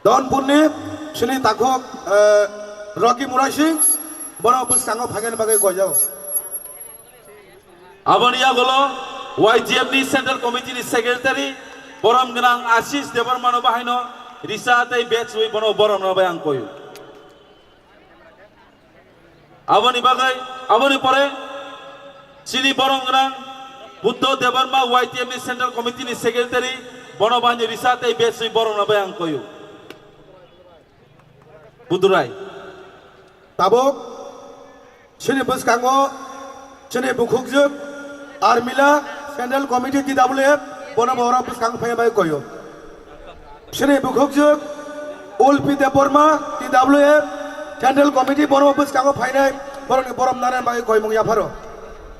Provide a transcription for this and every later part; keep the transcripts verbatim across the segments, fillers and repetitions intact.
Donpurni chini takhuk, eh, Rocky Murasing, bono bwskango phainani bagwi koijago. Aboni yagulo Y T F ni Central Committee ni Secretary, borom gwnang Ashish Debbarma no bahaino risa tei bag swi bono borom rwbai ang koyo. Aboni bagwi, aboni pore chini borom gwnang Buddho Debbarma, Y T F ni Central Committee ni Secretary, bono bahaino risa tei bag swi borom rwbai ang koyo. Budurai. Tabuk chini bwskango chini bukhukjwk Armila Central Committee T W F bono bo oro bwskango phaiya bai koyo. Chini bukhukjwk Ulpi Debbarma T W F Central Committee bono bwskango phainai borokni borom nana bai koimung yapharo.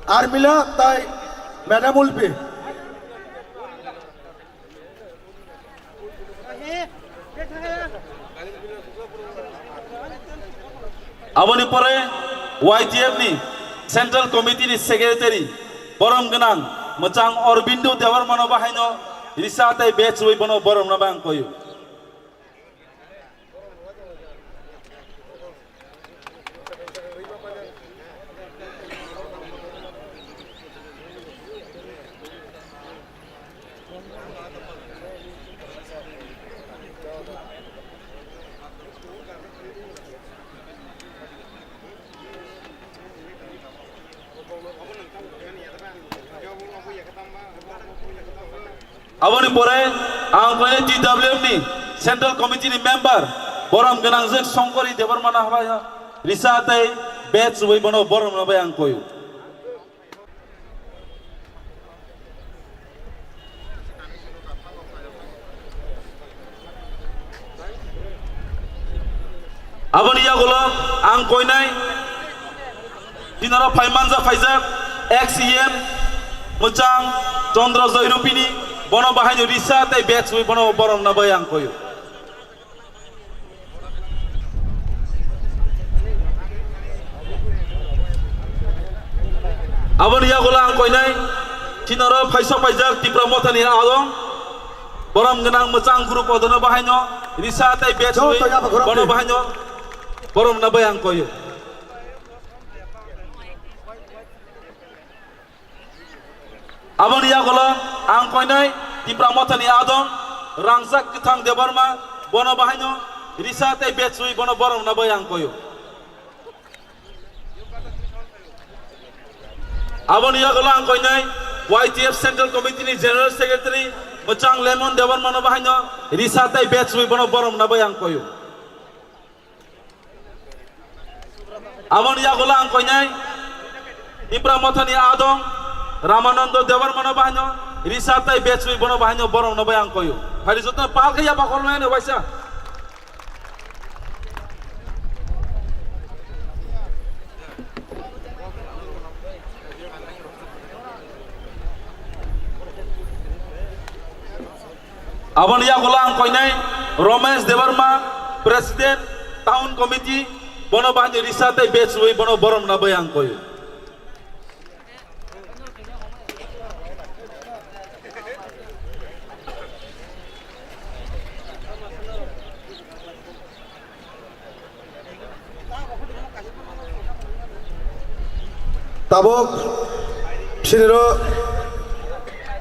Armila tai Madam Ulpi. Aboni pore Y T F ni Central Committee ni Secretary borom gwnang mwchang Aurobindo Debbarma no bahaino risa tei bag swi bono borom rwbai ang koyo. Aboni pore ang koine T W F ni Central Committee ni member borom gwnangjwk Songkori Debbarma no habai risa tei bag swi bono borom rwbai ang koyo. Aboni yagulo ang koinai tinaro phai manja phaijak ex E M mwchang Chandra Joy Rupini, bono bahaino risa tei bag swi bono borom rwbai ang koyo. Aboni yagulo ang koinai tinaro phaisok paijak Tipra Mothani adong borom gwnang mwchang group odono bahaino risa tei bag swi bono bahaino borom rwbai ang koyo. Aboni yagulo ang koinai Tipra Mothani adong Rangchak Kwthang Debbarma, bono bahaino risa tei bag swi bono borom rwbai ang koyo. Aboni yagulo ang koinai Y T F Central Committee ni General Secretary mwchang Lemon Debbarma no bahaino risa tei bag swi bono borom rwbai ang koyo. Aboni yagulo ang koinai Tipra Mothani adong Ramanando Debbarma no bahaino risa tei bag swi bono bahaino borom rwbai ang koyo. Phari joto pal khe yaba kolmai no waisa. Aboni yagulo ang koinai Romesh Debbarma, President, Town Committee, bono bahaino risa tei bag swi bono borom rwbai ang koyo. Tabuk siniro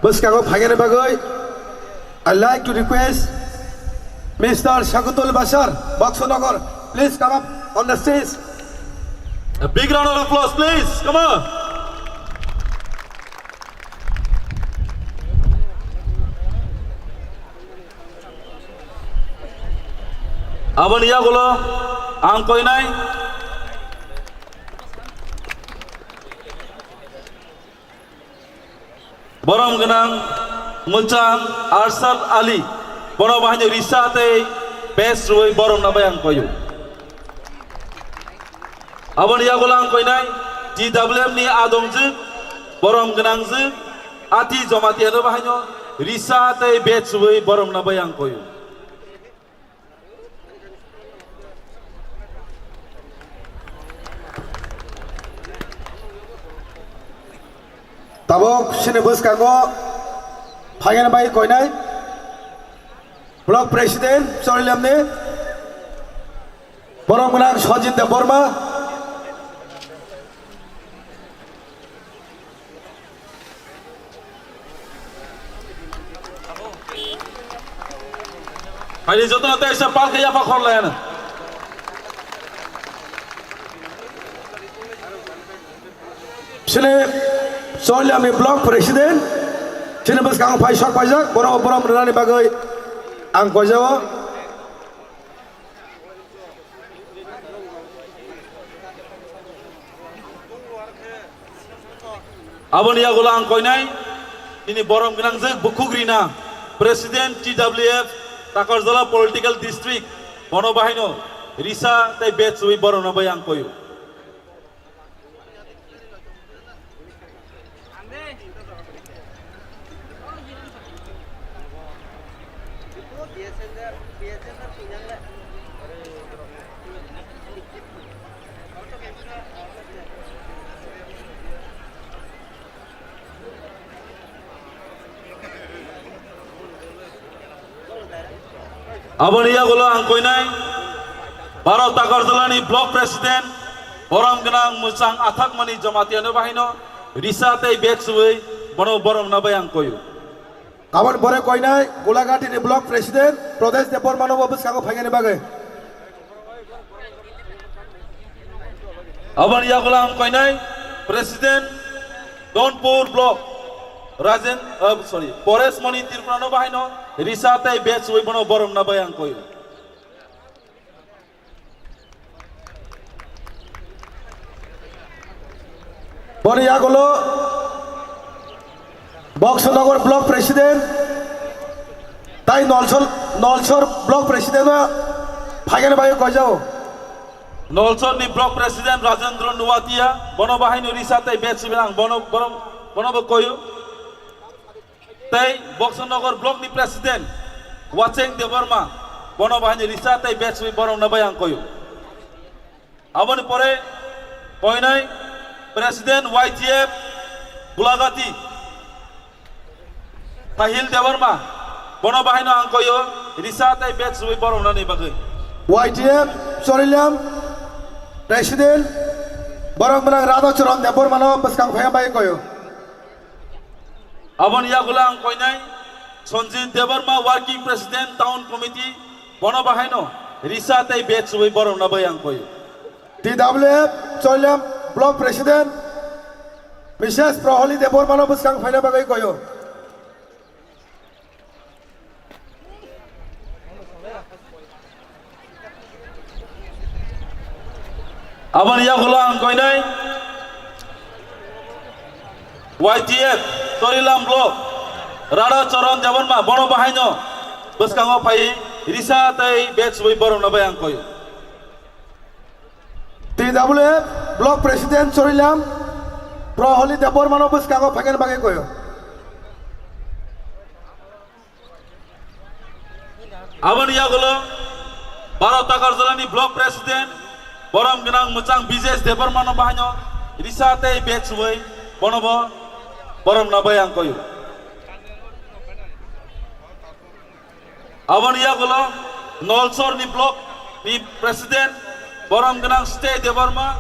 bwskango phainani bagwi I like to request Mister Shakutul Bashar, Baksa Nagar, please come up on the stage. A big round of applause, please. Come on. Aboni yagulo ang koinai borom gwnang mwchang Arshad Ali, bono bahaino risa tei bag swi borom rwbai ang koyo. Aboni yagulo ang koinai T W F ni adongjwk, borom gwnangjwk Ati Jamatia no bahaino risa tei bag swi borom rwbai ang koyo. Tabuk sini bwskango phainani bai koinai. Block President Chorilamni borom gwnang Sojit Debbarma. Haini jotono teisa palkhe yapha khorlayan. Chini Chorilamni Block President, chini bwskango phai sok paijak, borok borom rwnani bagwi ang koijao. Aboni yagulo ang koinai, nini borom gwnangjak bukhuk rina, President T W F Takarjala Political District, bono bahaino risa tei bed chwi boromno bai ang koyo. Aboni yagulo ang koinai Bharat Agartala ni Block President, borom gwnang mwchang athakmani Jamatia no bahaino risa tei bed chwi bono borom na bai ang koyo. Aboni pore koinai Gulagati ni Block President Pradesh Debbarma no bo bwskango phainani bagwi. Aboni yagulo ang koinai President Donpur Block Rajen, uh, sorry, Paresh Mani Tripura no bahaino risa tei bed chwi bono borom na bai ang koyo. Boni yagulo Boxanagar Block President tai Nolsor, Nolsor Block President no phaigani bai koijao. Nolsor ni Block President Rajendra Nuatia, bono bahaino risa tei bed chwi ang bono, bono, bono bo koyo. Tei Boxanagar Block ni President Wacheng Debbarma, bono bahaino risa tei bed chwi borom na bai ang koyo. Aboni pore koinai President Y T F Gulagati Tahil Debbarma, bono bahaino ang koyo risa tei bed chwi borom na ni bagwi. Y T F Chorilam President borom gwnang Radha Charan Debbarma no bwskang phaiya bai koyo. Aboni yagulo ang koinai Sanjit Debbarma, Working President, Town Committee, bono bahaino risa tei bed chwi borom na bai ang koyo. T W F Chorilam Block President Missus Proholi Debbarma no bwskang phaina bagwi koyo. Aboni yagulo ang koinai Y T F Chorilam Block Radha Charan Debbarma, bono bahaino bwskango phai risa tei bed chwi borom na bai ang koyo. T W F Block President Chorilam Proholi Debbarma no bwskango phaigani bagwi koyo. Aboni yagulo Bharat Agartala ni Block President borom gwnang mwchang Bijesh Debbarma no bahaino risa tei bed chwi bono bo borom na bai ang koyo. Aboni yagulo Nolsor ni Block ni President borom gwnang Stay Debbarma,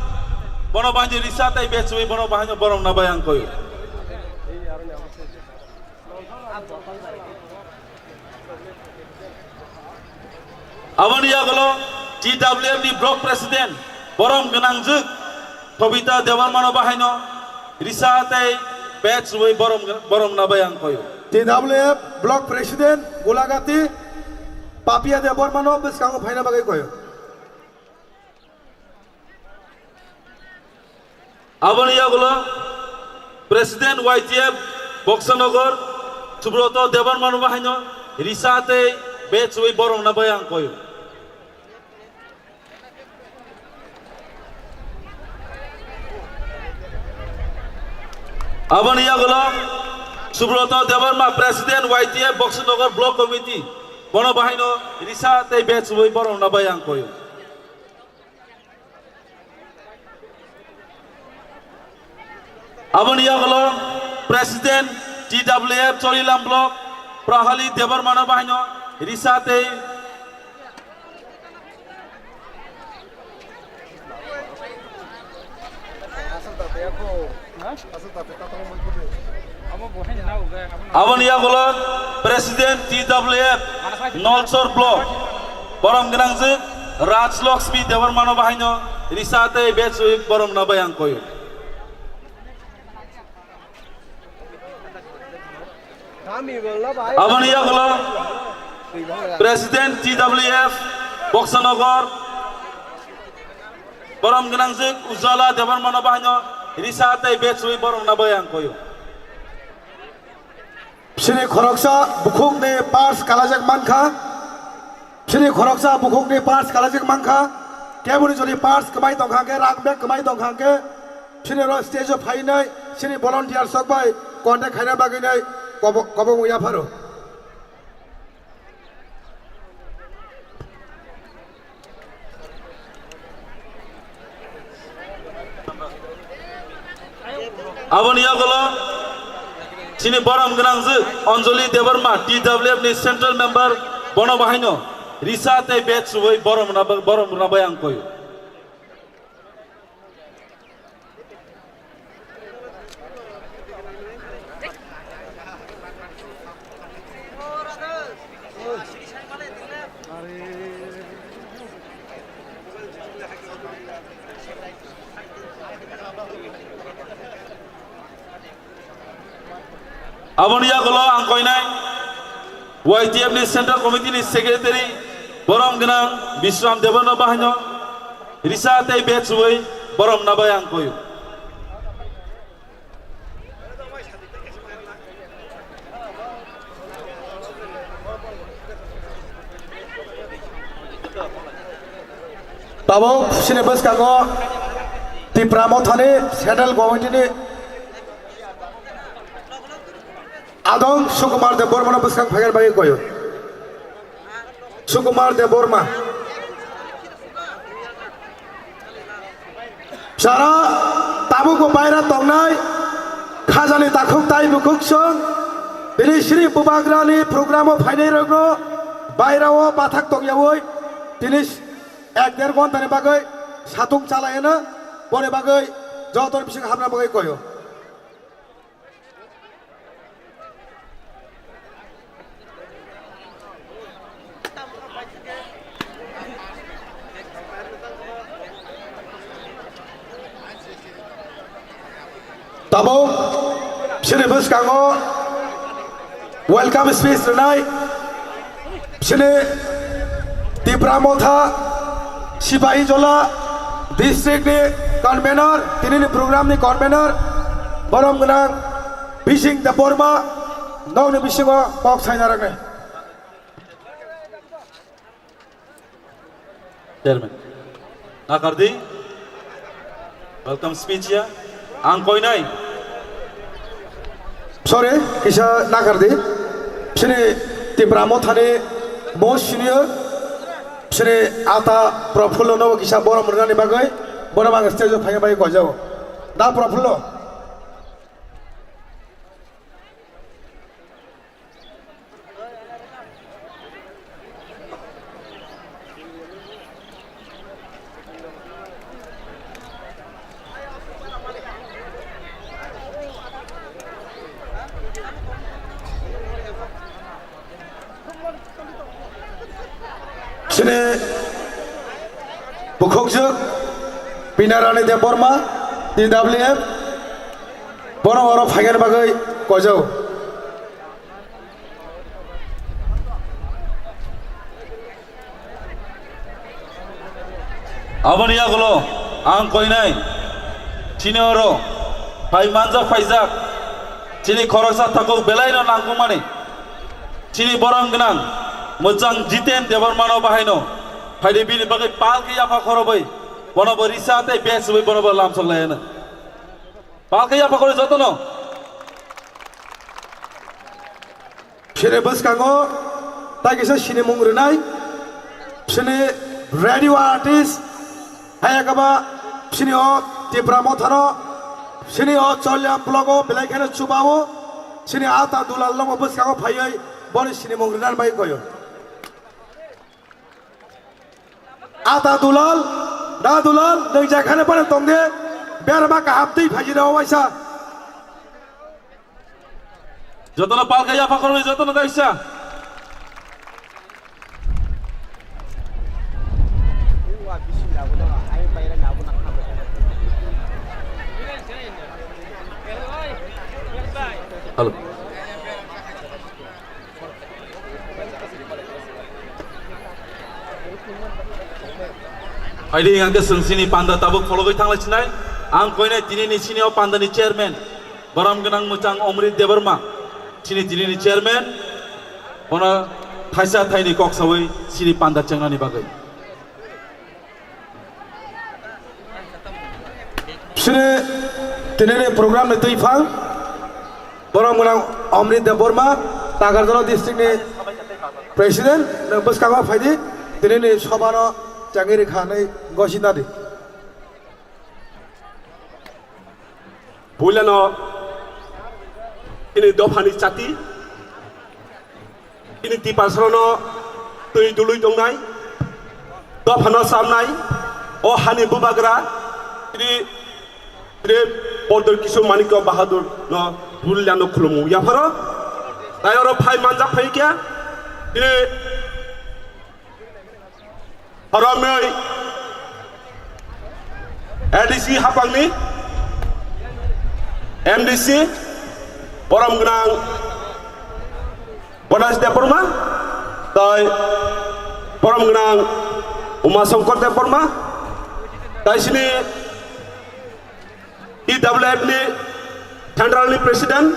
bono bahaino risa tei bed chwi bono bahaino borom na bai ang koyo. Aboni yagulo T W F ni Block President borom gwnangjak Thobita Debbarma no bahaino risa tei bed chwi borom, borom na bai ang koyo. T W F Block President Gulagati Papia Debbarma no bwskango phaina bagwi koyo. Aboni yagulo President Y T F Boxanagar Subroto Debbarma no bahaino risa tei bed chwi borom na bai ang koyo. Aboni yagulo Subroto Debbarma, President Y T F Boxanagar Block Committee, bono bahaino risa tei bed chwi borom na bai ang koyo. Aboni yagulo President T W F Chorilam Block Prahali Debbarma no bahaino Risa tei Aboni yagulo President T W F Nolsor Block borom gwnangjwk Raj Lakshmi Debbarmano bahaino risa tei bechwi borom na bai ang koyo. Aboni yagulo President T W F Boksanagar borom gwnangjwk Ujala Debbarmano bahaino risa tei bechwi borom na bai ang koyo. Sini khoroksa bukhukni pars kalajak mankha. Sini khoroksa bukhukni pars kalajak mankha. Keboni jodi pars kwmai tongkha khe, rang bag kwmai tongkha khe, sini oro stage o phainai, sini volunteer sok bai contact khaina bagwi nai kobo-, kobong ya pharo. Aboni yagulo chini borom gwnangjwk Anjali Debbarma, T W F ni Central Member, bono bahaino risa tei bechwi borom rwna bai, borom rwna bai ang koyo. Aboni yagulo ang koinai Y T F ni Central Committee ni Secretary borom gwnang Bisram Debbarma bahaino risa tei bechwi borom na bai ang koyo. Tabuk sini bwskango Tipra Mothani Central Committee ni adong Sukumar Debbarmano bwskang phaigar bagwi koyo. Sukumar Debbarma. Sara tabukbo baira tongnai khajani takhuk tai bukhuk song bini sri bubagrani program o phainai rokno baira o bathak tongyawi tini ek der ghonta ni bagwi satung chalai hwno boni bagwi joto ni bising hamna bagwi koyo. Tabuk sini bwskango welcome speech rwnai. Sini Tipra Motha Sipahijola district ni convener, tini ni program ni convener, borom gwnang Bising Debbarma, nokni bisingo kok saina rwknai. Chairman. Nakardi. Welcome speech ya. Ang koinai. Sorry, kisa nakardi. Sini Tipra Mothani most senior. Sini Ata Profullo no kisa borom rwnani bagwi. Borom ang stage o phaiya bagwi koijao. Da Profullo. Sini bukhukjwk Pinarani Debbarma, T W F, bono oro phaikani bagwi koijao. Aboni yagulo ang koinai chini oro phai manjak phaijak chini khoroksa takhuk belaino nangkukmani chini borom gwnang mwchang Jiten Debbarmano bahaino phaidi bini bagwi palki yapha khorobwi bono bo risa tei bechwi bono bo lamsok laiyano. Palki yapha khorwi jotono. Sini bwskango tai kisa sinimung rwnai, sini radio artist, hayakaba sini o Tipra Mothano, sini o Cholya blogo belai kheno chubao, sini Ata Dulal longo bwskango phaiwi boni sinimung rwnani bai koyo. Ata dulal, da dulal, nwng jekhane phano tong de, berma kaham twi phaijina o waisa. Jotono palka yapha khoroknwi jotono daisa. Hello. Aidi hingke chwng chini panda tabuk phologwi thanglai sinai. Ang koinai tini ni sini o panda ni chairman, borom gwnang mwchang Omrit Debbarma, chini tini ni chairman, bono thaisa thaini kok sawi sini panda chengnani bagwi. Sini tini ni program ni twi phang, borom gwnang Omrit Debbarma, Takarjala district ni president, nwng bwskango phaidi, tini ni soba no changiri khanai gosi nadi. Puilano ini dophani chati, ini Tiprasano twi dului tongnai, dophano samnai, o hani bubagra, ini, ini Pondor Kishore Manikya Bahadur no puilano khulumu yapharo, tai oro phai manjak phai khe, ini Oro mwnwi A D C hapangni M D C borom gwnang Ganesh Debbarma, tai borom gwnang Uma Shankar Debbarma, tai sini T W F ni Central ni President,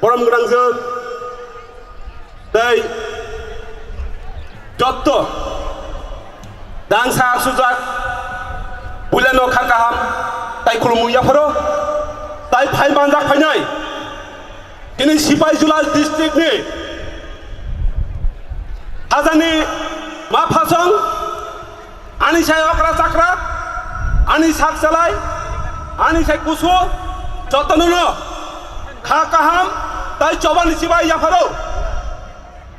borom gwnangjwk, tei jotto dangsa asujak, puilano kha kaham, tai khulumung yapharo, tai phai manjak phainai, tini Sipaijala district ni hajani ma phasong, ani sai okra chakra, ani sak salai, ani sai kusu, jotono no kha kaham tai chobani chibai yapharo.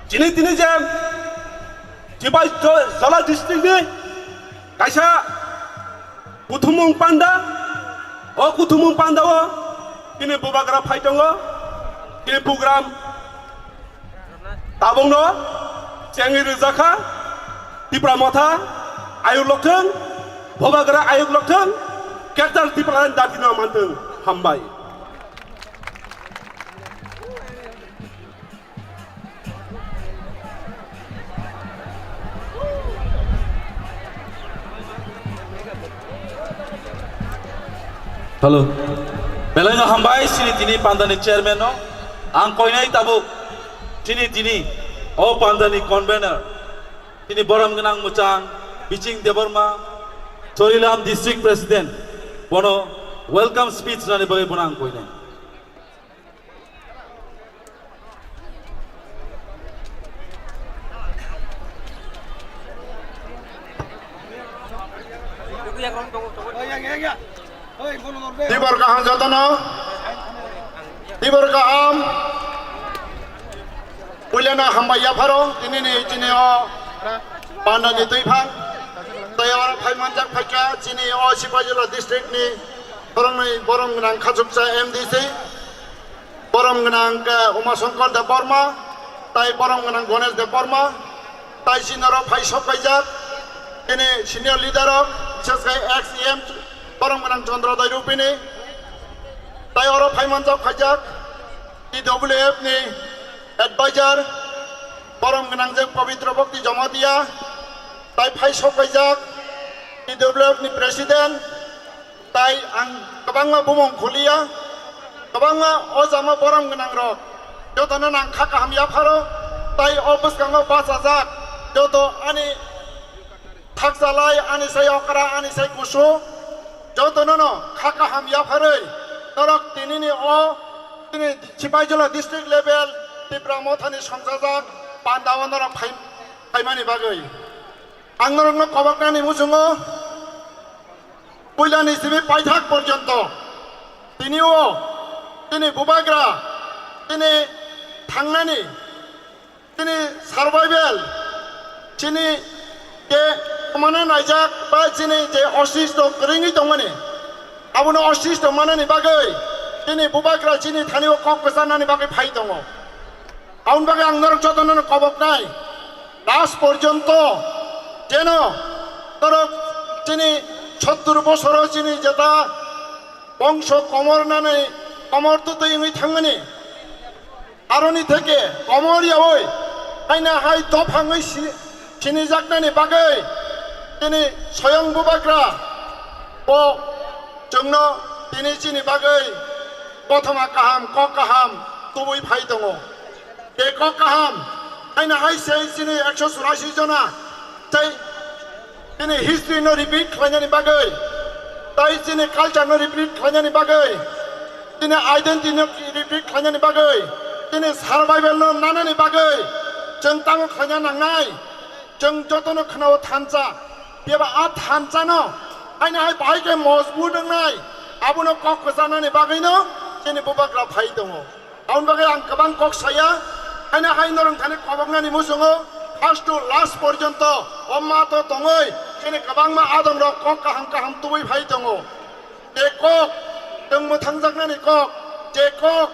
Chini tini je chibai jo-, Jala district ni kaisa kuthumung panda, o kuthumung panda o tini bubagra phai tongo, tini bugram Tabukno chengwi rwjakha, Tipra Motha ayuk lokthwng, Bubagra ayuk lokthwng, Kektal Tipraland datino manthwng, hambai. Hello. Belai no hambai chini tini panda ni chairman no. Ang koinai tabuk chini tini o panda ni convener. Tini borom gwnang mwchang Biching Debbarma, Chorilam district president. Bono welcome speech rani bagwi bono ang koinai. Tibor kaham jotono, tibor kaham. Puilano hambai yapharo, tini ni chini o panda ni twiphang. Tei oro phai manjak phaikha chini o Sipaijala district ni khoroknwi borom gwnang khachuksa M D C. Borom gwnang khe Uma Shankar Debbarma, tai borom gwnang Ganesh Debbarma, tai chini oro phai sok paijak, chini senior leader rok, bises khe ex E M borom gwnang Chandra Dai Rupini, tai oro phai manjak phaijak, T W F ni advisor, borom gwnang je Pabitra Bhakti Jamatia, tai phai sok paijak, T W F ni president, Tai ang kwbangma bumung khuliya, kwbangma o jama borom gwnang rok jotono nang kha kaham yapharo, tai o bwskango bachajak joto ani thakchalai, ani sai okra, ani sai kusu, jotono no kha kaham yapharwi norok tinini o tini Sipaijala district level Tipra Mothani songchajak pandao norok phai-, phaimani bagwi ang norokno koboknani muchungo. Puilani simi paithak porjonto tini o, tini bubagra, tini thangnani, tini survival, chini ke Mano naijak ba chini je osisto kwrwngwi tongmani, abono osisto manani bagwi chini bubagra chini thani o kok kwcharnani bagwi phai tongo. Aboni bagwi ang norok jotono koboknai, last porjonto jeno norok chini sottur bosoro chini jeta bongso komornani komor tutwi wngwi thangmani. Aroni theke komor yaui haina hai dophangwi si-, sinijaknani bagwi tini soyong bubagra bo chwngno tini chini bagwi kothoma kaham, kok kaham tubui phai tongo. Tei kok kaham haina hai se chini ekso churasi jona tei chini history no repeat khlainani bagwi, tei chini culture no repeat khlainani bagwi, chini identity no repeat khlainani bagwi, chini survival no nanani bagwi chwng tamo khlaina nangnai. Chwng jotono khwnao thansa, phiya ba a thansa no haina hai bahai khe mojbut wngnai, abono kok kwcharnani bagwi no chini bubagra phai tongo. Aboni bagwi ang kwbang kok saya, haino hai norok thani koboknani muchungo first to last porjonto o ma to tongwi chini kwbangma adongrok kok kaham kaham tubui phai tongo. Je kok chwng mwthangjaknani kok, je kok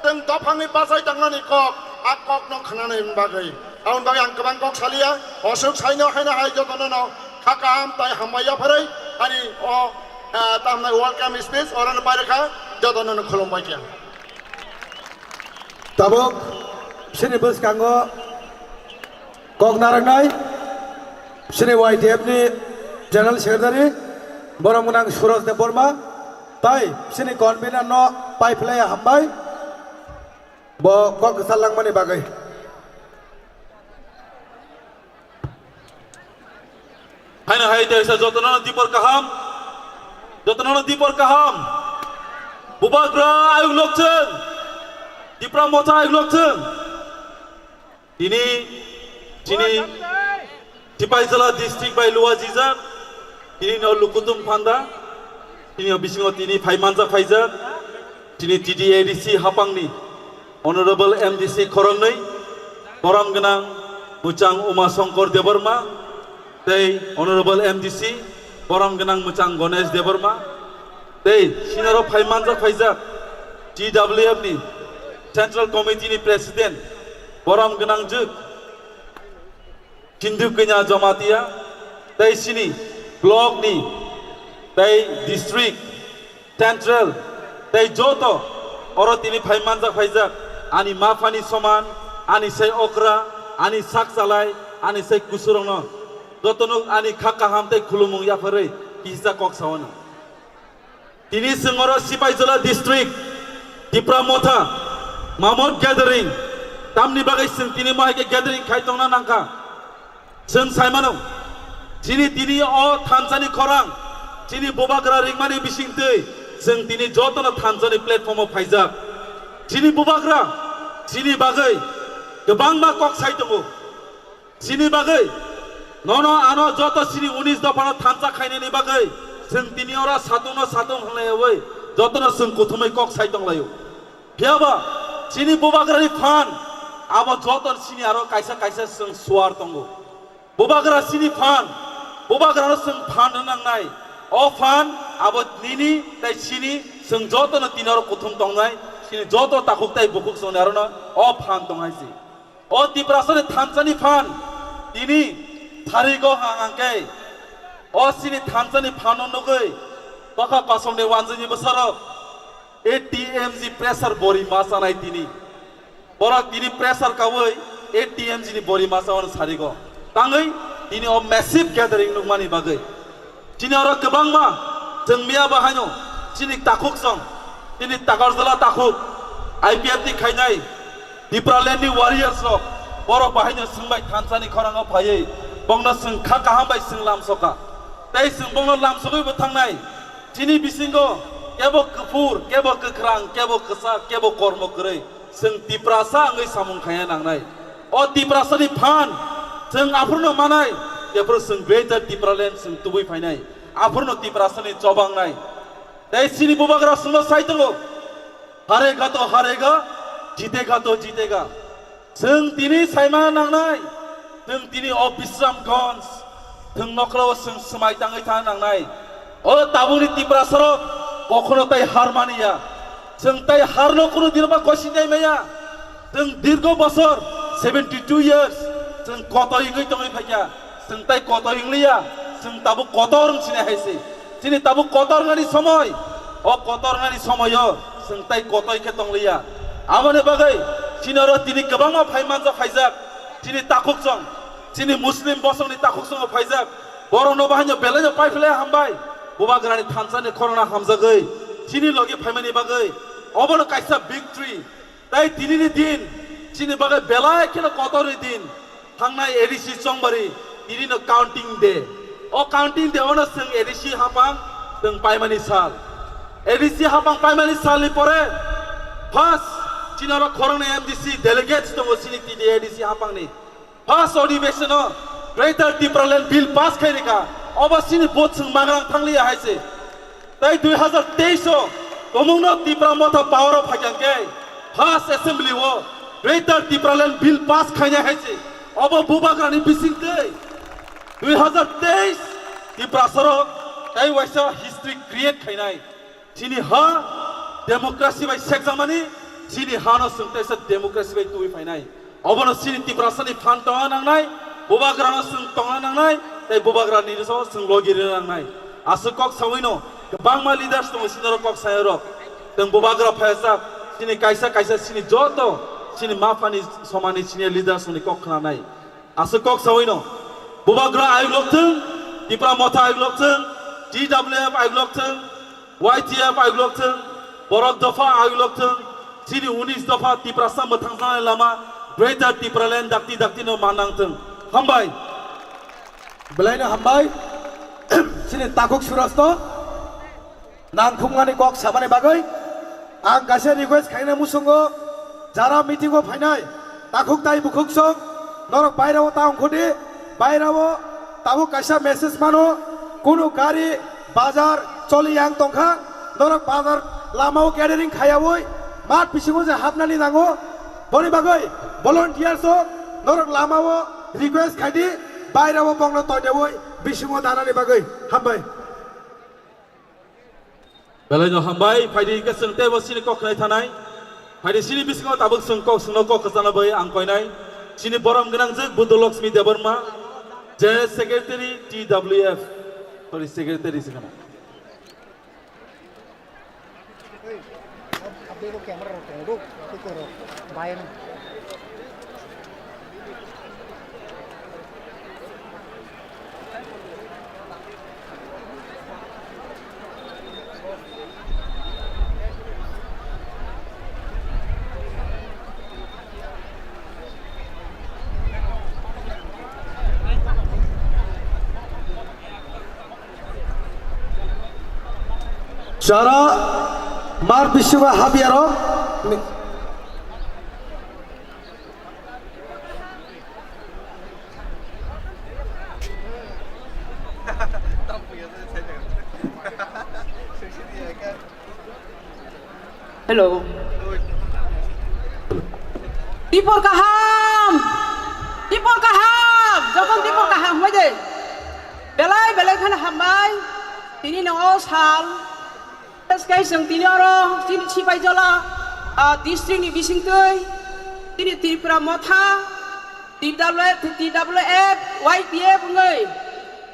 chwng dophangwi bachai tangnani kok, a kokno khwnani bagwi. Aboni bagwi ang kwbang kok saliya, osuk saino haino hai jotono no kha kaham tai hambai yapharwi ani o, ah, tamnai welcome speech oroni pairwkha, jotono no khulumbai kha. Tabuk sini bwskango kok narwknai sini Y T F ni General Secretary borom gwnang Suraj Debbarma tai sini convener no pai phlai hambai bo kok kwchar langmani bagwi. Haino hai teisa jotono dipor kaham, jotono dipor kaham. Bubagra ayuk lokchung, Tipra Motha ayuk lokchung. Tini, tini, Sipaijala district bai luwa jijak, tini no lukutum phanda, tini o bisingo tini phai manjak phaijak, tini T T A D C hapangni Honorable M D C khoroknwi, borom gwnang Muchang Uma Shankar Debbarma tei Honorable M D C borom gwnang Muchang Ganesh Debbarma tei sinaro phai manjak phaijak T W F ni Central Committee ni President borom gwnang jwk Chindu Kanya Jamatia tei sini block ni tei district Central tei joto oro tini phai manjak phaijak ani maphani soman, ani sai okra, ani sak chalai, ani sai kusurokno jotono ani kha kaham tei khulumung yapharwi kisa kok saono. Tini chwng oro Sipaijala district, Tipra Motha, Mamot gathering, tamni bagwi chwng tini mohai khe gathering khai tongna nangkha. Chwng sai mano, chini tini o thansani khorang, chini bubagra ringmani bisingtwi, chwng tini jotono thansani platform o phaijak. Chini bubagra, chini bagwi kwbangma kok sai tongo. Chini bagwi, nono ano joto chini unis dophano thansa khainani bagwi, chwng tini oro satungno satung hwnlaiwi, jotono chwng kuthumwi kok sai tonglaio. Phiyaba chini bubagrani phan abo joto chini aro kaisa kaisa chwng suar tongo. Bubagra chini phan, bubagrano chwng phan rwnangnai. O phan abo nini tei chini chwng jotono tini oro kuthum tongnai, chini joto takhuk tei bukhuk chwngni arono o phan tongnai si. O Tiprasani thansani phan tini tharigo hang hangkhe o chini thansani phano nugwi bwkha kosongni wanjwini bwsarok A T M G pressure bori ma chanai tini. Borok tini pressure kawi A T M G ni bori ma chawano sarigo. Tangwi tini o massive gathering nukmani bagwi. Chini oro kwbangma chwng miya bahaino chini takhuk song, chini Takarjala takhuk, I P F T khainai Tipraland ni warriors rok borok bahaino chwng bai thansani khorango phaiwi bongno chwng kha kaham bai chwng lamsoka. Tei chwng bongno lamsogwi bo thangnai. Chini bisingo kebo kuphur, kebo kwkhrang, kebo kwchak, kebo kormo kwrwi. Chwng Tiprasa wngwi samung khaina nangnai. O Tiprasani phan chwng aphurno manai, jephuru chwng Greater Tipraland chwng tubui phainai, aphurno Tiprasani chobangnai. Tei chini bubagra chwngno sai tongo, "Harega to harega, jitega to jitega." Chwng tini saima nangnai, chwng tini o Bisramganj, Thwng nokrao chwng swmai tangwi thang nangnai. O tabukni Tiprasarok kokhono tai har mani ya. Chwng tai harno kunu dino ba kosinai maya. Chwng dirgo bosor, seventy two years, chwng kotoi wngwi tongwi phaikha. Chwng tai kotoi wngliya, chwng tabuk kotor wng sinai hai se. Chini tabuk kotor wngnani somoi. O kotor wngnani somoio chwng tai kotoi khe tongliya. Aboni bagwi chini oro tini kwbangma phai manjak phaijak. Chini takhuk chwng, chini Muslim bosongni takhuk chwngo phaijak. Borokno bahaino belaino pai phlai hambai. Bubagrani thansani khorokno hamjagwi chini logi phaimani bagwi obono kaisa victory. Tai tinini din, chini bagwi belai kheno kotorni din. Thangnai A D C Chongbari, tinino counting day. O counting day ono chwng A D C hapang chwng paimani sal. A D C hapang paimani salni pore first chini oro khoroknwi M D C delegates tongo chini tini A D C hapangni. First adhibeshon o Greater Tipraland Bill pass khai rikha. Obo chini vote chwng magrang thangliya hai se. Tai dui hazar teis o tomungno Tipra Motha power o phaikha khe first assembly o Greater Tipraland Bill pass khainai hai se. Obo bubagrani bising tei dui hazar teis Tiprasarok tai waisa history create khainai. Chini ha democracy bai sekjakmani, chini hano chwng teisa democracy bai tubui phainai. Obono chini Tiprasani phan tongna nangnai, bubagrano chwng tongna nangnai, tei bubagrani so chwng logi rwna nangnai. Aswk kok sawino kwbangma leaders tongo, chini oro kok sayorok. Chwng bubagra phaisak, chini kaisa kaisa chini joto chini maphani somani chini leaders ni kok khnanai. Aswk kok sawino bubagra ayuk lok thwng, Tipra Motha ayuk lok thwng, T W F ayuk lok thwng, Y T F ayuk lok thwng, borok dopha ayuk lok thwng, chini unis dopha Tiprasa mwthangjaknai lama Greater Tipraland dakti dakti no manang thwng. Hambai. Belaino hambai. Chini takhuk Suraj no nangkhumani kok samani bagwi ang kaisa request khaina muchungo, jara meeting o phainai takhuk tai bukhuk song norok bairao ta ongkhodi, bairao tabuk kaisa message mano, kunu gari bazar choli yang tongkha, norok bazar lamao gathering khayawi mat bisingo je hapnani nango, boni bagwi volunteers o norok lamao request khaidi, bairao bongno toidewi bisingo danani bagwi. Hambai. Belaino hambai, phaidi hingke chwng teibo chini kok khnai thanai. Phaidi chini bisingo tabuk chwng kok chwngno kok kwchana bai ang koinai. Chini borom gwnangjwk Buddha Lakshmi Debbarma, General Secretary T W F, sorry, Secretary se khna. Jara mar bisingo habiyarok. Hello. Tipor kaham, tipor kaham, jokon tipor kaham hoi de. Belai belai khana hambai. Tini no sal. Skai chwng tini oro chini Sipaijala, ah, district ni bisingtwi chini Tripura Motha, T W F, T W F, Y T F wngwi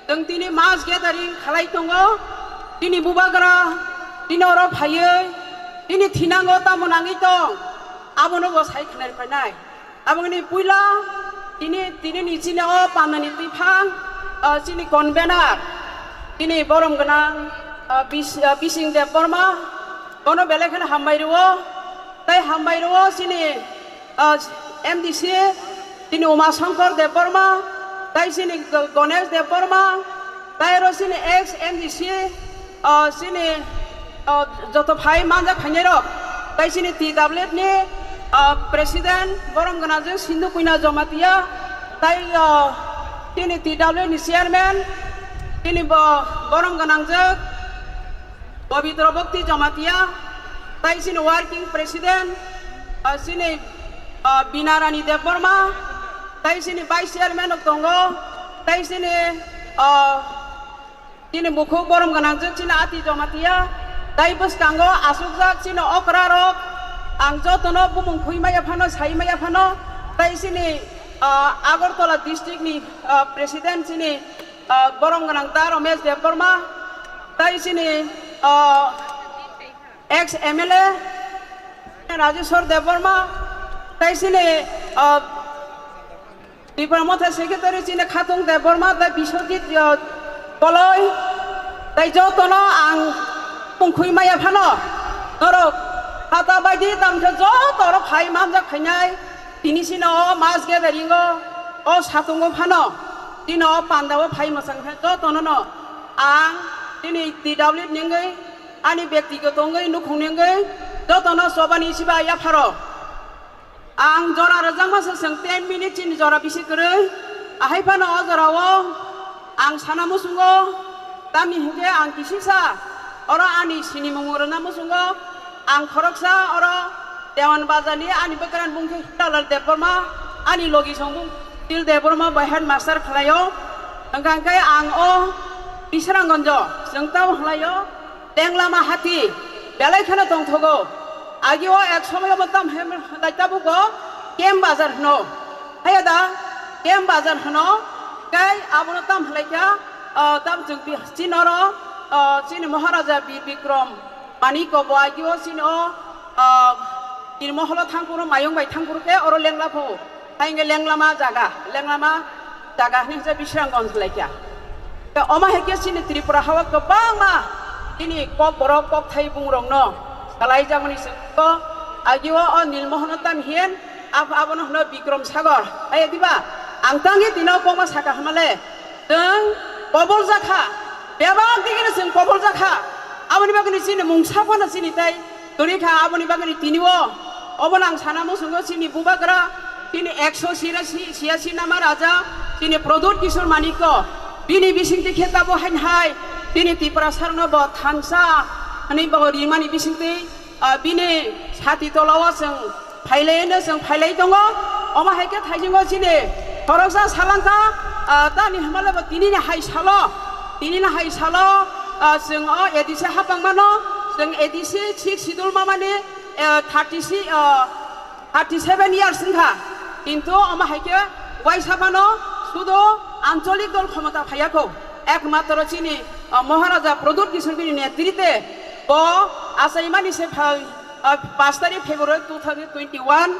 chwng tini mass gathering khalai tongo. Chini bubagra tini oro phaiwi chini thinango tamo nangwi tong, abono bo sai khnai phainai. Aboni puila tini, tini ni chini o pandani twiphang, ah, chini convener, chini borom gwnang, ah, Bis-, ah, Bising Debbarma, bono belai kheno hambai rwo, tei hambai rwo chini, ah, M D C, chini Uma Shankar Debbarma, tei chini G-, Ganesh Debbarma, tei oro chini ex M D C, ah, chini, ah, joto phai manjak khainai rok, tei chini T W F ni, ah, president borom gwnangjwk Sindhu Puina Jamatia, tei, ah, chini T W F ni chairman, chini bo borom gwnangjwk Pabitra Bhakti Jamatia, tei chini working president, ah, chini, ah, Binarani Debbarma, tei chini vice chairman rok tongo, tei chini O, chini bukhuk borom gwnangjwk chini Ati Jamatia, tai bwskango asukjak chini okra rok, ang jotono bumung khwi maya phano, sai maya phano, tai chini, o, Agartala district ni, o, president chini, o, borom gwnang da Ramesh Debbarma, tai chini, o, ex M L A Rajeshwar Debbarma, tai chini, o, Tipra Motha Secretary chini Khatung Debbarma, tai Biswajit, o, Koloi, tai jotono ang bumung khwi maya phano, norok hata baidi tamkhe joto oro phai manjak phainai, tini chini o mass gathering o, o satungo phano, tini o panda o phai mwsang khe jotono no ang tini T W ningwi ani bektigoto wngwi nukhung ningwi jotono chobani sibai yapharo. Ang jora rwjakma se chwng ten minute chini jora bisi kwrwi. Ahai phano o jorao ang sana muchungo, tamni hinkhe ang kisisa oro ani sinimung rwna muchungo. Ang khoroksa oro Dewan Bazar ni ani bwkrani bung khe Hitalal Debbarma, ani logi song bung Til Debbarma bai headmaster khlaio. Hwnkha hwnkhe ang o Bisramganjo chwng tamo khlaio. Lenglama hati belai kheno tongthogo. Agi o ek somoy obo tam hem lai tabuk o Kem Bazar hwno. Haya da Kem Bazar hwno. Kai abono tam halai kha, o, tam chwng bi-, chini oro, o, chini Maharaja Bir Bikram Manikko bo agi o chini o, o, chini moholo thangkuro mayung bai thangkuro khe oro Lengla pho. Hainge Lenglama jaga, Lenglama jaga hinwi se Bisramganj lai kha. Te omo hai khe chini Tripura hao kwbangma chini kokborok, kokthai bungrokno salaijakmani siko agio o Nilmohono tam hin, abo-, abono hwno Bikram Sagar. Hai diba? Ang tangwi tino kokma saka hamale. Chwng kobol jakha, bebak digini chwng kobol jakha. Aboni bagwini chini mungsa phano chini tai toni kha, aboni bagwini tini o obono ang sana muchungo chini bubagra, chini ekso sirasi, siyasi nama raja, chini Pradyut Kishore Manikko, bini bisingtwi khe tabo hain hai, chini Tiprasarokno bo thansa hwnwi bo rimani bisingtwi, ah, bini sati tolao chwng phailaino chwng phailai tongo. Omo hai khe thaisingo chini khoroksa salangkha, ah, tani hwnmale bo tinini hai salo, tinini hai salo, ah, chwng o A D C hapang mano, chwng A D C six schedule mamani, eh, thirty six, ah, thirty seven years wngkha. Kintu omo hai khe waisa phano sudo ancholik dol khomota phaiya kho. Ekmatro chini, ah, Maharaja Pradyut Kishore bini netrite bo achaimani se phai, ah, pash tarik February two thousand twenty-one,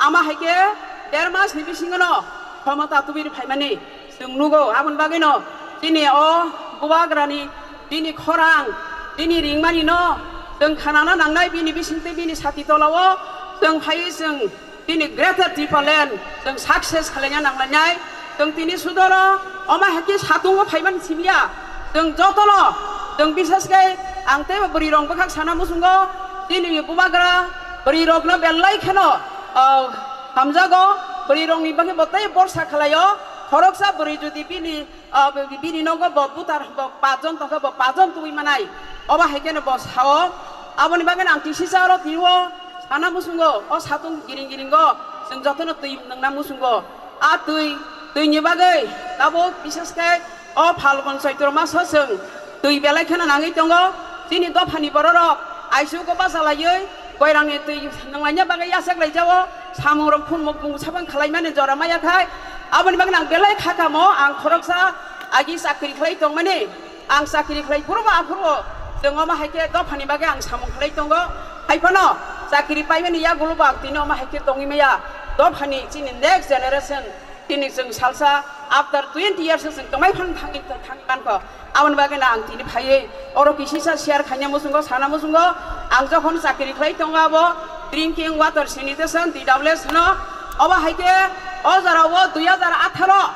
ama hai khe der mas ni bisingo no khomota tubui phaimani chwng nugo. Aboni bagwi no chini o bubagrani bini khorang, bini ringmani no chwng khanana nangnai, bini bisingtwi bini sati tolao chwng phaiwi chwng bini Greater Tipraland chwng success khlaina nanglainai. Chwng tini sudoro omo hai khe satungo phaimani simiya. Chwng jotono, chwng bisas khe ang teibo bwrwi rok bwkhak sana muchungo, chini bubagra bwrwi rokno belai kheno, ah, hamjago. Bwrwi rokni bagwi bo tei borsa khlaio. Khoroksa bwrwi jodi bini, ah, bini nogo bo butar bo pajon tongkha, bo pajon tubui manai. Obo hai kheno bo sao. Aboni bagwi ang kisisa oro tio sana muchungo, o satung giring giringo chwng jotono twi nangna muchungo. A twi, twini bagwi tabuk bisas khe o Phalgun Chaitro maso chwng twi belai kheno nangwi tongo. Chini dophani bororok aisugo bachalaiwi goirangni twi nanglaina bagwi yachak laijao. Samungrok phunmung bung sabang khalaimani jora maya khai. Aboni bagwi ang belai khakamo, ang khoroksa agi chakri khlai tongmani. Ang chakri khlai phuru ba aphuru chwng omo hai khe dophani bagwi ang samung khlai tongo. Hai phano chakri paimani yagulo bo ang tini omo hai khe tongwi maya. Dophani chini next generation tini chwng salsa after twenty years chwng tongmai phano thangwi, thangwi mankho. Aboni bagwi no ang tini phaiwi oro kisisa share khaina muchungo, sana muchungo. Ang jokhon chakri khlai tongo abo drinking water sanitation, D W S no. Obo hai khe o jora o dui hajar atharo,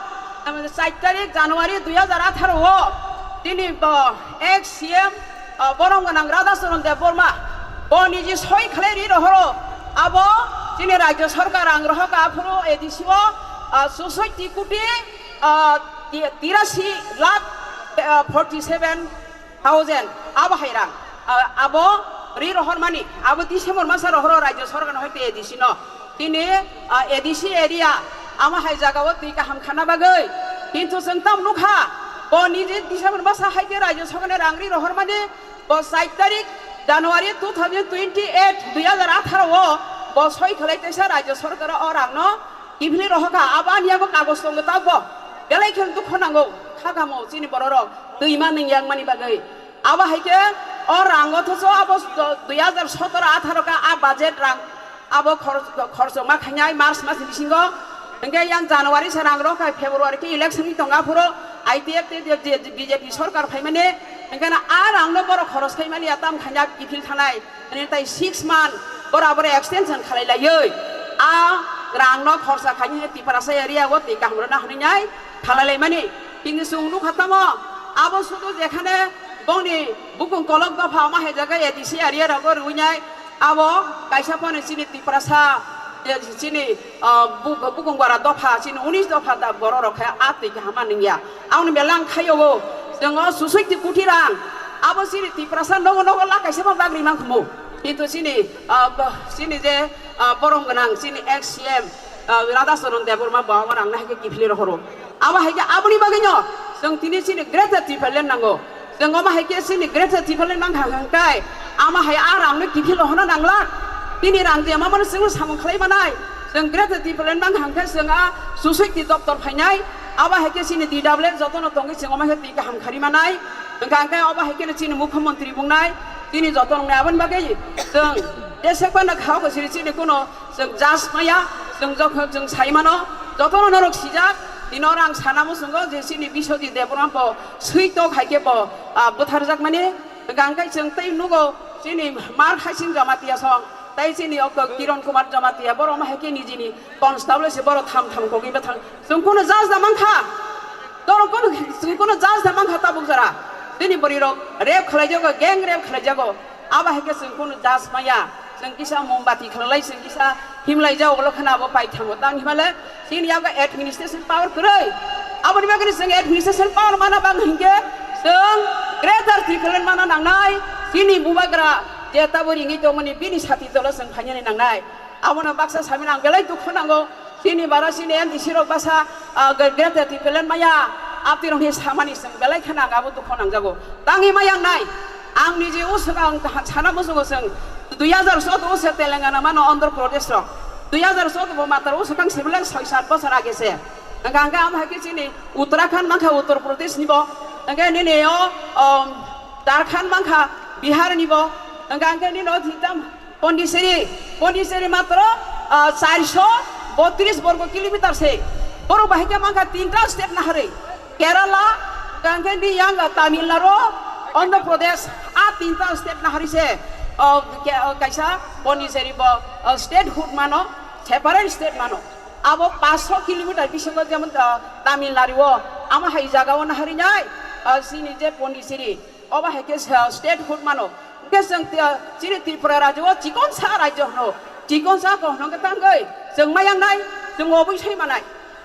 char tarik January dui hajar atharo o tini bo ex C M, ah, borom gwnang Radhacharan Debbarma bo niji soi khlai ri rohoro. Abo chini rajya sarkar ang rohok aphuru A D C o, ah, chusoi ti koti, ah, ti-, tirasi lakh, ah, forty seven thousand abo hai rang, ah, abo ri rohormani, abo December masa rohoro rajya sarkar no hoite A D C no. Tini, ah, A D C area, amo hai jaga o twi kaham khana bagwi. Kintu chwng tam nukha, Bo niji December masa hai khe Rajya Sorkarni rang ri rohor mani bo char tarik January two thousand twenty-eight, dui hajar atharo o bo soi khlai teisa Rajya Sorkar o rang no kiphilwi rohor kha. Abo ani yago kagoj tongo, tabok belai khe dukho nango, kha kamo chini borok rok twi ma nung yang mani bagwi. Abo hai khe o rang othocho abo dui hajar sotoro atharo kha a budget rang abo khor-, khorchokma khainai March mas ni bisingo. Hingke yang January se rang rok hai February khe election ni tongo aphuru I T F te je, je, B J P sorkar phaimani hingke na a rang no borok khoros khaimani ya tam khaina kiphil thanai. Ani tai six month bora bora extension khalai laioi. A rang no khorsa khaini Tiprasa area o twi kaham rwna hwnwi nai khalai laimani. Kintu chwng nukha tamo abo sudu jekhane bongni bukung kolok dopha ma hai jaga A D C area rogo rwinai abo kaisa phone chini Tiprasa, eh, chini, ah, bu-, bukung bara dopha chini unis dopha da borok rok khe a twi kaham ma nungya. Aboni belang khayo o chwng o susui ti kuti rang abo chini Tiprasa nogo nogo la kaisa ma bagri mang khumu. Kintu chini, ah, bo-, chini je, ah, borom gwnang chini ex C M, ah, Radha Charan Debbarma bo abo rang nai khe kiphilwi rohoro. Abo hai khe aboni bagwino chwng tini chini Greater Tipraland nango. Chwng omo hai khe chini Greater Tipraland mankha hwnkhe, amo hai a rangno kiphilwi rohorna nanglak. Tini rang je mamano chwngno samung khlai manai. Chwng Greater Tipraland mankha hwnkhe chwng a susui ti doptor phainai. Abo hai khe chini D W F jotono tongwi chwng omo hai khe twi kaham khari manai. Hwnkha hwnkhe obo hai kheno chini Mukhyamantri bungnai. Tini jotono wngnai aboni bagwi chwng jesephano khao khe chini kuno Chwng judge maya, chwng jokhon chwng sai mano, jotono norok sijak, tino rang sana muchungo je chini Biswajit Debbarma bo swi tok hai khe bo, ah, bwtharjak mani, hwnkha hwnkhe chwng tei nugo chini Mar Haising Jamatia song, tei chini oko Kiran Kumar Jamatia, borok ma hai khe nijini constable se borok tham tham kogwi bwthang. Chwng kuno judge da mankha, norok kuno, chwng kuno judge da mankha tabuk jora. Chini bwrwi rok rape khlai jago, gang rape khlai jago. Abo hai khe chwng kunu judge maya, chwng kisa mombati khlai, chwng kisa himlai jago, ulo kheno abo paithango. Tang himale chini yago administration power kwrwi. Aboni bagwi chwng administration power mana bang hinkhe chwng Greater Tipraland mana nangnai. Chini bubagra je tabo ringwi tongmani bini sati dolo chwng phainani nangnai. Abono baksa samina ang belai dukhu nango. Chini bara chini M D C rok basa, ah, Greater Tipraland maya, aptirok ni samani chwng belai kheno ang abo dukhu nangjago. Tangwi maya wngnai, ang niji uswk ang sana muchungo chwng dui hajar choudo uswk Telangana mano Andhra Pradesh rok, dui hajar choudo bo matwr uswk ang sibileng soi sat bochor age se. Hwnkha hwnkhe amo hai khe chini Uttarakhand mankha Uttar Pradesh ni bo, hwnkhe nini o, um, Jharkhand mankha Bihar ni bo, hwnkha hwnkhe nini o thiktam Pondicherry, Pondicherry matro, ah, charso botris borgo kilometer se. Borok bahai khe mankha tinta state naharwi. Kerala, hwnkha hwnkhe ni yang Tamil Nadu, Andhra Pradesh, a tinta state naharwi se. O, ke-, o, kaisa Pondicherry bo, o, statehood mano, separate state mano. Abo paanch kilometer bisingo jemon, ah, Tamil Nadu o, amo hai jaga o naharwi nai, ah, chini je Pondicherry. Obo hai khe sa-, statehood mano. Hwnkhe chwng ti-, chini Tripura rajyo o chikonsa rajyo hwno. Chikonsa kok hwno hwnkhe tangwi chwng maya wngnai, chwng obwi sai manai.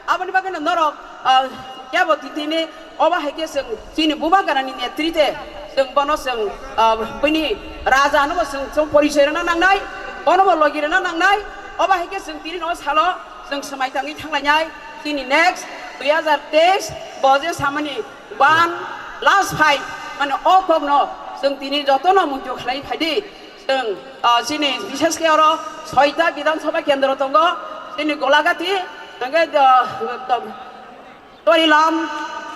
Aboni bagwino norok, ah, kebo titini obo hai khe chwng chini bubagrani netrite chwng bono chwng, ah, bini raja no bo chwng, chwng porichoi rwna nangnai, bono bo logi rwna nangnai. Obo hai khe chwng tini no salo chwng swmai tangwi thanglainai. Chini next dui hajar teis bo je samani One last fight, mane o kokno chwng tini jotono muitu khlai phai di. Chwng, ah, chini bishesh khe oro soita Bidhan Sabha kendro tongo, chini Golagati, hwnkhe, ah, Torilam,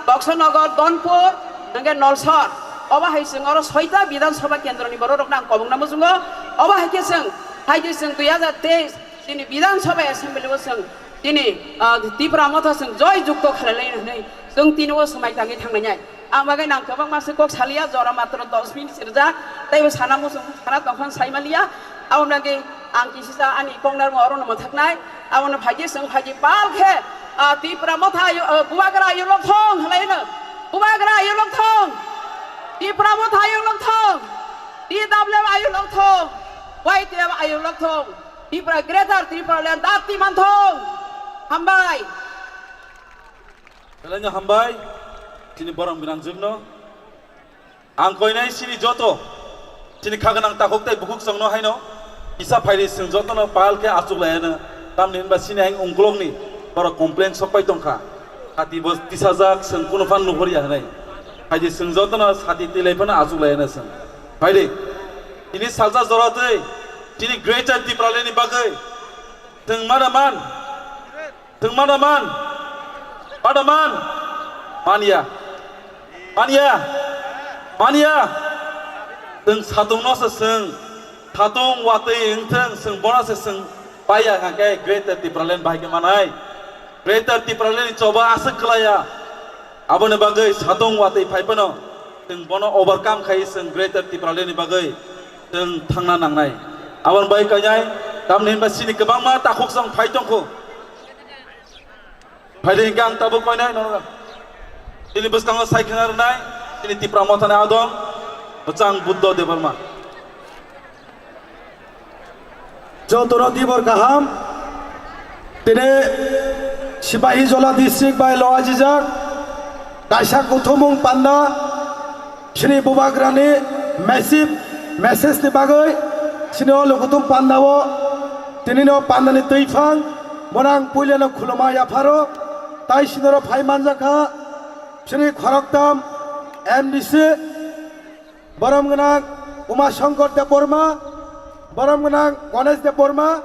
Boxonagar, Donpur, hwnkhe Nalsor. Obo hai chwng oro soita Bidhan Sabha kendroni borok rokno ang kobokna muchungo. Obo hai khe chwng, hai khe chwng dui hajar teis, Chini Bidhan Sabha Assembly o chwng tini, ah, Tipra Motha chwng joy jukto khlai lai hwnwi chwng tini o swmai tangwi thangnai nai. Ang bagwi nang kwbangma se kok saliya, jora matro dos minute se rwjak, tei bo sana muchung sana tongphang sai maliya. Aboni bagwi ang kisisa ani kok narwkma orono mwthaknai. Abono phaidi chwng phaidi pal khe, ah, Tipra Motha ayo, ah, Bubagra ayo lok thong hwnlaino. Bubagra ayo lok thong. Tipra Motha ayo lok thong. T W ayo lok thong. Y T F ayo lok thong. Tripura Greater Tripura Land dati manthong. Hambai. Belai no hambai. Chini borom gwnang jwkno. Ang koinai chini joto. Chini kha gwnang takhuk tei bukhuk chwngno haino. Kisa phaidi chwng jotono pal khe achuk laiano. Tamni hinba chini ang ungkulokni borok complain sokpai tongkha. Sati bo tisajak, chwng kunu phan nuhor ya hwnwi. Phaidi chwng jotono sati twilai phano achuk lai hwnwi chwng. Phaidi. Tini salsa jora twi, tini Greater Tipraland ni bagwi. Chwng ma da man. Chwng ma da man. Ma da man. Manya. Manya. Manya. Chwng satung no se chwng. Satung watwi wngthwng, chwng bono se chwng. Paiya hwnkhe Greater Tipraland bahai khe manai. Greater Tipraland ni choba aswk kwlaiya. Aboni bagwi satung watwi phai phano chwng bono overcome khai chwng Greater Tipraland ni bagwi chwng thangna nangnai. Aboni bagwi kainai tamni hinba chini kwbangma takhuk chwng phai tongkhu. Phaidi hwnkhe ang tabuk koinai nono. Chini bwskango sai khna rwnai, chini Tipra Mothani adong, Bwchang Buddho Debbarma. Jotono dibor kaham. Tini Sipahijola district bai loajijak kaisa kuthumung panda. Chini bubagrani massive message ni bagwi chini o lukutung pandao tini no pandani twiphang bono ang puilano khuluma yapharo tai sinoro phai manjakha chini khoroktham M D C borom gwnang Uma Shankar Debbarma, borom gwnang Ganesh Debbarma,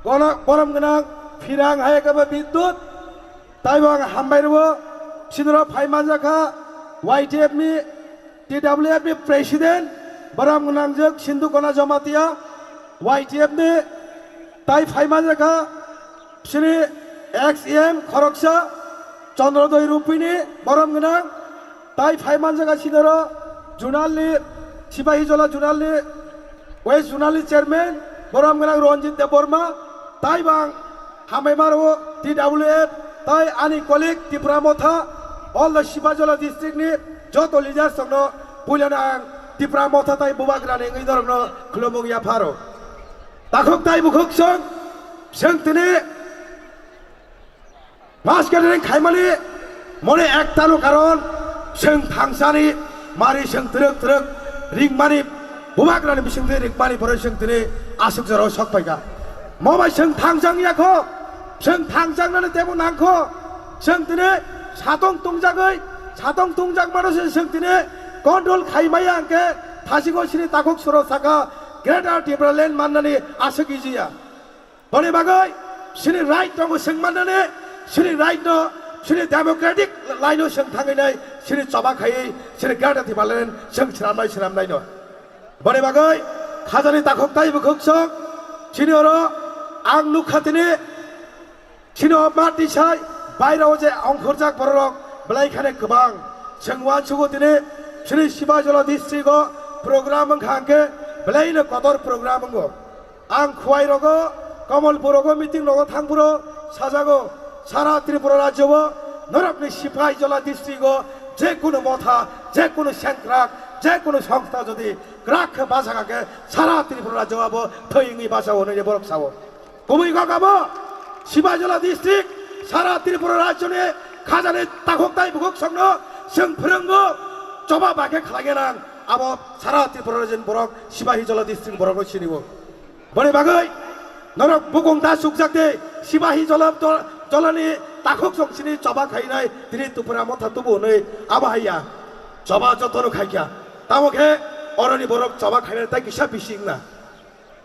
gono-, borom gwnang Phirang Hayakaba Bidyut, taibo ang hambai rwo, sinoro phai manjakha Y T F ni, T W F ni president, borom gwnangjwk Sindhu Kona Jamatia, Y T F ni tai phai manjakha, sini ex E M khoroksa, Chandrodoi Rupini, borom gwnang, tai phai manjakha sinoro, Junalni, Sipahijola Junalni, West Junalni chairman, borom gwnang Ranjit Debbarma, tai bang hambai maro T W F, tai ani colleague Tipra Motha, all the Sipahijola district ni joto leaders rokno puilano ang Tipra Motha tai bubagrani wngwi norokno khulumung yapharo. Takhuk tai bukhuk song, seng tini Mas gathering khaimani mone ektano karon, chwng thangsani mari chwng twrwk twrwk ringmani, bubagrani bisingtwi ringmani borok chwng tini aswk jorao sok phaikha. Mo bai chwng thangjang yakho, chwng thangjangnani tebo nangkho, chwng tini satong tungjagwi, satong tungjak mano se chwng tini control khaimaya hwnkhe thasingo sini takhuk soro saka Greater Tipraland mannani aswk easy ya. Boni bagwi sini right tongo chwng mannani, sini right no, sini democratic line o chwng thangwi nai, sini choba khaiwi, sini Greater Tipraland chwng swnamnai, swnamnai no. Boni bagwi khajani takhuk tai bukhuk song, sini oro ang nukha tini, sini o mati sai, bairao je ongkhorjak bororok belai khane kwbang. Chwng uansugo tini, sini Sipahijola district o program wngkha hwnkhe belai no kotor program wngo. Ang Khwai rogo, Kamalpur rogo meeting rogo thangphuru sajago, sara Tripura rajyo o norokni Sipahijola district o je kunu motha, je kunu sengkrak, je kunu songstha jodi krak khe bachakha khe sara Tripura rajyo abo thwi wngwi bachao hwnwi borok sao. Kubui kok abo Sipahijola district sara Tripura rajyo ni khajani takhuk tai bukhuk songno chwng phwrwngo choba bai khe khlai gwnang abo sara Tripura rajyo ni borok Sipahijola district borok no sinio. Boni bagwi norok bukung da sukjak de, Sipahijola, jolani takhuk song sini choba khainai, tini Tripura motha tubu hwnwi abo haiya. Choba jotono khaikha. Tamo khe oroni borok choba khainai tai kisa bisi wngna.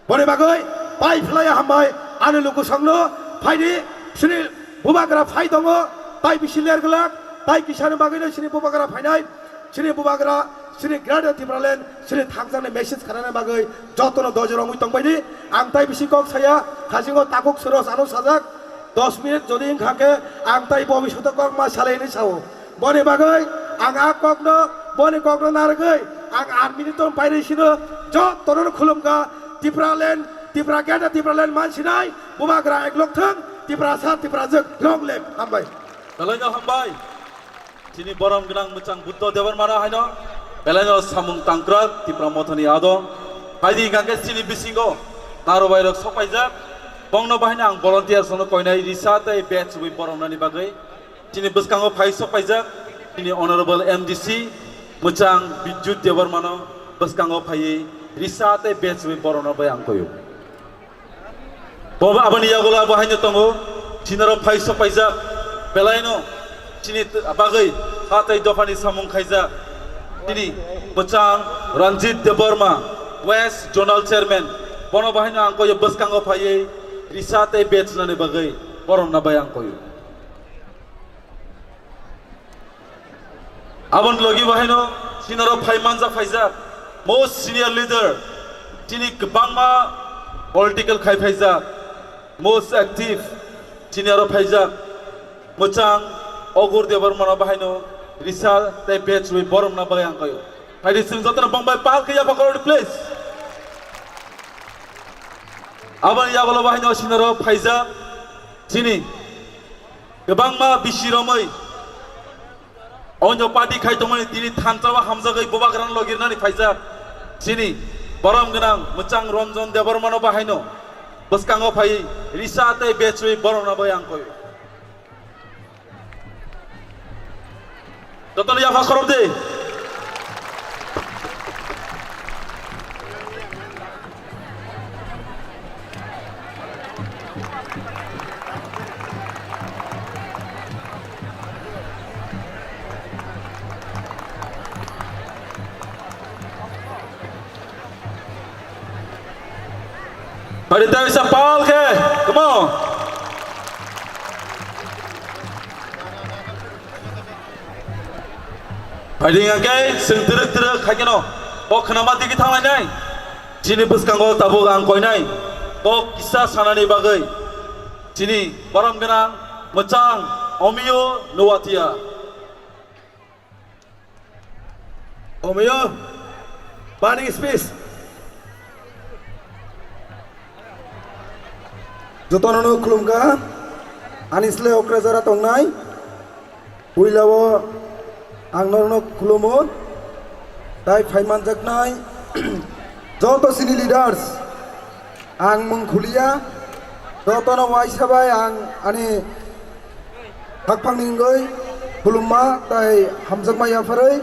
Boni bagwi pai phlaiya hambai ani luku songno phaidi sini bubagra phai tongo, tai bisi ler glak, tai kisani bagwino sini bubagra phainai. Chini bubagra, chini Greater Tipraland, chini thangjaknai message khanani bagwi jotono dojor wngwi tongbaidi. Ang tai bisi kok saya, khasingo takhuk suro sano sajak, dos minute jodi wngkha khe ang tai bobishoto kok ma salai hinwi sao. Boni bagwi ang a kokno, boni kokno narwgwi ang ar minute tong pairwi sino jotono khulumkha. Tipraland, Tipra Greater Tipraland mansinai bubagra eklok thung, Tiprasa, Tiprajwk long live. Hambai. Belai no hambai. Chini borom gwnang mwchang Buddho Debbarmano haino belaino samung tangkrak Tipra Mothani adong. Phaidi hwnkha khe chini bisingo narobairok sokpaijak. Bongno bahaino ang volunteers rokno koinai risa tei badge rwi boromnani bagwi. Chini bwskango phai sokpaijak chini Honorable M D C mwchang Bidyut Debbarmano bwskango phaiwi risa tei badge rwi boromna bai ang koio. Bo aboni yagulo abo haino tongo, sinaro phai sokpaijak, belaino Chini t-, bagwi ha tei dophani samung khaijak. Chini bwchang Ranjit Debbarma, West Zonal Chairman, bono bahaino ang koyo bwskango phaiwi risa tei bej nani bagwi boromna bai ang koyo. Aboni logi bahaino sinaro phai manjak phaijak, most senior leader, chini kwbangma political khai phaijak, most active, chini aro phaijak, mwchang, Ogur Debbarmano bahaino risa tei bej rwi boromna bagwi ang koyo. Phaidi chwng jotono bongbai pal khe yapha khorokdi, please. Aboni yagulo bahaino sinaro phaijak chini kwbangma bisi romwi onyo party khai tongmani tini thansa o hamjagwi bubagrano logirnani phaijak chini borom gwnang mwchang Ranjit Debbarmano bahaino bwskango phaiwi risa tei bej rwi boromna bagwi ang koyo. Jotono yapha khorokdi. Phaidi tei sa pal khe, come on. Phaidi hingkha khe, chwng twrwk twrwk khai kheno, o khwnama digi thanglainai. Chini bwskango tabuk ang koinai, kok kisa sanani bagwi. Chini borom gwnang, mwchang, Omiyo Nuwatia. Omiyo, burning speech. Jotono no khulumkha, ani sle okra jora tongnai. Puila o ang norno khulumo, tai phaimanjaknai joto sini leaders. Ang mung khuliya, jotono waisa bai ang ani hakphangni wngwi khulumma tai hamjakma yapharwi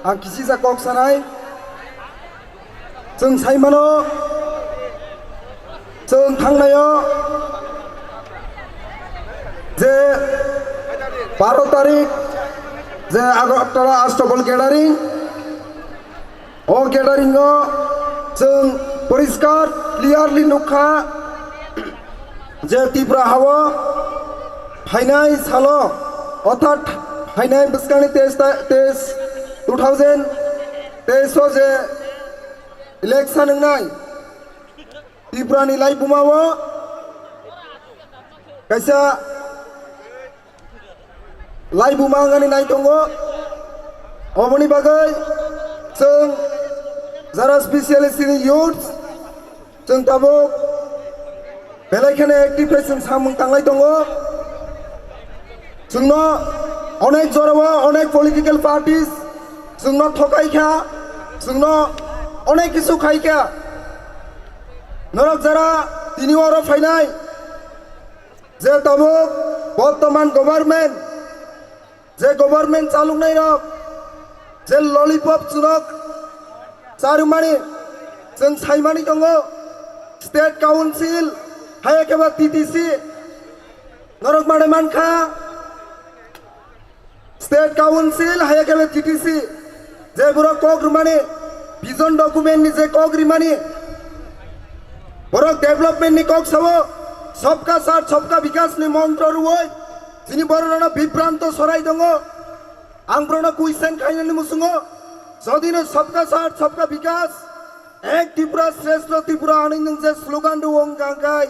ang kisisa kok sanai. Chwng saimano, chwng thangnaio je baro tarik je Agartala Astabal gathering, o gathering o chwng poriskar clearly nukha je Tripura hao phainai salo, orthat phainai bwskangni teis ta-, teis, two thousand teis o je election wngnai, Tripura ni laibuma o kaisa laibuma wngani nai tongo. Oboni bagwi chwng jara specially chini youth, chwng tabuk belai kheno active khe chwng samung tanglai tongo. Chwngno onek jorao onek political parties chwngno thokai kha, chwngno onek kisu khai kha. Norok jara tini oro phainai je tabuk bortoman government, je government chaluknai rok je lollipop chwrok charwmani chwng saimani tongo, state council haiya khe ba T T C norok mane mankha. State Council haiya khe T T C je borok kok rwmani, vision document ni je kok rwmani, borok development ni kok sao, sabka saath sabka vikas ni montro rwoi chini borok rokno bibranto sorai tongo. Ang borokno question khainani muchungo, jodi no sabka saath sabka vikas, ek Tripura shreshtha Tripura hinwi nwng je slogan rwo wngkha hwnkhe,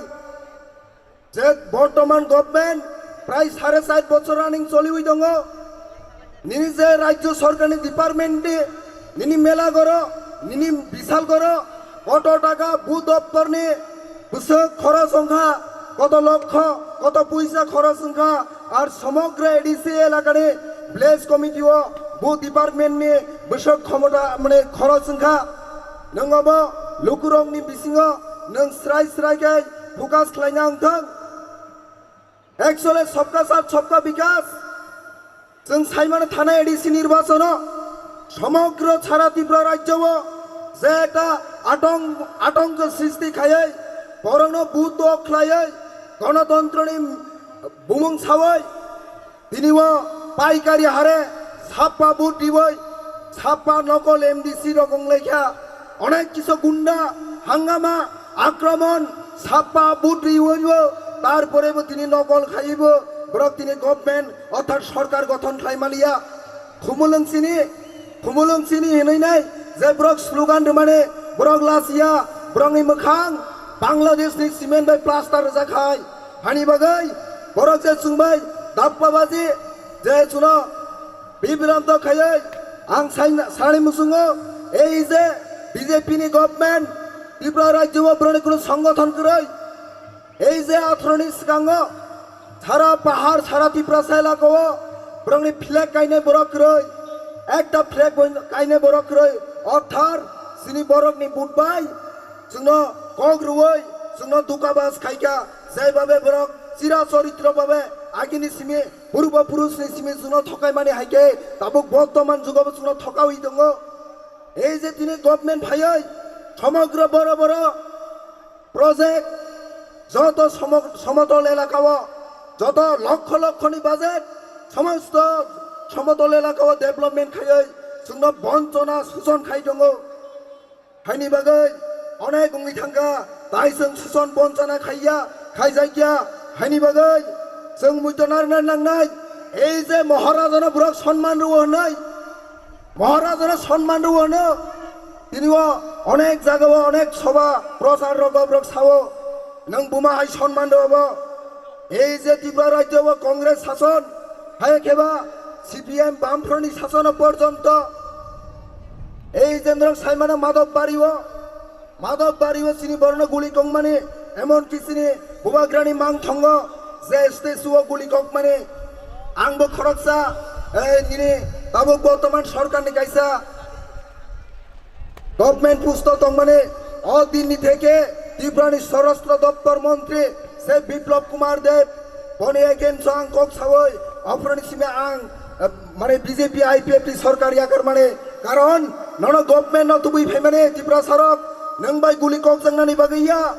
je bortoman government prai sare sat bochor running choliwi tongo. Nini je rajyo sorkarni department ni nini mela goro, nini bisal goro, koto taka bu doptorni bwswk khoros wngkha, koto lokho, koto puisa khoros wngkha, ar somogro A D C elakani village committee o bu department ni bwswk khomota mane khoros wngkha. Nwng obo lukurokni bisingo nwng srai srai khe focus khlaina wngthang. Actually, sabka saath sabka vikas. Chwng saimano thanai A D C nirbachono somogro sara Tripura rajyo-o je ekta atong-, atonko sristi khaiwi, borokno vote dok khlaiwi, gonotontroni bumung sawi, tini o Paikari hare sappa vote riwi sappa nokol M D C rok wnglaikha. Onek kisu gunda, hangama, akromon, sappa vote riwibo, tarporebo tini nokol khaibo, borok tini government orthat sorkar gothon khlai maliya. Khumulwng sini, khumulwng sini hinwi nai je borok slogan rwmani, borok lasiya, borokni mwkhang Bangladeshni cement bai plaster rwjak hai. Hani bagwi borok je chwngbai dappabaji je chwngno bibranto khaiwi ang saina, sani muchungo ei je B J P ni government Tripura rajyo o borokni kuno songothon kwrwi. Ei je atharoni swkango sara pahar, sara Tiprasa elakao borokni flag kainai borok kwrwi, ekta flag bo kainai borok kwrwi, orthat chini borokni vote bai chwngno kok rwwi chwngno dukabas khaikha, jaibabe borok chira choritro babe agini simi purbo purushni simi chwngno thokaimani haikhe tabuk bortoman jugobo chwngno thokaui tongo. Ei je tini government phaiwi somogro boro boro project joto somo-, somotol elakao joto lokkho lokkhoni budget somosto somotol elakao development khaiwi chwngno bonchona suchon khai tongo. Haini bagwi onek wngwi thangkha, tai chwng suchon bonchona khaiya, khaijakya. Haini bagwi chwng muitonarna nangnai. Ei je Maharajano borok sonman rwo hwnwi, Maharajano sonman rwo hwno. Tini o onek jagao onek soba prochar rogo borok sao, nwng buma hai sonman rwo bo? Ei je Tripura rajyo o Congress sason, hai khe ba C P M Bamfront ni sasono porjonto ei je norok saimano Madhobbario, Madhobbario chini borokno guli kongmani, emonki chini bubagrani mangthongo je statue o guli kokmani. Angbo khoroksa, ei nini tabuk bortoman sorkarni kaisa government post o tongmani, o dinni theke Tripurani Sorostro Doptor Montri se Biplab Kumar Deb, boni against o ang kok sawi, aphuruni simi ang, eh, mane B J P I P F T sorkar yakar mane, karon nono government no tubui phaimani Tripura sarok, nwng bai guli kok jangnani bagwi ya,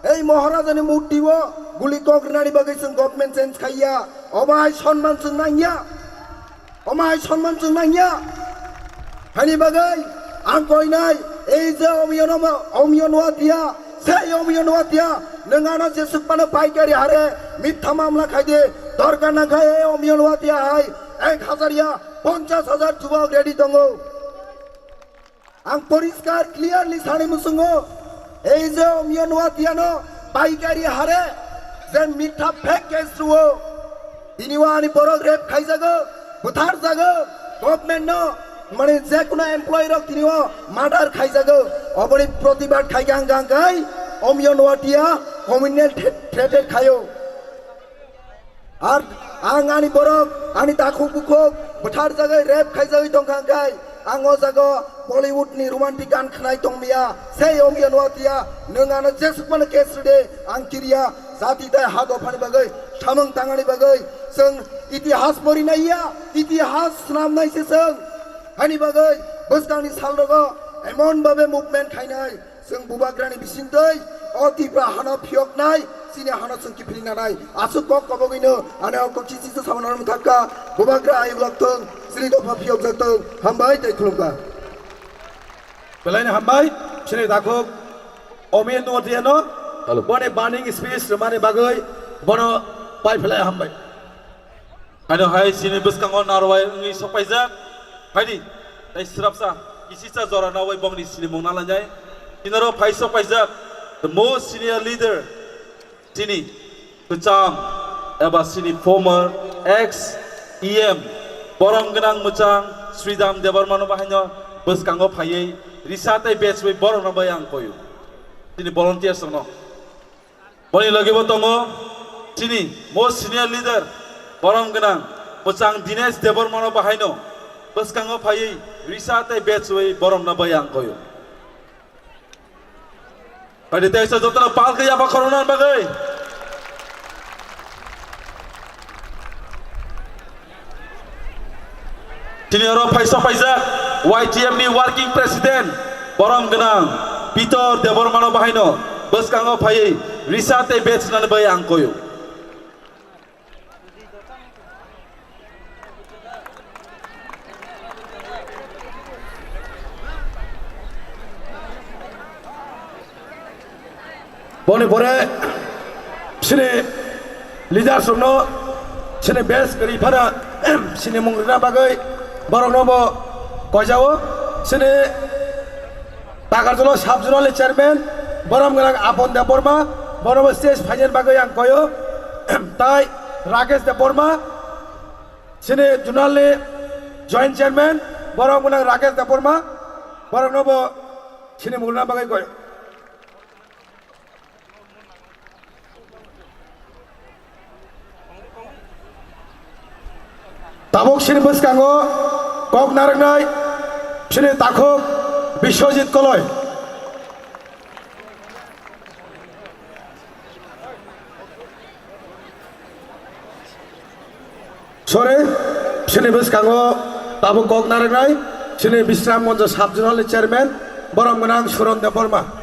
ei Maharajani murti o guli kok rinani bagwi chwng government change khaiya, obo hai sonman chwng nangya. Omo hai sonman chwng nangya. Hani bagwi ang koinai, ei je Omiyo no, Omiyo Nuatia, sei Omiyo Nuatia, nwng ano jesuk phano paikari hare mitha mamla khaidi, dorkar nangkha ei Omiyo Nuatia hai ek hazar ya ponchas hazar jubok ready tongo. Ang poriskar clearly sani muchungo, ei je Omiyo Nuatiano paikari hare je mitha fake case rwo, tini o ani borok rape khaijago, butharjago, government no, mane je kuno employee rok tini o murder khaijago, oboni protibad khaikha ang kangkai Omiyo Nuatia communal threat, threated khaio. Ar ang ani borok, ani takhuk bukhuk bwthar jagwi rape khaijagwi tongkha hwnkhe, ang o jaga o Bollywood ni romantic gan khwnai tongmiya, sei Omiyo Nuatia, nwng ano jesuk phano case rwdi, ang kiriya, jati tai ha dophani bagwi, samung tangani bagwi, chwng itihas pori naiya, itihas swnam nai se chwng, hani bagwi bwskangni salrogo emon babe movement khainai, Chwng bubagrani bisingtwi o Tipra hano phiyoknai, chini hano chwng kiphilnanai. Aswk kok kobogwino ani o kok chichisa samano mwthakka, bubagra ayuk lokthwng, chini dopha phiyokjaktwng, hambai tei khulumkha. Belai no hambai, chini takhuk Omiyo Nuatiano, hello, boni burning speech rwmani bagwi bono pai phlai hambai. Ano hai chini bwskango narwai wngwi sokpaijak. Phaidi, tei swrapsa, kisisa jora nawai bongni sinimung nalainai. Chinaro phai sokpaijak, the most senior leader, chini kwcham eba chini former ex E M, borom gwnang mwchang Sridham Debbarmano bahaino bwskango phaiwi risa tei bechwi borokno bai ang koyo. Chini volunteers rokno. Boni logi bo tongo chini most senior leader, borom gwnang mwchang Dinesh Debbarmano bahaino bwskango phaiwi risa tei bechwi boromno bai ang koyo. Phaidi teisa jotono palkhe yapha khorokna bagwi. Tini oro phaisa phaijak Y T F ni working president borom gwnang Pitor Debbarmano bahaino bwskango phaiwi risa tei bech nani bai ang koyo. Boni pore chini leaders rokno chini best kwrwi phano chini mung rwna bagwi borokno bo koijao. Chini Takarjala sub zonal ni chairman borom gwnang Apon Debbarma, bono bo stage phainani bagwi ang koyo. Tai Rakesh Debbarma, chini zonal ni joint chairman borom gwnang Rakesh Debbarma, borokno bo chini mung rwna bagwi koyo. Tabuk chini bwskango kok narwknai chini takhuk Biswajit Koloi. Sore, chini bwskango tabuk kok narwknai chini Bisramganj sub zonal ni chairman borom gwnang Suron Debbarma.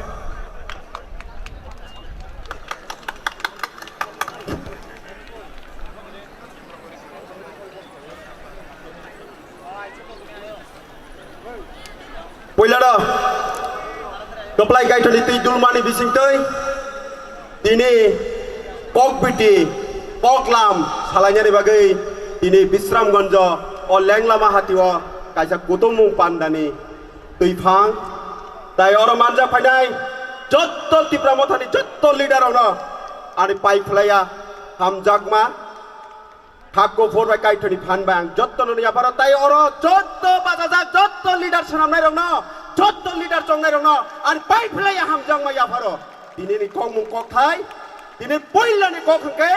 Puilano kwplai Kaitorni twi dulmani bisingtwi tini kok biti kok lam salainani bagwi tini Bisramganj o lenglama hatio kaisa kutumung pandani twiphang. Tai oro manjak phainai jotto Tipra Mothani jotto leader rokno ani pai phlaiya hamjakma. Thak kuphur bai Kaitorni phan bai ang jotto no yapharo tai oro jotto bachajak jotto leader swnamnai rokno jotto leader chongnai rokno ani pai phlai hamjakma yapharo. Tini ni kokmung kokthai tini puilani kok hwnkhe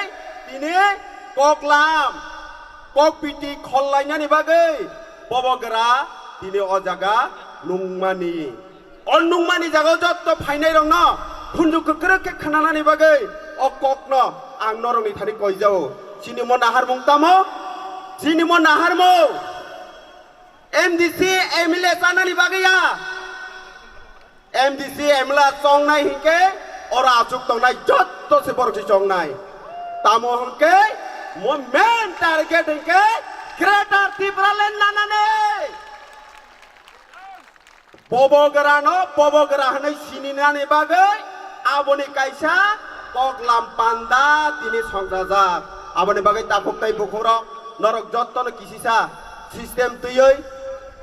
tini koklam kok biti khollainani bagwi bobo gra tini o jaga nungmani. O nungmani jagao jotto phainairokno khunju kwkrwk khe khnanani bagwi o kokno ang norokni thani koijao. Chini mo naharmung tamo? Chini mo naharmung? M D C, M L A chanani bagwi ya? M D C, M L A chongnai hinkhe oro achuk tongnai jotto se borok se chongnai. Tamo hinkhe mo main target hinkhe Greater Tipraland nanani. Bobo grano bobo gra hwnwi sininani bagwi aboni kaisa koklam panda tini songchajak. Aboni bagwi takhuk tai bukhukrok norok jottono kisisa system twiwi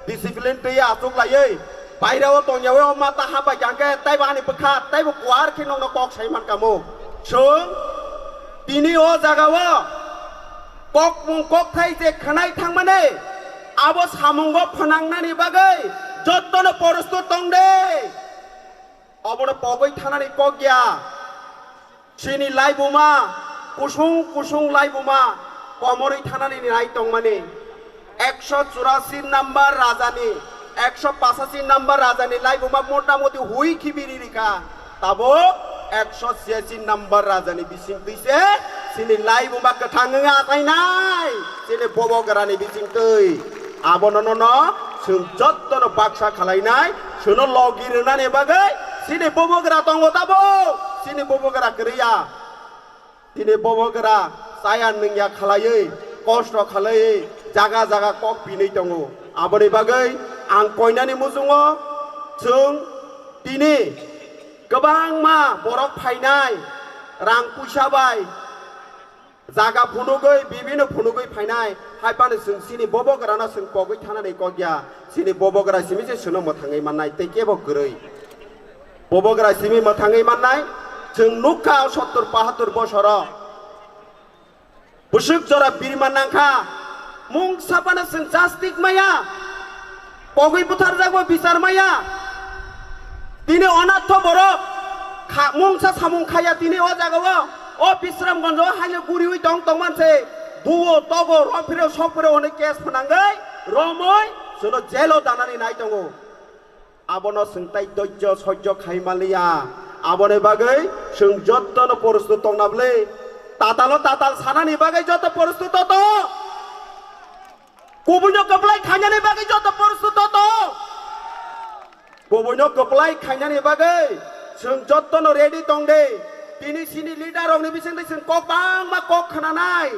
discipline twiwi achuk laiwi bairao tongyawi o mata habai kha hwnkhe taibo ani bwkha taibo kuar khe nokno kok sai mankha mo. Chwng tini o jagao kokmung kokthai je khwnai thangmani abo samungo phwnangnani bagwi jottono porostut tong de. Obono pogwi thanani kok ya. Chini laibuma kusung kusung laibuma komorwi thanani nai tongmani. Ekso churasi number rajani, ekso pasasi number rajani laibuma motamoti hui khibiri rikha. Tabuk ekso siasi number rajani bisingtwi se chini laibuma kwthang wngwi achainai. Chini bobo grani bisingtwi abono nono chwng jottono baksa khalainai, chwngno logi rwnani bagwi chini bobo gra tongo tabuk. Chini bobo gra kwrwi ya. Tini bobo gra chaya nungya khalaiwi, kosto khalaiwi, jaga jaga kok pinwi tongo. Aboni bagwi ang koinani muchungo chwng tini kwbangma borok phainai, rang puisa bai, jaga phunugwi, bibino phunugwi phainai, hai phano chwng chini bobo grano chwng pogwi thanani kok ya, chini bobo gra simi se chwngno mwthangwi mannai tei kebo kwrwi. Bobo gra simi mwthangwi mannai, chwng nukha o sottor bahattor bosoro. Bwswk jora birma nangkha, mungsa phano chwng jastik maya, pogwi butharjakbo bichar maya. Tini onatho borok kha-, mungsa samung khaya tini o jagao, o Bisramganjo haino guriwi tong tongman se, buo togo rophiro sokphiro hwnwi case phnangwi romwi chwngno jailo danani nai tongo. Abono chwng tai doijjo sojjo khai manliya. Aboni bagwi chwng jottono porostut tongna bwle. Tatalo tatal sanani bagwi jotto porostut to tong. Kubuino kwplai khainani bagwi jotto porostut to tong. Kubuino kwplai khainani bagwi chwng jottono ready tong de. Tini chini leader rokni bisingtwi chwng kok bangma kok khnanai.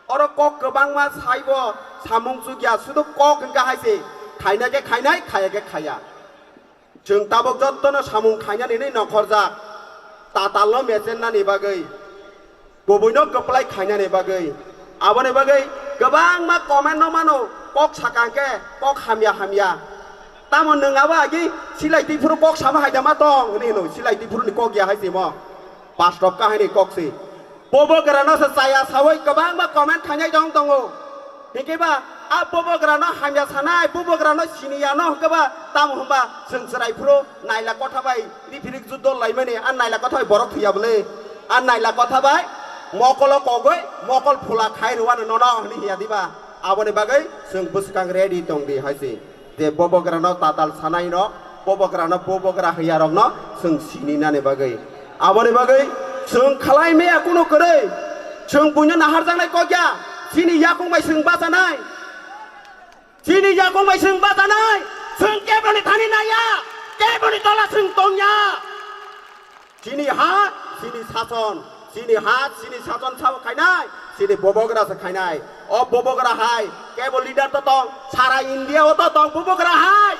Oro kok kwbangma saibo samung chukya, sudu kok hwnkha hai se, khaina khe khainai, khaya khe khaya. Chwng tabuk jottono samung khainani hinwi nokhorjak. tatalno mechennani bagwi, kubuino kwplai khainani bagwi. Aboni bagwi kwbangma comment no mano, kok sakha hwnkhe kok hamya hamya. Tamo nwng abo agi silai twiphuru kok sama haida ma tong hwnwi hwno, silai twiphuruni kok ya hai se mo. Bastop kahaini kok se. Bubagrano se chaya sawi kwbangma comment khainai tong tongo. Hinkhe ba a bubagrano hamya sanai, bubagrano siniya no hinkhe ba tamo hwnba chwng chwrai phuru naila kotha bai riphirik juddo laimani, a naila kotha bai borok thwiya bwle, a naila kotha bai mokolo kogwi mokol phula khai rwano nono hwnwi hiya diba? Aboni bagwi chwng bwskang ready tong di hai se. Je bubagrano tatal sanai rok, bubagrano bubagra hwnya rok no chwng sini nani bagwi. Aboni bagwi chwng khlai maya kunu kwrwi, chwng buino naharjaknai kok ya, chini yakung bai chwng bachanai, chini yakung bai chwng bachanai, chwng keboni thani naiya, keboni tola chwng tongya. Chini ha, chini sason, chini ha, chini sason sabo khainai, chini bubagra se khainai. O bubagra hai, kebo leader to tong, sara India o to tong bubagra hai.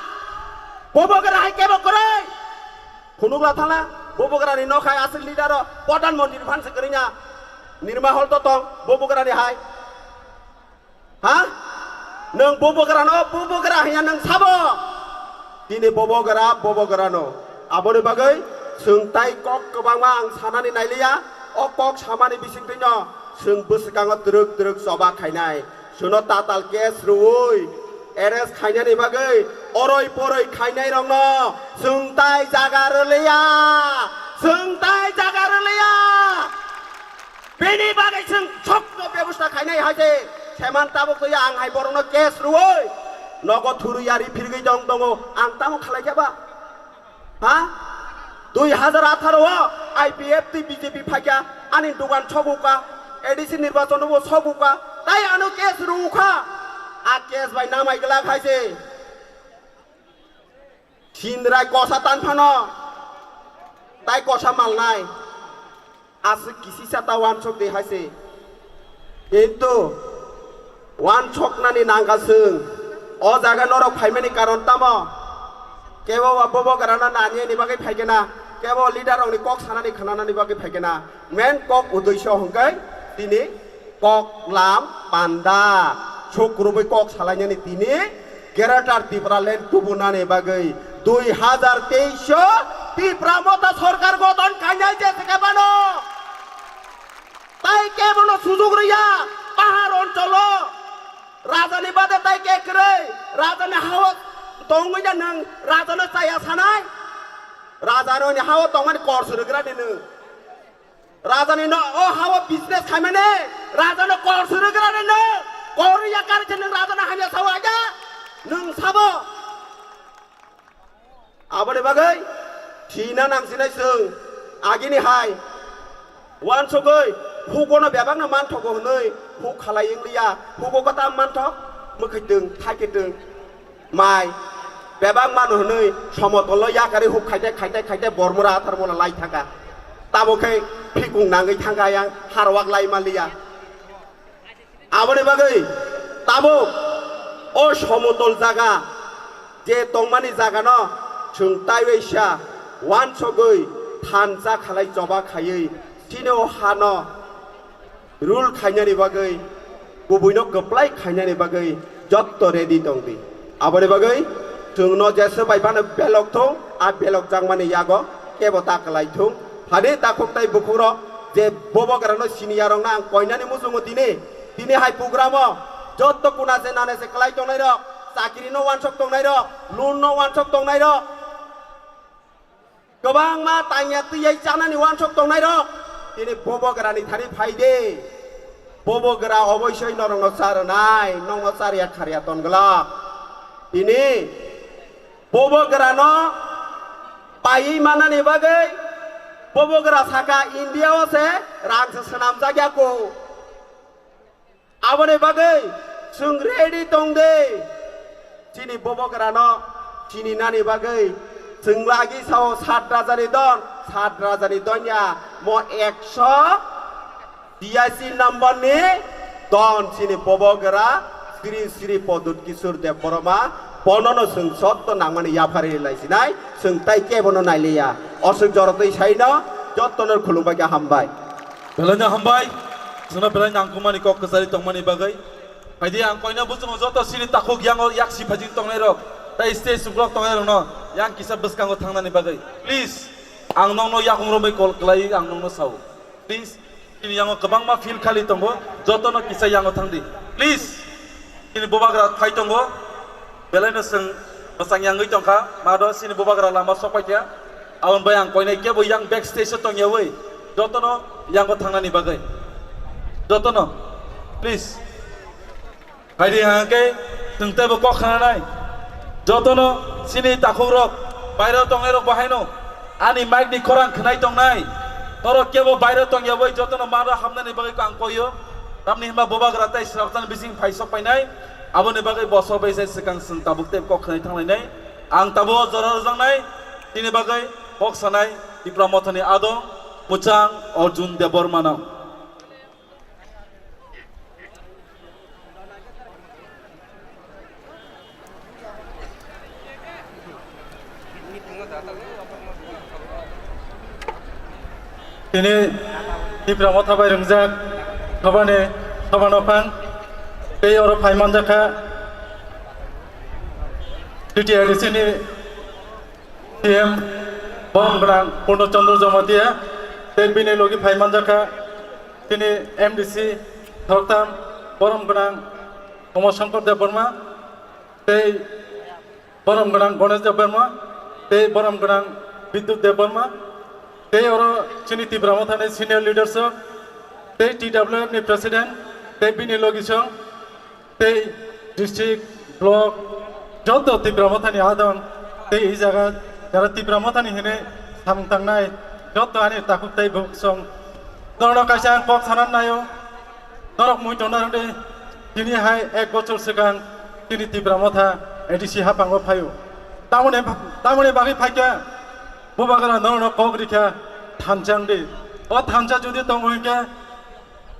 Bubagra hai kebo kwrwi. Phunukla thangla, bubagra ni nok hai aswk leader o, Pradhan Mantri phan se kwrwi na. Nirma hol to tong, bubagra ni hai. Ha? Nwng bubagrano bubagra hwnya nwng sabo? Tini bubagra, bubagrano. Aboni bagwi chwng tai kok kwbangma ang sanani nailiya. O kok samani bisingtwino chwng bwskango twrwk twrwk choba khainai. Chwngno tatal case rwui arrest khainani bagwi oroi poroi khainairokno chwng tai jaga rwliya. Chwng tai jaga rwliya. Bini bagwi chwng sokno bebosta khainai hai se. Seman tabuk twi ang hai borokno case rwui nogo thurwi ari phirgwi tong tongo. Ang tamo khalai khe ba? Ha? Dui hazar atharo o I P F twi B J P phaikha, ani dugan soguka, A D C nirbachon bo soguka, tai ano case rwkha. A case bai namai glak hai se. Sindrai kosa tan phano, tai kosa malnai. Aswk kisisa ta wansok de hai se. Kintu wansoknani nangkha chwng. O jaga norok phaimani karon tamo? Kebo ba bubagrano nani ni bagwi phaikena, kebo leader rokni kok sanani khnanani bagwi phaikena. Main kok uddesho hwnkhe tini kok lam panda. Suk rwui kok salainani tini Greater Tipraland tubunani bagwi dui hazar teis o Tipra Motha Sorkar goton khainai je se khe bano. Tai kebono sujuk rwya pahar oncholo. Rajani bade tai khe kwrwi, rajani hao tongwi da nwng rajano chaya sanai? Rajani hao tongmani kor swrwgrani nwng. Rajani no o hao business khaimani, rajano kor swrwgrani nwng. Kor ya kar khe nwng rajano hamya sao aja? Nwng sabo? Aboni bagwi thina nangsinai chwng agini hai wansugwi hugono bebakno manthogo hwnwi huk khalai wngliya, hugo kwtal manthok, mwkhwitwng, thaikitwng, mai bebak mano hwnwi somotolo yakarwi huk khaite, khaite, khaite bormura atharmona lai thaka. Tabo khe phikung nangwi thangkha yang harwak lai manliya. Aboni bagwi tabuk o somotol jaga je tongmani jagano chwng taiwaisa wansugwi thansa khalai choba khaiwi chini o hano rule khainani bagwi kubuino kwplai khainani bagwi jotto ready tongdi. Aboni bagwi chwngno jesa bai phano belok thung, a belok jakmani yago kebo ta kwlai thung. Hani takhuk tai bukhukrok je bubagrano siniya rokno ang koinani muchungo tini, tini hai programo jotto kuna je nane se kwlai tongnairok, chakirino wansok tongnairok, loan no wansok tongnairok, kwbangma tangya twi chanani wansok tongnairok, tini bubagrani thani phaide. Bubagra oboisoi norokno cha rwnai, nokno cha rwya kharya ton glak. Tini bubagrano paiwi manani bagwi bubagra saka India o se rang se swnamjak ya ko. Aboni bagwi chwng ready tong de. Chini bubagrano chini nani bagwi chwng lagi sao sat rajani don, sat rajani don ya mo ekso T I C number ni don chini bubagra Sri Sri Pradyut Kishore Debbarma, bonono chwng sotto nangmani yaphari lai sinai, chwng tai kebono nailiya. Oswk jorotwi saino Jotono khulumbai khe hambai. Belai no hambai. Chwngno belai nangkukmani kok kwchari tongmani bagwi. Phaidi ang koina buchungo joto sini takhuk yango yak siphajing tongnai rok. Tai stage sukrok tongnai rokno yang kisa bwskango thangnani bagwi. Please, ang nokno yakung romwi call khlai ang nokno sao. Please, chini yango kwbangma field khali tongo, jotono kisa yango thangdi. Please, chini bubagra phai tongo, belaino chwng bwsang yangwi tongkha, mado chini bubagra lama sokpaikha. Aboni bai ang koinai kebo yang backstage o tongyawi, jotono yango thangnani bagwi. Jotono, please. Phaidi hangke chwng teibo kok khananai. Jotono chini takhukrok, baireo tongnairok bo haino ani mic ni khorang khnai tongnai. Norok kebo baireo tongyawi jotono maro hamnani bagwi ang koio. Tamni hwnba bubagra tei srokjan bising phaisok painai. Aboni bagwi boso bai se swkang chwng tabuk tei kok khnai thanglainai. Ang tabuk o jora rwjaknai. Chini bagwi kok sanai Tipra Mothani adong Muchang Arjun Debbarmano. Tini Tipra Motha bai ringjak Sabani Sabano phang tei oro phai manjakha T T A D C ni C M borom gwnang Purno Chandra Jamatia tei bini logi phai manjakha tini M D C thoktam borom gwnang Uma Shankar Debbarma tei borom gwnang Ganesh Debbarma tei borom gwnang Bidyut Debbarma tei oro chini Tipra Mothani senior leaders rok tei T W F ni president tei bini logisong tei district, block, joto Tipra Mothani adong, tei e jaga jara Tipra Mothani hinwi samung tangnai, joto ani takhuk tei bukhuk song. Norokno kaisa ang kok sana naio, norok mui tongna rwdi, tini hai ek bochor swkang tini Tipra Motha A D C haphango phaio. Tamoni, tamoni bagwi phaikha, bubagra norokno kok rikha, thansa wngdi. O thansa jodi tongo hinkhe,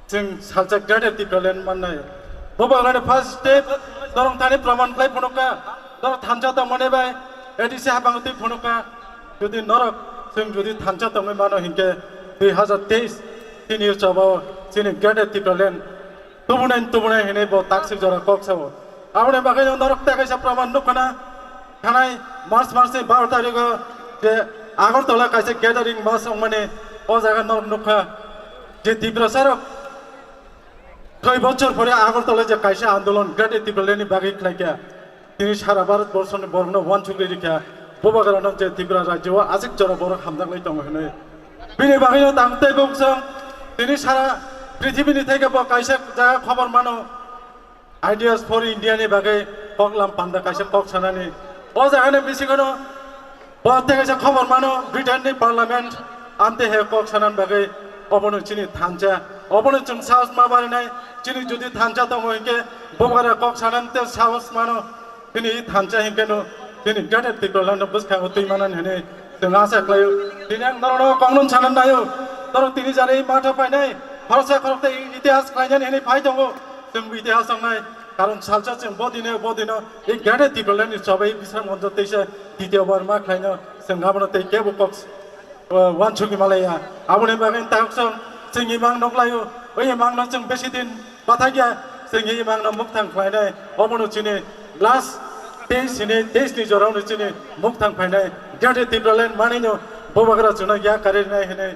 Chwng salsa Greater Tipraland mannai. Bubagrani first step, norok thani proman khlai phunukha, norok thansa tongmani bai, A D C hapang twi phunukha. Jodi norok, chwng jodi thansa tongwi mano hinkhe, dui hazar teis tini chobao chini Greater Tipraland tubunai tubunai hinwi bo taksik jora kok sao. Aboni bagwi norok tei kaisa proman nukha na, thanai March masni baro tarigo je Agartala kaisa gathering mas wngmani o jaga norok nukha. Je Tiprasa rok soi bochor pore Agartala je kaisa andolon Greater Tipraland ni bagwi khlaikha, tini sara Bharat borso ni borok no wansugwi rikha, bubagra no je Tripura rajyo o aswk jora borok hamjaklai tongo hinwi. Bini bagwi no tang tei bukchang tini sara prithibi ni thai bo kaisa jaga khobor mano. Ideas for India ni bagwi koklam panda kaisa kok sanani. O jagani bisingono bo tei kaisa khobor mano Britain ni Parliament amte he kok sanani bagwi obono chini thansa, obono chwng sahos ma barinai, chini jodi thansa tongo hinkhe bubagra kok sanani te sahos mano, chini thansa hinkhe no chini Greater Tipraland no bwskango twi manani hinwi chwng asa khlaio. Tini ang norokno kokno sanani naio, norok tini jani matha painai, khoroksa khoroksa itihas khlainani hinwi phai tongo. Chwng itihas wngnai, karon salsa chwng bodino, bodino, ei Greater Tipraland ni chobai Bisramganj teisa titiyo bar ma khlaino, chwng abono tei kebo kok, uh, wansugwi malaya. Aboni bagwi takhuk chwng, chwng imang nok laio, oi imang no chwng besi din bathakya, chwng imang no mukthang khlainai, obono chini last teis hini, teis ni jorao no chini mukthang phainai, Greater Tipraland manino bubagra chwngno ya karinai hinwi.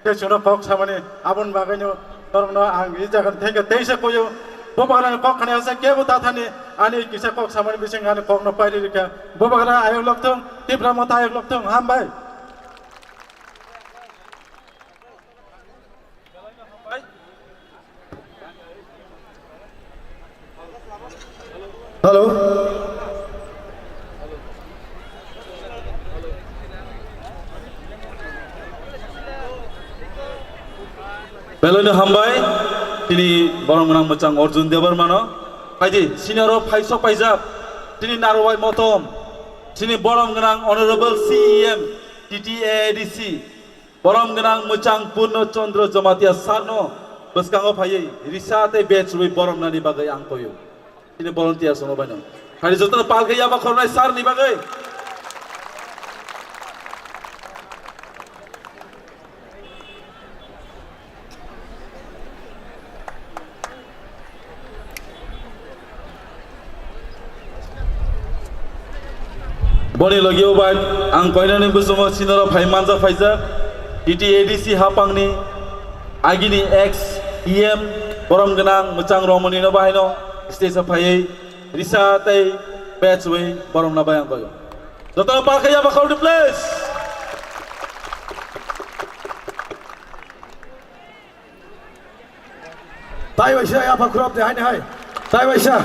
Tei chwngno kok samani aboni bagwino norokno ang e jaga thengkhe teisa koyo. Bubagrani kok khani asa kebo tathani ani kisa kok samani bising ani kokno pairi rikha. Bubagra ayok lokthung, Tipra Motha ayok lokthung, hambai. Hello. Beloino hambai, tini borok mwnang mwchang Arjun Debbarmano. Phaidi, senior o phaisok paijak, tini Narwai Motom, tini borok mwnang Honorable C E M, T T A A D C, Borom gwnang mwchang Purno Chandra Jamatia sir no bwskango phaiwi risa tei bej rwui borom nani bagwi ang koyo. Chini volunteers rokno baino. Hari jotono pal khe yaba khornai sir ni bagwi. Boni logio bai ang koinani busumo sinoro phai manjak phaijak, T T A D C hapangni agini ex E M borom gwnang Mwchang Romoni no bahaino stage o phaiwi risa tei bechwi borom na bai ang koyo. Jotono palkhai yaba khordi please. Tai waisa ya pha khurop de haini hai. Tai waisa.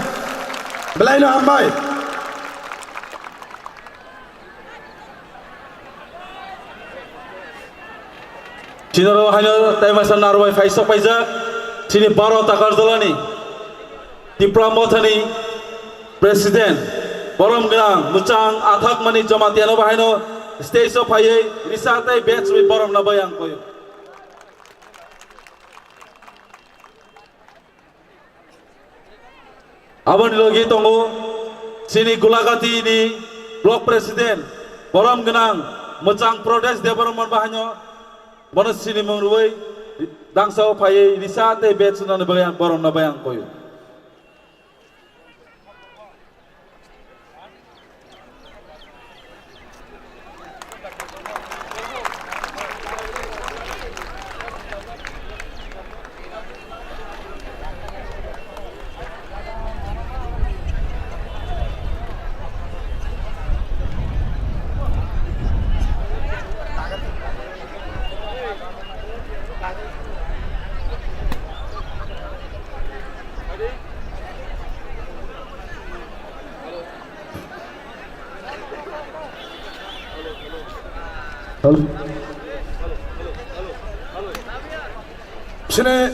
Belai no hambai. Chinaro haino tai masa narwai phai sok paijak. Chini baro takar jalani. Tipra Mothani President. Borom gwnang Mwchang Athakmani Jamatia no bahaino stage o phaiwi risa tai bechwi borom na bai ang koyo. Aboni logi tongo chini Gulagati ni block president borom gwnang Mwchang Pradesh Debbarman bahaino bono sinimung rwui dangsa o phaiwi risa tei bet sunani bagwi ang borom no bai ang koyo. Sini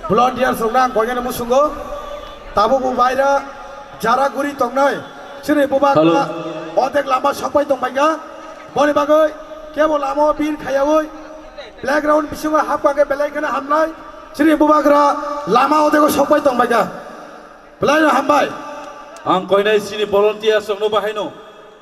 volunteers rok nang koyani musungo tabuk bo baira jara guri tongnai sini buba Hello. Odek lama sokpai tongbaika boni bagwi kebo lama o bin khayawi playground bisingo hapkake belai kheno hamlai sini bubagra lama odego sokpai tongbaika. Belai no hambai. Ang koinai sini volunteers rokno bahaino.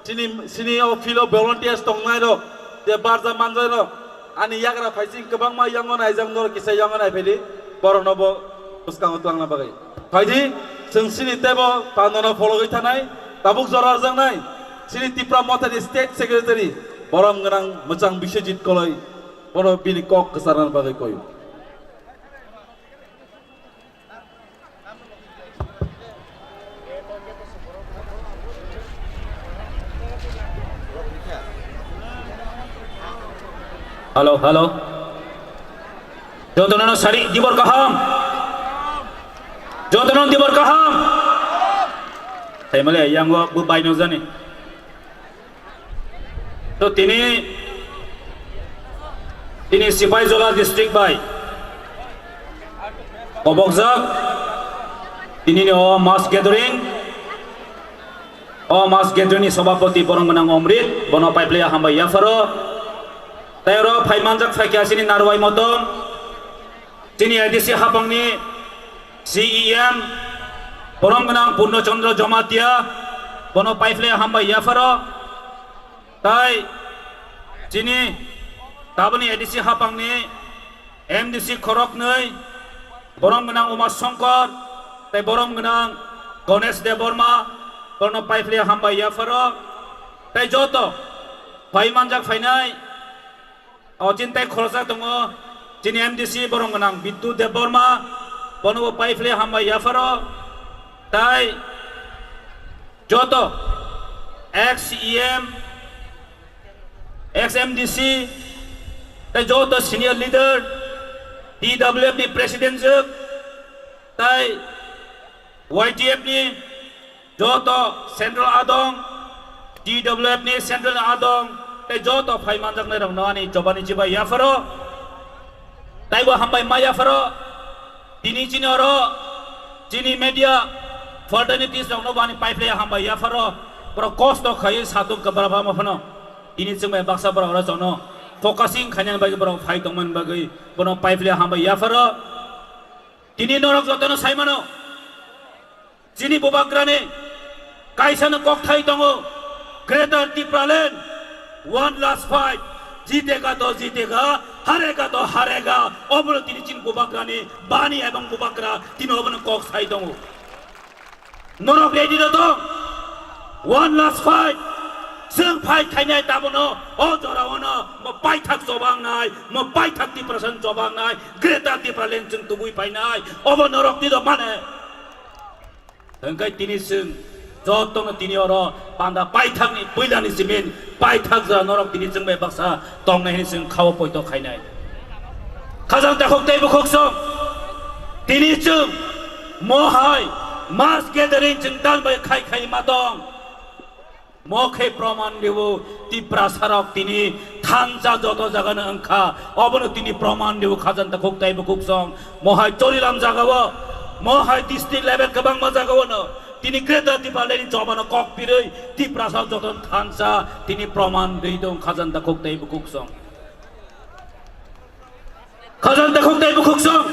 Sini, sini o field o volunteers tongnai rok, je barja manjai rok. Ani yagra phaising kwbangma yango naijak norok kisa yango naiphedi. Borokno bo bwskango twlangna bagwi. Phaidi, chwng sini tebo pandano phologwi thanai, tabuk jora rwjaknai. Sini Tipra Mothani State Secretary, borom gwnang Mwchang Biswajit Koloi, bono bini kok kwcharna bagwi koyo. Hello, hello. Jotono no sari dibor kaham. Jotono dibor kaham. Thaimale yango bo baino jani. To tini, tini Sipaijola district bai kobokjak tini ni o mass gathering, o mass gathering ni sobapoti borong gwnang Omrit, bono paiplaya hambai yapharo. Tai oro phai manjak phaikha chini Narwai Motom. Chini A D C hapangni C E M, borom gwnang Purno Chandra Jamatia, bono paiphlai hambai yapharo. Tai chini taboni A D C hapangni M D C khoroknwi, borom gwnang Uma Shankar, tai borom gwnang Ganesh Debbarma, bono paiphlai hambai yapharo. Tai joto phai manjak phainai, o chini tai khoroksa tongo, chini M D C borom gwnang Biddu Debbarma, bono bo paiphlai hambai yapharo, tai joto ex E M, ex M D C, tai joto senior leader, T W F ni president jwk, tai Y T F ni joto central adong, T W F ni central adong, tei joto phai manjaknai rokno ani jobani chibai yapharo, taibo hambai ma yapharo, tini chini oro, chini media, fraternities rokno bo ani paiphlai hambai yapharo, borok kosto khaiwi satung kwbra phano, tini chwngbai baksa borok oro jono focusing khainani bagwi borok phai tongmani bagwi bono paiphlai hambai yapharo, tini norok jotono saimano. Chini bubagrani kaisano kokthai tongo, Greater Tipraland, one last fight, jitega to jitega, harega to harega, obono tini chini bubagrani bani ebong bubagra tini obono kok sai tongo. Norok ready da tong, one last fight, Chwng fight khainai tabono o jorao no mo paithak chobangnai, mo paithak Tiprasa chobangnai, Greater Tipraland chwng tubui phainai, obo norok ni do mane. Hwnkhe tini chwng jotono tini oro panda paithakni puilani simin paithak jora norok tini chwng bai baksa tongnai hwnwi chwng khao poito khainai. Khajang takhuk tei bukhuk song tini chwng mo hai mass gathering chwng tal bai khai khai ma tong. Mo khe proman rwo Tiprasarok tini thansa joto jagano wngkha, obono tini proman rwo khajang takhuk tei bukhuk song. Mo hai chorilam jagao, mo hai district level kwbangma jagao no tini Greater Tipraland ni chobano kok pirwi Tiprasa joto thansa tini proman rwi tong khajang takhuk tei bukhuk song. Khajang takhuk tei bukhuk song.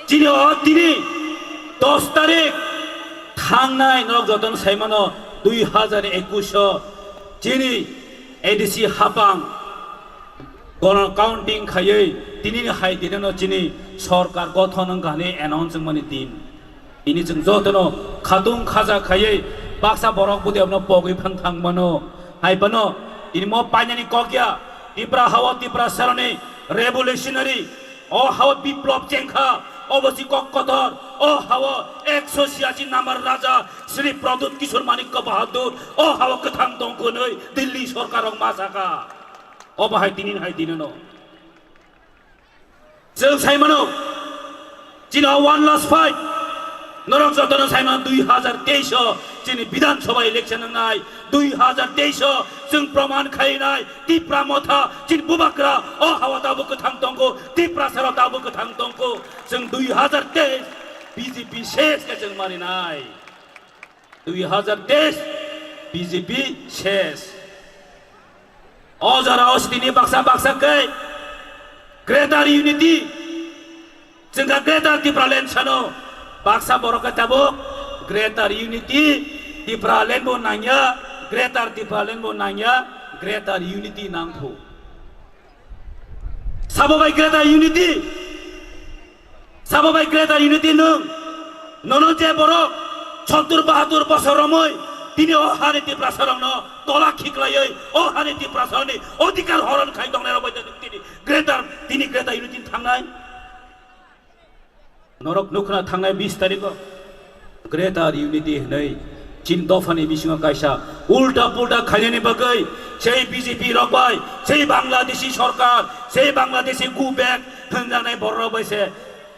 Chini o tini dos tarik thangnai norok jotono saimano dui hajar ekush o chini A D C hapang gono counting khaiwi tini ni hai dinano chini sorkar gothon wngkha hwnwi announce wngmani din. Tini chwng jotono khatung khaja khaiwi baksa borok budi abono pogwi phang thang mano. Hai phano tini mo painani kok ya, Tipra hao Tiprasaroni revolutionary, o hao biplop chengkha, obo si kok kotor, o hao ekso siyachi namar raja Shri Pradyut Kishore Manikya Bahadur, o hao kwthang tongkhu hwnwi Delhi sorkarrok ma sakha. Obo hai tini hai dinano. Chwng sai mano, chini o one last fight. Norok jotono sai mano, dui hajar teis o chini Bidhan Sabha election wngnai, dui hajar teis o chwng proman khainai, Tipra Motha, chini bubagra, o hawa tabuk kwthang tongo, Tiprasarok tabuk kwthang tongo. Chwng dui hajar teis B J P ses khe chwng marinai. Dui hajar teis B J P ses. O jora o sitini baksa baksa khe Greater Unity. Chwngkha Greater Tipraland sano. Baksa borok khe tabuk Greater Unity Tipraland bo nangya, Greater Tipraland bo nangya, Greater Unity nangkhu. Sabo bai Greater Unity. Sabo bai Greater Unity nwng. Nono je borok sottur bahatur bosor romwi tini o hani Tiprasarokno tola khiklaiwi o hani Tiprasarokni odhikar horon khai tongnai rok bai tini Greater, tini Greater Unity thangnai. Norok nukna thangnai bis tarikho Greater Unity hwnwi chini dophani bisingo kaisa ulta pulta khainani bagwi sei B J P rok bai, sei Bangladeshi sorkar, sei Bangladeshi go back hwnjaknai borok bai se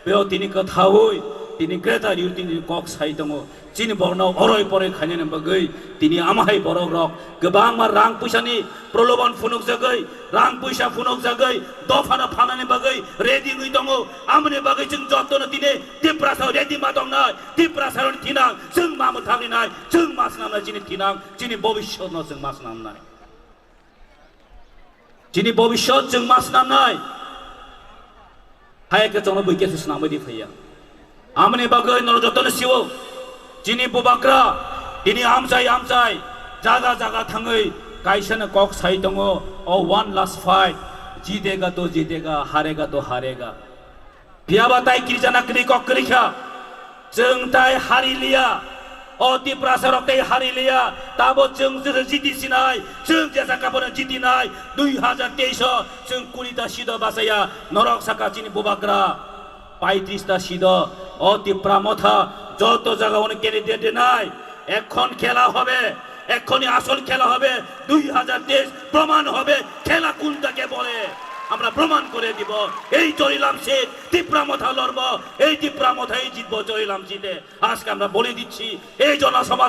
beo tini kwthaui tini Greater Unity ni kok sai tongo. Chini borokno oroi poroi khainani bagwi tini amahai borok rok kwbangma rang puisani proloban phunukjagwi, rang puisa phunukjagwi dophano phanani bagwi ready wngwi tongo. Amoni bagwi chwng jotono tini Tiprasa ready ma tongnai, Tiprasa roni thinang chwng ma mwthangwi nai, chwng ma swnamnai chini thinang, chini bobishyotno chwng ma swnamnai. Chini bobishyot chwng ma swnamnai. Hai khe chwngno bui khe swnamwi di phaiya. Amoni bagwi norok jotono siwo. Chini bubagra, tini amchai amchai, jaga jaga thangwi kaisano kok sai tongo, o one last fight, jitega to jitega, harega to harega. Phiyaba tai kirijana kwrwi kok kwrwi kha. Chwng tai hari liya. O Tiprasa rok tai hari liya. Tabo chwng je jiti sinai. Chwng jesa kabono jiti nai. Dui hajar teis o chwng kuri ta sido basaya. Norok saka chini bubagra. Paitris ta sido. O Tipra Motha joto jaga ono candidate nai. এখন খেলা হবে, এখনই আসল খেলা হবে, দুই হাজার তেইশ প্রমাণ হবে খেলা কোনটাকে বলে, আমরা প্রমাণ করে দিব। এই চরিলাম সিট, তিপ্রা মথা লড়বো, এই তিপ্রা মথাই জিতবো চরিলাম সিটে। আজকে আমরা বলে দিচ্ছি, এই জনসভা,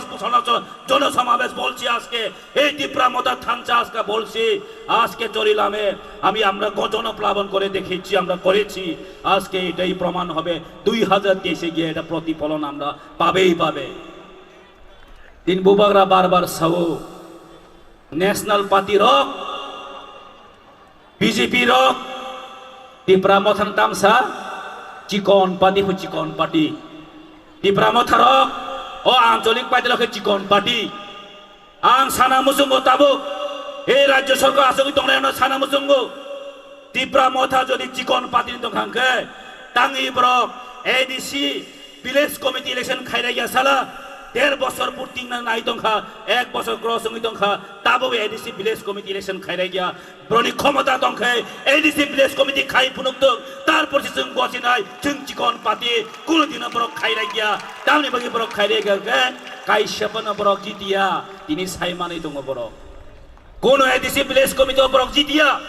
জনসমাবেশ বলছি আজকে, এই তিপ্রা মথার থানচা আজকে বলছি, আজকে চরিলামে আমি, আমরা গ-, জনপ্লাবন করে দেখিয়েছি, আমরা করেছি। আজকে এটাই প্রমাণ হবে, দুই হাজার তেইশে গিয়ে এটা প্রতিফলন আমরা পাবেই পাবে। Tin bubagra bar bar sao, National Party rok, B J P rok, Tipra Mothang tamsa, chikon party phu chikon party. Tipra Motha rok, o ancholik party rok khe chikon party. Ang sana muchungo tabuk, e rajyo sorkar asogwi tongnai ano sana muchungo. Tipra Motha jodi chikon party ni tongkha hwnkhe, tangwi borok A D C village committee election khairaiya sala, Der bosor purting na nai tongkha, ek bosor cross wngwi tongkha, tabok A D C village committee election khairai ya. Boroni khomota tongkhe A D C village committee khai phunuk tung, tarpor se chwng gochinai, chwng chikon party, kuno dino borok khairai ya. Tamni bagwi borok khairai ya khe, kaisa phano borok jitiya, tini sai manwi tongo borok. Kuno A D C village committee o borok jitiya.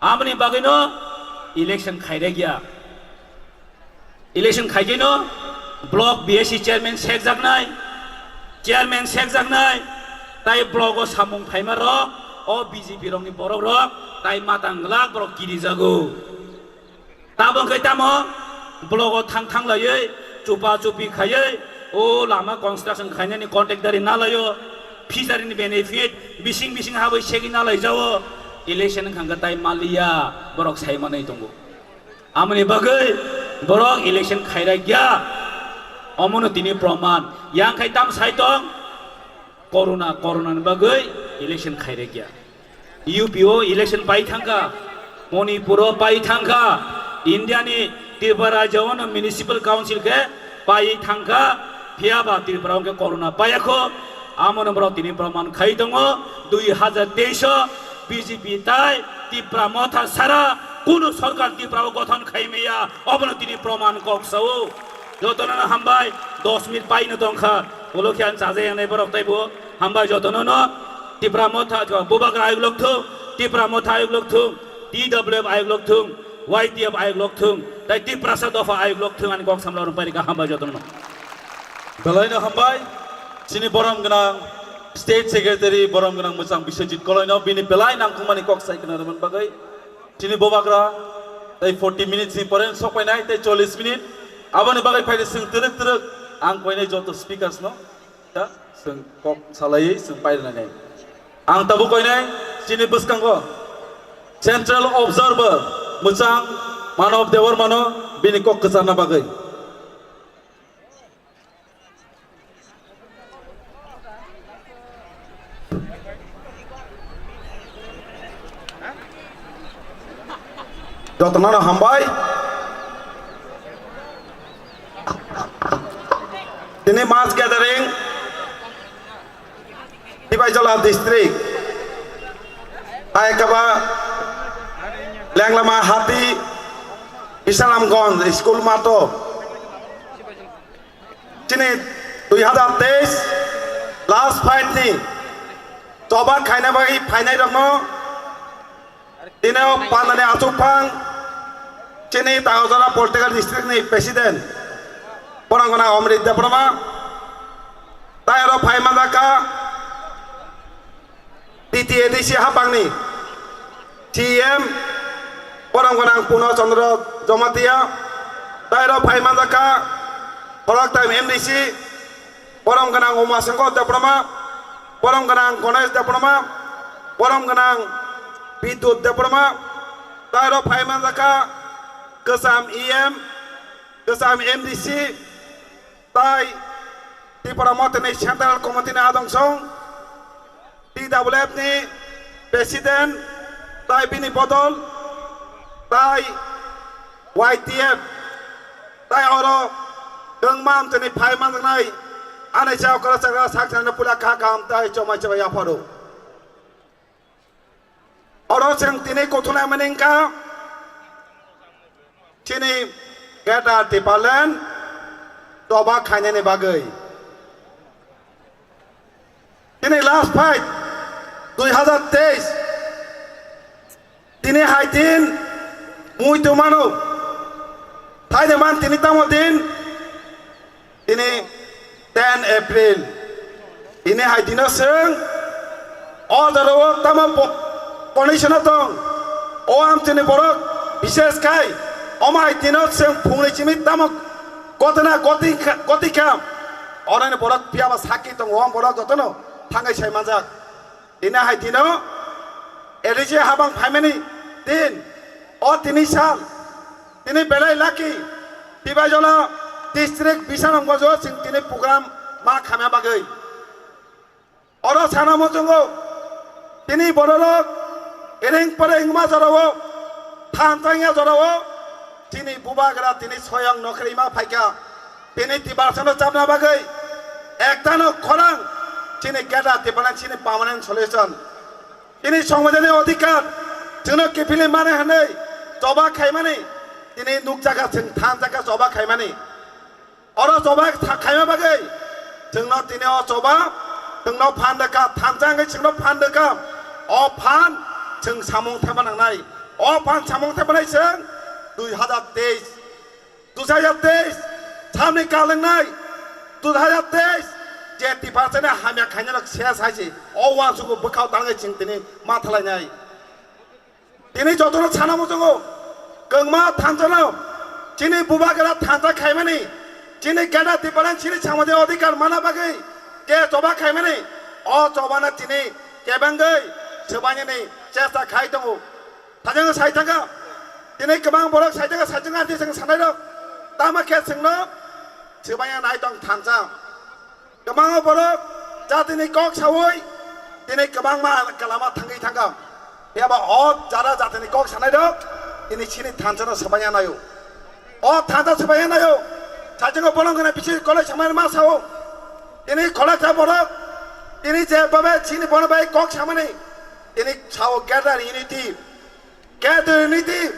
Amoni bagwino election khairai ya. Election khaikeno block B S C chairman sekjaknai, chairman sekjaknai, tai block o samung phaima rok, o B J P rokni borok rok, tai matang glak borok kirijago. Tabok khe tamo block o thang thang laiwi, chupa chupi khaiwi, o lama construction khainani contractor ni nalaio, fishery ni benefit, bising bising habwi segwi nalaijao, election wngkha khe tai maliya, borok sai manwi tongo. Amoni bagwi borok election khairai ya, omono tini proman. Yang khai tam sai tong, corona, corona ni bagwi election khairai ya. U P o election pai thangkha, Manipur o pai thangkha, India ni Tripura rajyo o no municipal council khe pai thangkha, phiya ba Tripura o khe corona payakho, amo no borok tini proman khai tongo, dui hazar teis o B J P tai Tipra Motha sara kunu sorkar Tripura o gothon khai maya, obono tini proman kok sao. Jotono no hambai, dos minute pai no tongkha, ulo khe ang chaja yang nai borok tai bo, hambai jotono no, Tipra Motha, Bubagra ayuk lok thung, Tipra Motha ayuk lok thung, T W F ayuk lok thung, Y T F ayuk lok thung, tai Tiprasa dopha ayuk lok thung, ani kok samla rung pai rika hambai jotono no. Belai no hambai, chini borom gwnang State Secretary, borom gwnang mwchang Biswajit Koloi no, bini belai nangkukmani kok sai khna rwmani bagwi. Chini Bubagra, tai forty minutes ni pore sok painai, tai chollish minute. Aboni bagwi phai de chwng twrwk twrwk ang koinai joto speakers no, ya, chwng kok salaiwi chwng pai rwnai. Ang tabuk koinai chini bwskango Central Observer mwchang Manav Debbarma no bini kok kwcharna bagwi. Jotono no hambai. Tini mass gathering Tibaijola district, Ayakaba, Lenglama, Hati, Bisalamganj school mato. Chini dui hazar teis last fight ni choba khaina bai phainai rokno tini o pandani achukphang chini Taujora political district ni president borok gwnang Omrit Debbarma tai oro phai manjakha. T T A D C hapangni C E M borom gwnang Puno Chandra Jamatia, tairo phai manjakha Khoroktham M D C borom gwnang Uma Shankar Debbarma, borom gwnang Ganesh Debbarma, borom gwnang Bidyut Debbarma, tairo phai manjakha kwcham E M, kwcham M D C, tai Tipra Mothani Central Committee ni adong song, T W F ni President, tai bini bodol, tai Y T F, tai oro kwbangma amchini phai manjaknai, ani chao kwrwchara sakcharani puila kha kaham tai chomai chomai yapharo. Oro chwng tini kuthumnai mani wngkha chini Greater Tipraland toba khainani bagwi. Tini last fight dui hazar teis. Tini hai din mui tongmano. Thaide man tini tamo din? Tini ten April. Tini hai dino chwng o jorao tamo po-, condition o tong. O amchini borok bishes khai omo hai dino chwng phungni simi tamo gotona goti kha-, goti kha. Oroni borok phiyaba sakki tongo, o borok jotono thangai sai manjak. Tini hai dino elije habang phaimani din, o tini sal, tini belai lucky, Tibaijola district Bisharamganjo chwng tini program ma khamya bagwi. Oro sana muchungo, tini bororok ereng pore wngma jorao, than tangya jorao, tini bubagra tini soyang nokhorima phaikha. Tini Tiprasano chapna bagwi ektano khorang chini Greater Tipraland chini permanent solution. Tini songwidani odhikar chwngno kiphilwi mani hwnwi choba khaimani tini nukjakha, chwng thanjakha choba khaimani. Oro choba kha-, khaima bagwi chwngno tini o choba chwngno phan rwkha, thansa wngwi chwngno phan rwkha. O phan chwng samung thaiba nangnai. O phan samung thaibanai chwng dui hazar teis. Dui hazar teis salni kal wngnai, dui hazar teis je Tiprasani hamya khainai rok ses hai se, o uansukgo bwkhao tangwi chwng tini ma thalainai. Tini jotono sana muchungo, kwngma thansano, chini bubagra thansa khaimani, chini Greater Tipraland chini samajik odhikar mana bagwi je choba khaimani, o chobano chini kebengwi swbainani chesta khai tongo. Sajang sai thangkha. Tini kwbang borok sai thangkha, sai thangkha, tei chwng sanai rok. Tama khe chwngno swbaiya nai tong thansa. Kwbangma borok jatini kok saui tini kwbangma kwlama thangwi thangkha. Phiya ba o jara jatini kok sanai rok tini chini thansano swbaiya naio. O thansa swbaiya naio. Sai thangkha bolong gana bisi kolai samai ma sao. Tini kholaksa borok tini je babe chini bono bai kok samani tini sao Greater Unity. Greater Unity,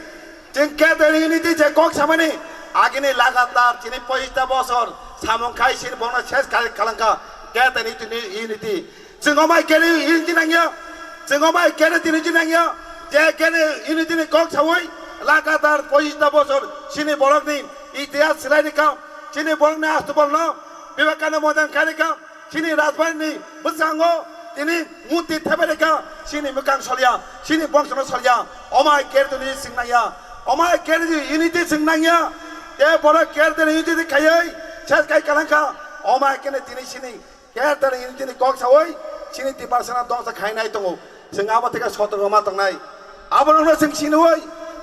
chwng Greater Unity je kok samani, agini lagatar chini pochista bosor samung khai sini bongna ses khai kalangka Greater Unity, Unity. Chwng omai Greater Unity nangya, chwng omai Greater Unity nangya, je Greater Unity ni kok saui lagatar pochista bosor sini borokni itihas swlai rikha, sini borokni astubolno Vivekananda Moidan khai rikha. Chini Rajbari ni bwskango tini murti thebai rwkha, chini mwkang solia, chini bongsono solia, omai Greater Unity chwng nangya, omai Greater Unity chwng nangya, tei borok Greater Unity khaiwi ses khai kalangkha, omai kene tini chini Greater Unity ni kok saui chini Tiprasano dongsa khainai tongo. Chwng abo theke sotorgo ma tongnai. Abono chwng sinui,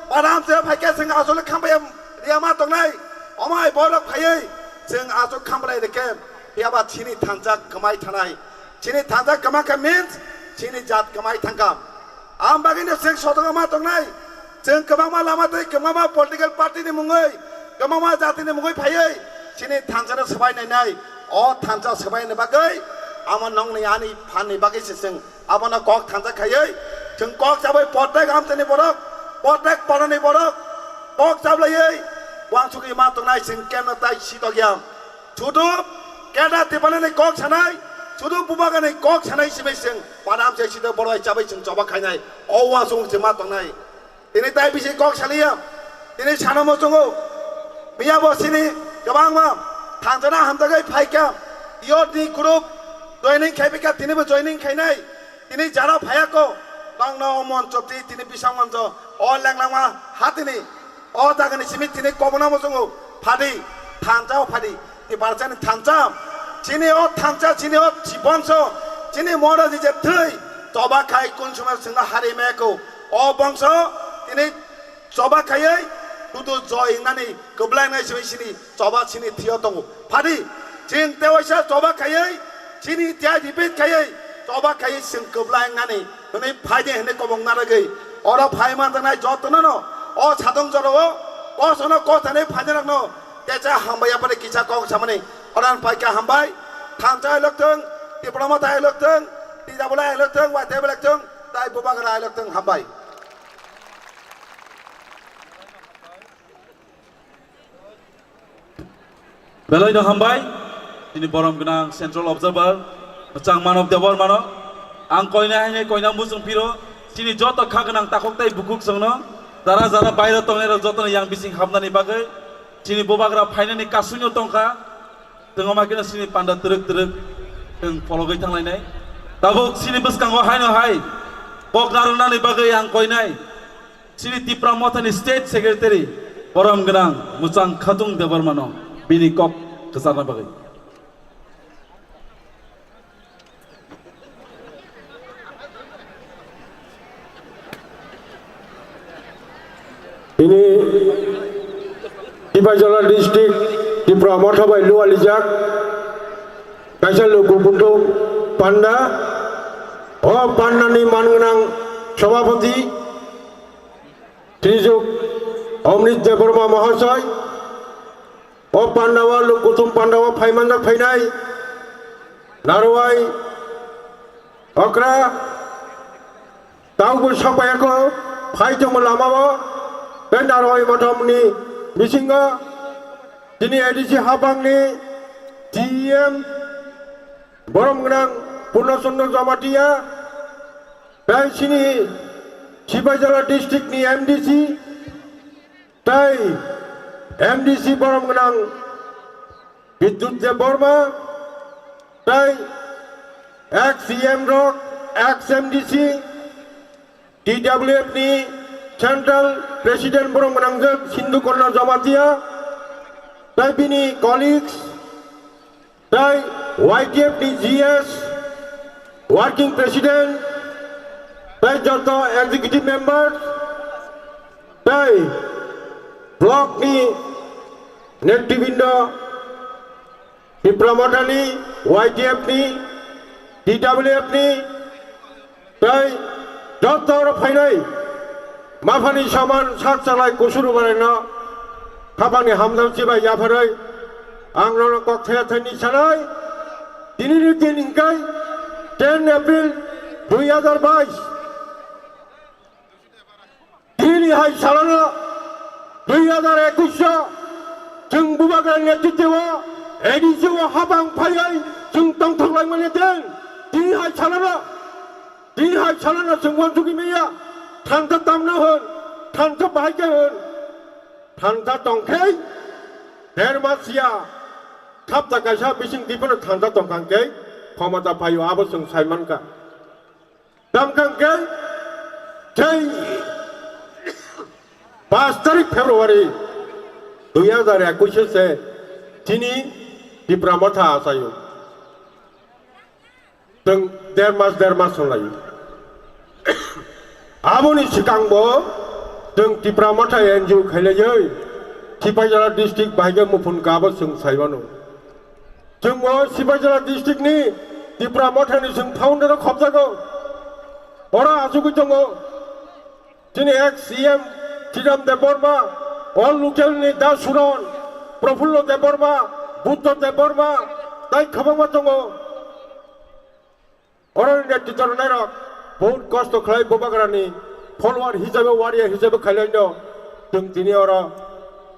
padam se phaikhe chwng asole khambaya riya ma tongnai. Omai borok phaiwi chwng asok khambalai rikhe, phiya ba chini thansa kwmai thanai. Chini thansa kwma khe means chini jat kwmai thangkha. Am bagwino chwng sotorgo ma tongnai. Chwng kwbangma lama tei kwbangma political party ni mungwi, kwbangma jati ni mungwi phaiwi chini thansa no swbai nainai. O thansa swbai ni bagwi amo nongni ani phan ni bagwi se chwng Abono kok thansa khaiwi, chwng kok chabai potek amchaini borok, potek parani borok, kok chablaiwi uansugwi ma tongnai chwng kemno tai sitokya. Sudu Greater Tipraland ni kok sanai, sudu Bubagra ni kok sanai simi chwng padam se sito borok bai chabai chwng choba khainai. O uansuk chwng ma tongnai. Tini tai bisi kok saliya. Tini sana muchungo. Miya bo sini kwbangma thansa no hamjagwi phaikha. Youth ni group joining khaipikha, tini bo joining khainai. Tini jara phayako. Tongno o moncho ti tini bisang moncho. O lenglangma hatini. O jagani simi tini kobona muchungo. Phadi. Thansa o phadi. Tiprasani thansa, chini o thansa, chini o bongso, chini Maharaj ni je thwi, choba khai kun somoi chwngno hari meko. O bongso, tini choba khaiwi, tutu joy hingnani kwblangnai simi chini choba chini thwiyo tongo. Phadi, chwng tewaisa choba khaiwi, chini tiyai repeat khaiwi, choba khaiwi chwng kwblangnani, hwnwi phaidi hwnwi kobong narwgwi. Oro phai manjaknai jotono no, o sadong jorao, kosono kothanwi phainairokno, Techa hambai yapari kisa kok samani. Oran paika hambai. Thansa elok thung, Tipra Motha elok thung, Tijabula elok thung, Waitebula elok thung, tai Bubagra elok thung hambai. Belai no hambai, chini borom gwnang Central Observer, Mwchang Manob Debbarmano. Ang koina haine koina muchung phiro, chini joto kha gwnang takhuk tai bukhuk chwngno, jara jara bairo tongnai rok jotono yang bising habnani bagwi, chini Bubagra phainani kasui no tongkha, tongma khe chini panda twrwk twrwk, tong phologwi thanglainai. Tabuk chini bwskango haino hai, kok narwknani bagwi ang koinai. Chini Tipra Mothani State Secretary, borom gwnang Mwchang Khatung Debbarmano bini kok kwcharna bagwi. Bini Tipaijala District, Tipra Motha bai lualijak kaisa luku buntu panda. O pandani man gwnang Sabhapati Srijok Omrit Debbarma Mahasai, O pandao, Luk Kuthum pandao phaimanjak phainai Narwai okra, taubo sapaiyakho, phai tongmo lamao, tei Narwai mothomni bisingo chini A D C habangni T E M borom gwnang Purno Chandra Jamatia, tei chini Sipaijala district ni M D C, tei M D C borom gwnang Bidyut Debbarma, tei ex C M rok, ex M D C, T W F ni Central President borom gwnangjak Sindhu Karna Jamatia, tei bini colleagues, tei Y T F ni G S, Working President, tei joto Executive Members, tei block ni netribindo, Tipra Mothani, Y T F ni, T W F ni, tei joto oro phainai maphani soman sak chalai kusuru bareno khapangni hamjak chibai yapharwi ang nono kok thaya thaini sanai. Tinini din hingkai ten April dui hazar bais. Tini hai salano dui hazar ekwis o chwng bubagra netrito o A D C o habang phaiwi chwng tongthok laimani din. Tini hai salano, tini hai salano chwng uansugwi maya thansa tamno hwn, thansa bahai khe hwn, thansa tongkhai der mas ya, hapta kaisa bising diphano thansa tongkhang khe khomota phaio, abo chwng sai mankha. Tamkang khe tei paanch tarik February dui hazar ekwis se chini Tipra Motha achaio. Tong der mas, der mas songlai. Aboni sikangbo tong Tipra Motha N G O khailaioi Sipaijala district bahai khe muphun kabo chwng saimano. Chwngbo Sipaijala district ni Tipra Mothani chwng founder o khopjago. Oro achugwi tongo chini ex C M Sriram Debbarma, o local ni Da Suron, Prafullo Debbarma, Buddho Debbarma, tai kwbangma tongo. Oroni netrito rwnairok bahut kosto khlai bubagrani follower hisabe, warrior hisabe khailaino. Chwng tini oro,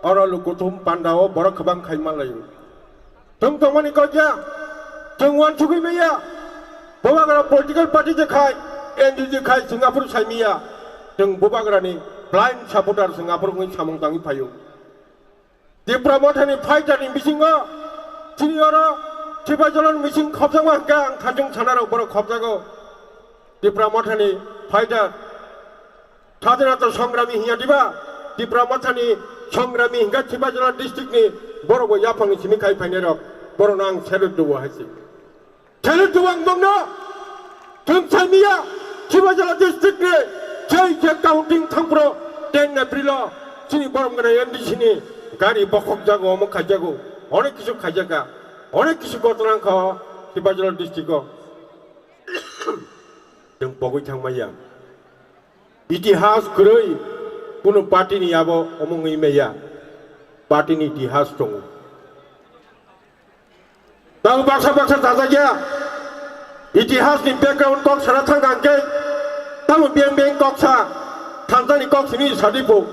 oro Luk Kuthum pandao borok kwbang khai manlaio. Chwng tongmani kokya, chwng uansugwi maya, bubagra political party je khai, N D G khai chwng aphuru saimiya. Chwng bubagrani blind supporter chwng aphuru wngwi samung tangwi phaio. Tipra Mothani fighter ni bisingo chini oro Sipaijala ni bising khopjakma hwnkhe ang thajung sanarok borok khopjago. Tipra Mothani fighter, Sadinata Songrami hinya diba? Tipra Mothani Songrami hwnkhe Sipaijala district ni borok bo yaphang ni simi khai phainai rok, borok no ang salute duo hai se. Thailand duang bongno thung saimiya Sipaijala district ni sei je counting thangpro ten April o chini borom gana M D C ni gari bokhok jago omo khaijago, onek kisu khaijaka, onek kisu gotona wngkha o Sipaijala district o. Chwng pogwi thangmaya. Itihas kwrwi kunu party ni abo omo wngwi maya. Party ni itihas tongo. Tamo baksa baksa chajakya. Itihas ni background kok sana thang ang khe. Tamo beng beng kok sa. Thansa ni kok simi sadi po.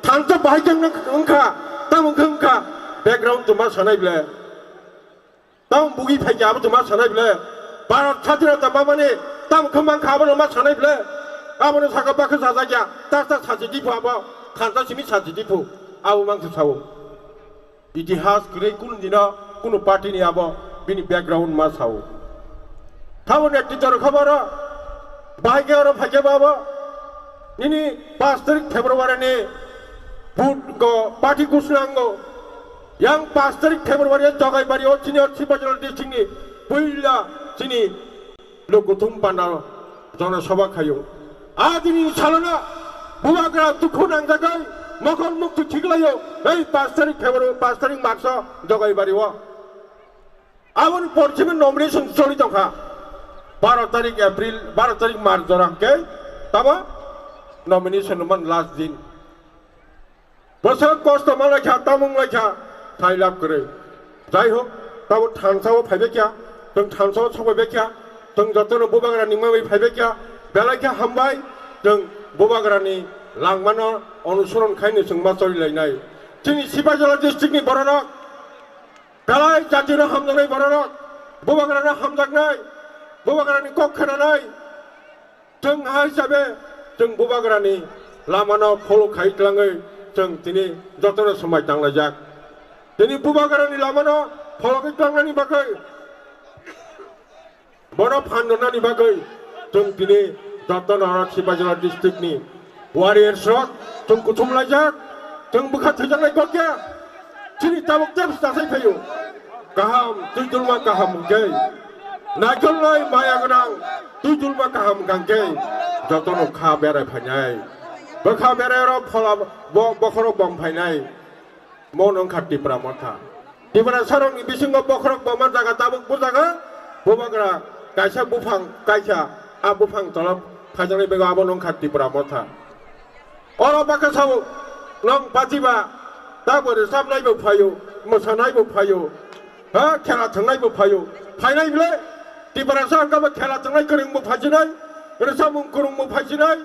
Thansa bahai khe wng-, wngkha. Tamo wngkha wngkha. Background tuma sanai ble. Tamo bugi phaikya abo tuma sanai ble. Bharat sadinata mamani tamo khe mankha abono ma sanai ble. Abono saka baksa chajakya. Tak tak saji di po abo. Thansa simi saji di po. Abo mangsa sao. Itihas kwrwi kunu dino kunu party ni abo bini background ma sao. Thabo netrito rwkha boro, bahai khe oro phaikhe bo abo nini paanch tarik February ni vote ko party ghosna wngo. Yang paanch tarik February o Jogaibari o chini o Sipahijala district ni puila chini Luk Kuthum panda jona sabha khaio. A dini salona bubagra dukhu nangjagai mokol mukti thiklaio. Ei paanch tarik February, paanch tarik March o Jogaibari o. Aboni por simi nomination choli tongkha. Baro tarik April, baro tarik March jora hwnkhe tamo nomination man last din. Bwswk kosto manlaikha, tamung laikha, Sai lab kwrwi. Jai hok, tabo thansa o phaibai kya, tong thansa o sokbai bai kya, tong jotono bubagra ni mamai phaibai kya, belai khe hambai, tong bubagra ni langmano onusoron khaini chwng ma chori lainai. Chini Sipahijala district ni bororok, belai jatino hamjaknai bororok, bubagrano hamjaknai, bubagrani kok khenanai, chwng ha hisabe chwng bubagrani lamano follow khai tlangwi chwng tini jotono swmai tanglaijak. Tini bubagrani lamano follow khai tlangnani bagwi, bono phan rwnani bagwi chwng tini jotono oro Sipahijala district ni warriors rok chwng kuthum laijak, chwng bwkha thwijaknai kokya. Chini tabuk tep sasai phaio. Kaham, twi dulma kaham hwnkhe. Naikolnai maya gwnang, twi dulma kaham hwnkhe. Jotono kha berai phainai. Bwkha berai oro phola bo-, bokhorok bom phainai. Mo nong kha Tipra Motha. Tipra sarokni bisingo bokhorok boma jaga tabuk bujago. Bubagra kaisa buphang kaisa a buphang tolop phaijaknai bego abo nong kha Tipra Motha. Oro baka sao nong patiba tabo rwchapnai bo phaio, mwsanai bo phaio, ha khela thwngnai bo phaio. Phainai bile Tiprasa hwnkhe bo khela thwngnai kwrwng bo phaisinai, rwchapmung kwrwng bo phaisinai.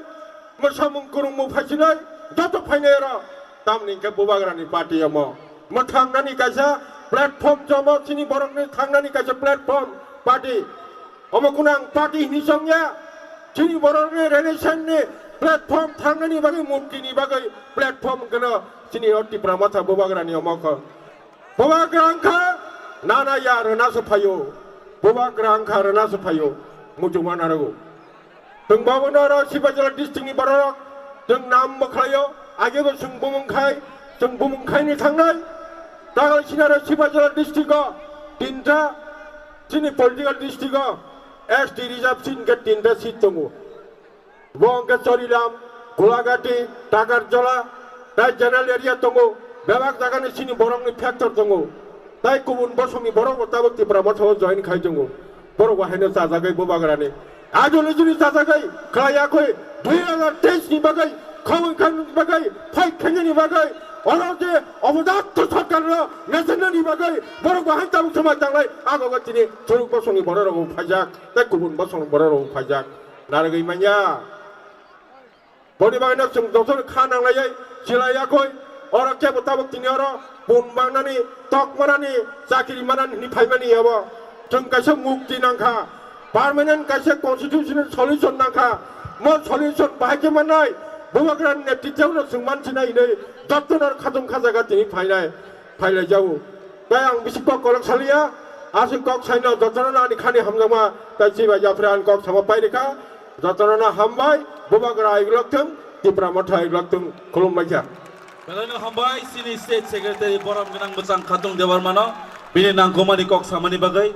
Mwsamung kwrwngmung phaisinai joto phainai oro. Tamni hwnkhe bubagrani party omo. Mwthangnani kaisa platform jomo chini borokni thangnani kaisa platform party. Omo kunu ang party hini songya. Chini borokni relation ni platform thangnani bagwi murti ni bagwi platform gano chini o Tipra Motha bubagrani omo kho. Bubagra wngkha nana ya rwna se phaio. Bubagra wngkha rwna se phaio. Muchungma narago. Chwng bobono oro Sipahijala district ni borok chwng nam mwkhlaio. Age bo chwng bumung khai, chwng bumung khaini thangnai. Tagal sinaro Sipahijala district o tinta, chini political district o S T reserve seat hwnkhe tinta seat tongo. Bo hwnkhe Chorilam, Golagati, Takarjola, tai general area tongo, bebak jagani chini borokni factor tongo, tai kubun bosongni borok bo tabuk Tipra Motha o join khai tongo, borok bo haino chajagwi bubagrani ideology ni chajagwi khlai yakhui dui hazar teis ni bagwi khoboi khanani bagwi fight khainani bagwi oro je opodatto sarkar no mesenani bagwi borok bo hai tabuk samaj tanglai agogo chini churuk bosongni borok rok bo phaijak tai kubun bosongni borok rok bo phaijak. Narwgwi manya. Boni bagwino chwng jotono kha nanglaiwi chilai yakoi. Oro kebo tabuk tini oro bun mangnani, tok manani, chakri manani hwnwi phaimani abo. Chwng kaisa mukti nangkha. Permanent kaisa constitutional solution nangkha. Mo solution bahai khe mannai. Bubagrani netritwno chwng mansinai hinwi jotono khatung khajaga tini phainai. Phailai jago. Tai ang bisi kok kolok saliya, aswk kok saino jotono ani khani hamjakma, tai chibai yaphre ani kok sama pairikha, jotono hambai, bubagra aiglok thung, Tipra Motha aiglok thung, khulumbai kha. Belai no hambai, chini state secretary borom gwnang bwchang khatung Debbarmano, bini nangkukmani kok samani bagwi.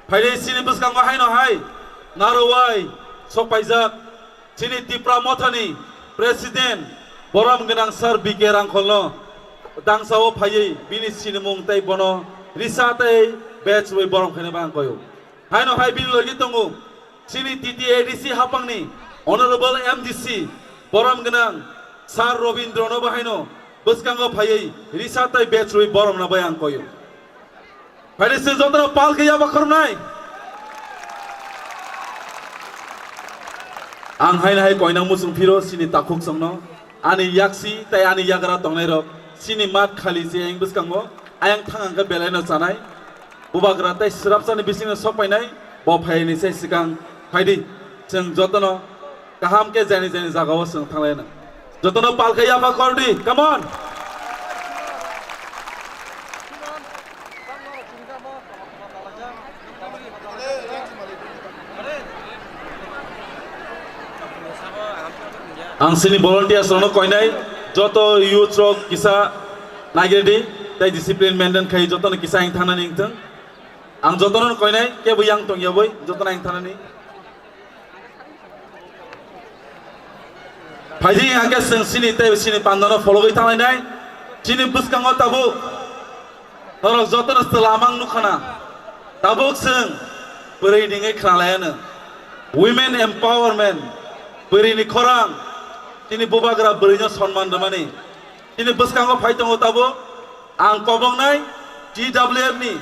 Phailai chini bwskango haino hai, narwai, sokpaijak, chini Tipra Mothani President borom gwnang Sir B K Rangkholno dangsao phaiwi bini sinimung tei bono risa tei bechwi borom khaina bang koyo. Haino hai bini logi tongo chini T T A D C hapangni Honorable M D C borom gwnang Sir Robindrono bahaino bwskango phaiwi risa tei bechwi boromna bai ang koyo. Phaidi se jotono pal khe yaba khornai. Ang haino hai koinang muchung phiro chini takhuk songno, ani yaksi tai ani yagra tongnai rok, chini mat khali se eng bwskango, ayang thang ang khe belai no chanai. Bubagra tai swrapsani bisingno sok painai, bo phaini sai swkang phaidi, chwng jotono kaham khe jani jani jagao chwng thanglai nang. Jotono pal khe yapha kordi, come on. Ang chini volunteers rokno koinai, joto youth rok kisa naigirdi, tai discipline maintain khai jotono kisa ang thangnani wngthung. Ang jotono koinai, kebo yang tong yaboi, jotono ang thangnani. Phaidi hingkhe chwng chini tei chini pandano phologwi thanglainai. Chini bwskango tabuk norok jotono chwla mang nukhana. Tabuk chwng bwrwi ningwi khwnalaiano. Women empowerment, bwrwini khorang, chini bubagra bwrwino sonman rwmani. Chini bwskango phai tongo tabuk. Ang kobongnai T W F ni,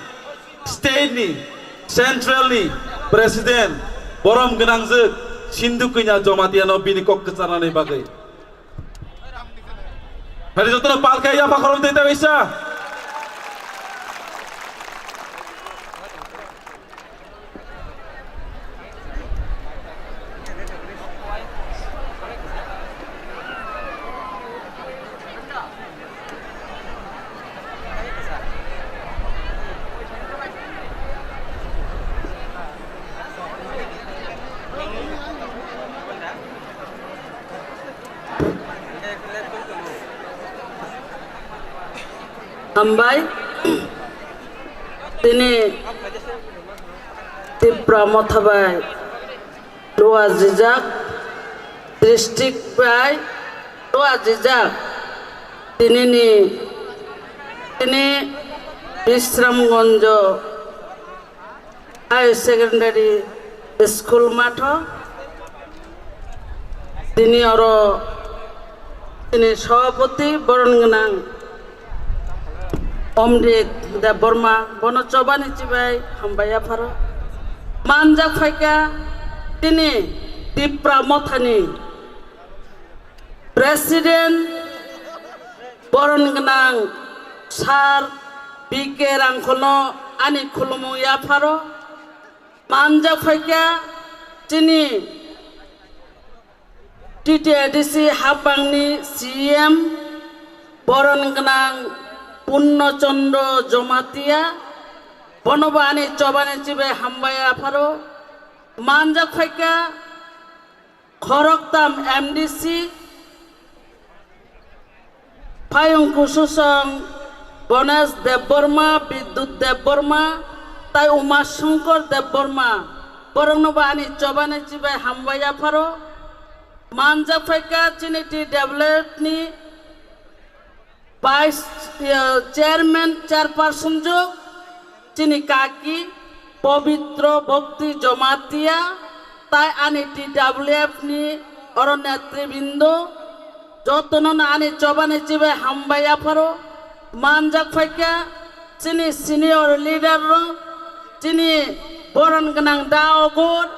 state ni, central ni president, borom gwnangjwk Sindhu Kanya Jamatia no bini kok kwcharnani bagwi. Hari jotono palkhe yapha khoroknwi tei tei waisa. Hambai. Tini Tipra Motha bai luajijak, district bai luajijak. Tinini, tini Bisramganj Higher Secondary School matho. Tini oro tini sabhapati boron gwnang Omrit Debbarma, bono chobani chibai hambai yapharo. Manjak phaikha tini Tipra Mothani President boron gwnang Sir B K Rangkholno ani khulumung yapharo. Manjak phaikha chini T T A D C hapangni C M boron gwnang Purno Chandra Jamatia, bonobo ani chobani chibai hambai yapharo. Manjak phaikha khoroktham M D C, Phayung Kususong, Ganesh Debbarma, Bidyut Debbarma, tai Uma Shankar Debbarma, borokno bo ani chobani chibai hambai yapharo. Manjak phaikha chini T W F ni Vice, eh, Chairman, Chairperson jwk, chini kaki Pobitro Bhakti Jamatia, tai ani T W F ni oro netribindo, jotono no ani chobani chibai hambai yapharo. Manjak phaikha chini senior leader rok, chini boron gwnang da Ogor,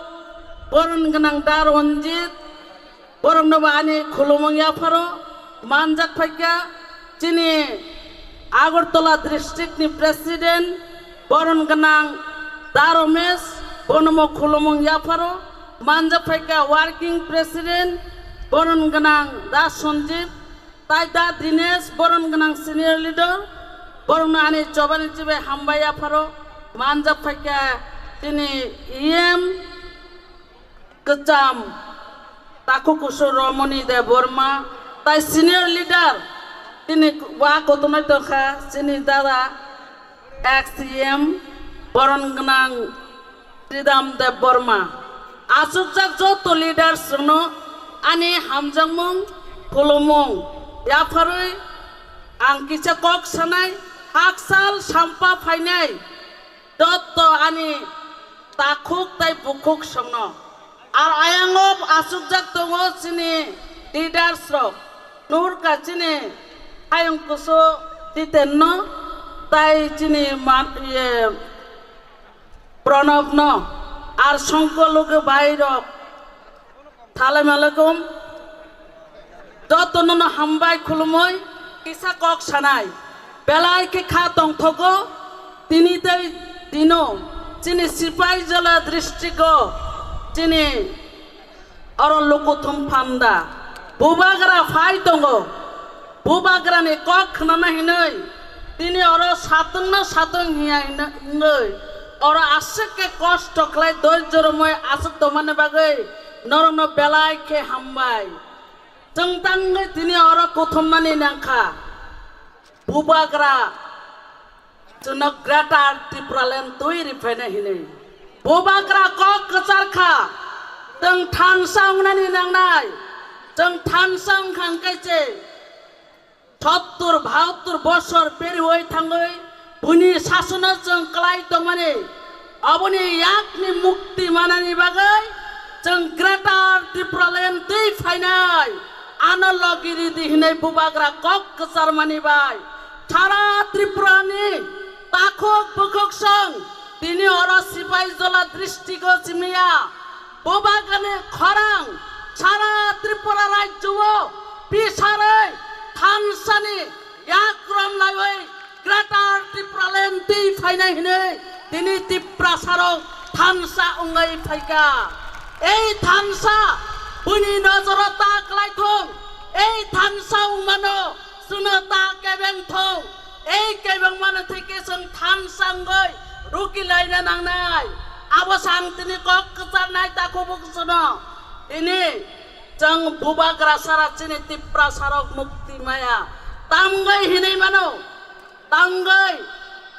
boron gwnang da Ranjit, borokno bo ani khulumung yapharo. Manjak phaikha chini Agartala district ni president boron gwnang da Romesh, bonomo khulumung yapharo. Manjak phaikha working president boron gwnang da Sanjeev, tai da Dinesh, boron gwnang senior leader, borokno ani chobani chibai hambai yapharo. Manjak phaikha chini E M kwcham takhuk kusur Romoni Debbarma, tai senior leader, tini wa kotornai tongkha chini dada ex C M boron gwnang Sridham Debbarma. Achukjak joto leaders rokno ani hamjakmung khulumung yapharwi ang kisa kok sanai, hakchal sampa phainai joto ani takhuk tai bukhuk songno. Ar ayango achukjak tongo chini leaders rok. Nuhurkha chini Hayung Kusu Jiten no, tai chini man, iye, Pranab no, ar songko loge bai rok. Salaim alaikum. Jotono no hambai khulumui kisa kok sanai. Belai khe kha tongthogo tini tei dino chini Sipaijala district o chini oro Lukuthum Panda Bubagra phai tongo. Bubagrani kok khnana hinwi tini oro satungno satung hiya hinwi oro aswk khe kosto khlai doijoromoi aswk tongmani bagwi norokno belai khe hambai. Chwng tangwi tini oro kuthumnani nangkha. Bubagra chwngno Greater Tipraland twi riphaina hinwi. Bubagra kok kwchar kha. Chwng thansa wngnani nangnai. Chwng thansa wngkha hwnkhe se sottur bahattur bosor periwi thangwi buini sasono chwng kwlai tongmani. Aboni yakni mukti manani bagwi chwng Greater Tipraland twi phainai. Ano logi ridi hinwi bubagra kok kwcharmani bai Sara Tripurani takhuk bukhuk song tini oro Sipaijala district-o simiya. Bubagrani khorang sara Tripura rajyo-o pisarwi thansani yakrom laiwi Greater Tipraland twi phainai hinwi tini Tiprasarok thansa wngwi phaikha. Ei thansa buini nojoro ta kwlai thung, ei thansa wngmano chwngno ta kebeng thung, ei kebeng mano thwi khe chwng thansa wngwi ruki laina nangnai. Abo se ang tini kok kwcharnai takhuk bukhuk songno. Tini chwng Bubagra sara chini Tiprasarok mukti maya. Tamgwi hinwi mano, tamgwi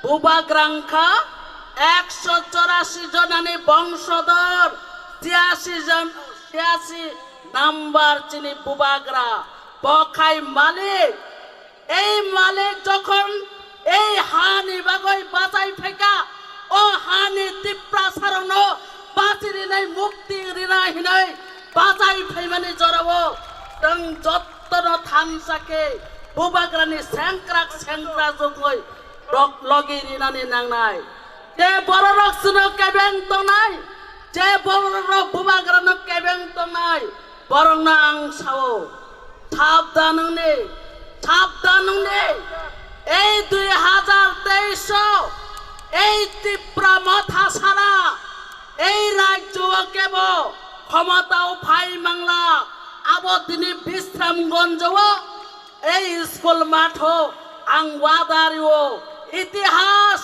Bubagra wngkha ekso chorasi jonani bongsodor, chiyasi jon, chiyasi number chini Bubagra. Bo khai malik. Ei malik jokhon ei hani bagwi bachai phaikha, o hani Tiprasarokno bachi rinai, mukti rinai hinwi bachai phaimani jorao chwng jottono thansa khe Bubagrani sengkrak sengkrak jongwi rok logi rinani nangnai. Je bororok chwngno kebeng tongnai, je bororok Bubagrano kebeng tongnai, borokno ang sao, sabdan wngni, sabdan wngni. Ei dui hazar teis o ei Tipra Motha sara ei rajyo o kebo khomotao phai mangla, abo tini Bisramganj o ei school matho ang wadario itihas,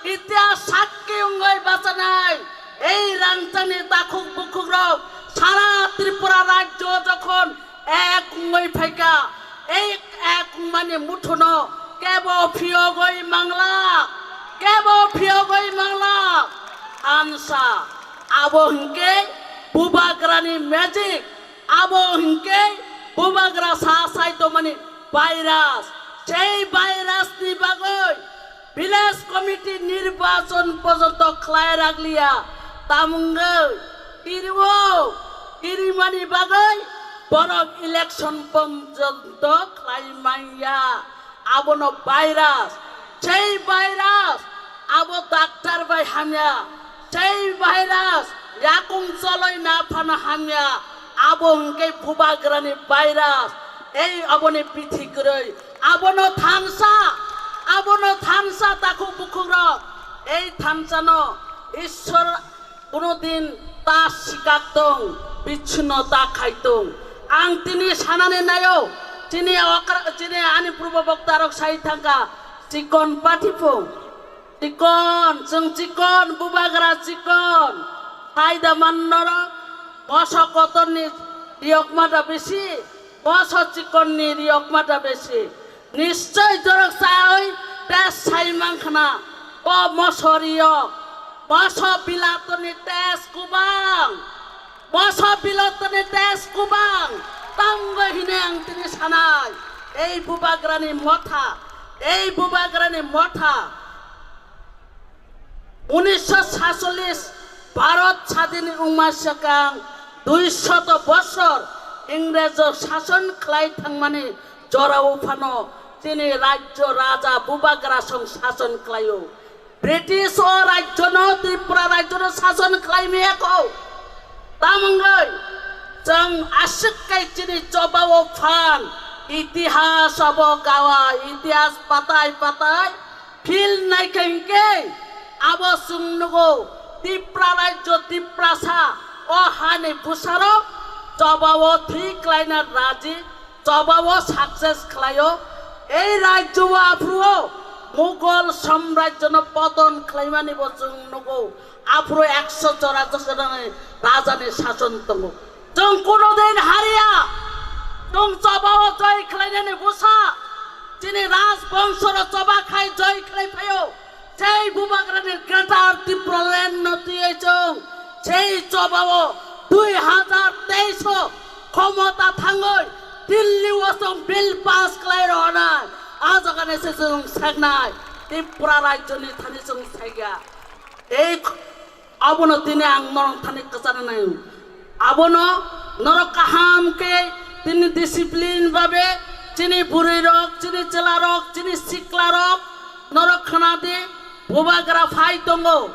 itihas sakki wngwi bachanai ei rangchakni takhuk bukhukrok sara Tripura rajyo jokhon ek wngwi phaikha, ei ek wngmani muthuno kebo phiyogwi mangla, kebo phiyogwi mangla. Ansa, abo hinkhe Bubagrani magic. Abo hinkhe Bubagra sa sai tongmani virus. Sei virus ni bagwi village committee nirbachon porjonto khlai rakliya. Tamungwi tiriwo, tirimani bagwi borok election porjonto khlai manya. Abono virus, sei virus, abo doctor bai hamya, sei virus, yakung choloi na phano hamya, abo hwnkhe Bubagrani virus, ei aboni bithi kwrwi, abono thansa, abono thansa takhuk bukhukrok, ei thansano Ishwar Kuno din ta sikak tong, bichino ta khai tong. Ang tini sanani nayo, chini okra, chini ani purbo bokta rok sai thangka, chikon pathipung, chikon, chwng chikon, Bubagra chikon, sai da man norok, moso kotorni riyokma da bisi, moso chikonni riyokma da bisi. Nischoi jorok chawi test sai mankha na, bo moso riyok, moso bilatoni test kubang, moso bilatoni test kubang, tangwi hine ang tini sanai, ei Bubagrani motha, ei Bubagrani motha. Unisho satchollish Bharat sadin wngma swkang dui shoto bosor Ingrejo sason khlai thangmani jorao phano chini rajyo raja Bubagra song sason khlaio. British o rajyono Tripura rajyono sason khlai miyakho. Tamungwi chwng aswk kai chini chobao phan itihas abo gawa, itihas patai patai Phil naikha hinkhe abo chwng nugo Tipra rajyo, Tiprasa o hani bwsarok chobao thwi klaina raji, chobao success khlaio. Ei rajyo o aphuru o Mughal samrajyo no poton khlaimani bo chwng nugo. Aphuru ekso chora joni rajani sason tongo. Chwng kuno din hariya. Chwng chobao joi khlainani bwsa. Chini raj bongso ro choba khai joi khlai phaio. Sei Bubagrani Greater Tipraland no twiwi chwng sei chobao dui hazar teis o khomota thangwi Delhi o chwng bill pass khlai rwnai. A jaga ni se chwng saknai. Tripura rajyo ni thani chwng sakya. Ei Abono tini ang norok thani kwchana nai. Abono norok kaham khe tini discipline babe Chini bwrwi rok, chini chwla rok, chini sikla rok, norok khna di, bubagra phai tongo.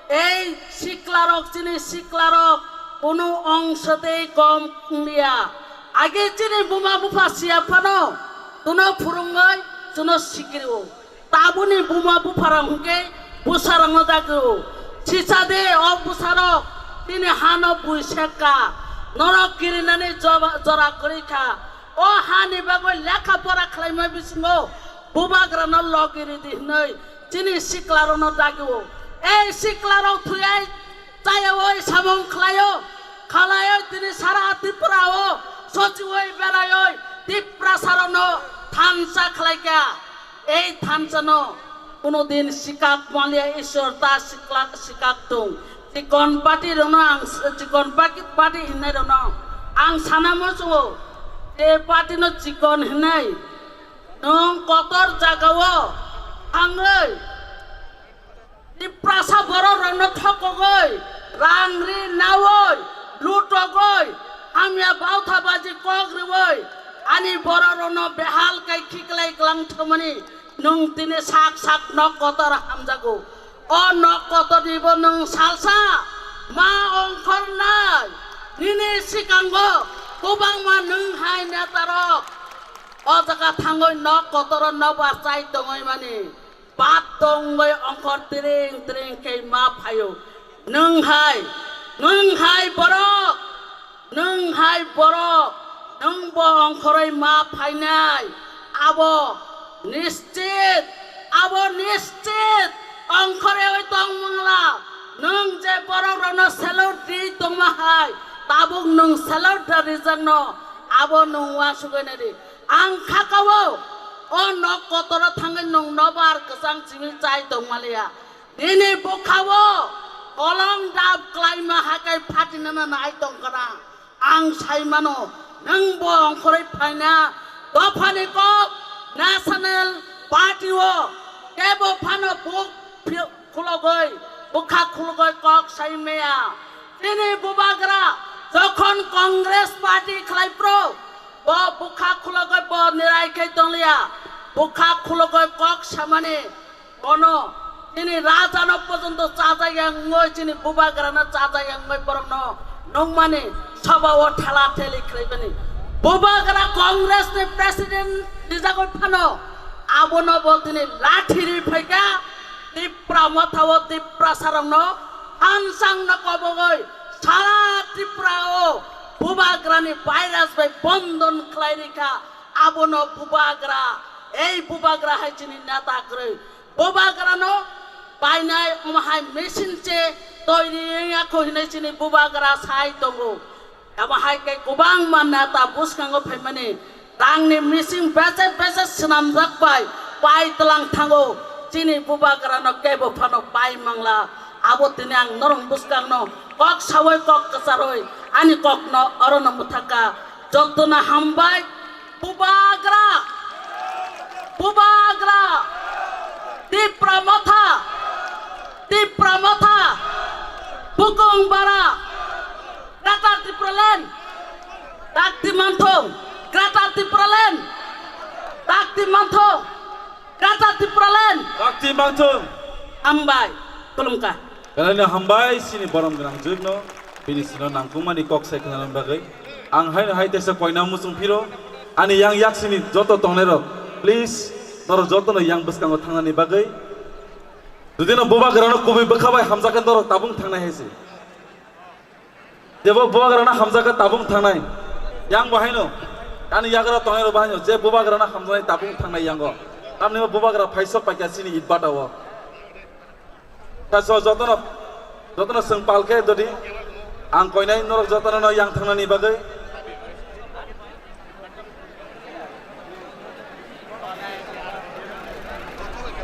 Ei sikla rok, chini sikla rok, kunu ongsa tei kom wng liya. Age chini buma bupha siya phano, tuno phurungwi, chuno sikrio. Tabuni buma bupharok hwnkhe bwsarokno dagio. Sisa de o bwsarok tini hano bui sekka. Norok kirinani joba-, jora kwrwi kha. O hani bagwi lekha pora khlaima bisingo bubagrano logi ridi hwnwi chini siklarokno dagio. Ei siklarok thwiwi chayawoi samung khlaio, khalaioi tini sara Tripura o sochiwoi beraioi Tiprasarokno thansa khlaikha. Ei thansano kuno din sikak maliya Ishwar ta sikla-, sikak tung. Chikon party rokno ang s-, chikon party, party hinai rokno ang sana muchungo. Je party no chikon hinai. Nwng kotor jagao thangwi Tiprasa borok rokno thokogwi, rang ri nawi, lutogwi, hamya bautha baji kok riwi, ani borok rokno behal kai khiklai klang thumani nwng tini sak sak nok kotor hamjago. O nok kotor ni bo nwng salsa ma ongkhornai, nini sikango kwbangma nwng hai netarok o jaga thangwi nok kotoro nobar chai tongwi mani. Bat tongwi ongkhor tring tring khe ma phaio. Nwng hai, nwng hai borok, nwng hai borok, nwng bo ongkhorwi ma phainai. Abo nischit, abo nischit ongkhorwi tong mangla. Nwng je borok rokno salute ri tongma hai, tabuk nwng salute da rijakno, abo nwng uansugwi nai di. Ang khakao o nok kotoro thangwi nwng nobar kwchang simi chai tongmaliya. Nini bwkhao kolong dap klaima hakai phatinana nai tongkha na. Ang saimano nwng bo ongkhorwi phaina dophani kok National Party o kebo phano buk phi-, khulogwi, bwkha khulogwi kok sai maya. Chini bubagra jokhon Congress Party khlai phro, bo bwkha khulogwi bo nirai khai tongliya. Bwkha khulogwi kok samani bono chini rajano porjonto chajak yang wngwi, chini bubagrano chajak yang wngwi borokno nukmani sobao thela theli khlaimani. Bubagra Congress ni president rijagwi phano abono bo tini lathi ri phaikha. Tipra motha o Tiprasarokno thansang no kobogoi sara Tripura o bubagrani virus bai bondon khlai rikha. Abono bubagra, ei bubagra hai chini neta kwrwi. Bubagrano painai omo hai machine se toiri wngya kho hinwi chini bubagra sai tongo. Abo hai khe kwbangma neta bwskango phaimani rangni machine bese bese swnamjak bai pai tlang thango. Chini bubagrano kebo phano pai mangla. Abo tini ang norok bwskangno kok sawi kok kwcharwi ani kokno orono mwthaka. Jotono hambai. Bubagra! Bubagra! Tipra motha! Tipra motha! Bukung bara! Greater Tipraland! Dakti manthung! Greater Tipraland! Dakti manthung! Greater Tipraland! Dakti manthung! Hambai! Khulumkha! Belai no hambai chini borom gwnang jwk no, bini sino nangkukmani kok sai khwnani bagwi. Ang haino hai teisa koina muchung phiro, ani yang yak sini joto tongnai rok, please, norok joto no yang bwskango thangnani bagwi. Jodi no bubagra no kubui bwkha bai hamjakhe norok tabung thangnai hai se. Jebo bubagra no hamjakhe tabung thangnai, yang bo haino, ani yagra tongnai rok bo haino, je bubagra no hamjaknai tabung thangnai yango. Tamni bo bubagra phaisok paikha chini itbata o. Kaso jotono, jotono swng pal khe dodi. Ang koinai norok jotono no yang thangnani bagwi.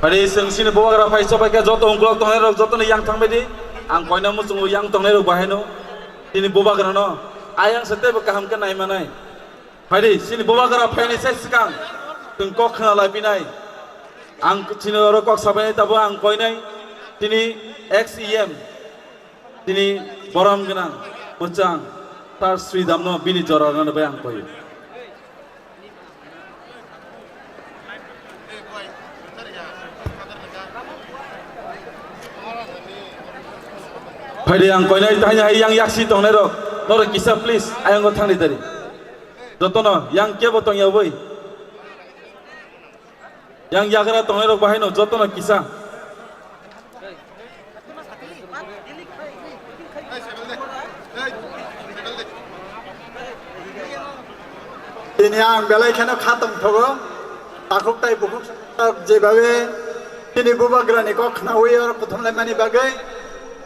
Phadi swng sini bubagra phai sobai khe joto ungkulok tongnai rok jotono yang thangbai di. Ang koina muchungo yang tongnai rok bahaino. Tini bubagra no ayang se teibo kaham khe nai manai. Phaidi, chini bubagra phaini sai swkang, chwng kok khna lai pinai. Ang chini oro kok sabainai tabuk ang koinai, chini ex E M, chini borom gwnang, mwchang, tar sridamno bini jora rwna bai ang koio. Ari ang koinai tanya hai yang yaksi tongnai rok. Norok kisa please ayang go thangni dari. Jotono yang kebo tongya boi. Yang yagra tongnai rok bahai no jotono kisa. Tini ang belai kheno kha tongthogo, takhuk tai bukhuk jebabe tini bubagrani kok khnaui oro kuthumlaimani bagwi,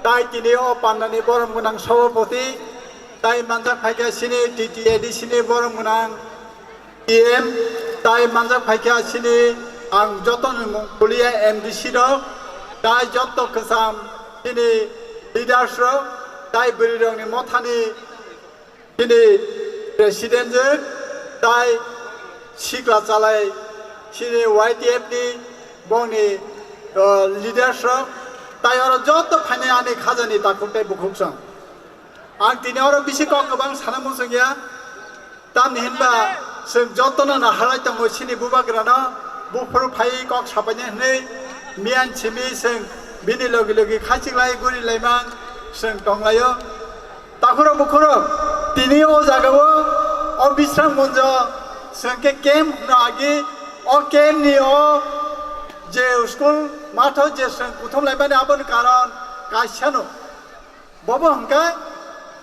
tai tini o pandani borom gwnang sobopoti, tai manjak phaikha sini T T A D C ni borom gwnang T M, tai manjak phaikha sini ang jotoni mung kuliya M D C rok, tai joto kwcham sini leaders rok, tai bwrwi rokni mothani sini president je, tai sikla chalai sini Y T F ni bongni, uh, leaders rok, tai oro joto phainai ani khajani takhuk tei bukhuk song. Ang tini oro bisi kok kwbang sana muchung ya, tamni hinba chwng jotono naharlai tongo sini bubagrano, buphuru phai kok sapaini hwnwi miyan simi chwng bini logi logi khaichiklai gurilaimang chwng tonglaio. Takhurok bukhurok, tini o jagao, o Bisram Gunjo, chwng khe camp hwno agi, o camp ni o je school matho je chwng kuthum laimani aboni karon kaisano. Bobo hwnkhe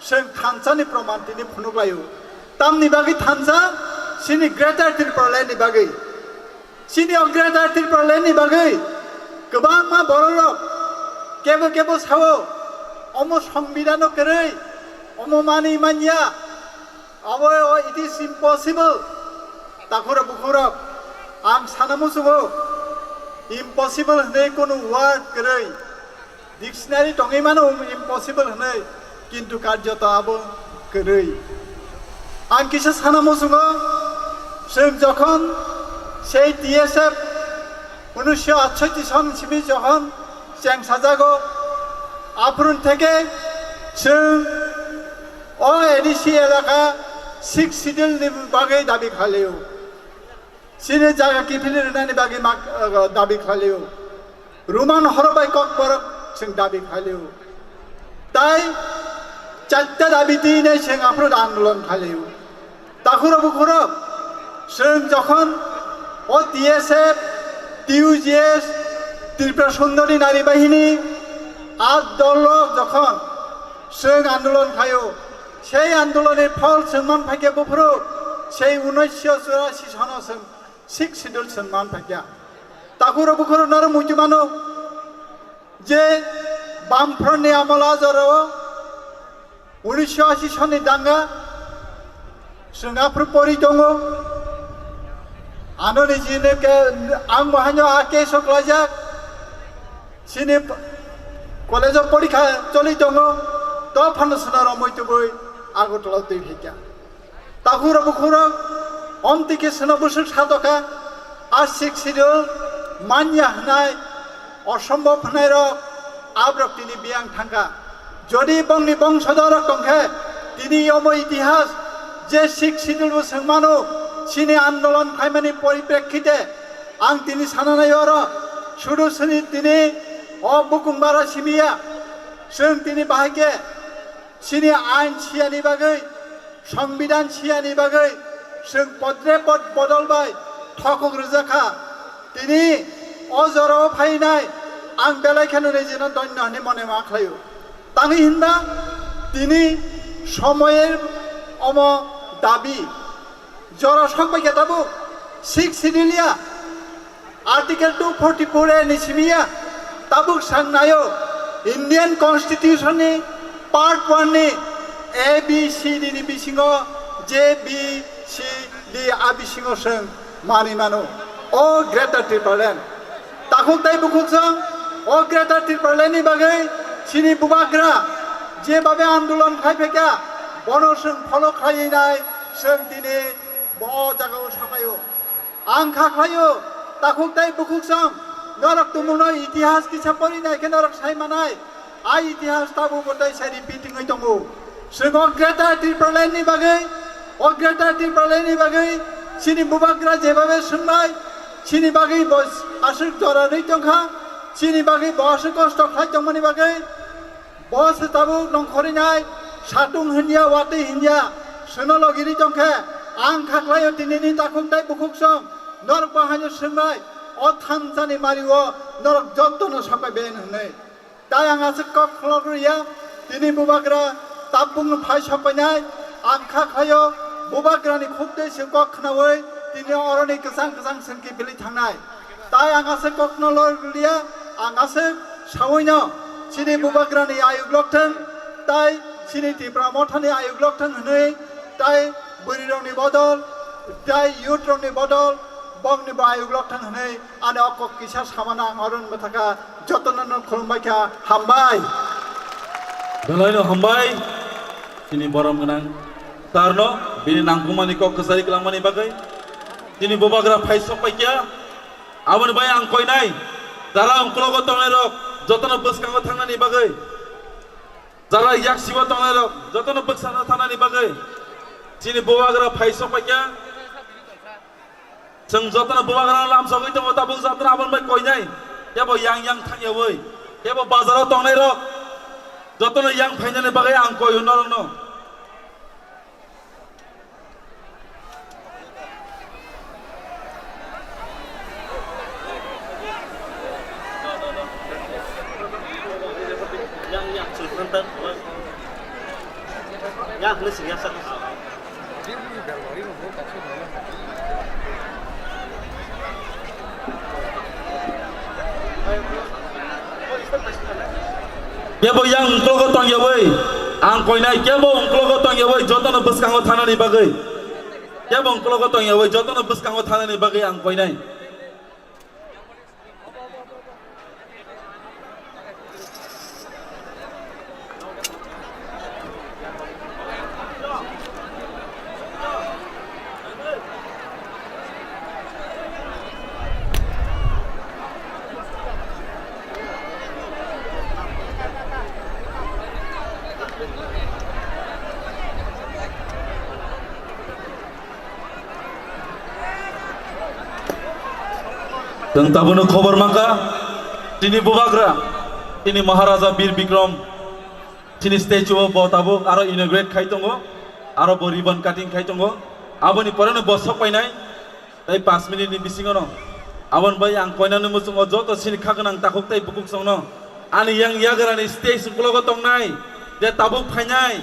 chwng thansa ni proman tini phunuk laio. Tamni bagwi thansa, sini Greater Tipraland ni bagwi. Sini o Greater Tipraland ni bagwi kwbangma bororok kebo kebo sao, omo songbidano kwrwi, omo manwi manya, abo o it is impossible. Takhurok bukhurok, ang sana muchungo, impossible hwnwi kunu word kwrwi. Dictionary tongwi mano impossible hwnwi, kintu karjoto abo kwrwi. Ang kisa sana muchungo, chwng jokhon sei T S F unisho atshotti son simi jokhon chengsajago, aphurun theke chwng o A D C elaka six schedule ni bagwi dabi khlaio. Chini jaga kiphilwi rwnani bagwi mak-, uh, dabi khlaio. Roman horo bai kokborok chwng dabi khlaio. Tai chatta dabi twi nai chwng aphuru andolon khlaio. Takhurok bukhurok chwng jokhon o T S F, T U J S, Tripura Sundori Nari Bahini, a dolrok jokhon chwng andolon khlaio, sei andoloni phol chwng man phaikhe buphuru sei unisho churasi sono chwng Sixth Schedule chwng man phaikha. Takhurok bukhurok norok muitu mano je Bamfront ni amol a jorao unisho ashi sonni danga chwng aphuru pori tongo. Ano nijini ke ang bo haino a case o klaijak. Chini college o porikha choli tongo. To phano swnaro muitubui Agartala twi phaikha. Takhurok bukhurok, omtwi khe seno bwswk satokha, a Sixth Schedule manya hwnai, osombhob hwnai rok, aborok tini biyang thangkha. Jodi bongni bongsodorok tongkhe, tini omo itihas je Sixth Schedule bo swng mano, chini andolon khlaimani poriprekkhite ang tini sana nai oro, sudu sini tini o bukung bara simiya, chwng tini bahai khe chini ain siyani bagwi, Songbidan siyani bagwi chwng podre pod bodol bai thokok rwjak kha. Tini o jorao phainai ang belai kheno nijino donyo hwnwi mone ma khlaio. Tamni hinba tini somoyer omo dabi jora sok bai khe tabuk Sixth Schedule ya. Article two forty-four A ni simi ya tabuk sang naio Indian Constitution ni part one ni A B C D ni bisingo je B C D a bisingo swng manwi mano o Greater Tipraland. Takhuk tai bukhuk song o Greater Tipraland ni bagwi chini bubagra je babe andolon khai phaikha bono swng follow khlaiwi nai swng tini bo jagao sapaio. Ang kha khlaio, takhuk tai bukhuk song, norok tumungno itihas kisa pori nai khe norok sai manai. A itihas tabuk bo tai sai repeating oi tongo. Chwng o Greater Tipraland ni bagwi, o Greater Tipraland ni bagwi chini bubagra jebabe swngnai, chini bagwi bo aswk jora rwi tongkha, chini bagwi bo aswk kosto khlai tongmani bagwi, Bo se tabuk nongkhorwi nai, satung hinya, watwi hinya, sono logiri tongkhe, ang khaklaio tinini takhuk tei bukhuk song, norok bahaino swngnai, o thansa ni mario norok jotto no sapai ben hwnwi. Tai ang aswk kok khlok rwya, tini bubagra tabukno phai sapainai, ang kha khlaio, bubagrani khuk tei se kok khnaui tini oroni kwchang kwchang sengki bili thangnai. Tai ang aswk kokno lor rwya, ang aswk sawino chini bubagrani ayuk lokthwng, tai chini Tipra mothani ayuk lokthwng hwnwi, tai bwrwirokni bodol, tai youth rokni bodol, bokni bo ayuk lokthwng hwnwi ani o kok kisa samano ang oron mwthaka jotono no khulumbai kha, hambai. Belaino hambai, chini borom gwnang tarno, bini nangkukmani kok kwchari kwlangmani bagwi. Chini bubagra phai sok pai kha, aboni bai ang koinai, jara ungklogo tongnai rok jotono bwskango thangnani bagwi. Jara yaksibo tongnairok jotono bwsano thanani bagwi chini bubagra phai sok paikha. Chwng jotono bubagra lamsogwi tongo, tabuk jotono aboni bai koinai. Kebo yang yang thangyawi, kebo bazaro tongnairok jotono yang phainani bagwi ang koi norokno. Kebo yang ungklogo tongyawi, ang koinai kebo ungklogo tongyawi jotono bwskango thanani bagwi. Kebo ungklogo tongyawi jotono bwskango thanani bagwi ang koinai. Chwng tabukno khobor mankha, chini bubagra, chini Maharaja Bir Bikram, chini statue o bo tabuk aro inaugurate khai tongo, aro bo ribbon cutting khai tongo, aboni poreno bo sok painai. Tai panch minute ni bisingo no. Aboni bai ang koinani muchungo joto sini kha gwnang takhuk tai bukhuk songno. Ani yang yagrani stage uklogo tongnai, je tabuk phainai.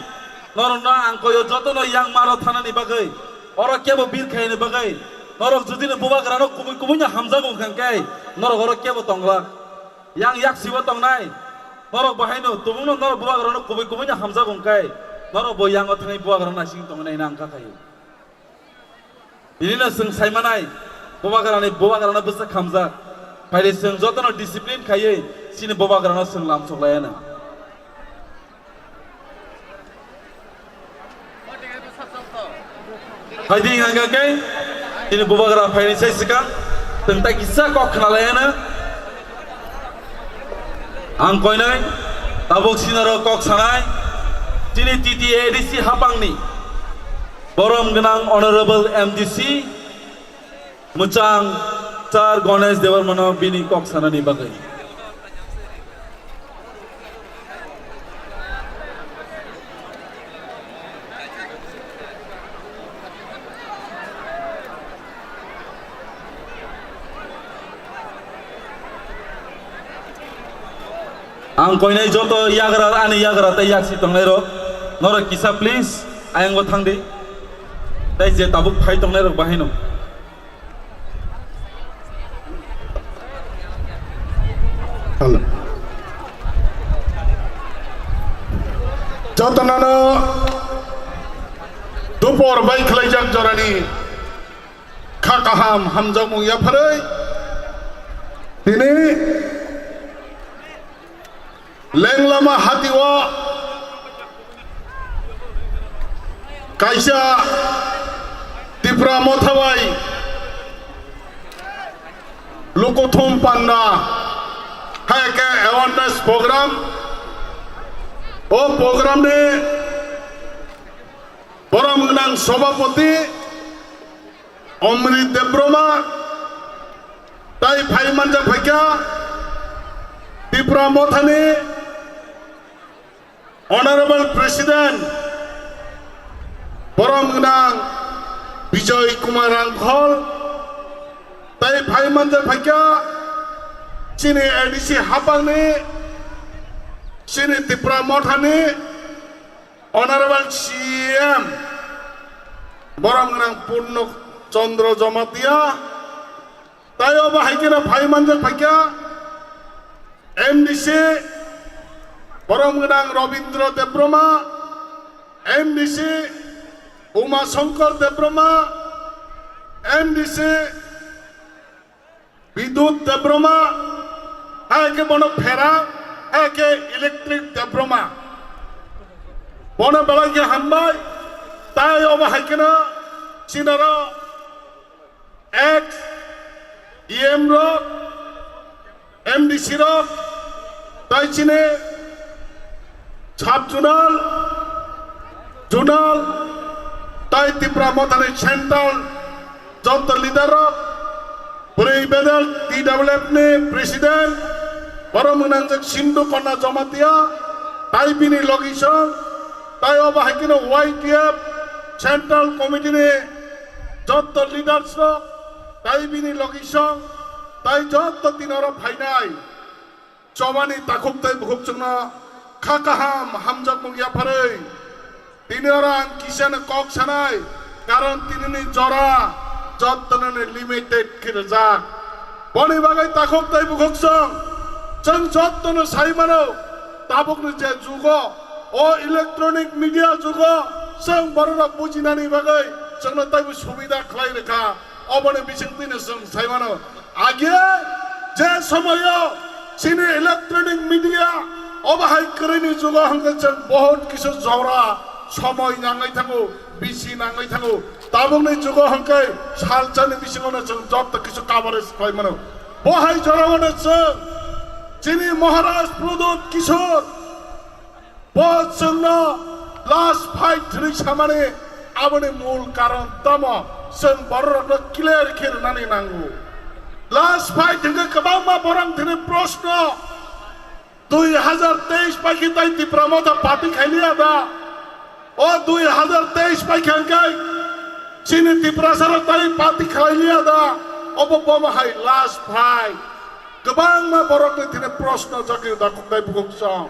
Norokno ang koyo jotono yang maro thanani bagwi. Oro kebo bir khaini bagwi. Norok judino bubagrano kubui kubui no hamjago wngkha khe, norok oro kebo tongla. Yang yaksibo tongnai. Norok bahaino tubungno norok bubagrano kubui kubui no hamjago wngkha. Norok bo yango thangwi bubagrano naising tongnai na wngkha khayo. Bini no chwng sai manai, bubagrani, bubagrano bwswk hamjak. Phaidi chwng jotono discipline khaiwi chini bubagrano chwng lamsok lai anw. Phaidi hingkha khe chini bubagra phaini sai swkang, chwng tai kisa kok khna lai anw. Ang koinai tabuk sinaro kok sanai, chini T T A D C hapangni borom gwnang Honorable M D C Mwchang Sir Ganesh Debbarmano bini kok sanani bagwi. Ang koinai joto yagra, ani yagra tei yaksi tongnairok, norok kisa please ayangbo thangdi. Tei je tabuk phai tongnairok bahaino. Hello. Jotonono dupor bai khlaijak jorani kha kaham hamjakmung yapharwi tini Lenglama hati o kaisa Tipra Motha bai Lukuthum Panda hai khe awareness program. O program ni borom gwnang sobhapoti Omrit Debbarma tai phai manjak phaikha Tipra Mothani Honorable President, borom gwnang Bijoy Kumar Rangkhol, tei phai manjak phaikha chini A D C hapangni, chini Tipra Mothani Honorable C E M, borom gwnang Purno Chandra Jamatia, tei obo hai kheno phai manjak phaikha M D C, borom gwnang Robindra Debbarma, M D C, Uma Shankar Debbarma, M D C, Bidut Debbarma, hai khe bono phera, hai khe Electric Debbarma. Bono belai khe hambai, tei obo hai kheno chinaro ex E M rok, M D C rok, tei chini sub zonal, zonal, tei Tipra Mothani central joto leader rok, bwrwi bedel T W F ni president, borom gwnangjak Sindhu Kanya Jamatia, tei bini logisong, tei obo hai kheno Y T F central committee ni joto leaders rok, tei bini logisong, tei joto tini oro phainai. Chobani takhuk tei bukhuk chwngno kha kaham hamjakmung yapharwi tini oro ang kisano kok sanai, karon tinini jora jottononi limited khe rijak. Boni bagwi takhuk tei bukhuk chwng, chwng jottono sai mano, tabukni je jugo, o electronic media jugo, chwng bororok bujinani bagwi chwngno teibo subida khlai rwkha. Oboni bisingtwino chwng sai mano, age je somoyo chini electronic media obo hai kwrwini jugo hwnkhe chwng bohot kisu jora somoi nangwi thango, bisi nangwi thango. Tabukni jugo hwnkhe salsani bisingono chwng joto kisu coverage khlai mano. Bo hai joraono chwng chini Maharaj Pradyut Kishore Bo chwngno last fight hwnwi samani aboni mul karon tamo? Chwng bororokno clear khe rwnani nango. Last fight hwnkhe kwbangma borok thwini proshno, dui hazar teis paikhe tai Tipra Motha party khailiya da? O dui hazar teis paikhe hwnkhe chini Tiprasarok tai party khailiya da? Obo bomo hai last fight. Kwbangma borokni thini proshno jagwi takhuk tei bukhuk chwng.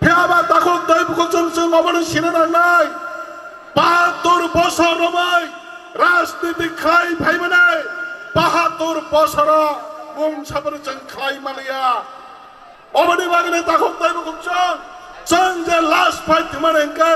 Phiya ba takhuk tei bukhuk chwng chwng obono sina nangnai. Bahatur bosor romwi rajniti khlai phaimanai. Bahatur bosoro mung saboni chwng khlai maliya. Oboni bagwino takhuk tei bukhuk chwng, chwng je last fight thwimani hwnkhe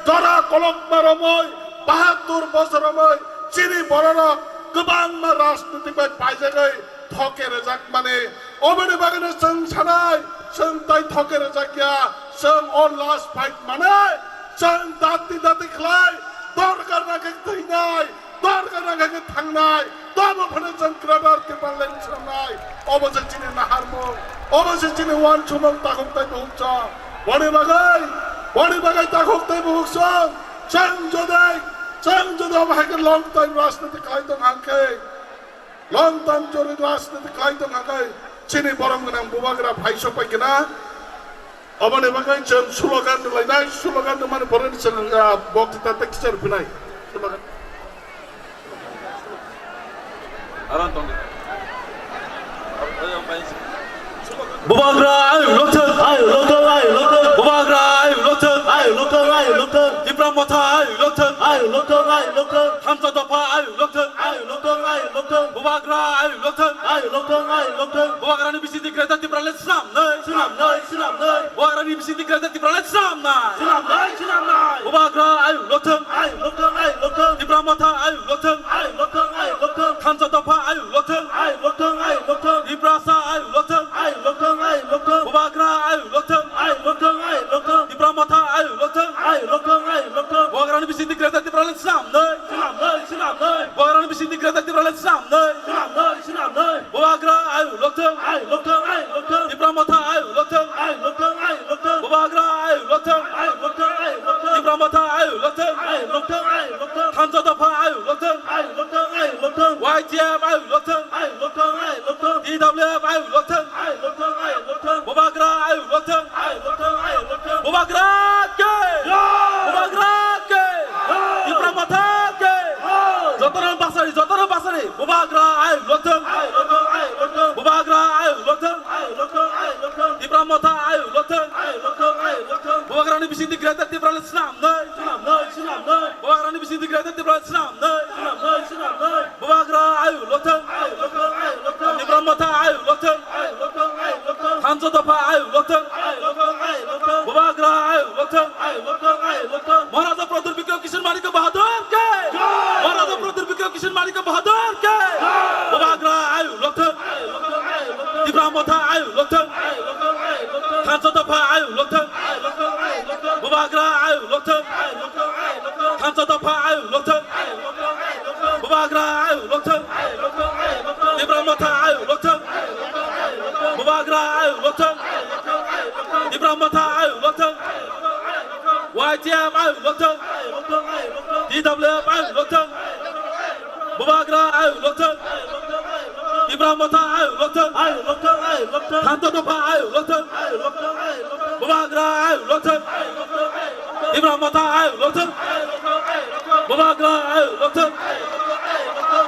jora kolokma romwi, bahatur bosor romwi chini bororok kwbangma rajniti bai paijagwi thoke rwjakmani. Oboni bagwino chwng sanai, chwng tai thoke rwjakya, chwng o last fight manai, chwng dati dati khlai, dorkar nangkhe thwinai, dorkar nangkhe thangnai, tobo phano chwng Greater Tipraland swnamnai, obo se chini naharmung, obo se chini uansukmung takhuk tei bukhuk chwng. Boni bagwi, boni bagwi takhuk tei bukhuk chwng, chwng jodai, chwng jodai obo hai khe long time rajniti khlai tong hang khe, long time jori rajniti khlai tong hang khe, chini borom gwnang bubagra phai sok pai khe na, Aboni bagwi chwng slogan rwlainai, slogan rwmani pore chwng, ah, bokta tei kichar phinai. Slogan. Aram tong. Bubagra ayuk lokthwng, ayuk lokthwng, ayuk lokthwng. Bubagra ayuk lokthwng, ayuk lokthwng, ayuk lokthwng. Tipra Motha ayuk lokthwng, ayuk lokthwng, ayuk lokthwng. Thansa Dopha ayuk lokthwng, ayuk lokthwng, ayuk lokthwng. Bubagra ayuk lokthwng, ayuk lokthwng, ayuk lokthwng. Bubagrani bisingtwi Greater Tipraland swnamnai. Swnamnai, swnamnai. Bubagrani bisingtwi Greater Tipraland swnamnai. Swnamnai, swnamnai. Bubagra ayuk lokthwng. Ayuk lokthwng, ayuk lokthwng. Tipra Motha ayuk lokthwng. Ayuk lokthwng, ayuk lokthwng. Thansa Dopha ayuk lokthwng. Ayuk lokthwng, ayuk lokthwng. Tiprasa ayuk lokthwng. Ayuk lokthwng, ayuk lokthwng. Bubagra ayuk lokthwng. Ayuk lokthwng, ayuk lokthwng. Tipra Motha ayuk lokthwng. Ayuk lokthwng, ayuk lokthwng. Bubagrani bisingtwi Greater Tipraland swnamnai. Swnamnai, swnamnai. Bubagrani bisingtwi Greater Tipraland swnamnai. Swnamnai, swnamnai. Bubagra ayuk lokthwng. Ayuk lokthwng, ayuk lokthwng. Tipra Motha ayuk lokthwng. Ayuk lokthwng, ayuk lokthwng. Bubagra ayuk lokthwng. Ayuk lokthwng, ayuk lokthwng. Tipra Motha ayuk lokthwng. Ayuk lokthwng, ayuk lokthwng. Thansa Dopha ayuk lokthwng. Ayuk lokthwng, ayuk lokthwng. Y T F ayuk lokthwng. Ayuk lokthwng, ayuk lokthwng. T W F ayuk lokthwng. Ayuk lokthwng, ayuk lokthwng. Bubagra ayuk lokthwng. Ayuk lokthwng, ayuk lokthwng. Bubagra Lothwng. Bubagra ayuk lothwng. Tipra Motha ayuk lothwng. Bubagrani bisingtwi Greater Tipraland swnamnai. Bubagrani bisingtwi Greater Tipraland swnamnai. Bubagra ayuk lothwng. Tipra Motha ayuk lothwng. Thansa dopha ayuk lothwng. Bubagra ayuk lothwng. Maharaja Pradyut Bikram Kishore Manikya Bahadur ke. Maharaja Pradyut Bikram Kishore Manikya Bahadur ke. Bubagra ayuk lothwng. Tipra Motha ayuk lothwng. Thansa dopha ayuk lothwng. Bubagra ayuk lothwng. Thansa dopha ayuk lothwng. Bubagra ayuk lothwng. Tipra Motha ayuk lothwng. Bubagra ayuk lothwng. Tipra Motha ayuk lothwng. Y T M ayuk lothwng. T W F ayuk lothwng. Bubagra ayuk lothwng. Tipra Motha ayuk lothwng. Thansa dopha ayuk lothwng. Bubagra ayuk lothwng. Tipra Motha ayuk lothwng. Bubagra ayuk lothwng.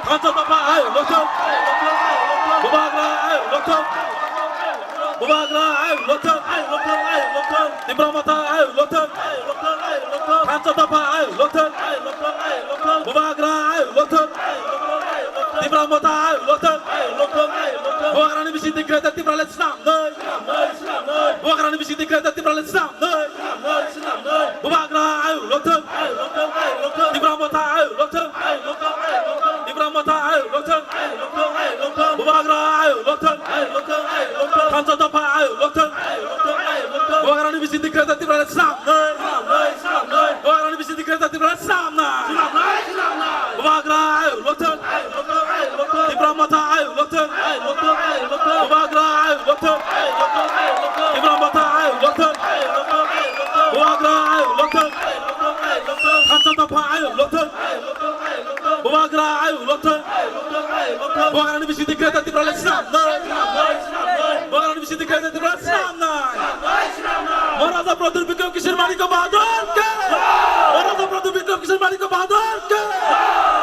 Thansa dopha ayuk lothwng. Bubagra ayuk lothwng. Bubagra ayuk lothwng. Tipra Motha ayuk lothwng. Thansa dopha ayuk lothwng. Bubagra ayuk lothwng. Tipra Motha ayuk lothwng. Bubagrani bisingtwi Greater Tipraland swnamnai. Bubagrani bisingtwi Greater Tipraland swnamnai. Bubagra ayuk lothwng. Tipra Motha ayuk lothwng. Tipra Motha ayuk lothwng. Bubagra ayuk lothwng. Thansa dopha ayuk lothwng. Bubagrani bisingtwi Greater Tipraland swnamnai. Bubagrani bisingtwi Greater Tipraland swnamnai. Bubagra ayuk lothwng. Tipra Motha ayuk lothwng. Bubagra ayuk lothwng. Tipra Motha ayuk lothwng. Bubagra ayuk lothwng. Thansa dopha ayuk lothwng. Bubagra ayuk lothwng. Bubagrani bisingtwi Greater Tipraland swnamnai. Bubagrani bisingtwi Greater Tipraland swnamnai. Maharaja Pradyut Bikram Kishore Manikya Bahadur ke. Maharaja Pradyut Bikram Kishore Manikya Bahadur ke.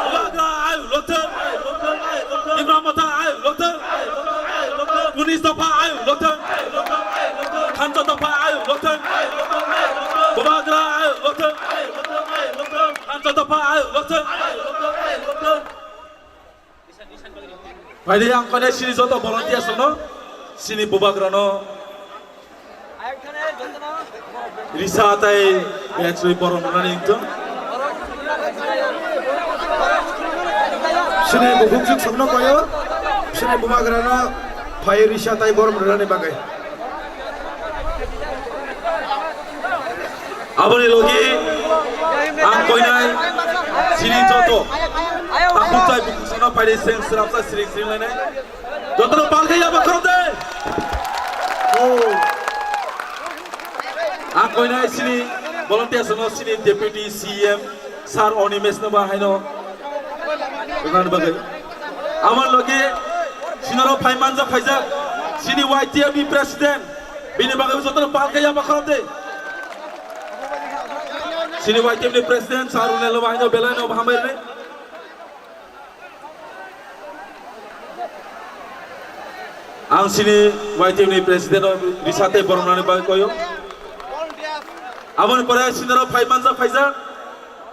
Bubagra ayuk lothwng. Tipra Motha ayuk lothwng. Unis dopha ayuk lothwng. Thansa dopha ayuk lothwng. Bubagra ayuk lothwng. Thansa dopha ayuk lothwng. Phaidi ang koinai sini joto volunteers no, sini bubagrano risa tai bechwi borom rani wngtong. Sini bukhuk juk sokno koyo, sini bubagrano phai risa tai borom rani bagwi. Aboni logi ang koinai sini joto takhuk chai bukhuk sano phaidi seng srapsa siring siring lainai. Jotono palkhe yaba khorok de. Ang koinai sini volunteers no sini Deputy C M Sir Animesh no ba haino rwnani bagwi. Aboni logi sinaro phai manjak phaijak sini Y T F ni President, bini bagwi jotono palkhe yaba khorok de. Sini Y T F ni President Sir Runel no ba haino belai no hambai rwnai. Ang sini Y T F ni President no risa tei borom rwnani bagwi koyo. Aboni pore sinaro phai manjak phaijak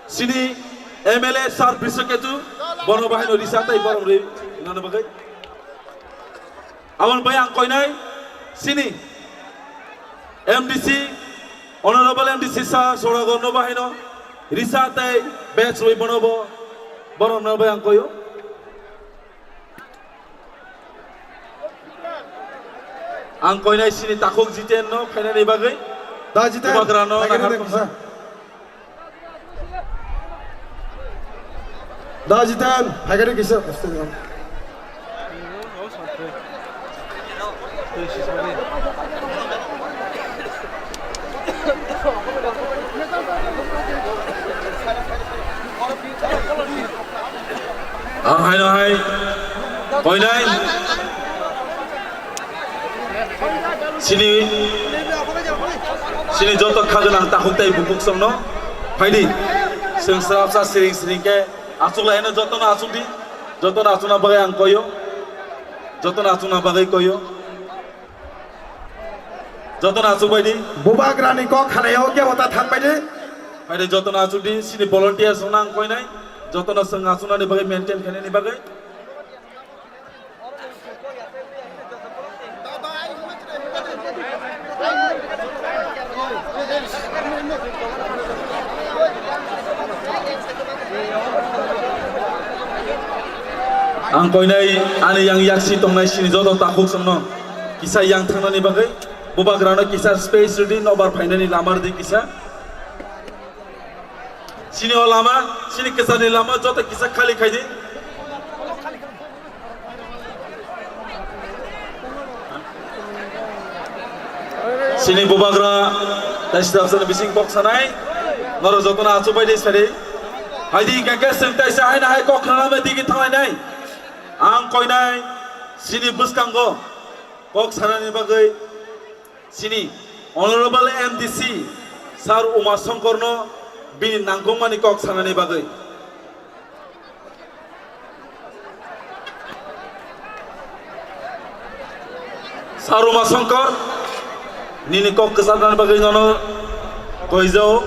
sini M L A Sir Brishaketu, bono bahaino risa tei borom rwnani bagwi. Aboni bai ang koinai sini M D C, Honorable M D C Sir Sodagar no bahaino risa tei bechwi bono bo borom rwnani bagwi ang koyo. Ang koinai sini takhuk Jiten no phainani bagwi. Da Jiten, bubagra no phaikhe nahar nang tongkha. Kisa. Da Jiten, phaikhe nang kisa. Ang haino hai koinai sini, sini joto kha gwnang takhuk tei bukhuk songno phaidi. Chwng srapsa siring siring khe achuk laino jotono achuk di, jotono achukna bagwi ang koyo. Jotono achukna bagwi koyo. Jotono achuk bai di. Bubagrani kok khanaio kebo ta thang bai di. Bai di, jotono achuk di, sini volunteers wngna ang koinai. Jotono chwng achuknani bagwi, maintain khainani bagwi. Ang koinai ani yang yaksi tongnai sini joto takhuk songno kisa yang thangnani bagwi bubagrano kisa space rwdi, nobar phainani lama rwdi kisa. Sini o lama, sini kwcharni lama joto kisa khali khaidi. Sini bubagra tai srapsani bising kok sanai. Norok jotono achuk bai di sari. Haidi hingkha khe chwng taisa haino hai kok khna lamai digi thanglai nai. Ang koinai sini bwskango kok sanani bagwi sini Honorable M D C Sir Uma Songkorno bini nangkukmani kok sanani bagwi. Sir Uma Songkor, nini kok kwcharnani bagwi nono koijao.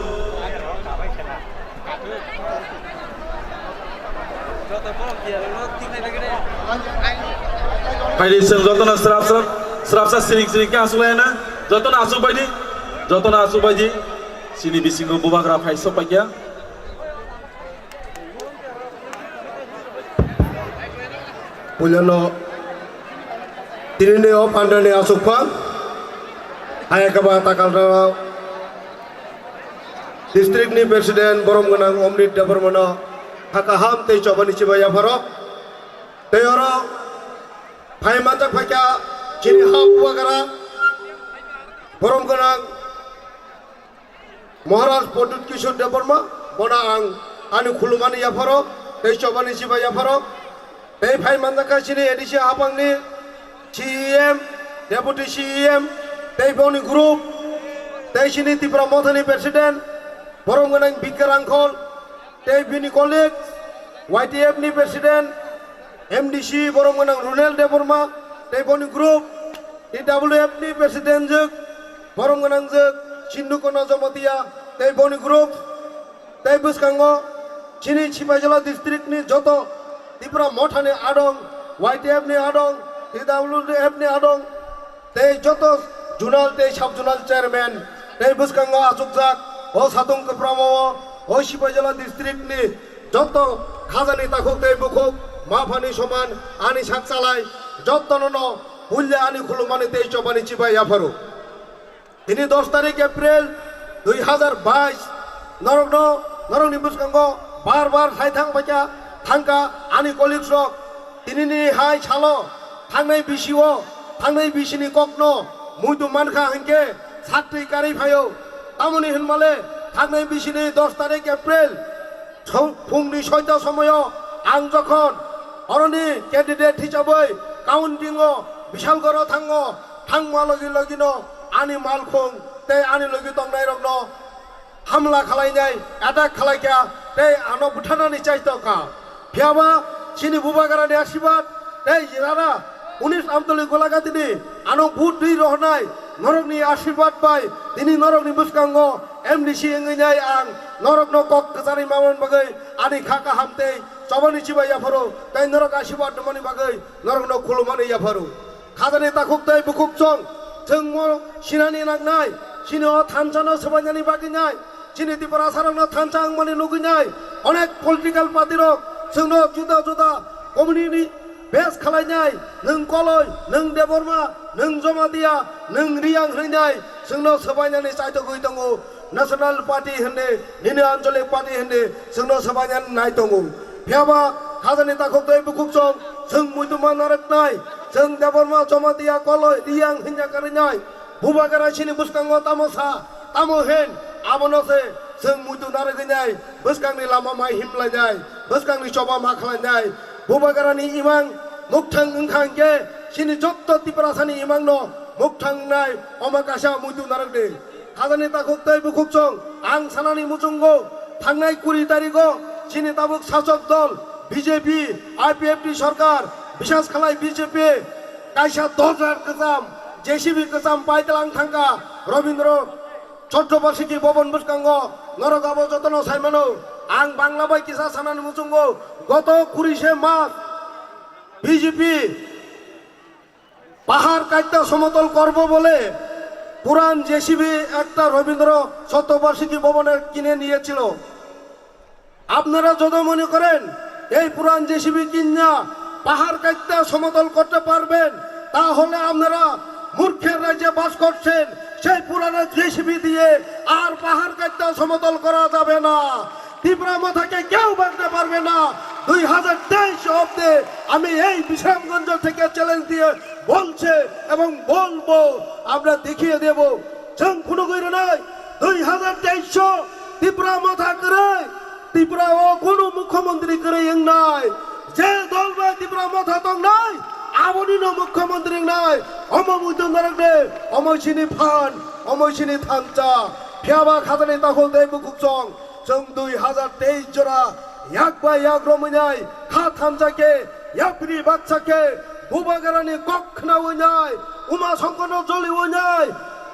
Phaidi chwng jotono srap srap, srapsa siring siring khe aswk lai na, jotono aswk bai di, jotono aswk bai di, sini bisingo bubagra phai sok paikha. Puilano tinini o pandani asukpha. Hayakaba Takalrao district ni president borom gwnang Omrit Debbarmano hakaham tei chobani chibai yapharo. Tei oro phai manjak phaikha chini ha bubagra borom gwnang Maharaj Pradyut Kishore Debbarma, bono ang ani khulumani yapharo, tei chobani chibai yapharo, tei phai manjakha chini A D C hapangni C E M, Deputy C E M, tei boni group, tei chini Tipra Mothani President, borom gwnang Bikka Rangkhol, tei bini colleague, Y T F ni President, M D C borom gwnang Runel Debbarma, tei boni group, T W F ni President jwk, borom gwnang jwk, Sindhu Kono Jamatia, tei boni group, tei bwskango chini Sipaijala district ni joto Tipra Mothani adong, Y T F ni adong, T W F ni adong, tei joto zonal tei sub zonal chairman tei bwskango achukjak o satung kwpramo o Sipaijala district ni joto khajani takhuk tei bukhuk maphani soman ani sak chalai jotono no puilya ani khulumani tei chobani chibai yapharo. Tini dos tarik April dui hazar bais, norokno, norokni bwskango bar bar sai thang paikha, thangkha ani colleagues rok. Tinini hai salo thangnai bisio, thangnai bisini kokno muitu mankha hinkhe saktwi karwi phaio. Tamoni hinmale thangnai bisini dos tarik April Song-, phungni soita somoyo ang jokhon oroni candidate hisabwi counting-o Bishalgoro thango, thangma logi logino ani malkhung tei ani logi tongnairokno hamla khalainai, attack khalaikha tei ano butharnani chaitokha. Phiyaba chini bubagrani asirwad tei jirara unis Amtoli Golagatini ano vote rwi rohornai norokni asirwad bai tini norokni bwskango M D C wngwi nai ang norokno kok kwcharwi manmani bagwi ani kha kaham tei chobani chibai yapharo tei norok asirwad rwmani bagwi norokno khulumani yapharo. Khajani takhuk tei bukhuk chwng, chwngmo sinani nangnai, chini o thansa no swbainani bagwi nai, chini Tiprasa rokno thansa wngmani nugwi nai, onek political party rok chwngno juda juda community ni base khalainai, nwng Koloi, nwng Debbarma, nwng Jamatia, nwng Reang hwnwi nai, chwngno swbainani chaitogwi tongo. National Party hwnwi, nini Anchalik Party hwnwi chwngno swbainani nai tongo. Phiyaba khajani takhuk tei bukhuk chwng, chwng muitu ma narwknai, chwng Debbarma, Jamatia, Koloi, Reang hwnwi karwi nai. Bubagra chini bwskango tamo sa, tamo hin, abono se chwng muitu narwgwi nai, bwskangni lama mai himlai nai, bwskangni choba ma khlai nai. Bubagrani imang mukthang wngkha hinkhe chini jotto Tiprasani imangno mukthang wngnai, omo kaisa muitu narwkdi. Khajani takhuk tei bukhuk chwng, ang sanani muchungo thangnai kuri tarigo chini tabuk sachok dol B J P, I P F T sorkar, bisas khlai B J P, Kaisa dojar kwcham, J C B kwcham paitlang thangkha Robindro Chottobarshiki Bhaban bwskango, norok abo jotono saimano. Ang Bangla bai kisa sanani muchungo, goto kurise mas B J P পাহাড় কাটতে সমতল করব বলে পুরান জেসিবি একটা রবীন্দ্র শতবার্ষিকী ভবনের কিনে নিয়েছিল। আপনারা যদি মনে করেন এই পুরান জেসিবি কিনা পাহাড় কাটতে সমতল করতে পারবেন, তাহলে আপনারা মূর্খের রাজ্যে বাস করছেন। সেই পুরানো জেসিবি দিয়ে আর পাহাড় কাটতে সমতল করা যাবে না। ত্রিপুরা মথাকে কেউ ভাঙতে পারবে না। দুই হাজার তেইশ অব্দে আমি এই বিশ্রামগঞ্জ থেকে চ্যালেঞ্জ দিয়ে বলছে এবং বলবো, আমরা দেখিয়ে দেব। Chwng phunugwi rwnai, dui hazar teis o Tipra motha kwrwi, Tipra o kunu mukhyamantri kwrwi wngnai. Je dol bai Tipra motha tongnai, aboni no mukhyamantri wngnai. Omo muitu narwk de, omo sini phan, omo sini thansa. Phiyaba khajani takhuk tei bukhuk chong. Chwng dui hazar teis jora yak bai yak romwi nai, kha thansa khe, yapri baksa khe, Bubagrani kok khnawi nai, Uma Songkorno joliwi nai,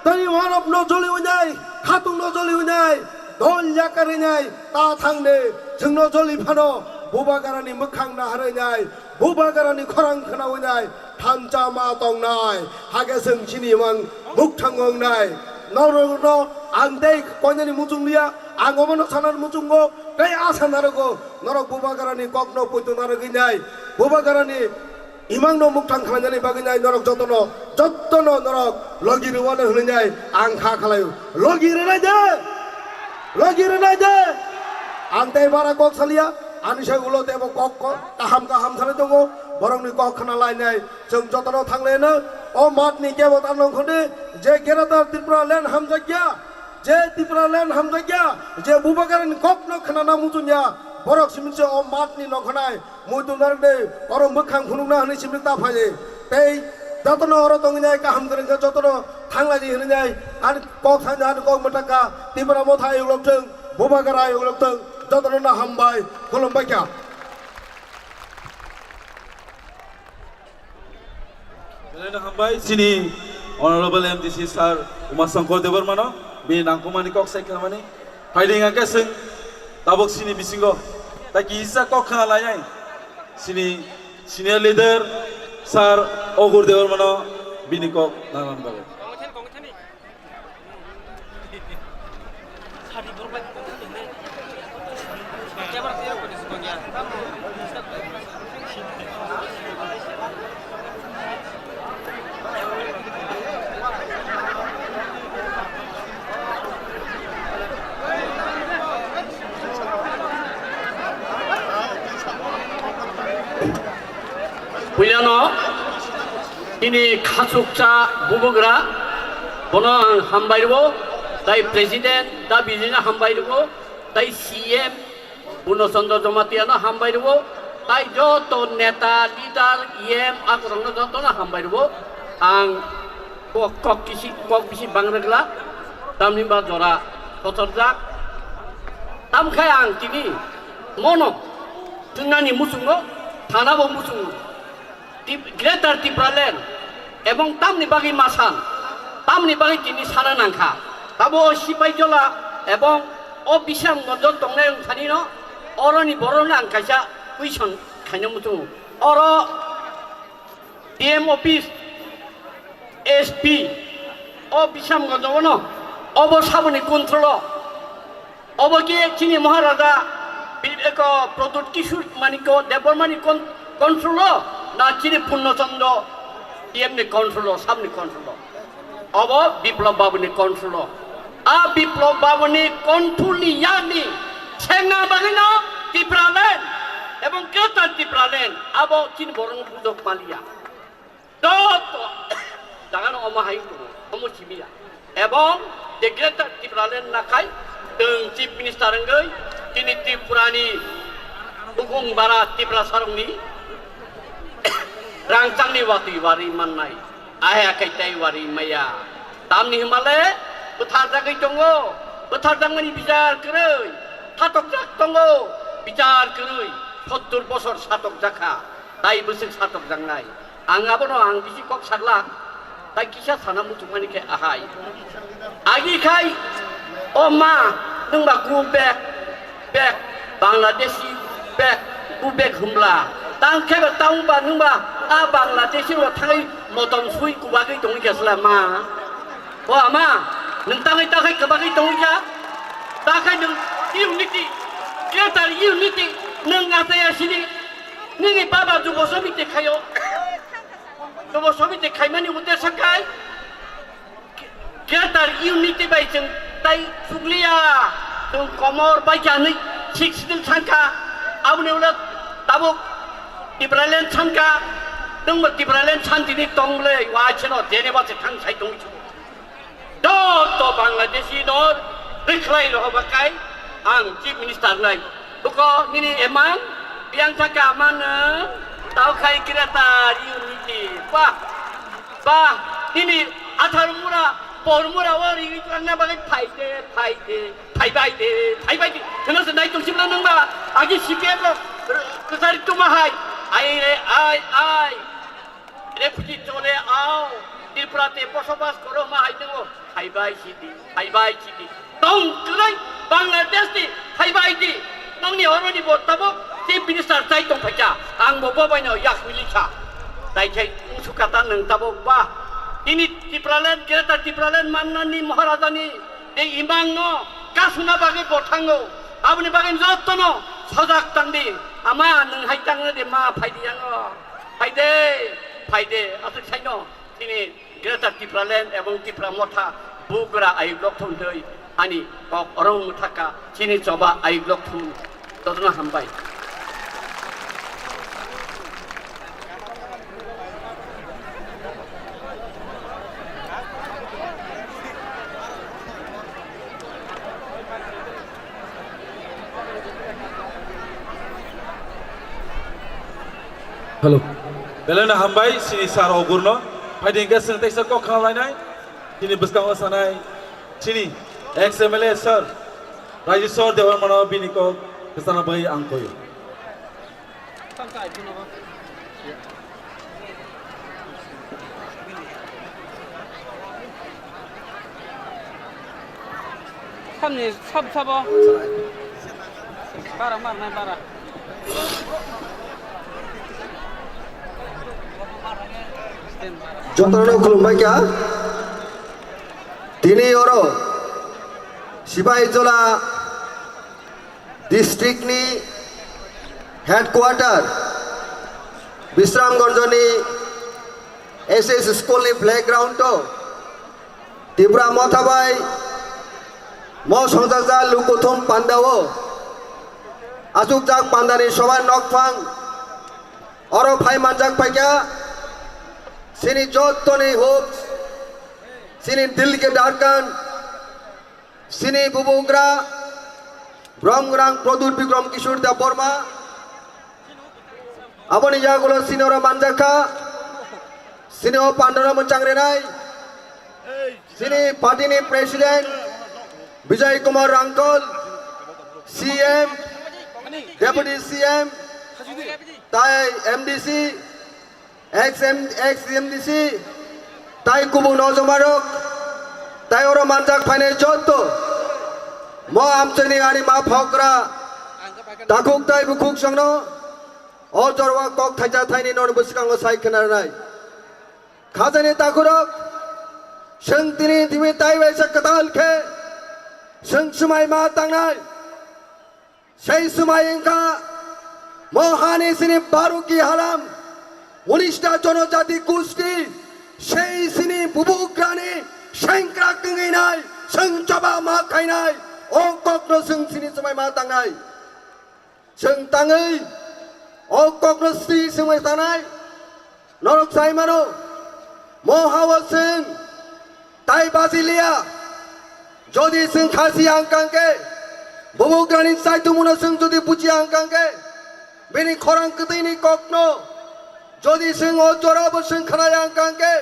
tei Wanopno joliwi nai, Khatungno joliwi nai, dol yakarwi nai, ta thangde chwngno joli phano Bubagrani mwkhang naharwi nai. Bubagrani khorang khnawi nai, thansa ma tongnai, hake chwng chini imang mukthang wngnai. Norokno ang tei koinani muchung liya, ang omono sanani muchungo, tei asa narogo, norok Bubagrani kokno poito narwgwi nai, Bubagrani imangno mukthang khlainani bagwi nai, norok jotono, jotono norok logi rwano hwnwi nai ang kha khlaio. Logi rwnai de! Logi rwnai de! Ang tei bara kok saliya, ani sai ulo tebo kok kok kaham kaham sanai tongo, borokni kok khna lainai. Chwng jotono thanglaino, o matni kebo ta nongkhordi, je Greater Tripura Land hamjakya, je Tripura Land hamjakya, je Bubagrani kokno khnana muchungya, borok simi se o matni nongkhornai. Muitu narwkde oro mwkhang phunukna hwnwi simi ta phai. Tei jotono oro tongwi nai kaham kwrwngkha, jotono thanglai di hwnwi nai ani kok sani ani kok mwtakha Tipra motha ayuk lokthwng, Bubagra ayuk lokthwng, jotono no hambai, khulumbai kha. Belai no hambai chini Honorable M D C Sir Uma Shankar Debbarmano bini nangkukmani kok sai khlaimani. Phaidi hingkha khe chwng tabuk chini bisingo tai kisa kok khna lainai chini senior leader Sir Ogur Debbarmano bini kok nangnani bagwi. Puilano chini khachuksa bubagra, bono ang hambai rwo, tai President da bijino hambai rwo, tai C M Purno Chandra Jamatia no hambai rwo, tai joto neta, leader, E M akorokno jotono hambai rwo. Ang kok, kok kisi, kok bisi bang rwgla, tamni ba jora kotorjak. Tamkhe ang tini mono thwngnani muchungo, thanabo muchungo. Tip-, Greater Tipraland ebong tamni bagwi masan, tamni bagwi tini sana nangkha. Tabo o Sipaijala ebong o Bisramganjo tongnai wngthani no oroni borokno ang kaisa question khaina muchungo. Oro D M office, S P, o Bisramganjo no obo saboni control o. Obo khe chini Maharaja Bi-, eko Pradyut Kishore Manikya Debbarmani kon-, control o, na chini Purno Chandra D M ni control o, sabni control o? Obo Biplab Babuni control o. A Biplab Babuni control ni yakni sengna bagwino Tipraland ebong Greater Tipraland abo chini borokno bujok maliya. Joto jagano omo hai tongo, omo simiya. Ebong the Greater Tipraland nakhai, chwng Chief Minister wngwi tini Tripurani bukung bara Tiprasarokni rangchakni watwi warwi mannai. Ahe akai tei warwi maya. Tamni hwnmale bwtharjagwi tongo, bwtharjakmani bichar kwrwi, satokjak tongo, bichar kwrwi, sottur bosor satokjakha, tai bwswk satokjaknai. Ang abono ang bisi kok sakla, tai kisa sana muchungmani khe ahai. Agi khai, o ma, nwng ba go back, back, Bangladeshi back, go back hwnbla. Tang khe ba, tang ba, nwng ba, a Bangladeshi ro thangwi motom sui kubagwi tongwi khe sla ma. O ama, nwng tangwi takhai kwbagwi tongwi kha? Takhai nwng unity, greater unity, nwng ataya sini, nini baba jubo somite khayo. Jubo somite khaimani uddesha kai, greater unity bai chwng tai chukliya, chwng komor bai kha hwnwi six din sankha, aboni ulo tabuk Tipraland sankha, nwngbo Tipraland santini tong le, wa cheno Geneva se thang sai tong. Joto Bangladeshi no rikhlai rohorbakai ang Chief Minister nai. Buko nini emang biyang thaka amano tao khai greater unity. Bah, bah, nini athar mura, por mura o ri ri na bagwi phaide, phaide, phaibai de, phaibai de. Hino se nai tong simna nang ba, agi C P M no, kusari tuma hai. Ai re, ai, ai. Refugee chole ao, Tripura te bosobas koro ma hai tongo, phaibai sidi, phaibai sidi. Tong kwrwi Bangladesh ni phaibai di, nongni oroni bo tabuk Chief Minister chai tong phaikha, ang bo bo baino yak mili kha. Tai khai wngsu kata nwng tabuk ba. Tini Tipraland, Greater Tipraland mannani Maharaja ni tei imang no kasuna bagwi bo thango. Aboni bagwi jotono sojak tangdi. Ama nwng hai tangna de ma phaidi yango. Phaide, phaide, aswk saino chini Greater Tipraland ebong Tipra Motha bugra ayuk lok thung tei ani kok orong muthaka chini choba ayuk lok thung. Jotono hambai. Hello. Belai no hambai, chini sir Ogurno. Phaidi hingke chwng teisa kok khna lainai. Chini bwskango sanai, chini ex M L A sir, Rajeshwar Debbarmano bini kok kwchana bai ang koyo. Samni sab sabo. Bara mar nai bara. Jotono khulumbai kha. Tini oro Sipahijola district ni headquarter Bisramganj ni S S school ni playground o Tipra Motha bai mo songjakjak lukuthum pandao achukjak pandani soba nokphang oro phai manjak phaikha chini jottoni hub, chini Dilke Darkan, chini bubugra, Bromgrang Pradyut Bikram Kishore Debbarma, aboni yagulo chini oro manjakha, chini o pandano mwchang renai, chini party ni president Bijoy Kumar Rangkal, C M, deputy C M, tai M D C, Ex M, ex M D C, tai kubun nojomarok, tai oro manjak phainai jotto, mo amchaini ani ma phogra, takhuk tai bukhuk songno, o jorwa kok thaisa thaini noni bwskango sai khwnarnai. Khajani takhurok, chwng tini timi tai bai se kwtal khe, chwng swmai ma tangnai. Sei swmai wngkha, mohani sini Baruki halam, unista jonojati gusti, sei sini bubugrani sengkrak wngwi nai, chwng choba ma khainai, o kokno chwng sini swmai ma tangnai. Chwng tangwi, o kokno sini swmai tangnai. Norok sai mano, mo hao chwng tai baji liya. Jodi chwng khasi ang kang khe, bubugrani chaitumuno chwng jodi buji ang kang khe, bini khorang kwtwini kokno jodi chwng o jorabo chwng khna ang kang khe,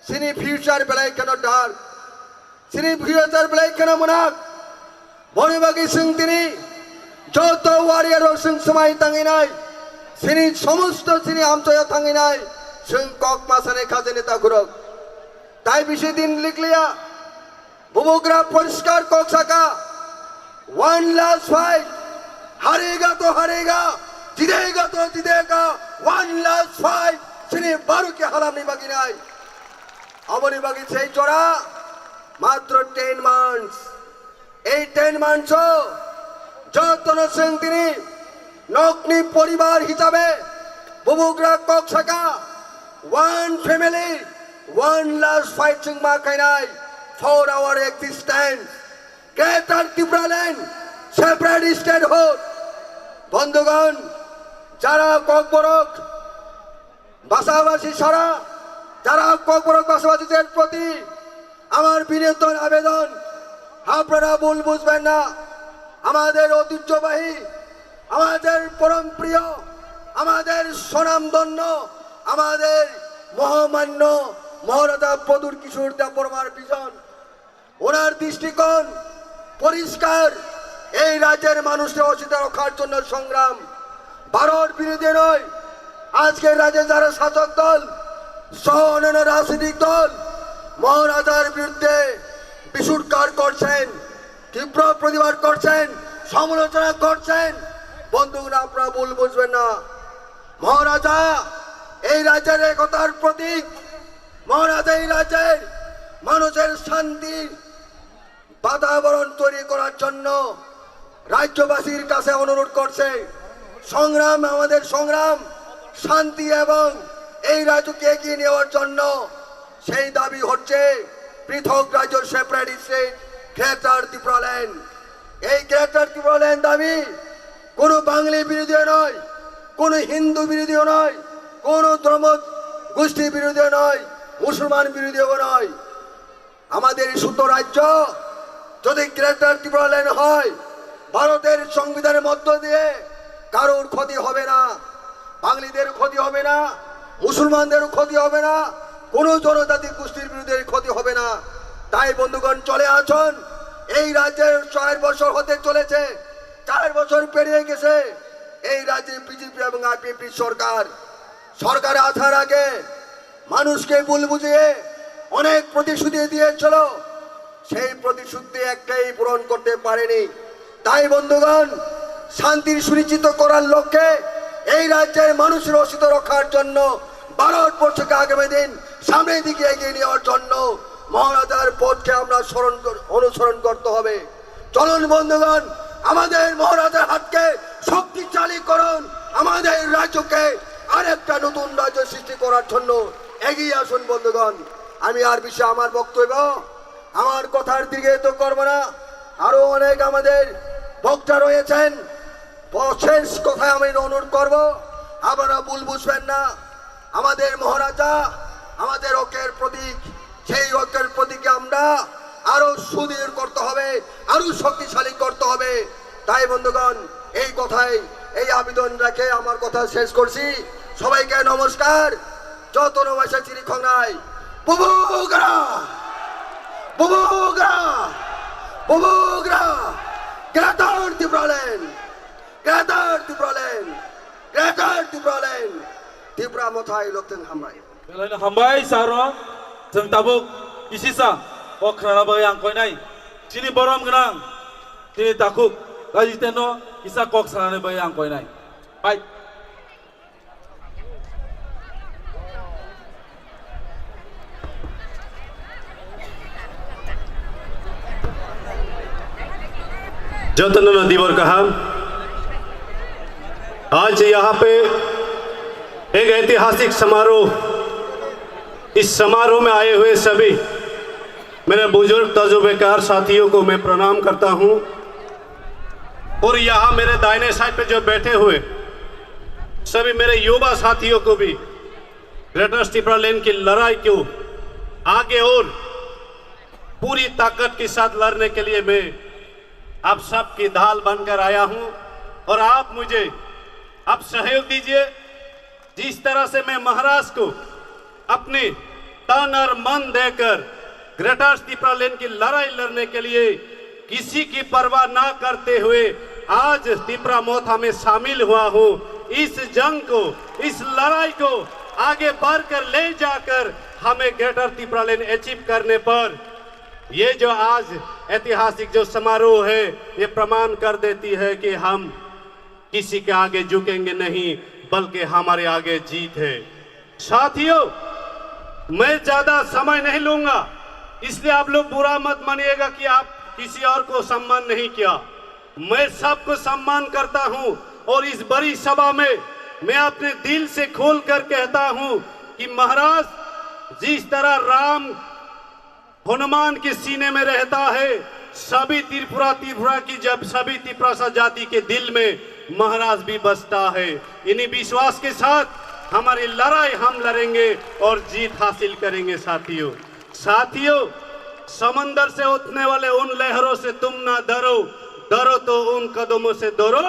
chini future belai kheno dark. Chini future belai kheno mwnak. Boni bagwi chwng tini joto warrior rok chwng swmai tangwi nai. Chini somosto chini amchoya thangwi nai. Chwng kok ma sanai kha jani takhurok. Tai bisi din likliya. Bubugra poriskar kok saka. One last fight. Harega to harega. Jitega to jitega. One last fight. Chini Baruki halamni bagwi nai. Aboni bagwi sei jora matro ten months. Ei ten months o jotono chwng tini nokni poribar hisabe bubugra kok saka, one family, one last fight chwng ma khainai for our existence. Greater Tipraland, separate statehood. বন্ধুগণ, যারা ককবরক ভাষাভাষী ছাড়া, যারা ককবরক ভাষাভাষীদের প্রতি আমার বিনীত আবেদন, আপনারা ভুল বুঝবেন না। আমাদের ঐতিহ্যবাহী, আমাদের পরম প্রিয়, আমাদের স্বনামধন্য, আমাদের মহামান্য মহারাজা প্রদ্যুৎ কিশোর দেববর্মার ভিশন, ওনার দৃষ্টিকোণ পরিষ্কার। এই রাজ্যের মানুষকে অসুবিধা রক্ষার জন্য সংগ্রাম, ভারত বিরোধী নয়। আজকে রাজ্যে যারা শাসক দল সহ অন্যান্য রাজনৈতিক দল মহারাজার বিরুদ্ধে বিশুটকার করছেন, তীব্র প্রতিবাদ করছেন, সমালোচনা করছেন, বন্ধুগণ, আপনারা ভুল বুঝবেন না। মহারাজা এই রাজ্যের একতার প্রতীক, মহারাজা এই রাজ্যের মানুষের শান্তি বাতাবরণ তৈরি করার জন্য রাজ্যবাসীর কাছে অনুরোধ করছে, সংগ্রাম, আমাদের সংগ্রাম শান্তি এবং এই রাজ্যকে এগিয়ে নেওয়ার জন্য। সেই দাবি হচ্ছে পৃথক রাজ্য, সেপারেট স্টেট, গ্রেটার ত্রিপুরাল্যান্ড। এই গ্রেটার ত্রিপুরাল্যান্ড দাবি কোনো বাঙালি বিরোধীও নয়, কোনো হিন্দু বিরোধীও নয়, কোনো ধর্ম গোষ্ঠী বিরোধীও নয়, মুসলমান বিরোধীও নয়। আমাদের এই ছোট্ট রাজ্য যদি গ্রেটার ত্রিপুরাল্যান্ড হয়, ভারতের সংবিধানের মধ্য দিয়ে কারোর ক্ষতি হবে না, বাঙালিদের ক্ষতি হবে না, মুসলমানদের ক্ষতি হবে না, কোনো জনজাতি গোষ্ঠীর বিরুদ্ধে ক্ষতি হবে না। তাই বন্ধুগণ, চলে আসুন। এই রাজ্যের চার বছর হতে চলেছে, চার বছর পেরিয়ে গেছে। এই রাজ্যে বিজেপি এবং আইপিএফটি সরকার, সরকারে আসার আগে মানুষকে ভুল বুঝিয়ে অনেক প্রতিশ্রুতি দিয়েছিল, সেই প্রতিশ্রুতি একটাই পূরণ করতে পারেনি। তাই বন্ধুগণ, শান্তির সুনিশ্চিত করার লক্ষ্যে এই রাজ্যের মানুষের অস্তিত্ব রক্ষার জন্য, ভারতবর্ষকে আগামী দিন সামনের দিকে এগিয়ে নেওয়ার জন্য মহারাজার পথকে আমরা স্মরণ কর-, অনুসরণ করতে হবে। চলুন বন্ধুগণ, আমাদের মহারাজার হাতকে শক্তিশালী করুন, আমাদের রাজ্যকে আরেকটা নতুন রাজ্য সৃষ্টি করার জন্য এগিয়ে আসুন বন্ধুগণ। আমি আর বেশি আমার বক্তব্য, আমার কথার দীর্ঘায়িত করব না। আরো অনেক আমাদের বক্তা রয়েছেন, ব-, শেষ কথায় আমি অনুরোধ করব, আপনারা ভুল বুঝবেন না। আমাদের মহারাজা আমাদের ঐক্যের প্রতীক, সেই ঐক্যের প্রতীককে আমরা আরো সুদৃঢ় করতে হবে, আরো শক্তিশালী করতে হবে। তাই বন্ধুগণ, এই কথাই, এই আবেদন রেখে আমার কথা শেষ করছি। সবাইকে নমস্কার। Jotono waisa chiri khongnai. Bubugra! Bubugra! Bubugra! Greater Tipraland! Greater Tipraland! Greater Tipraland! Tipra Mothai Loktheng Hambai. Belai no hambai saro, chwng tabuk kisisa kok khnana bagwi ang koinai. Chini borom gwnang, chini takhuk Rajiteno kisa kok sanani bagwi ang koinai. Pai. Jotono no dibor kaham. आज यहाँ पे एक ऐतिहासिक समारोह, इस समारोह में आए हुए सभी मेरे बुजुर्ग तजुर्बेकार साथियों को मैं प्रणाम करता हूँ। और यहाँ मेरे दाहिने साइड पे जो बैठे हुए सभी मेरे युवा साथियों को भी ग्रेटर टिप्रा लैंड की लड़ाई को आगे और पूरी ताकत के साथ लड़ने के लिए मैं आप सबकी ढाल बनकर आया हूं और आप मुझे, आप सहयोग दीजिए। जिस तरह से मैं महाराज को अपने तन और मन देकर ग्रेटर टिप्रा लैंड की लड़ाई लड़ने के लिए किसी की परवाह ना करते हुए आज टिप्रा मोथा में शामिल हुआ हूं। इस जंग को, इस लड़ाई को आगे बढ़कर ले जाकर हमें ग्रेटर तिप्रालैंड अचीव करने पर ये जो आज ऐतिहासिक जो समारोह है, ये प्रमाण कर देती है कि हम किसी के आगे झुकेंगे नहीं, बल्कि हमारे आगे जीत है। साथियों, मैं ज्यादा समय नहीं लूंगा, इसलिए आप लोग बुरा मत मानिएगा कि आप किसी और को सम्मान नहीं किया। मैं सबको सम्मान करता हूं और इस बड़ी सभा में मैं अपने दिल से खोल कर कहता हूं कि महाराज, जिस तरह राम हनुमान के सीने में रहता है, सभी त्रिपुरा, त्रिपुरा की जब सभी तिप्रासा जाति के दिल में महाराज भी बसता है। इन्हीं विश्वास के साथ हमारी लड़ाई हम लड़ेंगे और जीत हासिल करेंगे साथियों। साथियों, समंदर से उठने वाले उन लहरों से तुम ना डरो, डरो तो उन कदमों से डरो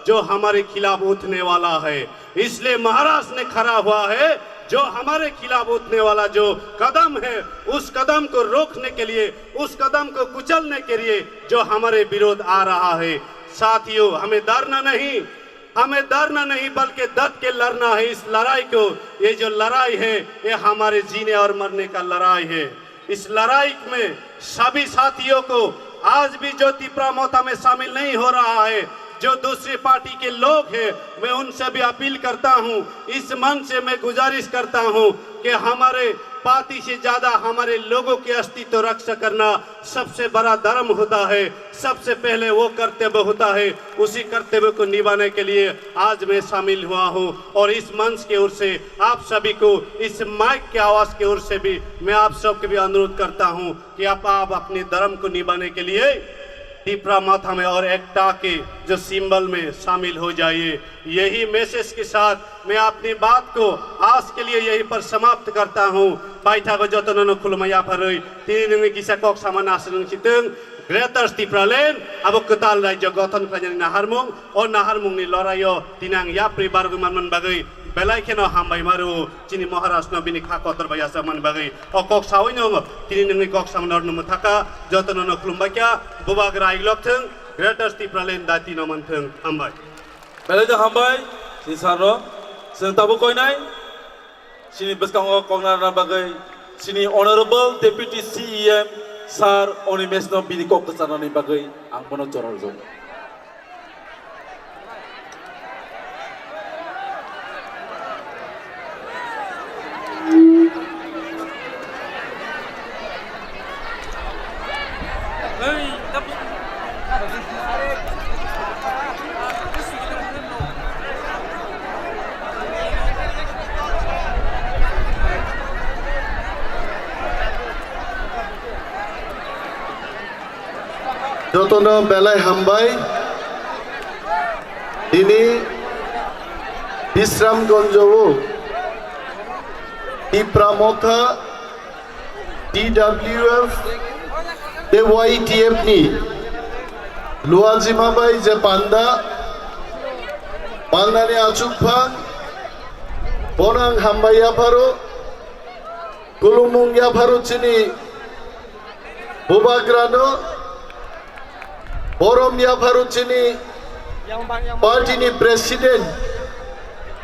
जो हमारे खिलाफ उठने वाला है। इसलिए महाराष्ट्र में खड़ा हुआ है, जो हमारे खिलाफ उठने वाला जो कदम है, उस कदम को रोकने के लिए, उस कदम को कुचलने के लिए जो हमारे विरोध आ रहा है। साथियों, हमें डरना नहीं, हमें डरना नहीं, बल्कि डट के लड़ना है इस लड़ाई को। ये जो लड़ाई है, ये हमारे जीने और मरने का लड़ाई है। इस लड़ाई में सभी साथियों को, आज भी जो तिपरा मोथा में शामिल नहीं हो रहा है, जो दूसरी पार्टी के लोग हैं, मैं उनसे भी अपील करता हूं, इस मंच से मैं गुजारिश करता हूं कि हमारे पार्टी से ज्यादा हमारे लोगों के अस्तित्व रक्षा करना सबसे बड़ा धर्म होता है, सबसे पहले वो कर्तव्य होता है। उसी कर्तव्य को निभाने के लिए आज मैं शामिल हुआ हूं और इस मंच की ओर से आप सभी को, इस माइक की आवाज की ओर से भी मैं आप सबके भी अनुरोध करता हूं कि आप, आप अपने धर्म को निभाने के लिए तिपरा माथा में और एकता के जो सिंबल में शामिल हो जाइए। यही मैसेज के साथ मैं अपनी बात को आज के लिए यहीं पर समाप्त करता हूं। Paithago jotono no khulumai yapharwi, tini nungni kisa kok sama nasrwng sitwng, Greater Tipraland abo kwtal rajyo gothon khlainani naharmung, o naharmungni loraio tini ang yapri bargwi manmani bagwi belai kheno hambai maru chini Maharaj no bini kha kotor bai yachakmani bagwi. O kok sawi no tini nungni kok sama norno mwthaka, jotono no khulumbai kha, bubagra aiglok thwng, Greater Tipraland dati no manthwng. Hambai. Belai de hambai, chini sir no. Chwng tabuk koinai, chini bwskango kok narwkna bagwi, chini Honorable Deputy C E M Sir Animesh no bini kok kwcharnani bagwi ang bono jora rwjago. Jotono belai hambai. Tini Bisramganj o Tipra Motha, T W F tei Y T F ni Luajima bai je panda, pandani achukphang, bono ang hambai yapharo, khulumung yapharo chini bubagrano, borom yapharo chini party ni president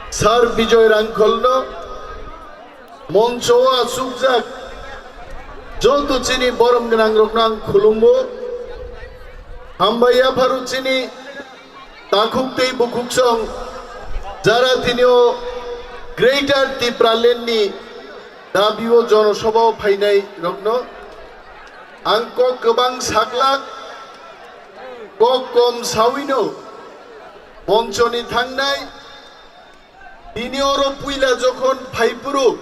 Sir Bijoy Rangkholno, moncho o achukjak joto chini borom gwnangrokno ang khulumo. Hambai yapharo chini takhuk tei bukhuksong jara tini o Greater Tipraland ni dabi o jonosabha o phainai rokno ang kok kwbang saklak, kok kom sawino monchoni thangnai. Tini oro puila jokhon phaiphuru,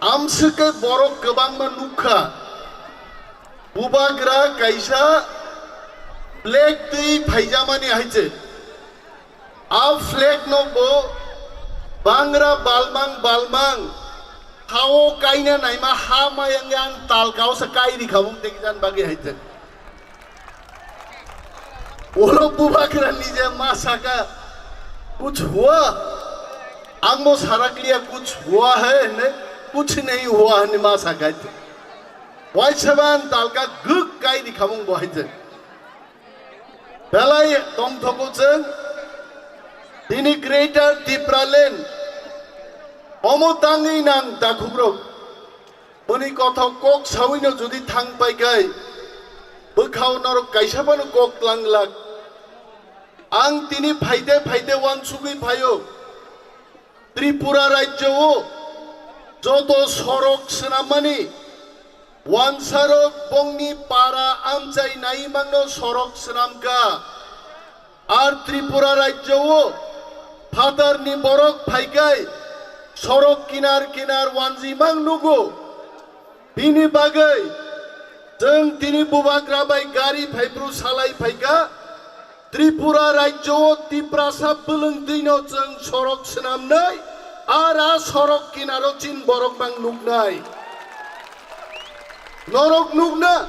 amswk khe borok kwbangma nukha, bubagra kaisa flag twi phaijamani hai se. A flag no bo bangra balmang balmang hao kaina naima ha mayang yang talkao se kai rikha bung tei kijan bagwi hai se. Oro bubagra nije ma saka, "Kuch hua?" Ang bo sarakliya, "Kuch hua hai?" hwnwi, "Kuch nahi hua," hwnwi ma saka. Waisaban talka gwk kai rikha bung bo hai se. Belai tongthogo chwng tini Greater Tipraland Omo tangwi nang takhukrok, boni kothok kok sawino jodi thang pai kai, bwkhao norok kaisa phano kok tlang glak. Ang tini phaite phaite uansugwi phaio, Tripura rajyo o joto sorok swnammani wansarok bongni para amchai naimangno sorok swnamkha. Ar Tripura rajyo o phatarni borok phaikai sorok kinar kinar wanjimang nugo. Bini bagwi chwng tini bubagra bai gari phaiphru salai phaikha. Tripura rajyo o Tiprasa bwlwng twino chwng sorok swnamnai, ar a sorok kinaro chin borok mang nuknai. Norok nukna,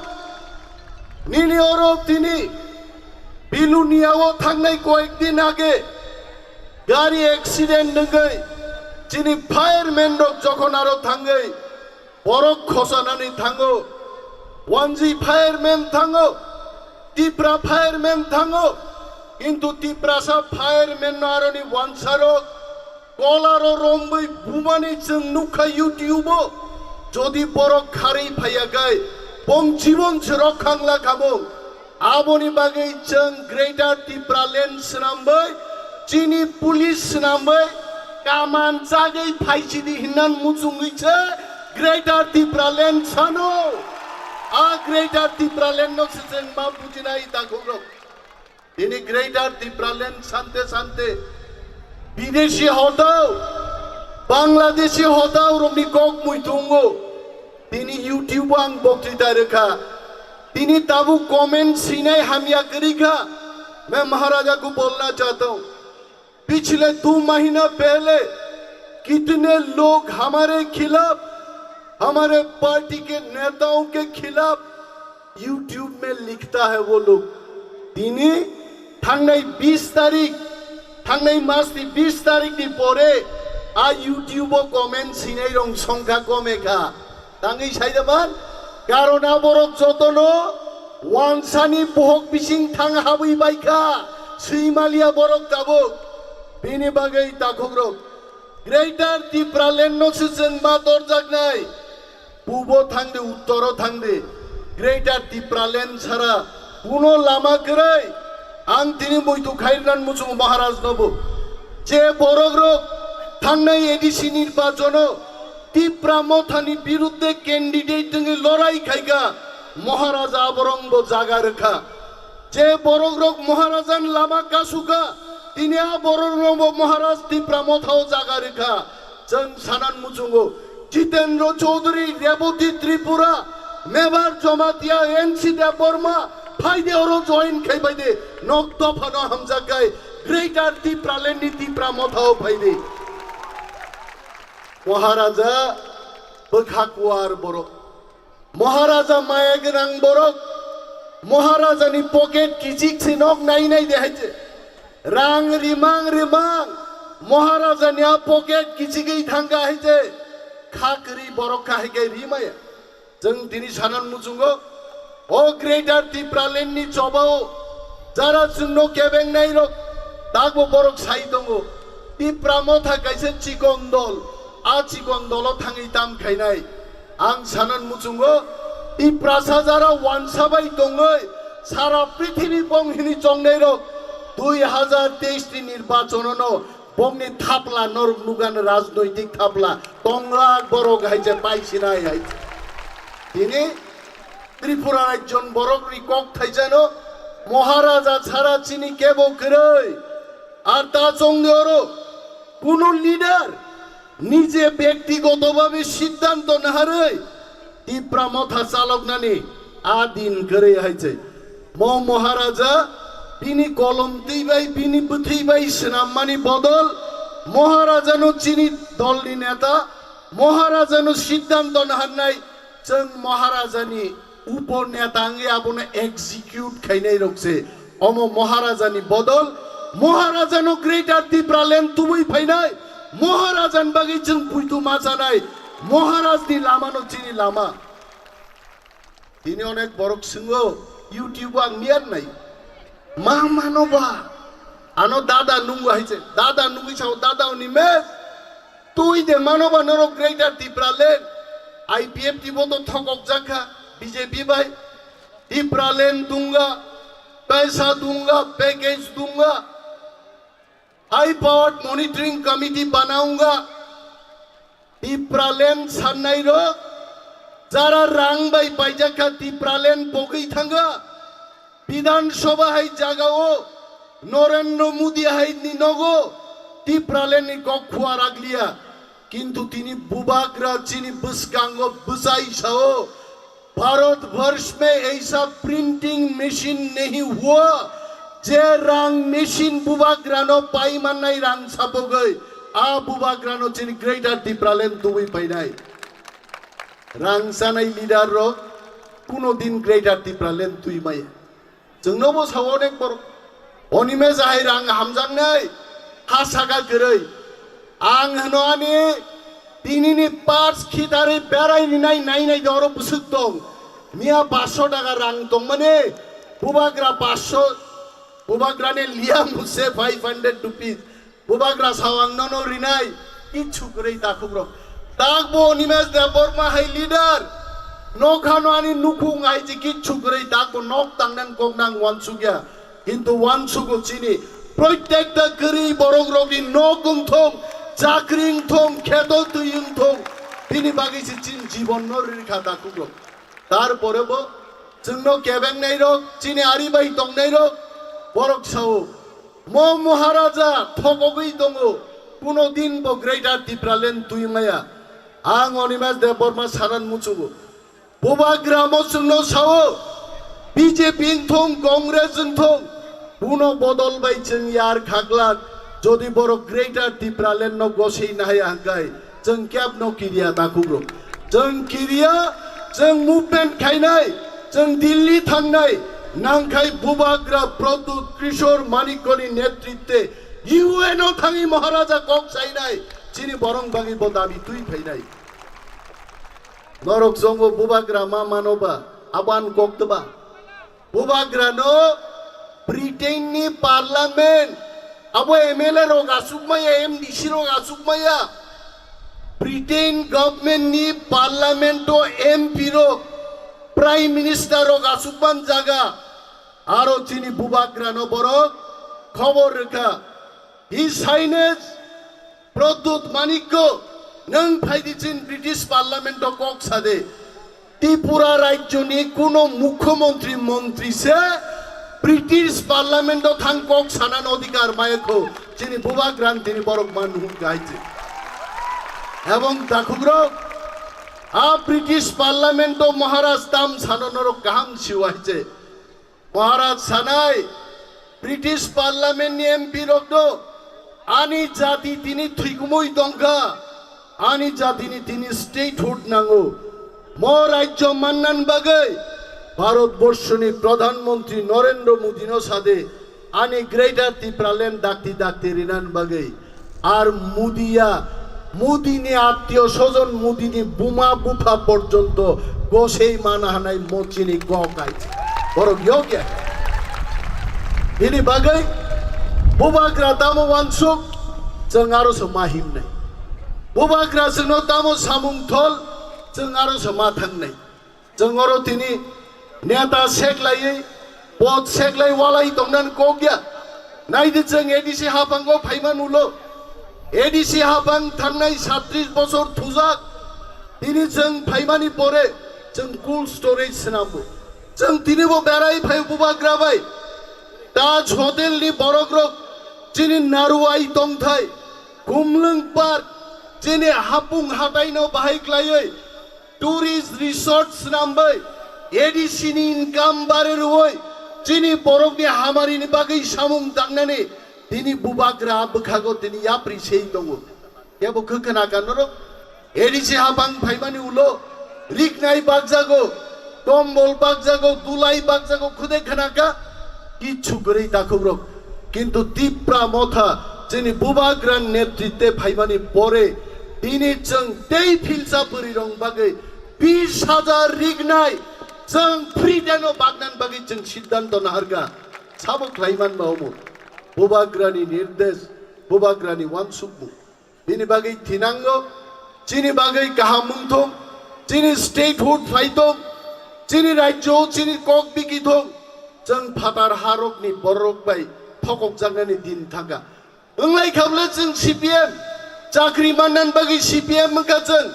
nini oro tini Bilonia o thangnai koyek din age gari accident wngwi chini fireman rok jokhon aro thangwi borok khosanani thango, Wanji fireman thango, Tipra fireman thango, kintu Tiprasa fireman no aroni wansarok kolaro romwi bumani chwng nukha YouTube o. Jodi borok kharwi phaiyakhai, bong jibon se rok khangla khamung. Aboni bagwi chwng Greater Tipraland swnamwi, chini police swnamwi, kaman chagwi phaisidi hinnan muchungwi se Greater Tipraland sano. A Greater Tipraland no se chwng ma bujinai takhukrok. Tini Greater Tipraland sante sante bideshi hotao, Bangladeshi hotao rokni kok mui tongo. Tini YouTube o ang boktita rwkha. Tini tabuk comment sinai hamya kwrwi kha. मैं महाराजा को बोलना चाहता हूँ, पिछले दो महीना पहले कितने लोग हमारे खिलाफ, हमारे पार्टी के नेताओं के खिलाफ YouTube में लिखता है वो लोग। Tini thangnai bis tarik, thangnai mas ni bis tarik ni pore a YouTube o comment sinai rong songkha kome kha. Tangwi sai da man, karon a borok jotono wansani bohok bising thang habwi bai kha, swi maliya borok tabuk. Bini bagwi takhukrok, Greater Tipraland no se chwng ma torjaknai. Pubo thangdi, uttoro thangdi, Greater Tipraland sara kuno lama kwrwi. Ang tini muitu khairnan muchungo Maharaj nobo. Je borok rok thangnai A D C nirbachono Tipra Mothani birudde candidate wngwi lorai khaikha, Maharaja aborongbo jaga rwkha. Je borok rok Maharajan lama kasukha, tini a borok rokbo Maharaj Tipra Mothao jaga rwkha. Chwng sanan muchungo, Jitendra Chaudhary, Rebati Tripura, Mebar Jamatia, N C Debbarma, phaide oro join khai phaide, nok dophano hamjak khai, Greater Tipraland ni Tipra Mothao phaide. Maharaja bwkha kuar borok. Maharaja maya gwnang borok, Maharajani pocket kichik se nok nai nai de hai se. Rang rimang rimang, Maharajani a pocket kichigwi thangkha hai se. Kha kwrwi borok kha hai khe rimaya. Chwng tini sanan muchungo, o Greater Tipraland ni chobao jara chwngno kebengnai rok, takbo borok sai tongo. Tipra Motha kaisa chikon dol, a chikon dolo thangwi tam khainai. Ang sanan muchungo, Tiprasa jara wansa bai tongwi sara prithibi bong hini chongnai rok dui hazar teis ni nirbachono no bongni thapla norok nugan rajnoitik thapla tonglak borok hai je paisinai hai. Tini Tripura rajyon borok ni kok thaijano Maharaja sara chini kebo kwrwi. Ar ta chongni oro kuno leader nije byaktigoto bhabe siddhanto naharwi Tipra Motha chaloknani a din kwrwi hai se. Mo Maharaja bini kolom twi bai, bini bwthwi bai swnammani bodol Maharajano chini dolni neta, Maharajano siddhanto naharnai, chwng Maharajani upo neta wngwi abono execute khainai rok se. Omo Maharajani bodol, Maharajano Greater Tipraland tubui phainai, Maharajani bagwi chwng puitu ma chanai, Maharajni lamano chini lama. Tini onek borok swngo, YouTube o ang miyar nai. Ma mano ba? Ano dada nungo hai se, dada nungwi sao, dada oni me. Twi de mano ba norok Greater Tipraland, I P F T bo to thokok jakha B J P bai. Tipraland dunga, paisa dunga, package dunga, high powered monitoring committee banaunga. Tipraland sannai rok jara rang bai paijakha Tipraland pogwi thanga. Bidhan Sabha hai jagao Narendra Modi hai ni nogo Tipraland ni kok khua raglia. Kintu tini bubagra chini bwskango bwchai sao, "Bharat वर्ष में ऐसा printing machine नहीं हुआ, je rang machine bubagrano pai mannai rang sapogoi, a bubagrano chini Greater Tipraland tubui painai." Rang sanai leader rok kuno din Greater Tipraland twi maya. Chwngno bo sao onek borok. Onimes hai rang hamjaknai, ha saka kwrwi. Ang hwno ani tinini pars khitarwi berai rinai nainai de oro bwswk tong. Miya paanch sho taka rang tongmani, bubagra paanch sho, bubagrani liya muse five hundred rupees. Bubagra sao ang nono rinai, kichu kwrwi takhukrok. Takbo Animesh Debbarma hai leader, nokhano ani nukhung hai je kichu kwrwi takbo nok tangnan kok nang wansukya. Kintu wansugo chini proitekta kwrwi borok rokni nok wngthong, chakri wngthong, kheto twi wngthong, bini bagwi se chini jibon no rikha takhukrok. Tarpore bo chwngno kebengnai rok, chini ari bai tongnai rok, borok sao, "Mo Maharaja thokogwi tongo, kuno din bo Greater Tipraland twi maya." Ang Animesh Debbarma sanan muchugo. Bubagra mo chwngno sao, B J P wngthong, Congress wngthong, kuno bodol bai chwng yar khaklak, jodi borok Greater Tipraland no gosei nahaya hwnkhe, chwng kebno kiriya takhukrok. Chwng kiriya, chwng movement khainai, chwng Delhi thangnai, nangkhai bubagra Pradyut Kishore Manikyani netritwe U N o thangwi Maharaja kok sainai, chini borok bagwi bo dabi twi phainai. Norok chongo bubagra ma mano ba, abo ang kok twba. Bubagrano Britain ni parliament, abo M L A rok asuk maya, M D C rok asuk maya. Britain government ni parliament o M P rok, prime minister rok asuk man jaga. Aro chini bubagrano borok khobor rwkha. His Highness Pradyut Manikya, nwng phaidi chin British Parliament o kok sade. Tripura rajyoni kuno mukhyamantri montri se British Parliament o thang kok sanan odhikar mayakho, chini bubagrano tini borok man hwn kahai se. Ebong takhukrok, a British Parliament o Maharaj tam sano norok kaham siwai se. Maharaj sanai, British Parliament ni M P rokno, ani jati tini thwikumui tongkha, ani jatini tini statehood nango. Mo rajyo mannan bagwi Bharat borshoni Pradhan Mantri Narendra Modi no sade, ani Greater Tipraland dakti dakti rinan bagwi. Ar Modiya, Modini attiyo sojon, Modini buma bupha porjonto gosei mana hanai mo chini kok hai. Borok yokya. Bini bagwi bubagra tamo wansuk, chwng aro se ma himnai. Bubagra chwngno tamo samung thol, chwng aro se ma thangnai. Chwng oro tini neta seklaiwi, pod seklai walai tongnan kok ya. Naidi chwng A D C haphango phaima nulo. A D C haphang thangnai satris bosor thujak. Tini chwng phaimani pore chwng cold storage swnambo. Chwng tini bo berai phai bubagra bai. Taj Hotel ni borok rok chini naruwai tongthai. Khumlwng Park chini hapung hatai no bahai klaiwi. Tourist resort swnambai, A D C ni income bare rwoi, chini borokni hamarini bagwi samung tangnani, tini bubagra bwkhago tini yapri sei tongo. Kebo khwkhwna ka norok? A D C haphang phaimani ulo, riknai bakjago, kombol bakjago, dulai bakjago, khude khwna ka? Kichu kwrwi takhukrok. Kintu Tipra Motha chini bubagra netritwe phaimani pore tini chwng tei philsa bwrwirok bagwi bis hajar riknai chwng free deno bagnan bagwi chwng siddhanto naharkha. Sabo khlaiman ba omo? Bubagrani nirdesh, bubagrani wansukmung. Bini bagwi thinango, chini bagwi kaham wngthung, chini statehood phaithung, chini rajyo, chini kok bikithung, chwng phatar harokni bororok bai thokokjaknani din thangkha. Wnglai kha bwle chwng C P M, chakri mannan bagwi C P M wngkha chwng,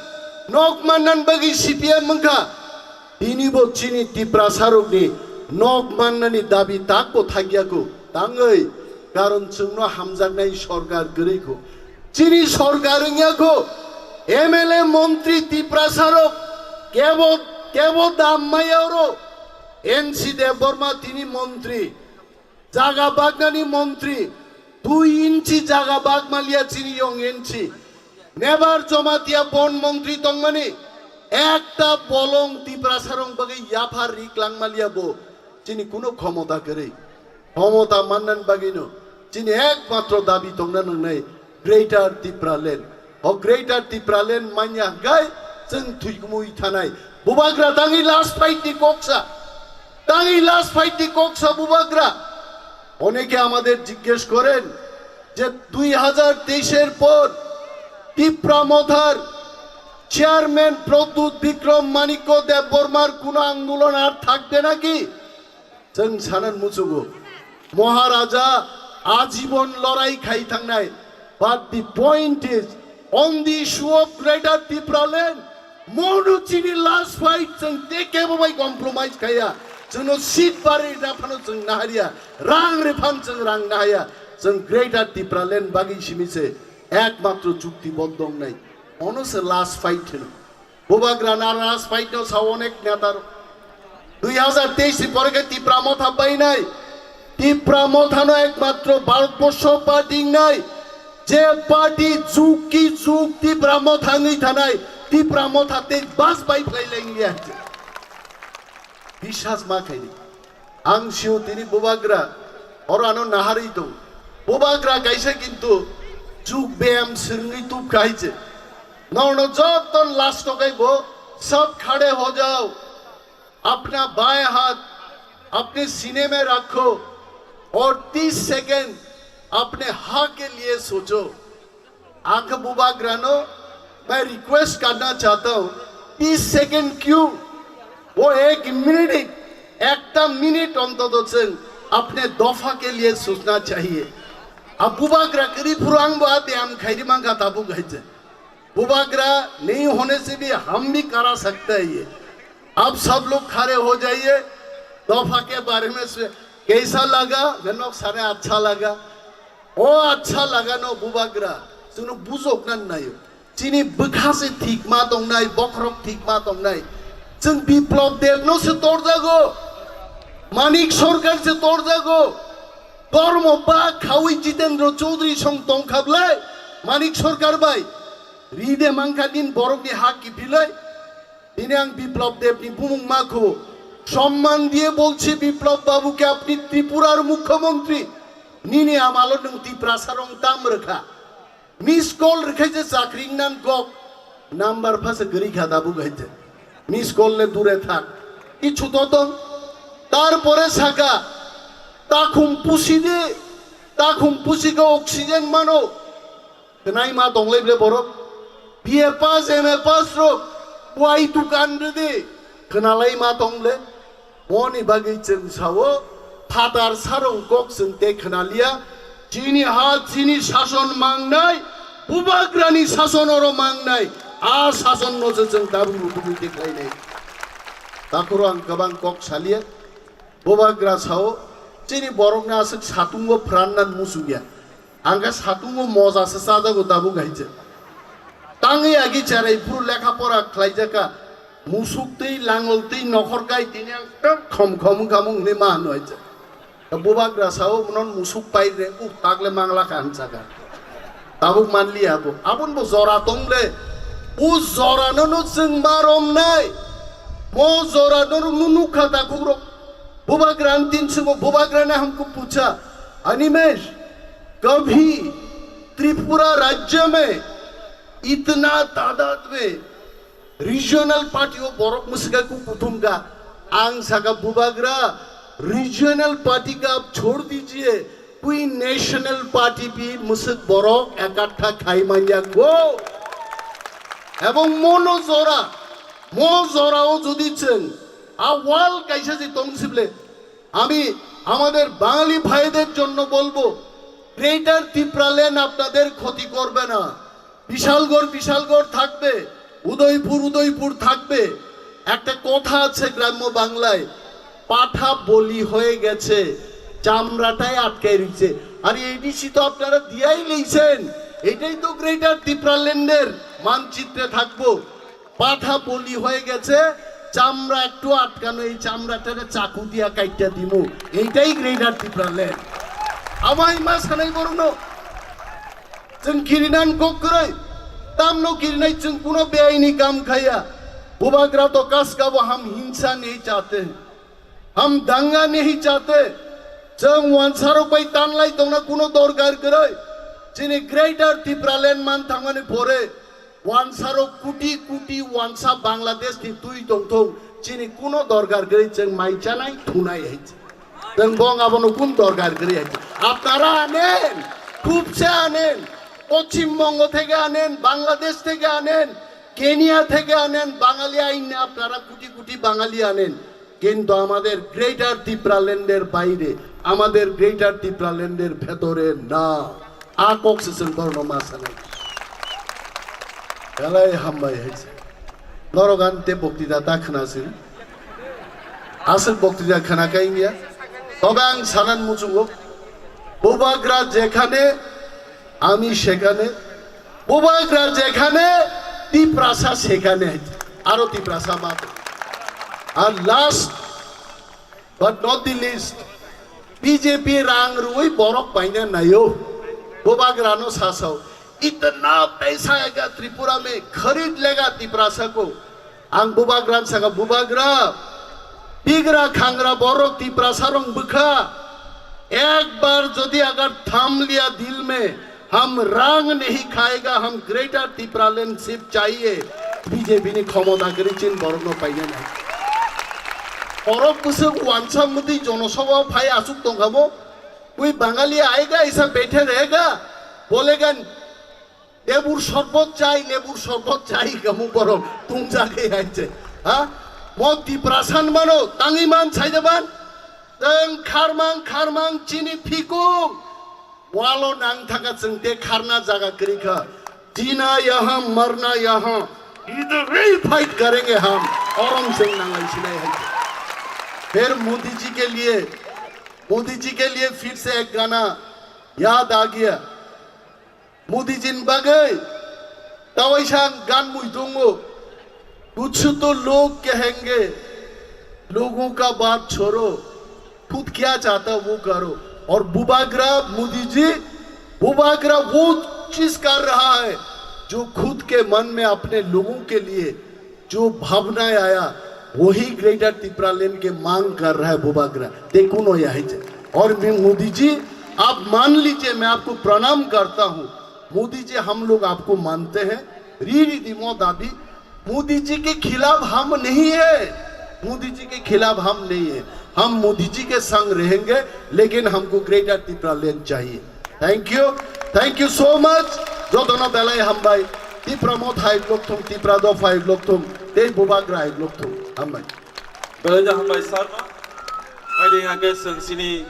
nok mannan bagwi C P M wngkha. Tinibo chini Tiprasarokni nok mannani dabi takbo thakya kho. Tangwi, karon chwngno hamjaknai sorkar kwrwi kho. Chini sorkar wngya kho. M L A montri Tiprasarok kebo, kebo dam maya oro. N C Debbarma tini montri. Jaga bagnani montri, dui inchi jaga bag malia chini yong inchi. Nebar Jomatia bon montri tongmani, ekta bolong Tiprasarong bagwi yaphar rik lang malia bo, chini kuno khomota kwrwi. Khomota mannan bagwino, chini ekmatro dabi tongna nangnai, Greater Tipraland. O Greater Tipraland manya hwnkhe chwng thuikumui thanai. Bubagra tangwi last fight ni koksa. Tangwi last fight ni koksa bubagra. অনেকে আমাদের জিজ্ঞেস করেন যে দুই হাজার তেইশের পর তিপ্রা মথার চেয়ারম্যান প্রদ্যুৎ বিক্রম মাণিক্য দেববর্মার কোনো আন্দোলন আর থাকবে নাকি? Chwng sanan muchugo, Maharaja ajibon lorai khai thangnai. But the point is, on the issue of Greater Tipraland, mono chini last fight chwng tei kebo bai compromise khaya. Chwngno seat bari na phano chwng naharya, rang re phan chwng rang nahaya. Chwng Greater Tipraland bagwi simi se ekmatro chukti boddo wngnai. Ono se last fight hino. Bubagra na last fight no sao onek netar. Dui hazar teis ni pore khe Tipra Motha painai. Tipra Motha no ekmatro Bharatborsho party wngnai. Je party juk ki juk Tipra Motha wngwi thanai. Tipra Motha tei bas bai phlai lai wngya. Biswas ma khaidi. Ang sio tini bubagra, oro ano naharwi tong. Bubagra kaisa kintu juk beyam swrwngwi tub khai je. Nono joton last o kai bo, sab khade ho jao, apna baye hath apne sine mein rakho aur tis second apne ha ke liye socho. Ang khe bubagrano मैं रिक्वेस्ट करना चाहता हूँ, तीस सेकंड क्यों, वो एक मिनट, একটা মিনিট অন্তত chwng अपने दफा के लिए सोचना चाहिए. A bubagra kwrwi phuru ang bo a beyam khairi mankha tabuk hai je. Bubagra नहीं होने से भी हम भी करा सकते हैं ये. आप सब लोग खड़े हो जाइए, दफा के बारे में से कैसा लगा? Nok sane अच्छा लगा. O acha laga no bubagra, chwngno bujokna naio. Chini bwkha se thik ma tongnai, bokhorok thik ma tongnai. Chwng Biplab Deb no se torjago. Manik Sarkar se torjago. Kormo ba khaui Jitendra Chaudhary song tongkha blai. Manik Sarkar bai. Ride mankha din borokni ha kiphilai. Tini ang Biplab Debni bumung makho, সম্মান দিয়ে বলছি বিপ্লব বাবুকে, আপনি ত্রিপুরার মুখ্যমন্ত্রী, nini amalo nwng Tiprasa rong tam rwkha, miss call rwkhai je chakri nan kok, number phasa kwrwi kha tabuk hai je, miss call le dure thak, kichu to tong, tarpore saka, takhum pusi de, takhum pusi khe oxygen mano, Khwnai ma tonglai ble borok. B A pass, M A pass rok. Wai dukan rwdi. Khwnalai ma tong ble. Boni bagwi chwng sao. Phatar sarong kok chwng te khwnaliya. Chini ha, chini sason mangnai. Bubagrani sason oro mangnai. A sason no se chwng tabuk rukubui te khlainai. Takhoro ang kwbang kok saliya. Bubagra sao. Chini borokni aswk satungo phrannan muchungya. Ang khe satungo moja se chajago tabuk hai je. Tangwi agi cherai phuru lekha pora khlaijaka. Musuk twi langol twi nokhor kai tini ang tok khom khom wngkha mung hwnwi ma hwnwi hai je. Bubagra sao, "Bono musuk pai re, uh, takle mangla kha," hwn saka. Tabuk manliya bo. Aboni bo jora tong le. O jora no no chwng ma romnai. Bo jora no no nukha takhuk rok. Bubagra ang tin swngo, Bubagra ne humko pucha, "Animesh, kabhi Tripura rajya mein itna taadad mein regional party o borok mwswk ko kuthum ka?" Ang saka, "Bubagra, regional party ka aap chhod dijiye, Twi National Party pi mwswk borok ekattha khai manya go. Ebong mono jora, mo jorao jodi chwng a wall kaisa je tong sible, আমি আমাদের বাঙালি ভাইদের জন্য বলবো, গ্রেটার ত্রিপুরাল্যান্ড আপনাদের ক্ষতি করবে না। বিশালগড় বিশালগড় থাকবে, উদয়পুর উদয়পুর থাকবে। একটা কথা আছে গ্রাম্য বাংলায়, পাঠা বলি হয়ে গেছে, চামড়াটাই আটকে রয়েছে। আর এডিসি তো আপনারা দিয়াই লেইছেন, এটাই তো গ্রেটার ত্রিপুরাল্যান্ডের মানচিত্রে থাকবো। পাঠা বলি হয়ে গেছে, চামড়া একটু আটকানো, এই চামড়াটারে চাকু দিয়া কাইট্টা দিমু। এইটাই গ্রেটার Tripuraland. Amai ma sanai borokno, chwng kirinan kok kwrwi, tamno kirinai chwng kuno beaini kam khaya. Bubagra to kaskabo ham hingsa nahi chate, ham danga nahi chate. Chwng wansarok bai tanlai tongna kuno dorkar kwrwi. Chini greater Tipraland man thangmani pore wansarok kuti kuti wansa Bangladesh ni twi tongthong, chini kuno dorkar kwrwi chwng mai chanai thunai hai. Chwng bong abono kun dorkar kwrwi hai. আপনারা আনেন, খুব সে আনেন, পশ্চিমবঙ্গ থেকে আনেন, বাংলাদেশ থেকে আনেন, কেনিয়া থেকে আনেন, বাঙালি আইন আপনারা কোটি কোটি বাঙালি আনেন, কিন্তু আমাদের গ্রেটার তিপ্রাল্যান্ডের বাইরে, আমাদের গ্রেটার তিপ্রাল্যান্ডের ভেতরে না। A kok se chwng borokno ma sanai. Belai hambai hai se. Norok ani tei boktwita ta khna sini. Aswk boktwita khna kai wngya. Tobe ang sanan muchungo. Bubagra jekhane, ami sekhane. Bubagra jekhane, Tiprasa sekhane. Aro Tiprasa ma. Ar last but not the least, B J P rang rwi borok paina naio. Bubagrano sasao, "इतना पैसा आएगा त्रिपुरा में, खरीद लेगा तिपरासा को।" Ang Bubagrano saka, "Bubagra, pigra khangra borok Tiprasa rong bwkha. Ek bar jodi agar tham liya dil mein, हम रंग नहीं खाएगा, हम ग्रेटर तिप्रालैंड सिर्फ चाहिए।" B J P ni khomota kwrwi chini borokno paina nai. Borok bwswk wansa mwtwi jonosabha phai aswk tongkha bo. कोई बंगाली आएगा ऐसा बैठे रहेगा, बोलेगा, "লেবুর শরবত চাই, লেবুর শরবত চাই," kamu borok tungjagwi hai se. Ha? Mo Tiprasa mano, tangwi man sai da ban? Tang kharmang, kharmang chini phikung. Walo nang thaka chwng te kharna jaga kwrwi kha. Jina yahan, marna yahan. Either way fight karenge hum. Orom chwng nanglai sinai hai. फिर मोदी जी के लिए, मोदी जी के लिए फिर से एक गाना याद आ गया। मोदी ji ni bagwi tawaisa ang gan mui tongo. कुछ तो लोग कहेंगे, लोगों का बात छोड़ो, खुद क्या चाहता है वो करो। और बुबागरा मोदी जी, बुबागरा वो चीज कर रहा है जो खुद के मन में अपने लोगों के लिए जो भावनाएं आया, वही ग्रेटर तिप्रालैंड के मांग कर रहा है बुबागरा। देखो नो यही से। और मैं मोदी जी, आप मान लीजिए, मैं आपको प्रणाम करता हूँ। मोदी जी, हम लोग आपको मानते हैं। Riri di mo dabi, Modi जी के खिलाफ हम नहीं है, मोदी जी के खिलाफ हम नहीं है, हम मोदी जी के संग रहेंगे, लेकिन हमको ग्रेटर तिप्रालैंड चाहिए। Thank you, thank you so much. Jotono belai hambai, Tipra Motha hai blok thung, Tipra Dopha hai blok thung, tei Bubagra hai blok thung. Hambai. Belai hambai sir no. Hai de hake seng sini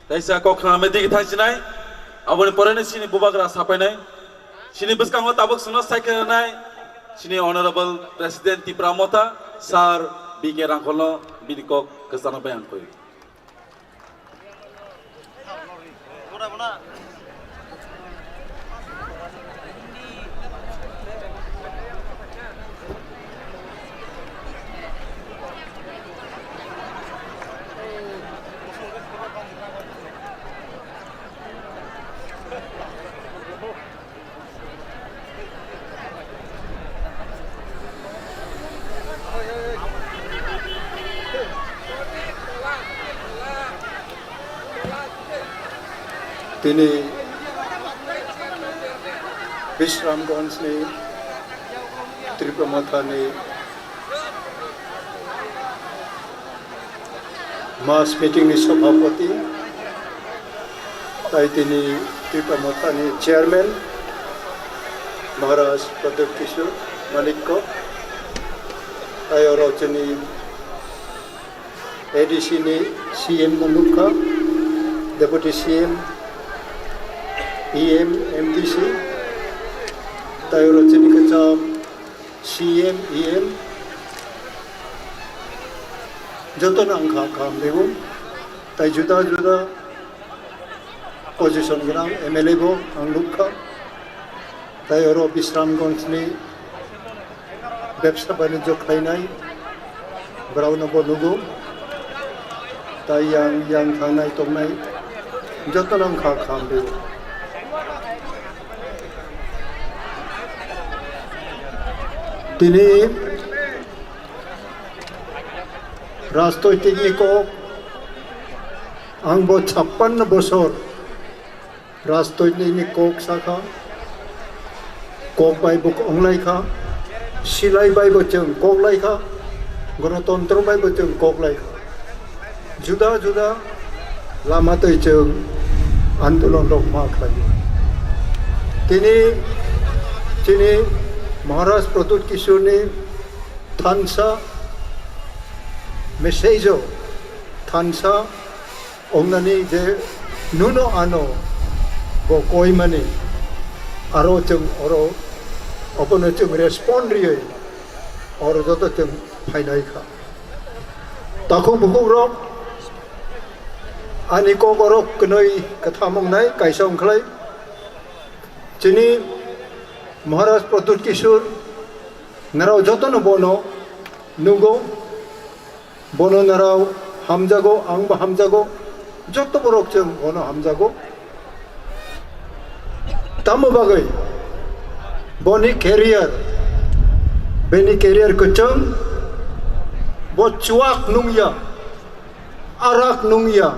Kaisa kok khnamani digi thangsinai, aboni poreni sini bubagra sapainai, sini bwskango tabuk chwngno saikhenai, sini Honorable President Tipra Motha, Sir B K Rangkholno bini kok kwchana bai ang koi. Tini Bisramganj ni Tipra Motha ni mass meeting ni sabhapati Tai tini Tipra Mothani chairman Maharaj Pradyot Kishore Manikko, tai oro chini A D C ni C M no nukha, Deputy C M, E M, M D C, tai oro chini kwcham C M, E M, jotono ang kha kaham rwo, tai juda juda position gwnang M L A bo ang nukha, tai oro Bisramganj ni bebsa banijyo khlainai, borokno bo nugo, tai yang yang thangnai tongnai jotono ang kha kaham rwo. Tini rajnoitik ni kok, ang bo chappanno bosor rajnoitik ni kok sakha, kok bai bo wnglai kha, silai bai bo chwng kok lai kha, gorotontro bai bo chwng kok lai kha. Juda juda lama twi chwng andolon rok ma khlai. Tini chini Maharaj Pradyot Kishore ni thansa message o thansa wngnani je nuno ano bo koimani, aro chwng oro obono chwng respond riwi oro joto chwng phainai kha. Takhuk bukhuk rok, ani kok oro kwnwi kwtham wngnai kaisa wngkhlai. Chini Maharaj Pradyot Kishore, nrao jotono bono nugo, bono nrao hamjago, angbo hamjago, joto borok chwng bono hamjago. Tamo bagwi boni career, bini career kwchwng, bo chuak nungya, arak nungya,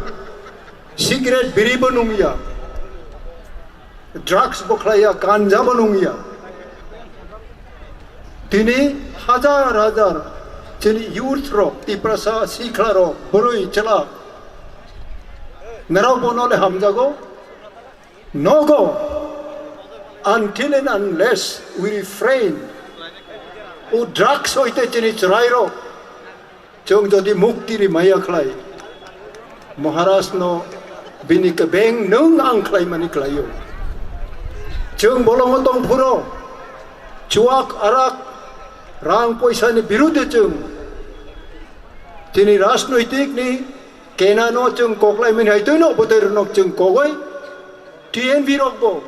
cigarette biri bo nungya, drugs bo khlaiya, ganja bo nungya. Tini hajar hajar chini youth rok, Tiprasa sikla rok, bwrwi chwla, nrao bono le hamjago. Nogo, until and unless we refrain, o drugs hoite chini chwrai rok, chwng jodi mukti ri maya khlai, Maharaj no bini kebeng nwng ang khlaimani khlaio. Chwng bolongo tong phuro, chuak arak, rang poisa ni birude chwng chini rajnoitik ni kena no chwng koklai mani hai twi no bwtwi rok chwng kogoi T N V rok bo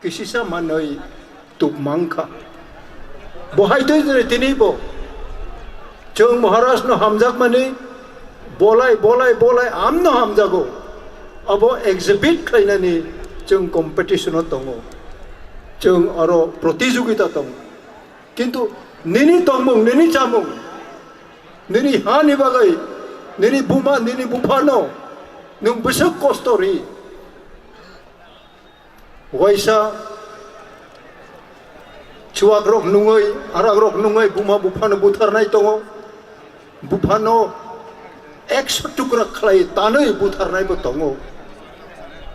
kisisa manwi tuk mang kha. Bo hai twi jene tini bo chwng Maharaj no hamjak mani bolai, bolai, bolai amno hamjago. Abo exhibit khlainani chwng competition o tongo. Chwng aro protijogita tongo. Kintu nini tongmung, nini chamung, nini hani bagwi, nini buma, nini buphano nwng bwswk kosto ri. Waisa chuak rok nungwi, arak rok nungwi buma buphano butharnai tongo. Buphano ekso tukra khlai tanwi butharnai bo tongo.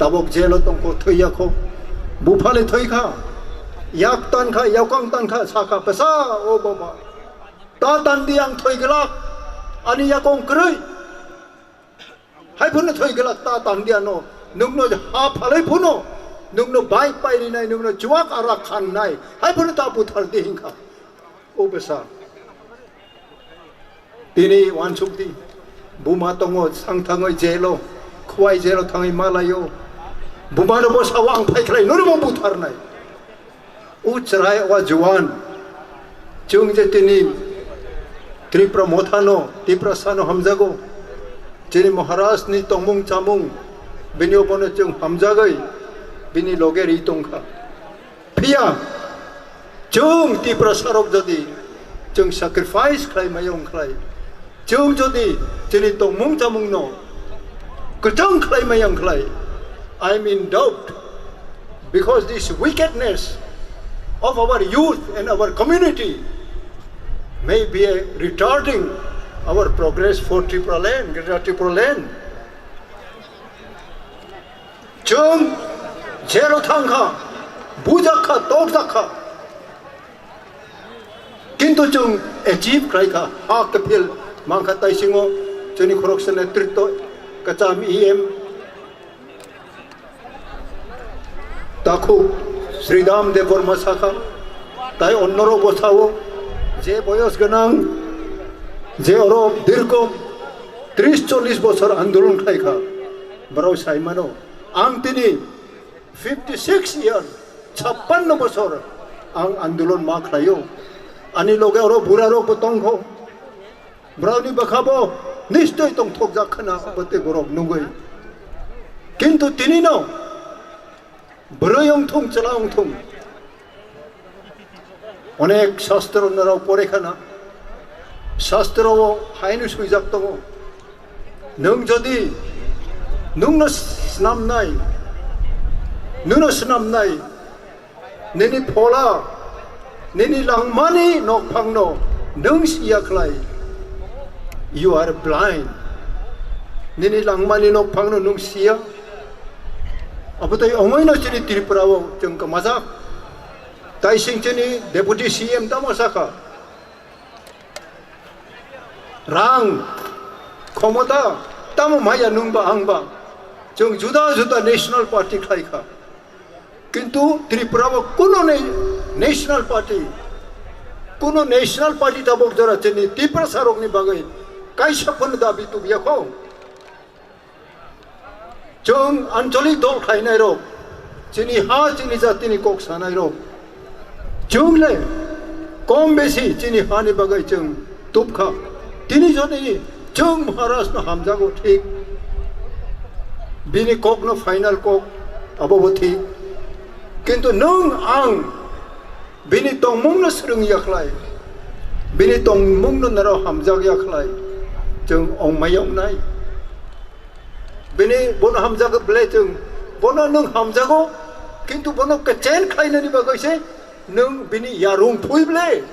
Tabok jelo tongkho, thwiya kho. Buphale thwi kha. Yak tan kha, yakang tan kha, sakha pesa, o baba. Ta tan di ang thwi glak. Ani yakong kwrwi. Hai phano thoi glak ta tang dia no. Nungno ha phalai phano. Nungno bai pai rinai, nungno chuak ara khan nai. Hai phano ta buthar di hingkha. O besa. Tini wansuk di. Buma tongo, sang thangoi jelo. Khwai jelo thangoi malayo. Buma no bo sawa ang phai khlai, nono bo buthar nai. O chwrai o juan, chwng je tini Tripura mothano, Tiprasano hamjago, chini Maharajni tongmung chamung, bini obono chwng hamjagwi bini loge ri tongkha. Phiya chwng Tiprasarok jodi chwng sacrifice khlai maya wngkhlai, chwng jodi chini tongmung chamungno kwchang khlai maya wngkhlai, I am in doubt, because this wickedness of our youth and our community may be a retarding our progress for Tripura land, Greater Tripura land. Chwng jero thang kha, bujak kha, tokjak kha. Kintu chwng achieve khlai kha, ha kwphil mang kha, taisingo chwngni khoroksa netritwo kwcham E M takhuk Sridham Debbarma sakha, tai onnorok bo sao, je boyos gwnang, je oro dirgho tris chollish bochor andolon khlai kha, borok sai mano, ang tini fifty six year, chappanno bochor ang andolon ma khlaio. Ani loge oro burarok bo tongkho. Borokni bwkha bo nistoi tongthokjak khna, abo tei borok nugwi. Kintu tinino bwrwi wngthung, chwla wngthung, onek shastro norok pore khana, shastro o haino swijak tongo. Nwng jodi nwngno snamnai, nwngno snamnai, nini phola, nini langmani nokphangno nwng siya khlai, you are blind. Nini langmani nokphangno nwng siya. Abo tei omoino chini Tripura o chwng kwmajak. Taising chini Deputy C M tamo sakha, rang, khomota, tamo maya nwng ba ang ba. Chwng juda juda national party khlai kha. Kintu Tripura o kuno ne-, national party, kuno national party tabok jora chini Tiprasa rokni bagwi kaisa phano dabi tubiya kho. Chwng ancholik dol khlainairok, chini ha, chini jatini kok sanairok, chwng le kom besi chini hani bagwi chwng tubkha. Tini jodi chwng Maharajno hamjago thik, bini kokno final kok, abo bo thik. Kintu nwng ang bini tongmungno swrwng ya khlai, bini tongmungno norok hamjak ya khlai, chwng ongmai wngnai. Bini bono hamjak ble chwng, bono nwng hamjago, kintu bono kechen khlainani bagwi se nwng bini yarung phui ble.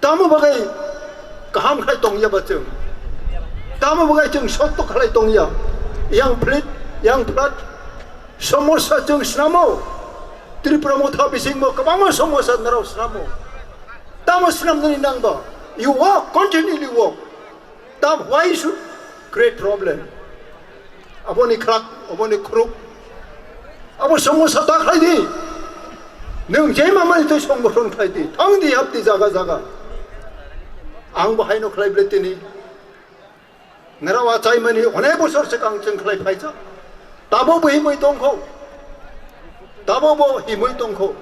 Tamo bagwi kaham khai tongya ba chwng? Tamo bagwi chwng sotto khlai tongya? Yang phlit, yang phlat, somosa chwng snamo. Tripura motha bisingbo kwbangma somosa narok snamo. Tamo snamnani nangba? You work, continually work. Tam, why you should create problem? Aboni khrak, aboni khuruk. Abo somosa ta khlai di. Nwng je mamani twi songgothon khlai di. Thang di, hap di jaga jaga. Ang bo haino khlai ble tini. Nara wa chaimani onek bosor se kang chwng khlai phaijak. Tabo bo himwi tongkho. Tabo bo himwi tongkho.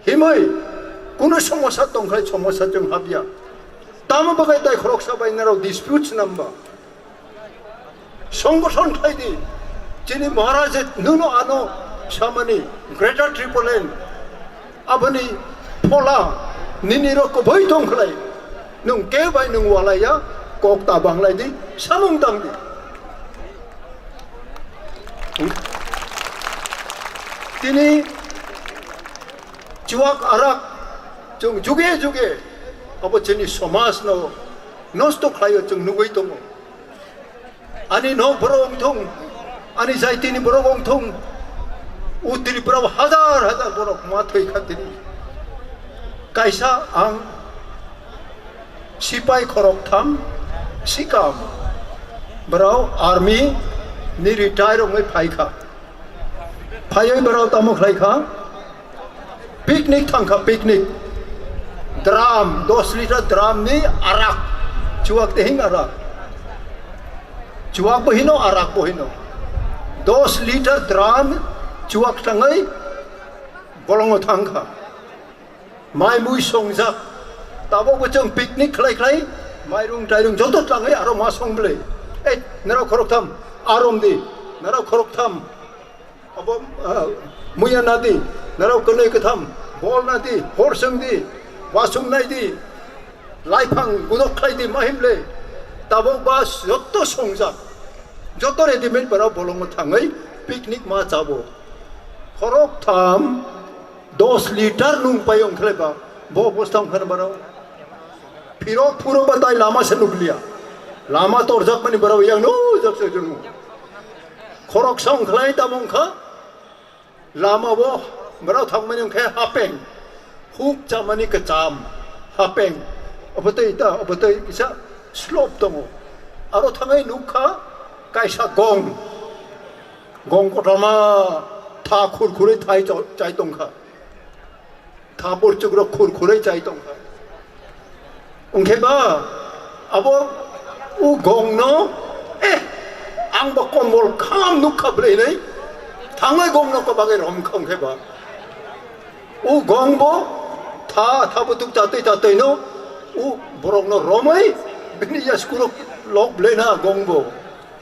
Himwi, kuno somosa tongkhai, somosa chwng habya. Tamo bagwi tai khoroksa bai narok disputes namba. Songgothon khai di. Chini Maharaj je nuno ano samani Greater Tripoland. Aboni phola nini rok kubui tongkhlai. Nwng ke bai nwng walaya, kok ta banglai di, samung tang di. Tini chuak arak chwng juge juge abo chini somaj no nosto khlaio chwng nugwi tongo. Ani nok borok wngthung, ani jaitini borok wngthung, o Tripura o hajar hajar borok ma thwi kha tini. Kaisa ang sipai khoroktham sikam, borok army ni retire wngwi phai kha. Phaiwi borok tamo khlai kha? Picnic thang kha, picnic. Drum, dos liter drum ni arak. Chuak tehing arak. Chuak bo hino, arak bo hino. Dos liter drum chuak thangwi bolongo thang kha. Mai mui songjak. Tabok bo chwng picnic khlai khlai, mairung tairung joto thangwi aro ma song bwlwi. Ei, nara khoroktham arom di, nara khoroktham abo, ah, muya nadi, nara kwnwi kwtham bol nadi, hor song di, wasung nai di, laiphang gudok khlai di, ma himle. Tabok ba joto songjak, joto readymade borok bolongo thangwi picnic ma chabo. Khoroktham dos liter nung pai wng khlai ba, bo bostang khan barao. Phirok phuro ba tai lama se nukliya. Lama torjak mani barao yang nujak se jung. Khoroksa wngkhlai tamo wngkha, lama o borok thangmani wngkhe hapeng, huk chamani kwcham, hapeng, obo twi ta, obo twi kisa slope tongo. Aro thangwi nukkha kaisa gong, gong kotorma tha khurkhurwi thai cho-, chai tongkha. Thapur chukrok khur khurwi chai tongkha. Wngkhe ba abo u gongno, eh, ang bo kombol kham nukha bwlwi hinwi thangnai gongno kobagwi romkha wngkhe ba. U gong bo tha, tha butuk tatwi tatwino u borokno romwi bini yaskurok lok bwlwi na gong bo.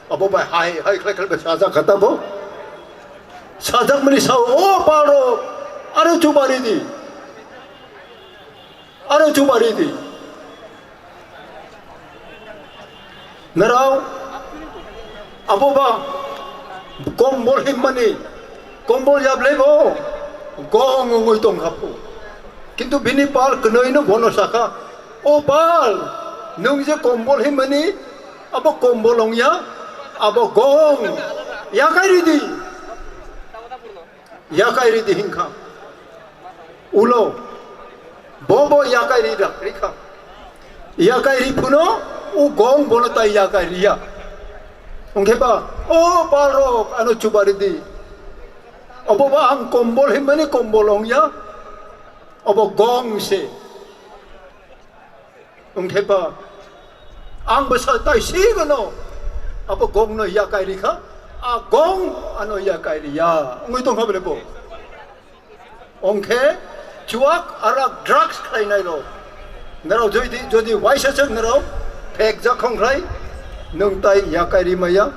Abo bai hai, hai khlai khlai bai sajak kha tabo. Sajakmani sao, "O pal rok, aro chubari di. Aro chubari di." Narao, abo ba kombol himmani, kombol yablai bo, gong wngwi tongkha phu. Kintu bini pal kwnwi no bono saka, "O pal, nwng je kombol himmani, abo kombol wngya, abo gong, yakai ridi." Yakai ridi hinkha. Ulo. Bo bo yakai ri rak rikha. Yakai ri phuno u gong bono tai yakai riya. Wngkhe ba, "O pal rok, ano chubari di. Obo ba ang kombol himmani kombol wngya. Obo gong se." Wngkhe ba ang bwsa tai sigano abo gongno yakai rikha, a gong ano yakai riya wngwi tongkha bele bo. Wngkhe chuak arak drugs khlainai rok, narao jodi, jodi waisa chwk narao phek jakhong khlai, nwng tai yakai ri maya,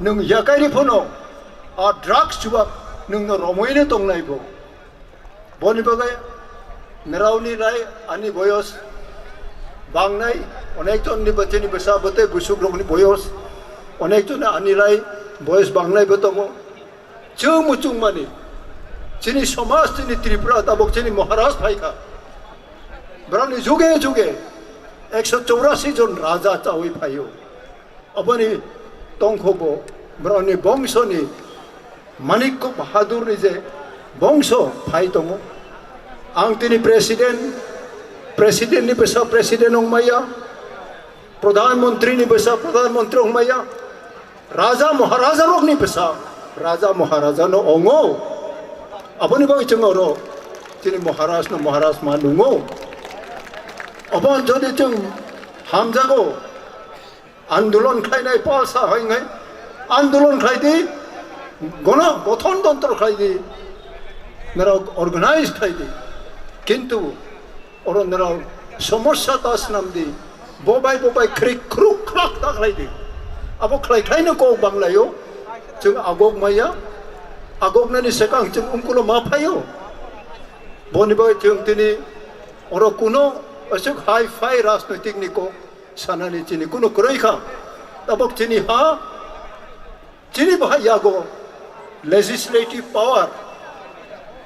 nwng yakai ri phuno a drugs chuak nwngno romwino tongnai bo. Boni bagwi naraoni lai ani boyos bangnai, onek jonni ba chini bwsa bwtwi busukrokni boyos, onek jonni ani lai boyos bangnai bo tongo. Chwng muchungmani chini somaj, chini Tripura, tabok chini Maharaj phaikha. Borokni juge juge ekso chorasi jon raja chawi phaio. Aboni tongkho bo, borokni bongsoni Manik Bahadurni je bongso phai tongo. Ang tini president, presidentni bwsa president wngmaya, pradhan mantrini bwsa pradhan mantri wngmaya, raja maharaja rokni bwsa raja maharaja no ongo. Aboni bagwi chwng oro chini maharaj no maharaj ma nungo. Obo jodi chwng hamjago, andolon khlainai palsa hai ngai, andolon khlai di, gono gothon tontro khlai di, nara organize khlai di. Kintu oro nara somosya ta swnam di, bobai bobai khrik khruk khlak ta khlai di. Abo khlai khlaino kok banglaio, chwng agok maya, agoknani swkang chwng ungkulo ma phaio. Boni bai chwng tini oro kuno aswk hai phai rajnoitik ni kok sanani chini kunu kwrwi kha. Tabok chini ha, chini bahai yago legislative power,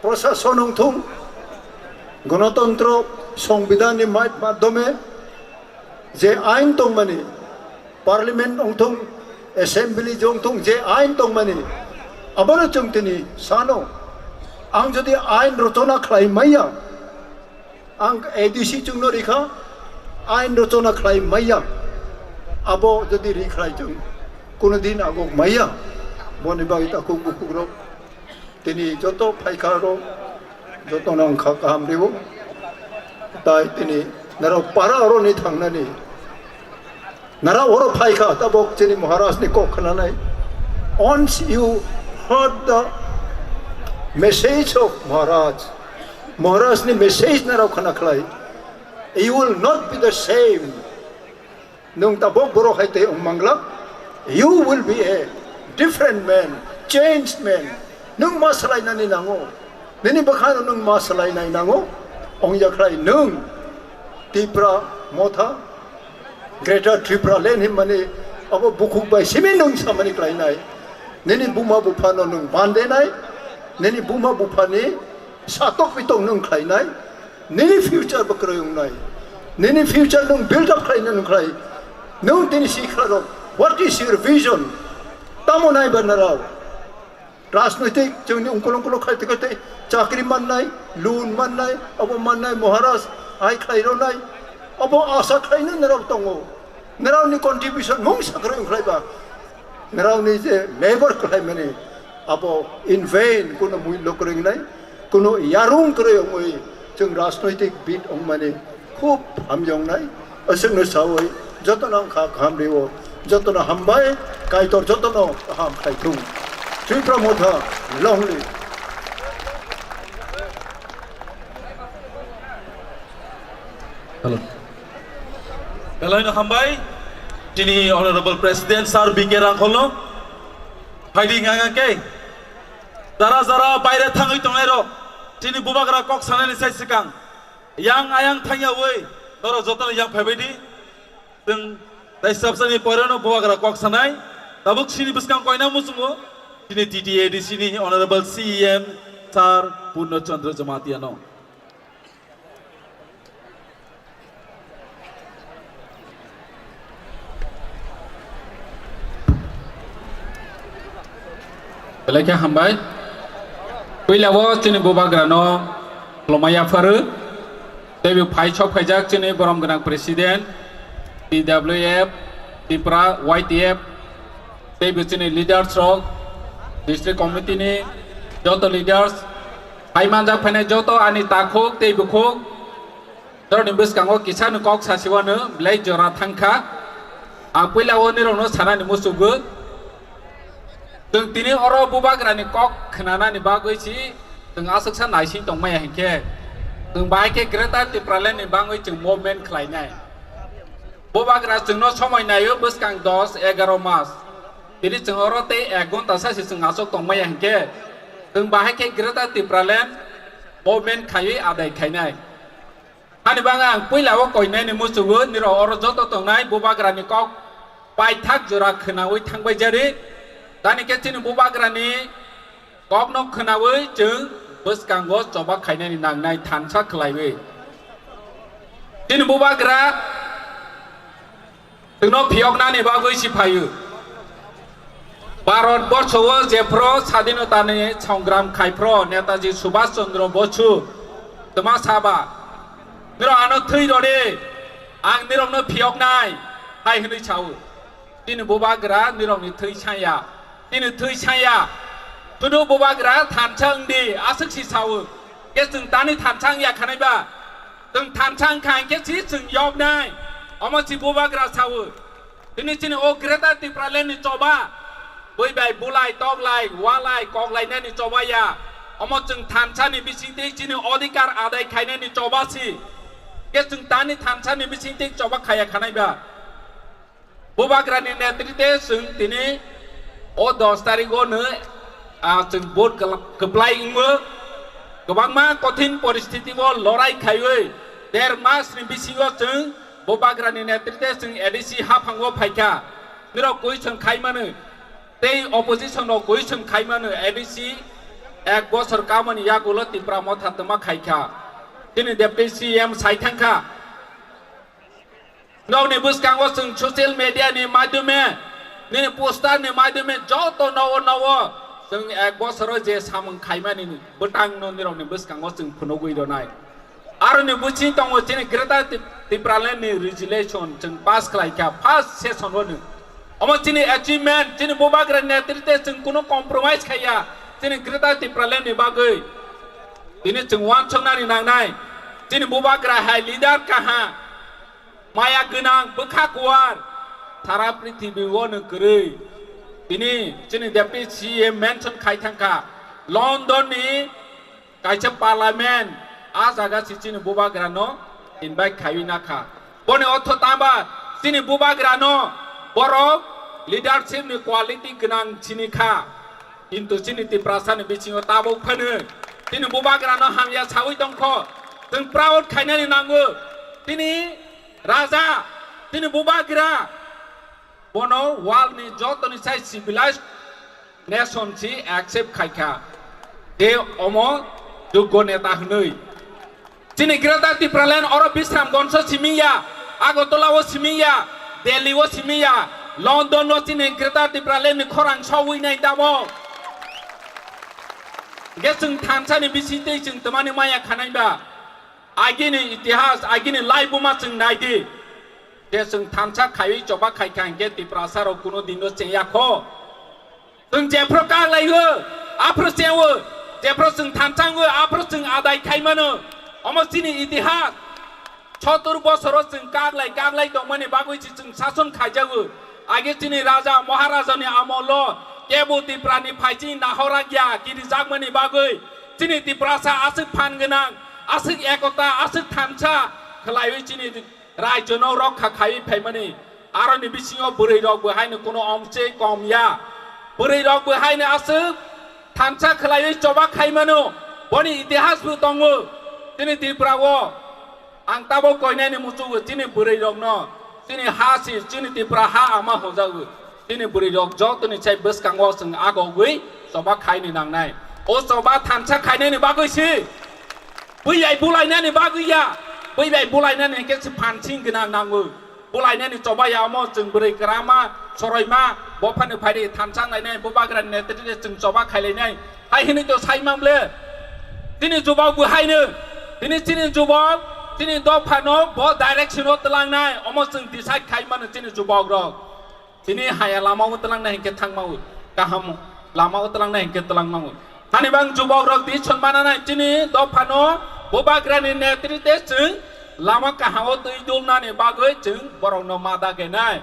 prosason wngthung, gonotontro, songbidanni mai-, madhyome je ain tongmani, parliament wngthung, assembly je wngthung, je ain tongmani, abono chwng tini sano. Ang jodi ain rochona khlai maya, ang A D C chwngno rikha, ain rochona khlai maya, abo jodi ri khlai chwng, kuno din agok maya. Boni bagwi takhuk bukhuk rok, tini joto phaikha rok, jotono wngkha kaham ribo. Tai tini naro para oroni thangnani, nara oro phaikha, tabok chini Maharaj ni kok khnanai. Once you heard the message of Maharaj, Maharaj ni message nara khna khlai, you will not be the same. Nwng tabok borok hai tei wng mangla, you will be a different man, changed man. Nwng ma swlainani nango, nini bwkhano nwng ma swlainai nango. Ongya khlai nwng Tipra Motha, Greater Tripura Land hinmani abo bukhuk bai simi nwng samani khlainai. Nini buma buphano nwng bandenai, nini buma buphani satok pitong nwng khlainai, nini future bo kwrwi wngnai, nini future nwng build up khlaina nwng khlai, nwng tini sikha rok, what is your vision? Tamo nai ba narao, Rajnoitik chwngni ungkul ungkulo khaite khaite chakri mannai, loan mannai, abo mannai, Maharaj hai khlai rwnai, abo asa khlaino nirok tongo. Nirokni contribution mungsa kwrwi wng khlaiba, nirokni je labor khlaimani abo in vain, kuno mullo kwrwi wngnai, kuno yarung kwrwi wngwi chwng rajnoitik bid wngmani khub hamyongnai. Aswkno sawi jotono ang kha kaham rio, jotono hambai, Kaitor jotono kaham khaithung. Tipra Motha long live. Hello. Belaino hambai, tini Honorable President Sir B K Rangkholno phaidi nganga ke jara jara baire thangwi tongnai rok, tini bubagra kok sanani sai sikang yang ayang thangyawi norok jotono yang phaibaidi. Chwng taisabsani poreno bubagra kok sanai, tabuk sini bwskang koina muchungo, tini T T A D C ni Honorable C E M Sir Purno Chandra Jamatia no. Belai khe hambai. Puila o chini bubagra no khulumai yapharu. Tei bo phai sok phaijak chini borom gwnang president, T W F, Tipra Y T F, tei bo chini leaders rok, district committee ni joto leaders, phai manjak phainai joto ani takhuk tei bukhuk, jorni bwskango kisa ni kok sasi wano belai jora thangkha. Ang puila o nirok no sanani muchungo. Chwng tini oro bubagrani kok khnanani bagwi si chwng aswksa naising tongmaya hinkhe, chwng bahai khe Greater Tipraland ni bagwi chwng movement khlainai. Bubagra chwngno somoi naio bwskang dos egaro mas. Tini chwng oro tei ek ghonta sa se chwng aswk tongmaya hinkhe, chwng bahai khe Greater Tipraland movement khaiwi adai khainai. Ani bagwi ang puila o koinai ni muchungo nirok oro joto tongnai bubagra ni kok paithak jora khwnawi thangbai jari. Tani khe chini bubagra ni kok no khwnawi chwng bwskango choba khainani nangnai thansa khwlaiwi. Chini bubagra Chwngno phiyoknani bagwi si phaio. Bharat borsho o jephru sadinotani songram khaiphru Netaji Subhash Chandra Bosu twma saba, "Nirok ano thwi rwdi, ang nirokno phiyoknai," hai hwnwi sao. Chini bubagra nirokni thwi sanya. Chini thwi sanya. Sudu bubagra thansa wngdi, aswk si sao. Khe chwng tani thansa wngya khanai ba? Chwng thansa wngkha hinkhe si chwng yoknai. Omo si bubagra sao. Tini chini o Greater Tipraland ni choba. Bui bai bulai, toklai, walai, koklainani choba ya. Omo chwng thansa ni bisingtwi chini odhikar adai khainani choba si. Khe chwng tani thansa ni bisingtwi choba khaya khanai ba? Bubagrani netritwe chwng tini o dos tarikh o no, ah, chwng vote kwla-, kwplai wngmo. Kwbangma kothin poristiti o lorai khaiwi der mas ni bisingo chwng bubagrani netritwe chwng A D C haphango phaikha. Nirok question khaimano, tei opposition rok question khaimano, A D C ek bosor kamani yagulo Tipra Motha twma khaikha. Tini Deputy C M sai thangkha. Nokni bwskango chwng social media ni madhyome, nini poster ni madhyome joto nogo nogo chwng ek bosoro je samung khaimani bwtang no nirokni bwskango chwng phunugwi rwnai. Aroni bwsing tongo chini Greater Tip-, Tipraland ni resolution chwng pass khlaikha first session o no. Omo chini achievement, chini bubagra netritwe chwng kuno compromise khaiya chini Greater Tipraland ni bagwi. Tini chwng uansuknani nangnai, chini bubagra hai leader kaha. Maya gwnang bwkha kuar sara prithibi o no kwrwi. Tini chini Deputy C M mention khai thangkha, London ni kaisa parliament, a jaga si chini bubagra no invite khaiwi nakha. Boni ortho tangba chini bubagra no borok leadership ni quality gwnang chini kha. Kintu chini Tiprasa ni bisingo tabuk phano chini bubagra no hamya sawi tongkho. Chwng proud khainani nango. Tini Raja, tini bubagra, bono world ni joto ni sai civilized nation si accept khaikha. Tei omo joggo neta hwnwi. Chini Greater Tipraland oro Bisramganj o simi ya, Agartala o simi ya, Delhi o simi ya, London o chini Greater Tipraland ni khorang sogwi nai tamo. Hwnkhe chwng thansa ni bising twi chwng twmani maya khanai ba? Agini itihas, agini laibuma chwng nai di. Je chwng thansa khaiwi choba khai kha hwnkhe Tiprasa rok kuno din no chengya kho. Chwng jephru kak lai o, aphru cheng o, jephru chwng thansa wng o, aphru chwng adai khai mano. Omo chini itihas. Sotur bosoro chwng kak lai, kak lai tongmani bagwi se chwng sason khaijago. Age chini raja, maharajani amolo kebo Tiprani phai chini nahorak ya, kirijakmani bagwi chini Tiprasa aswk phan gwnang, aswk ekota, aswk thansa khwlaiwi chini raijono rokha khaiwi phaimani. Aroni bisingo bwrwi rok bo haino kuno omche kom ya. Bwrwi rok bo haino aswk thansa khwlaiwi choba khai mano. Boni itihas bo tongo. Chini Tripura o ang tabok koinani muchugo chini bwrwi rokno. Chini ha si, chini Tripura ha ama hojago. Chini bwrwi rok jotoni chai bwskango chwng agogwi choba khaini nangnai. O choba thansa khainani bagwi si. Bwi bai bulainani bagwi ya. Bwi bai bulainani hwnkhe se phansing gwnang nango. Bulainani choba ya omo chwng bwrwi kwrama, soroima, bophani phaidi thansa lainai, bubagrani netrite chwng choba khailainai. Hai hwnwi to sai mang ble. Chini jubok bo haino. Tini chini jubok, chini dophano bo direction o twlangnai. Omo chwng decide khai mano chini jubok rok. Tini haya lama o twlangnai hinkhe thangma o. Kaham lama o twlangnai hinkhe twlangma o. Hani bang jubok rok di chonmana nai chini dophano bubagrani netrite chwng lama kaham o twi dulnani bagwi chwng borokno ma dagenai.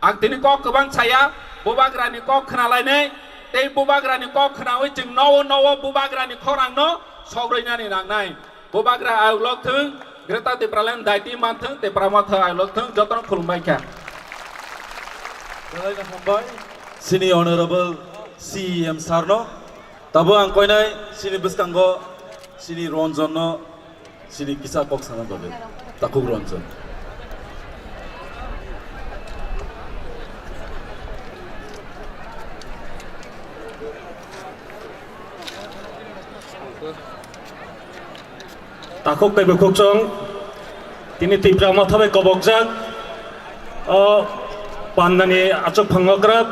Ang tini kok kwbang saya, bubagrani kok khwnalainai, tei bubagrani kok khwnawi chwng nowo nowo bubagrani khorangno sogrinani nangnai. Bubagra ayuk lok thung, Greater Tipraland daiti man thung, Tipra Motha ayuk lok thung, jotono khulumbai kha. Belai no hambai, sini Honorable C E M sir no. Tabo ang koinai sini bwskango sini Ranjan no sini kisa kok sana bagwi. Takhuk Ranjan. Takhuk tei bukhuk chwng tini Tipra Motha bai kobokjak o pandani achuk phango kwrak.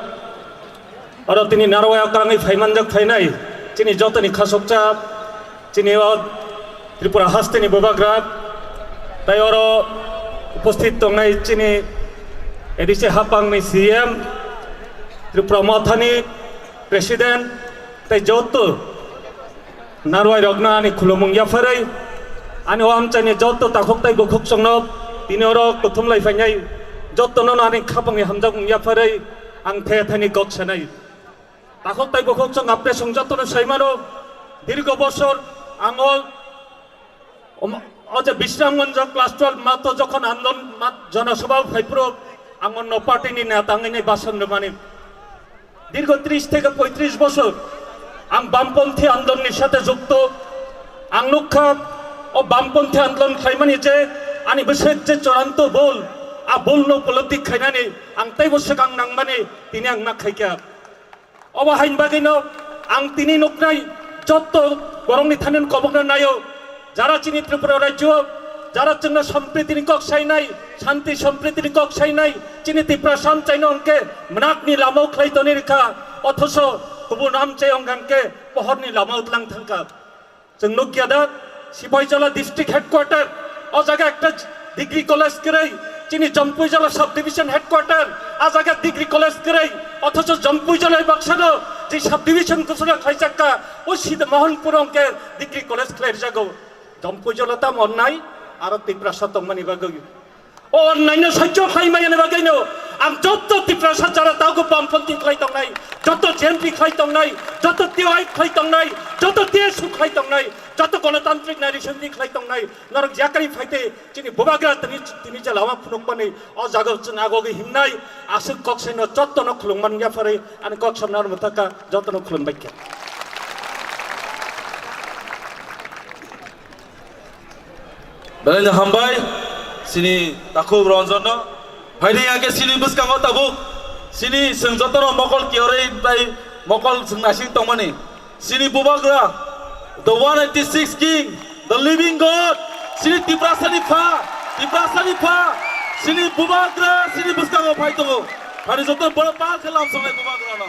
Oro tini narwaya kwrangwi phaimanjak phainai chini jotoni khasokcha, chini o Tripura hasteni bubagra, tei oro uposthit tongnai chini A D C hapangni C M, Tripura Mothani President, tei joto narwai rokno ani khulumung yapharwi, ani o amchaini joto takhuk tei bukhuk chwngno tini oro kuthum lai phainai, jotono ani khapangni hamjakmung yapharwi ang the thani kok sanai. Takhuk tei bukhuk chwng apre chwng jotono sai mano, dirgo bosor ang o, o je Bisramganj class twelve mato jokhon andolon mat-, jonasabha phaiphuru ang onno party ni neta wngwi basan rwmani. দীর্ঘ ত্রিশ থেকে পঁয়ত্রিশ বছর আমি বামপন্থী আন্দোলনের সাথে যুক্ত। Ang nukha o বামপন্থী আন্দোলন khlaimani je ani bwswk je chorantw bul, a bulno upolobdi khlainani ang teibo swkang nangmani tini ang ma khaikha. Obo haini bagwino ang tini nuknai jotto borokni thani kobokno naio, jara chini Tripura rajyo, jara chwngno sompritini kok sainai, shanti sompritini kok sainai, chini Tiprasa amchaino hwnkhe mwnakni lamao khlai toni rwkha, othoso kubun amchai wngkha hwnkhe pohorni lamao tlang thangkha. Chwng nukya da, Sipaijala district headquarter, o jaga ekta degree college kwrwi, chini Jampuijala subdivision headquarter, a jaga degree college kwrwi, othocho Jampuijala baksano je subdivision ghosona khlaijakka, o Sida Mohanpur hwnkhe degree college khlai rwjago. Jampuijala tamo onnai, aro Tiprasa tongmani bagwi. O onnaino sahajyo khlai maya ni bagwino ang jotto Tiprasa jara tabuk bamponthi khlai tongnai, jotto J M P khlai tongnai, jotto T Y F khlai tongnai, jotto T S U khlai tongnai, jotto Ganatantrik Nairi Samiti khlai tongnai, norok yakarwi phaite chini bubagra tini, tini je lama phunukmani o jaga chwng agogwi himnai aswk kok saino jottono khulumman yapharwi ani kok samna rwmwthaka jottono khulumbaikha. Belai no hambai, sini takhuk Ranjan no. Phaidi ya ke sini bwskango tabuk. Sini chwng joto no mokol kiyoroi bai mokol chwng naising tongmani. Sini bubagra, the one eighty-six king, the living God. Sini Tiprasa ni pha, Tiprasa ni pha. Sini bubagra, sini bwskango phai tongo. Phaidi joto boro pal khe lamsongnai bubagra no.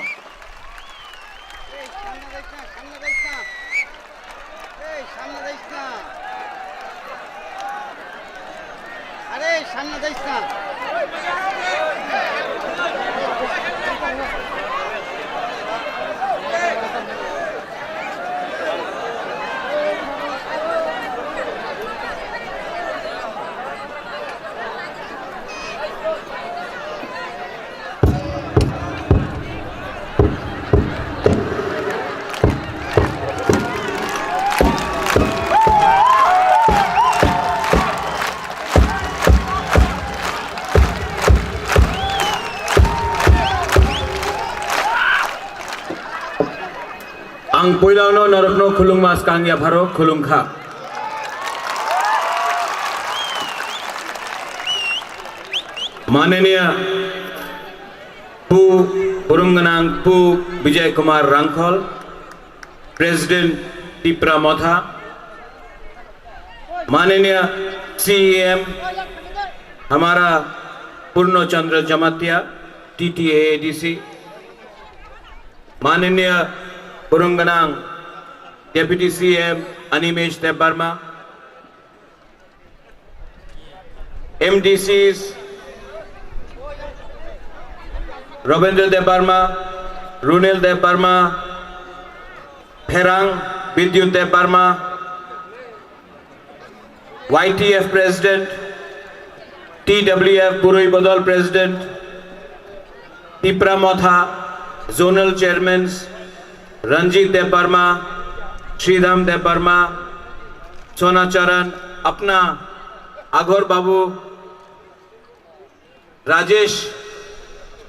Ang puilano norokno khulungma swkang yapharo khulumkha. Mananiya Pu Burung Gwnang Pu Bijay Kumar Rangkhol, President Tipra Motha, Mananiya C E M hamara Purno Chandra Jamatia, T T A A D C, Mananiya Burung Gwnang Deputy C E M Animesh Debbarma, M D Cs Robendra Debbarma, Runil Debbarma, Pherang Bidyut Debbarma, Y T F President, T W F Burui Bodol President, Tipra Motha Zonal Chairmans Ranjit Debbarma, Sridham Debbarma, Sona Charan, apna Aghor Babu, Rajesh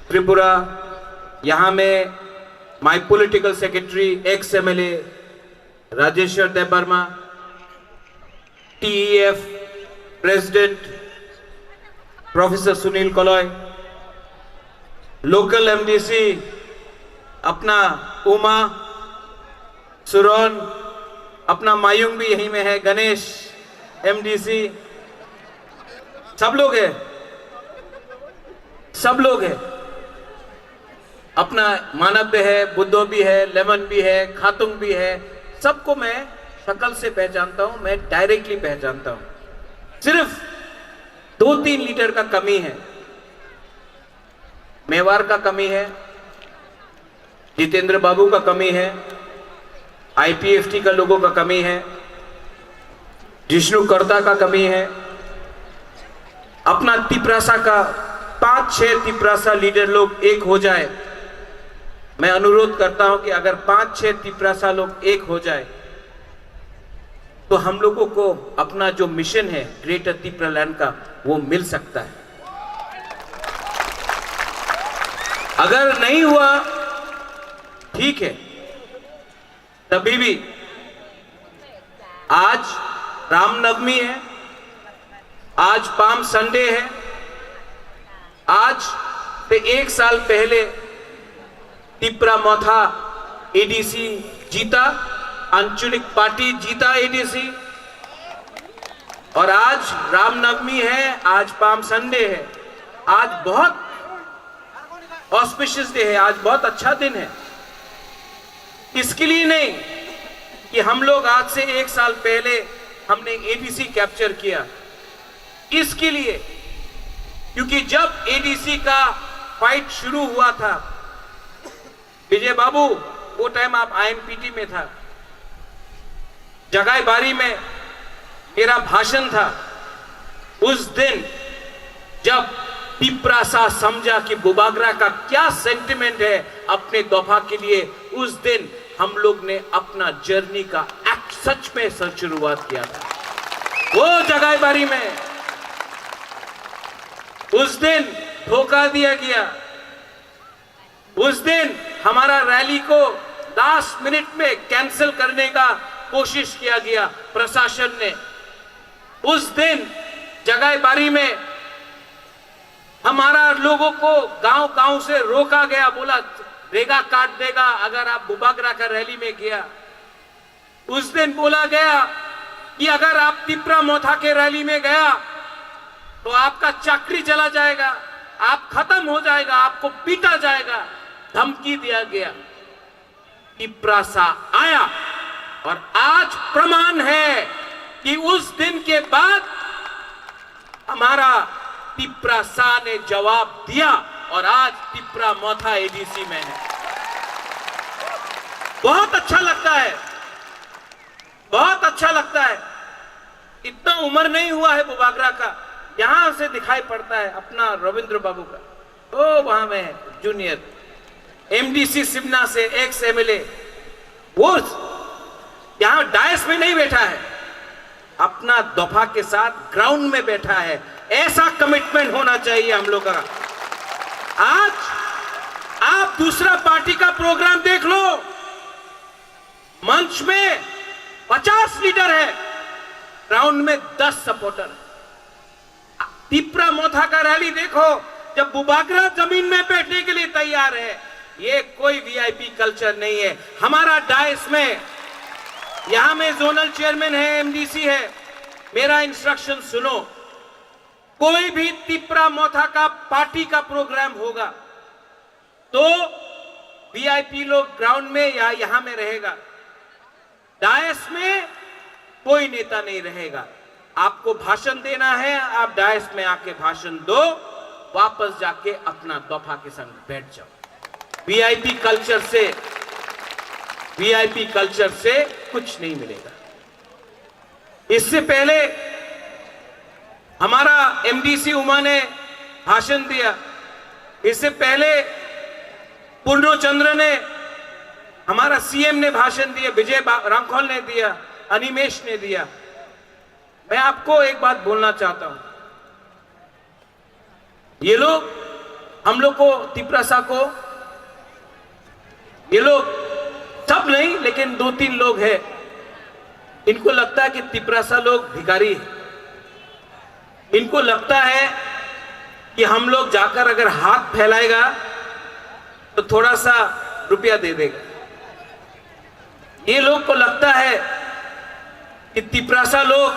Tripura, yahan mein my political secretary, ex M L A Rajeshwar Debbarma, T E F President Professor Sunil Koloi, local M D C apna Uma Suron, apna Mayung bhi yahi mein hai, Ganesh, M D C, sab log hai, sab log hai. अपना मानव भी है, बुद्धो भी है, लेमन भी है, खातुंग भी है, सबको मैं शक्ल से पहचानता हूं, मैं डायरेक्टली पहचानता हूं। सिर्फ दो तीन लीडर का कमी है, मेवार का कमी है, जितेंद्र बाबू का कमी है, आईपीएफटी का लोगों का कमी है, जिष्णु कर्ता का कमी है। अपना तिपरासा का पांच छह तिपरासा लीडर लोग एक हो जाए, मैं अनुरोध करता हूं कि अगर पांच छह तिपरासा लोग एक हो जाए तो हम लोगों को अपना जो मिशन है ग्रेटर तिपरालैंड का, वो मिल सकता है। अगर नहीं हुआ, ठीक है, तभी भी आज रामनवमी है, आज पाम संडे है, आज से एक साल पहले तिपरा मोथा एडीसी जीता, आंचलिक पार्टी जीता एडीसी। और आज रामनवमी है, आज पाम संडे है, आज बहुत ऑस्पिशियस डे है, आज बहुत अच्छा दिन है। इसके लिए नहीं कि हम लोग आज से एक साल पहले हमने एडीसी कैप्चर किया, इसके लिए, क्योंकि जब एडीसी का फाइट शुरू हुआ था, विजय बाबू, वो टाइम आप आईएनपीटी में था, जगाईबारी में मेरा भाषण था। उस दिन जब तिपरासा समझा कि बुबागरा का क्या सेंटिमेंट है अपने दोफा के लिए, उस दिन हम लोग ने अपना जर्नी का एक्ट सच में सर शुरुआत किया था। वो जगाईबारी में उस दिन धोखा दिया गया। उस दिन हमारा रैली को लास्ट मिनट में कैंसिल करने का कोशिश किया गया प्रशासन ने। उस दिन जगाईबारी में हमारा लोगों को गांव-गांव से रोका गया, बोला, "रेगा काट देगा अगर आप बुबागरा का रैली में गया।" उस दिन बोला गया कि अगर आप तिपरा मोथा के रैली में गया तो आपका चाकरी चला जाएगा, आप खत्म हो जाएगा, आपको पीटा जाएगा, धमकी दिया गया। तिपरासा आया और आज प्रमाण है कि उस दिन के बाद हमारा तिपरासा ने जवाब दिया और आज तिपरा मोथा एडीसी में है। बहुत अच्छा लगता है, बहुत अच्छा लगता है। इतना उम्र नहीं हुआ है बुबागरा का, यहाँ से दिखाई पड़ता है अपना रविंद्र बाबू का। ओ वहां में जूनियर एमडीसी सिमना से एक्स एमएलए, वो यहाँ डायस में नहीं बैठा है, अपना दफा के साथ ग्राउंड में बैठा है। ऐसा कमिटमेंट होना चाहिए हम लोग का। आज आप दूसरा पार्टी का प्रोग्राम देख लो, मंच में पचास लीडर है, ग्राउंड में दस सपोर्टर है। तिपरा मोथा का रैली देखो, जब बुबागरा जमीन में बैठने के लिए तैयार है, ये कोई वीआईपी कल्चर नहीं है। हमारा डायस में, यहाँ में जोनल चेयरमैन है, एमडीसी है, मेरा इंस्ट्रक्शन सुनो, कोई भी तिपरा मोथा का पार्टी का प्रोग्राम होगा तो वीआईपी लोग ग्राउंड में या यहाँ में रहेगा। डायस में कोई नेता नहीं रहेगा। आपको भाषण देना है, आप डायस में आके भाषण दो, वापस जाके अपना दफा के संग बैठ जाओ। वीआईपी कल्चर से, वीआईपी कल्चर से कुछ नहीं मिलेगा। इससे पहले हमारा एमडीसी उमा ने भाषण दिया, इससे पहले पूर्णो चंद्र ने, हमारा सीएम ने भाषण दिया, विजय बा-, रांखल ने दिया, अनिमेश ने दिया। मैं आपको एक बात बोलना चाहता हूं, ये लोग हम लोग को, तिपरासा को, ये लोग सब नहीं, लेकिन दो तीन लोग हैं, इनको लगता है कि तिपरासा लोग भिखारी है। इनको लगता है कि हम लोग जाकर अगर हाथ फैलाएगा तो थोड़ा सा रुपया दे देगा। ये लोग को लगता है कि तिपरासा लोग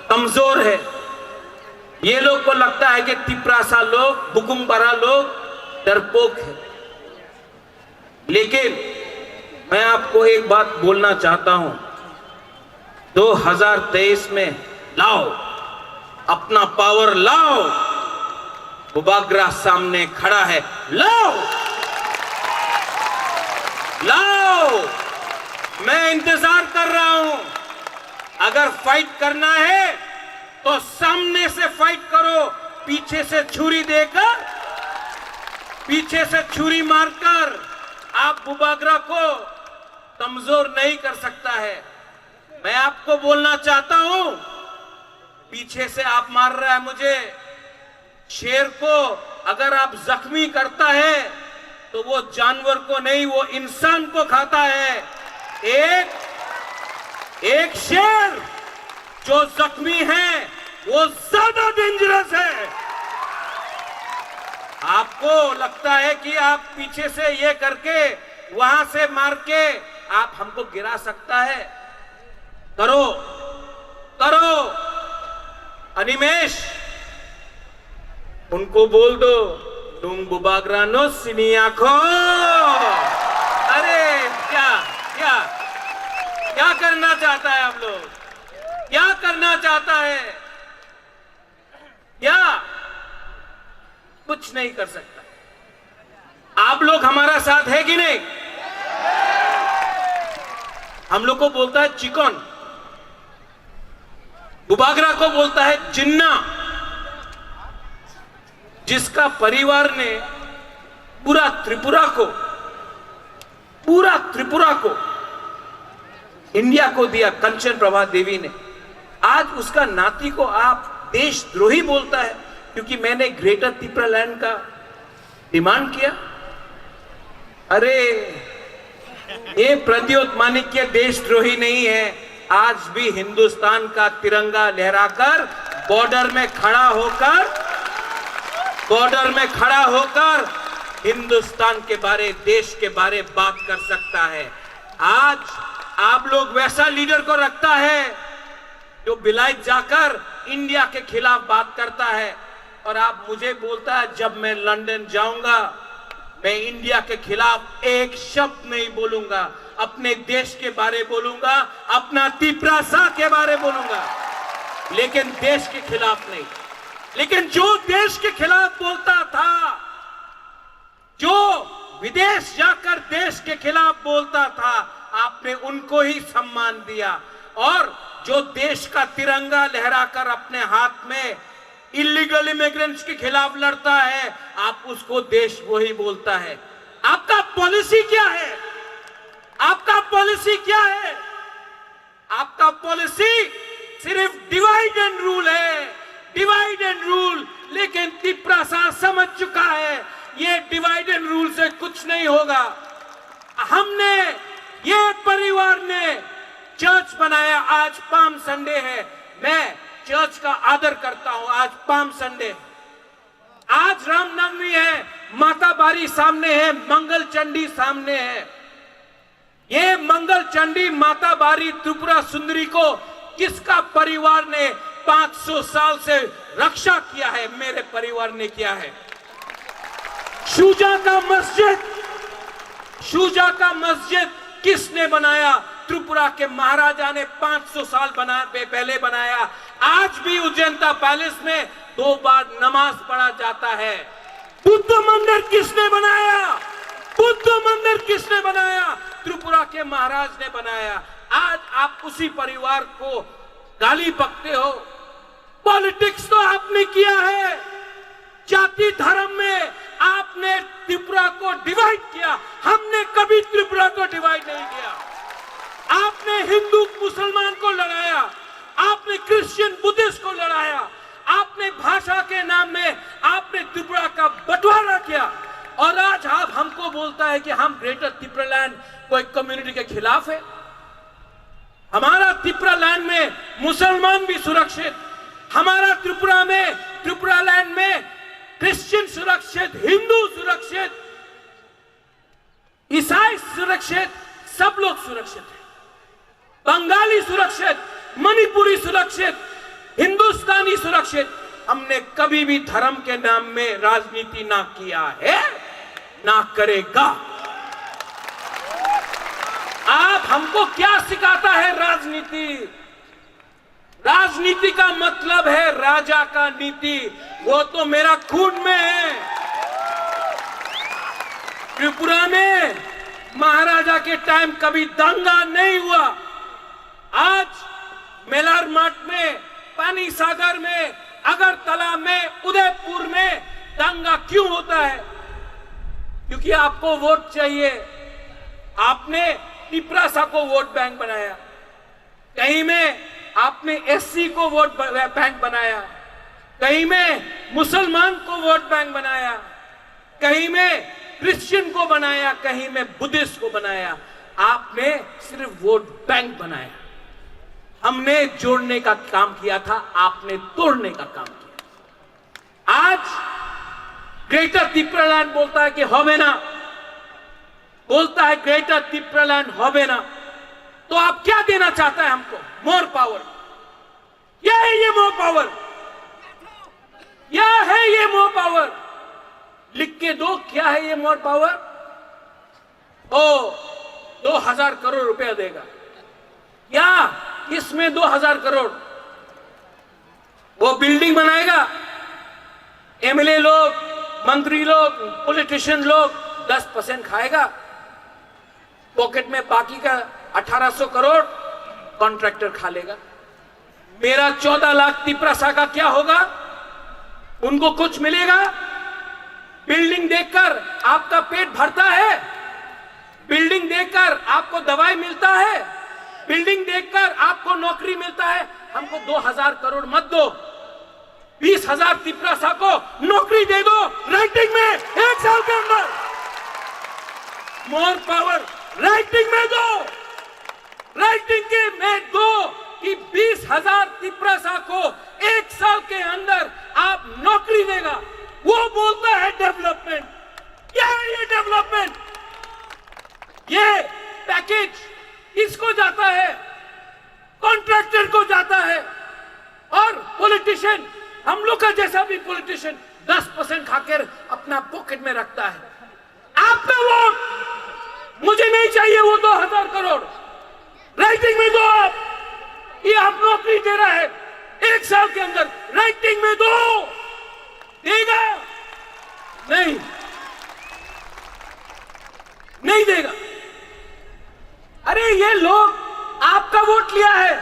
कमजोर है। ये लोग को लगता है कि तिपरासा लोग, बुकुमबारा लोग डरपोक है। लेकिन मैं आपको एक बात बोलना चाहता हूं, दो हज़ार तेईस में लाओ, अपना पावर लाओ। बुबागरा सामने खड़ा है, लाओ, लाओ, मैं इंतजार कर रहा हूं। अगर फाइट करना है तो सामने से फाइट करो, पीछे से छुरी देकर, पीछे से छुरी मारकर आप बुबागरा को कमजोर नहीं कर सकता है। मैं आपको बोलना चाहता हूं, पीछे से आप मार रहा है मुझे, शेर को अगर आप जख्मी करता है तो वो जानवर को नहीं, वो इंसान को खाता है। एक, एक शेर जो जख्मी है वो ज्यादा डेंजरस है। आपको लगता है कि आप पीछे से ये करके, वहां से मार के आप हमको गिरा सकता है? करो, करो। अनिमेश, उनको बोल दो, nung bubagrano siniya ko। अरे क्या, क्या, क्या करना चाहता है हम लोग? क्या करना चाहता है? क्या? कुछ नहीं कर सकता। आप लोग हमारा साथ है कि नहीं? हम लोग को बोलता है चिकन, बुबागरा को बोलता है जिन्ना। जिसका परिवार ने पूरा त्रिपुरा को, पूरा त्रिपुरा को इंडिया को दिया कंचन प्रभा देवी ने, आज उसका नाती को आप देशद्रोही बोलता है, क्योंकि मैंने ग्रेटर तिपरालैंड का डिमांड किया। अरे, ये प्रद्योत माणिक्य देशद्रोही नहीं है। आज भी हिंदुस्तान का तिरंगा लहराकर बॉर्डर में खड़ा होकर, बॉर्डर में खड़ा होकर हिंदुस्तान के बारे, देश के बारे बात कर सकता है। आज आप लोग वैसा लीडर को रखता है जो बिलायत जाकर इंडिया के खिलाफ बात करता है और आप मुझे बोलता है, जब मैं लंदन जाऊंगा, मैं इंडिया के खिलाफ एक शब्द नहीं बोलूंगा, अपने देश के बारे बोलूंगा, अपना तिपरासा के बारे बोलूंगा, लेकिन देश के खिलाफ नहीं। लेकिन जो देश के खिलाफ बोलता था, जो विदेश जाकर देश के खिलाफ बोलता था, आपने उनको ही सम्मान दिया। और जो देश का तिरंगा लहराकर अपने हाथ में इलीगल इमिग्रेंट्स के खिलाफ लड़ता है, आप उसको देशद्रोही बोलता है। आपका पॉलिसी क्या है? आपका पॉलिसी क्या है? आपका पॉलिसी सिर्फ डिवाइड एंड रूल है, डिवाइड एंड रूल। लेकिन तिपरासा समझ चुका है, ये डिवाइड एंड रूल से कुछ नहीं होगा। हमने, ये परिवार ने चर्च बनाया। आज पाम संडे है, मैं चर्च का आदर करता हूं। आज पाम संडे, आज रामनवमी है, माता बारी सामने है, मंगल चंडी सामने है। ये मंगल चंडी, माता बारी, त्रिपुरा सुंदरी को किसका परिवार ने पाँच सौ साल से रक्षा किया है? मेरे परिवार ने किया है। शुजा का मस्जिद, शुजा का मस्जिद किसने बनाया? त्रिपुरा के महाराजा ने पाँच सौ साल बना-, पह-, पहले बनाया। आज भी उज्जैनता पैलेस में दो बार नमाज पढ़ा जाता है। बुद्ध मंदिर किसने बनाया? बुद्ध मंदिर किसने बनाया? त्रिपुरा के महाराज ने बनाया। आज आप उसी परिवार को गाली बकते हो। पॉलिटिक्स तो आपने किया है, जाति धर्म में आपने त्रिपुरा को डिवाइड किया। हमने कभी त्रिपुरा को डिवाइड नहीं किया। आपने हिंदू मुसलमान को लड़ाया, आपने क्रिश्चियन बुद्धिस्ट को लड़ाया, आपने भाषा के नाम में आपने त्रिपुरा का बंटवारा किया। और आज आप हमको बोलता है कि हम ग्रेटर तिपरालैंड कोई कम्युनिटी के खिलाफ है। हमारा तिपरालैंड में मुसलमान भी सुरक्षित, हमारा त्रिपुरा में, तिपरालैंड में क्रिश्चियन सुरक्षित, हिंदू सुरक्षित, ईसाई सुरक्षित, सब लोग सुरक्षित हैं। बंगाली सुरक्षित, मणिपुरी सुरक्षित, हिंदुस्तानी सुरक्षित। हमने कभी भी धर्म के नाम में राजनीति ना किया है, ना करेगा। आप हमको क्या सिखाता है राजनीति? राजनीति का मतलब है राजा का नीति, वो तो मेरा खून में है। त्रिपुरा में महाराजा के टाइम कभी दंगा नहीं हुआ। आज मेलार मठ में, पानी सागर में, अगरतला में, उदयपुर में दंगा क्यों होता है? क्योंकि आपको वोट चाहिए। आपने तिपरासा को वोट बैंक बनाया। कहीं में आपने एससी को वोट ब-, बैंक बनाया, कहीं में मुसलमान को वोट बैंक बनाया, कहीं में क्रिश्चियन को बनाया, कहीं में बुद्धिस्ट को बनाया। आपने सिर्फ वोट बैंक बनाया। हमने जोड़ने का काम किया था, आपने तोड़ने का काम किया। आज ग्रेटर तिपरालैंड बोलता है कि হবে না, बोलता है ग्रेटर तिपरालैंड হবে না, तो आप क्या देना चाहता है हमको? मोर पावर, क्या है ये मोर पावर? क्या है ये मोर पावर? लिख के दो, क्या है ये मोर पावर? ओ, दो हज़ार करोड़ रुपया देगा। क्या? इसमें दो हज़ार करोड़। वो बिल्डिंग बनाएगा, एमएलए लोग, मंत्री लोग, पॉलिटिशियन लोग दस परसेंट खाएगा, पॉकेट में बाकी का अठारह सौ करोड़ कॉन्ट्रैक्टर खा लेगा। मेरा चौदह लाख तिपरासा का क्या होगा? उनको कुछ मिलेगा? बिल्डिंग देखकर आपका पेट भरता है? बिल्डिंग देखकर आपको दवाई मिलता है? बिल्डिंग देखकर आपको नौकरी मिलता है? हमको दो हज़ार करोड़ मत दो, बीस हज़ार तिपरासा को नौकरी दे दो राइटिंग में एक साल के अंदर। मोर पावर राइटिंग में दो। राइटिंग के में दो कि बीस हज़ार तिपरासा को एक साल के अंदर आप नौकरी देगा, वो बोलता है डेवलपमेंट। क्या है ये डेवलपमेंट? ये पैकेज किसको जाता है? कॉन्ट्रैक्टर को जाता है। और पॉलिटिशियन, हम लोग का जैसा भी पॉलिटिशियन, दस परसेंट खाकर अपना पॉकेट में रखता है। आपका वोट, मुझे नहीं चाहिए वो दो हज़ार करोड़। राइटिंग में दो आप, ये आप नौकरी दे रहा है, एक साल के अंदर राइटिंग में दो। देगा नहीं, नहीं देगा। अरे, ये लोग आपका वोट लिया है,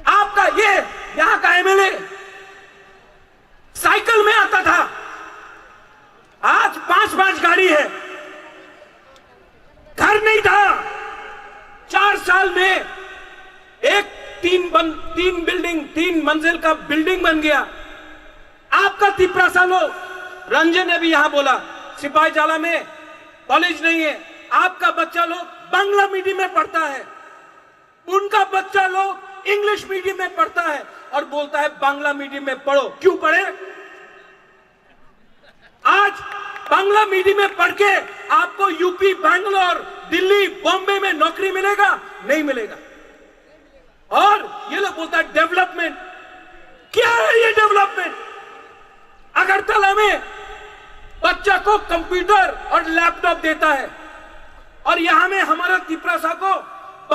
आपका, ये यहाँ का एमएलए साइकिल में आता था, आज पांच पांच गाड़ी है। घर नहीं था, चार साल में एक तीन बन, तीन बिल्डिंग, तीन मंजिल का बिल्डिंग बन गया। आपका तिपरासा लोग, रंजन ने भी यहाँ बोला, सिपाही जाला में कॉलेज नहीं है, आपका बच्चा लोग बांग्ला मीडियम में पढ़ता है, उनका बच्चा लोग इंग्लिश मीडियम में पढ़ता है और बोलता है, "बांग्ला मीडियम में पढ़ो।" क्यों पढ़े? आज बांग्ला मीडियम में पढ़ के आपको यूपी, बैंगलोर, दिल्ली, बॉम्बे में नौकरी मिलेगा? नहीं मिलेगा। और ये लोग बोलता है डेवलपमेंट। क्या है ये डेवलपमेंट? अगरतला में बच्चा को कंप्यूटर और लैपटॉप देता है और यहाँ में हमारा तिपरासा को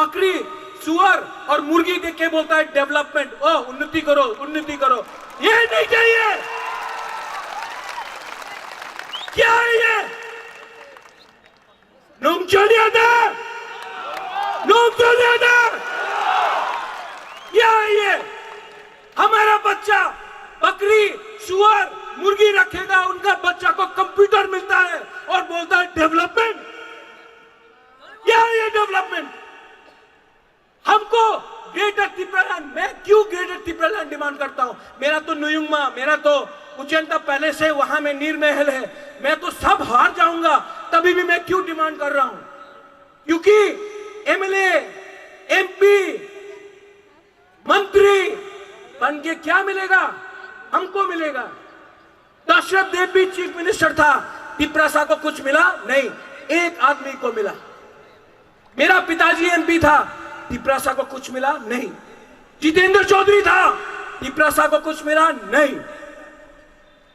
बकरी, सुअर और मुर्गी देख के बोलता है डेवलपमेंट। ओ, उन्नति करो, उन्नति करो। ये नहीं चाहिए। क्या है ये? नूंगचोलिया दा, नूंगचोलिया दा। क्या है ये? हमारा बच्चा बकरी, सुअर, मुर्गी रखेगा, उनका बच्चा को कंप्यूटर मिलता है और बोलता है डेवलपमेंट। क्या है ये डेवलपमेंट? हमको ग्रेटर तिपरालैंड, मैं क्यों ग्रेटर तिपरालैंड डिमांड करता हूँ? मेरा तो नुयुंगमा, मेरा तो उचेंता पैलेस है, वहां में नीर महल है, मैं तो सब हार जाऊंगा, तभी भी मैं क्यों डिमांड कर रहा हूं? क्योंकि एमएलए, एमपी, मंत्री बन के क्या मिलेगा? हमको मिलेगा। दशरथ देव भी चीफ मिनिस्टर था, तिपरासा को कुछ मिला नहीं, एक आदमी को मिला। मेरा पिताजी एमपी था, तिपरासा को कुछ मिला नहीं। जितेंद्र चौधरी था, तिपरासा को कुछ मिला नहीं।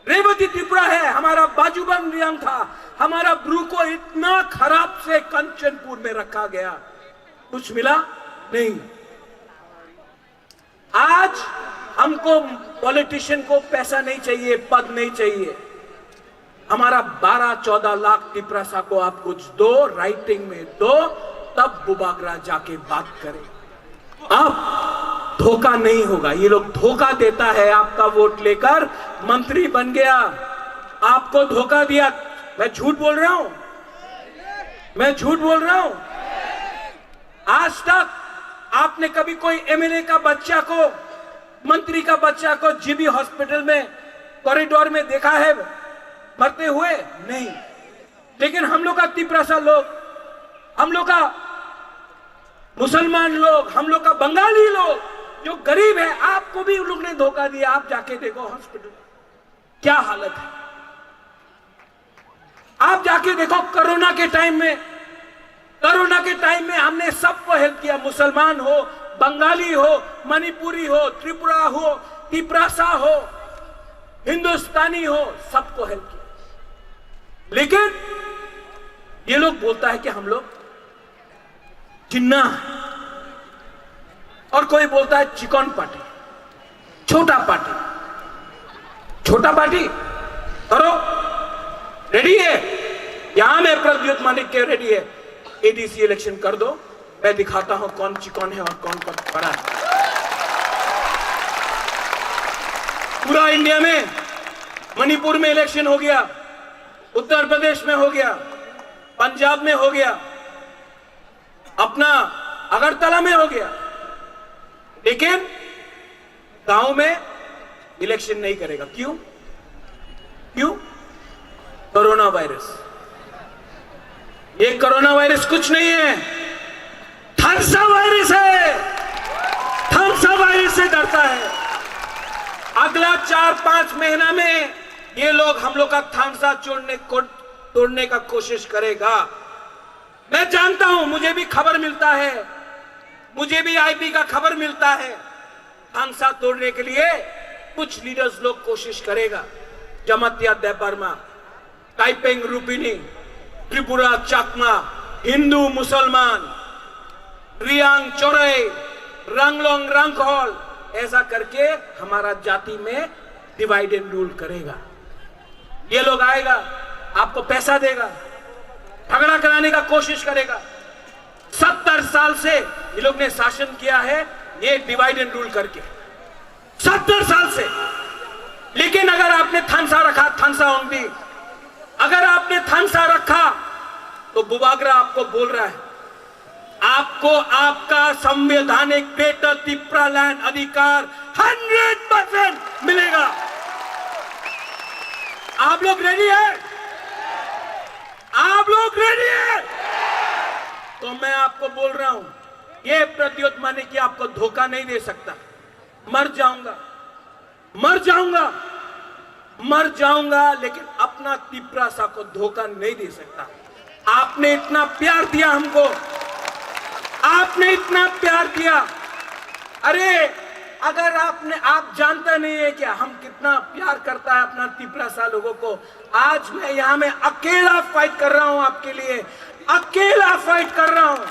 रेवती त्रिपुरा है, हमारा बाजूबंद रियांग था, हमारा ब्रू को इतना खराब से कंचनपुर में रखा गया, कुछ मिला नहीं। आज हमको पॉलिटिशियन को पैसा नहीं चाहिए, पद नहीं चाहिए। हमारा बारह चौदह लाख तिपरासा को आप कुछ दो, राइटिंग में दो, तब बुबागरा जाके बात करें। अब धोखा नहीं होगा। ये लोग धोखा देता है, आपका वोट लेकर मंत्री बन गया, आपको धोखा दिया। मैं झूठ बोल रहा हूं? मैं झूठ बोल रहा हूं? आज तक आपने कभी कोई एमएलए का बच्चा को, मंत्री का बच्चा को जीबी हॉस्पिटल में कॉरिडोर में देखा है मरते हुए? नहीं। लेकिन हम लोग का तिपरासा लोग, हम लोग का मुसलमान लोग, हम लोग का बंगाली लोग जो गरीब है, आपको भी उन लोग ने धोखा दिया। आप जाके देखो हॉस्पिटल, क्या हालत है। आप जाके देखो कोरोना के टाइम में, कोरोना के टाइम में हमने सबको हेल्प किया, मुसलमान हो, बंगाली हो, मणिपुरी हो, त्रिपुरा हो, तिपरासा हो, हिंदुस्तानी हो, सबको हेल्प किया। लेकिन ये लोग बोलता है कि हम लोग जिन्ना है। और कोई बोलता है चिकन पार्टी, छोटा पार्टी। छोटा पार्टी करो, रेडी है। यहां में प्रद्युत मानिक के रेडी है, एडीसी इलेक्शन कर दो, मैं दिखाता हूं कौन चिकन है और कौन कौन बड़ा है। पूरा इंडिया में, मणिपुर में इलेक्शन हो गया, उत्तर प्रदेश में हो गया, पंजाब में हो गया, अपना अगरतला में हो गया, लेकिन गांव में इलेक्शन नहीं करेगा। क्यों? क्यों? Corona virus. ये कोरोना वायरस कुछ नहीं है, थानसा वायरस है। थानसा वायरस से डरता है। अगला चार पांच महीना में ये लोग हम लोग का थानसा छोड़ने को, तोड़ने का कोशिश करेगा। मैं जानता हूं, मुझे भी खबर मिलता है, मुझे भी आईपी का खबर मिलता है। थानसा तोड़ने के लिए कुछ लीडर्स लोग कोशिश करेगा। जमातिया देबबर्मा, ताइपेंग रूपिनी, त्रिपुरा चाकमा, हिंदू मुसलमान, रियांग चोरई, रंगलोंग रंगखोल, ऐसा करके हमारा जाति में डिवाइड एंड रूल करेगा। ये लोग आएगा, आपको पैसा देगा, झगड़ा कराने का कोशिश करेगा। सत्तर साल से ये लोग ने शासन किया है, ये डिवाइड एंड रूल करके, सत्तर साल से। लेकिन अगर आपने थानसा रखा, थानसा ओंगदी, अगर आपने थानसा रखा, तो बुबागरा आपको बोल रहा है, आपको आपका संवैधानिक ग्रेटर तिप्रा लैंड अधिकार हंड्रेड परसेंट मिलेगा। आप लोग रेडी है? आप लोग रेडी है? तो मैं आपको बोल रहा हूं, ये प्रद्योत मानिकी आपको धोखा नहीं दे सकता। मर जाऊंगा, मर जाऊंगा, मर जाऊंगा, लेकिन अपना तिप्रासा को धोखा नहीं दे सकता। आपने इतना प्यार दिया हमको, आपने इतना प्यार दिया। अरे, अगर आपने, आप जानता नहीं है कि हम कितना प्यार करता है अपना तिप्रासा लोगों को। आज मैं यहाँ में अकेला फाइट कर रहा हूँ आपके लिए, अकेला फाइट कर रहा हूँ।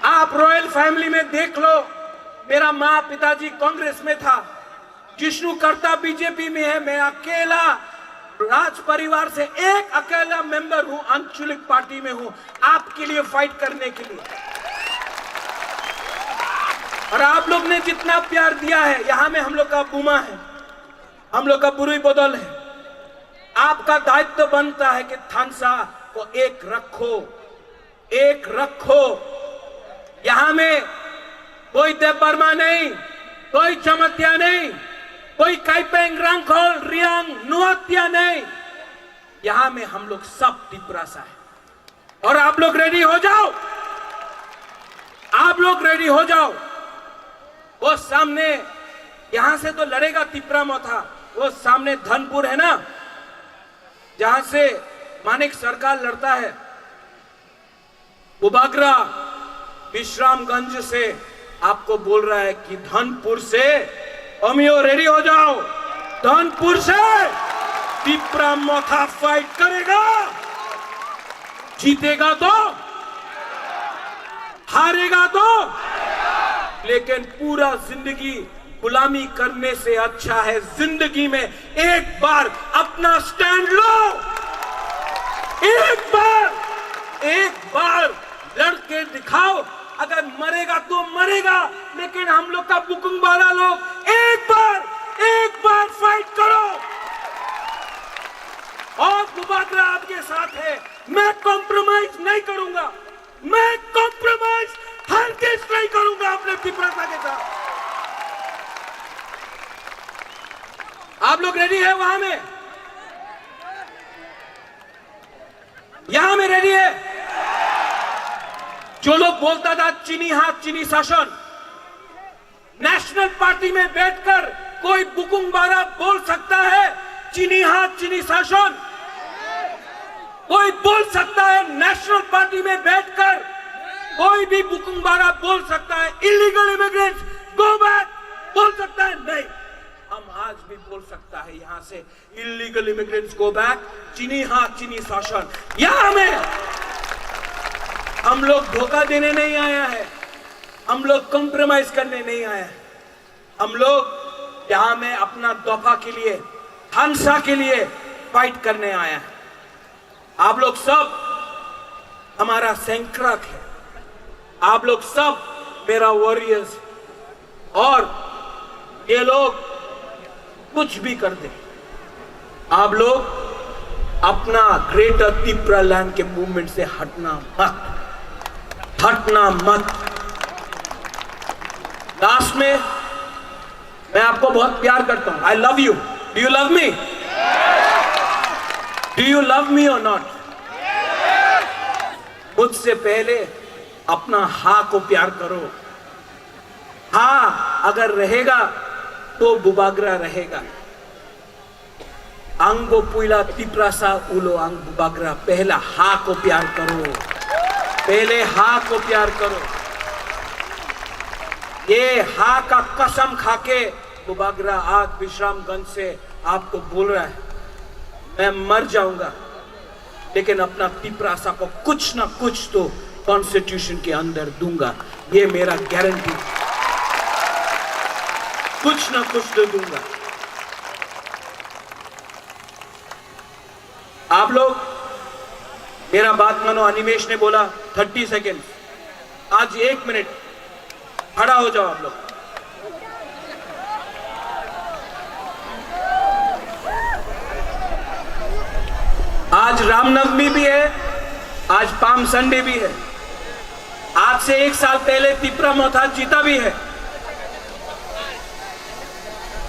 आप रॉयल फैमिली में देख लो, मेरा माँ पिताजी कांग्रेस में था, जिष्णु कर्ता बीजेपी में है, मैं अकेला राज परिवार से एक अकेला मेंबर हूँ, आंचलिक पार्टी में हूँ, आपके लिए फाइट करने के लिए। और आप लोग ने जितना प्यार दिया है, यहाँ में हम लोग का बुमा है, हम लोग का बुरुई बदल है। आपका दायित्व बनता है कि थानसा को एक रखो, एक रखो। यहाँ में कोई देव वर्मा नहीं, कोई जमातिया नहीं, कोई काइपेंग, रांखल, रियांग, नुआतिया नहीं। यहाँ में हम लोग सब तिप्रासा है। और आप लोग रेडी हो जाओ, आप लोग रेडी हो जाओ। वो सामने, यहाँ से तो लड़ेगा तिप्रा मोथा, वो सामने धनपुर है ना, जहाँ से मानिक सरकार लड़ता है, बुबागरा विश्रामगंज से आपको बोल रहा है कि धनपुर से, अमियो रेडी हो जाओ, धनपुर से तिप्रा मोथा फाइट करेगा, जीतेगा तो, हारेगा तो, लेकिन पूरा जिंदगी गुलामी करने से अच्छा है जिंदगी में एक बार अपना स्टैंड लो, एक बार, एक बार लड़के दिखाओ। अगर मरेगा तो मरेगा, लेकिन हम लोग का बुकुंग वाला लोग एक बार, एक बार फाइट करो। और बुबागरा आपके साथ है, मैं कॉम्प्रोमाइज नहीं करूंगा। मैं कॉम्प्रोमाइज हरगिज नहीं करूंगा अपने तिप्रासा के साथ। आप लोग रेडी है वहां में? यहां में रेडी है? जो लोग बोलता था चीनी हाथ चीनी शासन, नेशनल पार्टी में बैठकर कोई बुकुंग बारा बोल सकता है चीनी हाथ चीनी शासन? कोई बोल सकता है नेशनल पार्टी में बैठकर कोई भी बुकुंग बारा बोल सकता है इलीगल इमिग्रेंट्स गो बैक बोल सकता है? नहीं, हम आज भी बोल सकता है यहाँ से इलीगल इमिग्रेंट्स गो बैक। चीनी हाथ चीनी शासन। यहाँ में हम लोग धोखा देने नहीं आया है, हम लोग कॉम्प्रोमाइज करने नहीं आया है। हम लोग यहाँ में अपना दफा के लिए, थानसा के लिए फाइट करने आया है। आप लोग सब हमारा सेंकरक है, आप लोग सब मेरा वॉरियर्स। और ये लोग कुछ भी कर दे, आप लोग अपना ग्रेटर तिप्रा लैंड के मूवमेंट से हटना मत, हटना मत। लास्ट में मैं आपको बहुत प्यार करता हूं। I love you. Do you love me? Do you love me or not? मुझसे पहले अपना हाँ को प्यार करो। हाँ अगर रहेगा तो बुबागरा रहेगा। Ang bo puila Tiprasa ulo ang bubagra, pehla ha ko pyar karo, pehla ha ko pyar karo. ये हा का कसम खा के बुबागरा आज विश्रामगंज से आपको बोल रहा है, मैं मर जाऊंगा, लेकिन अपना तिपरासा को कुछ ना कुछ तो कॉन्स्टिट्यूशन के अंदर दूंगा, ये मेरा गारंटी। कुछ ना कुछ तो दूंगा। आप लोग मेरा बात मानो, अनिमेश ने बोला थर्टी सेकेंड, आज एक मिनट खड़ा हो जाओ आप लोग। आज रामनवमी भी है, आज पाम संडे भी है। आज से एक साल पहले तिप्रा मोथा जीता भी है।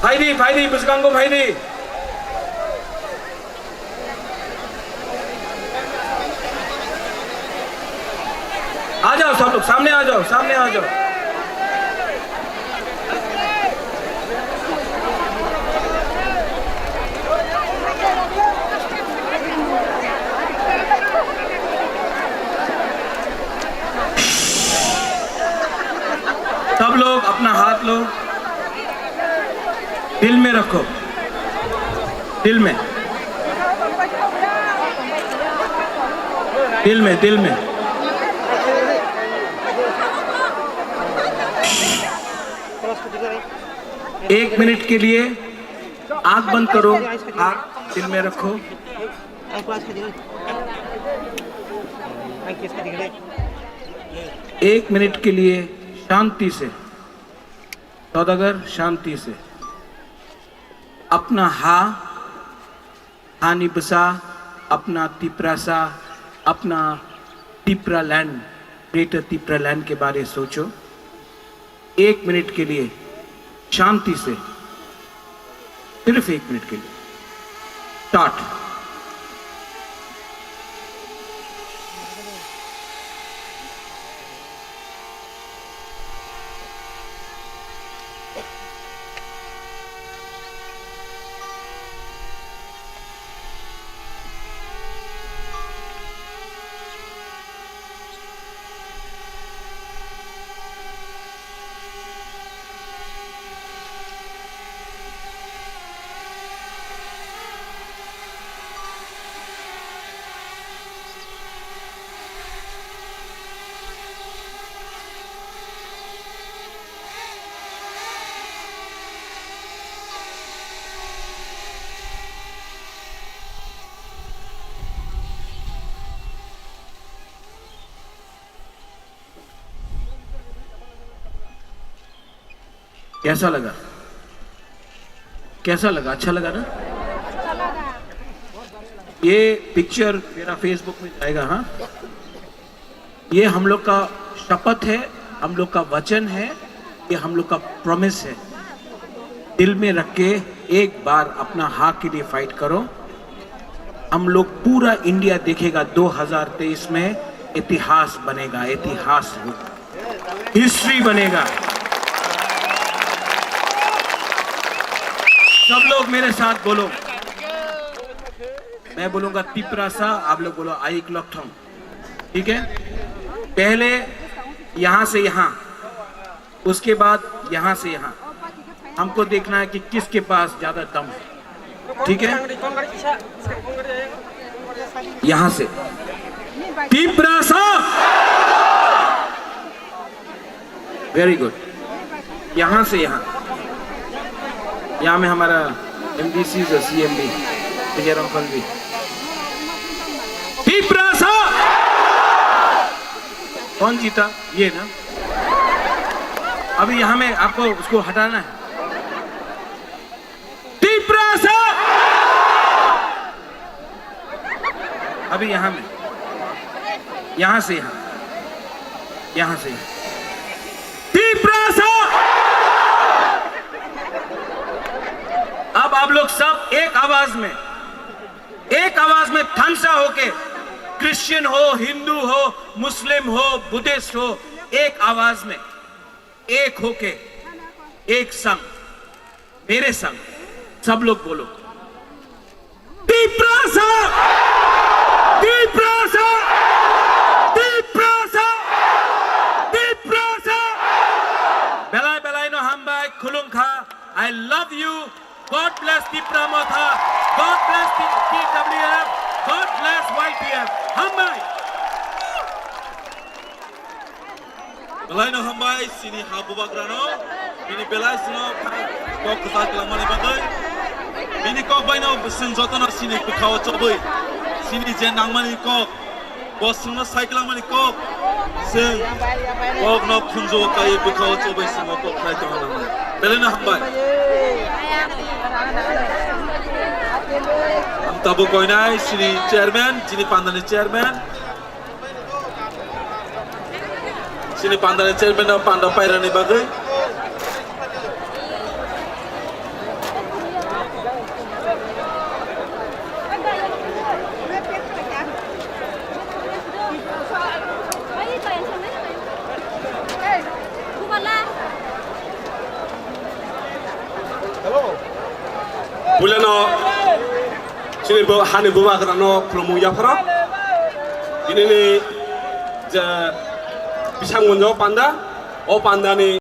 भाई दी, भाई दी, बुजगांगो भाई दी। आ जाओ सब लोग, सामने आ जाओ, सामने आ जाओ। सब लोग अपना हाथ लो, दिल में रखो, दिल में, दिल में, दिल में। एक मिनट के लिए आंख बंद करो, हाथ दिल में रखो। एक मिनट के लिए शांति से, सौदागर, शांति से अपना हा, हानि बसा, अपना तिप्रासा, अपना तिप्रा लैंड, ग्रेटर तिप्रा लैंड के बारे सोचो। एक मिनट के लिए शांति से, सिर्फ एक मिनट के लिए। स्टार्ट। कैसा लगा? कैसा लगा? अच्छा लगा ना? ये पिक्चर मेरा फेसबुक में जाएगा, हाँ? ये हम लोग का शपथ है, हम लोग का वचन है, ये हम लोग का प्रॉमिस है। दिल में रख के एक बार अपना हाँ के लिए फाइट करो। हम लोग, पूरा इंडिया देखेगा, दो हज़ार तेईस में इतिहास बनेगा, इतिहास होगा, हिस्ट्री बनेगा। सब लोग मेरे साथ बोलो, मैं बोलूंगा तिप्रासा, आप लोग बोलो आइक लकथोंग। ठीक है, पहले यहाँ से यहाँ, उसके बाद यहाँ से यहाँ। हमको देखना है कि किसके पास ज्यादा दम है। ठीक है, यहाँ से तिप्रासा। Very good. यहाँ से यहाँ, यहाँ में हमारा एमडीसी और सीएम भी, विजय रामफल भी। तिप्रासा। कौन जीता? ये ना। अभी यहाँ में आपको उसको हटाना है। तिप्रासा। अभी यहाँ में, यहाँ से यहाँ, यहाँ से यहाँ। तिप्रासा। अब आप लोग सब एक आवाज में, एक आवाज में थानसा होके, क्रिश्चियन हो, हिंदू हो, मुस्लिम हो, बुद्धिस्ट हो, एक आवाज में, एक होके, एक संग, मेरे संग, सब लोग बोलो, तिप्रासा! तिप्रासा! तिप्रासा! Tiprasa! Belai belai no hambai, khulumkha. I love you. God bless Tipra Motha. God bless T-, TWF. God bless Y T F. Hambai. Belai no hambai chini ha bubagrano, bini belai sino kok kwchak langmani bagwi. Bini kok bai no chwng jotono chini bwkhao chobwi, chini je nangmani kok, bo chwngno sai langmani kok, chwng kokno khunju kai bwkhao chobwi chwngno kok khai tongna nangnai. Belai no hambai. Ang tabuk koinai chini chairman, chini pandani chairman. Chini pandani chairman no panda pairani bagwi. Puilano chini bo hani bubagrano khulumung yapharo. Tinini je bisang munjo panda, o pandani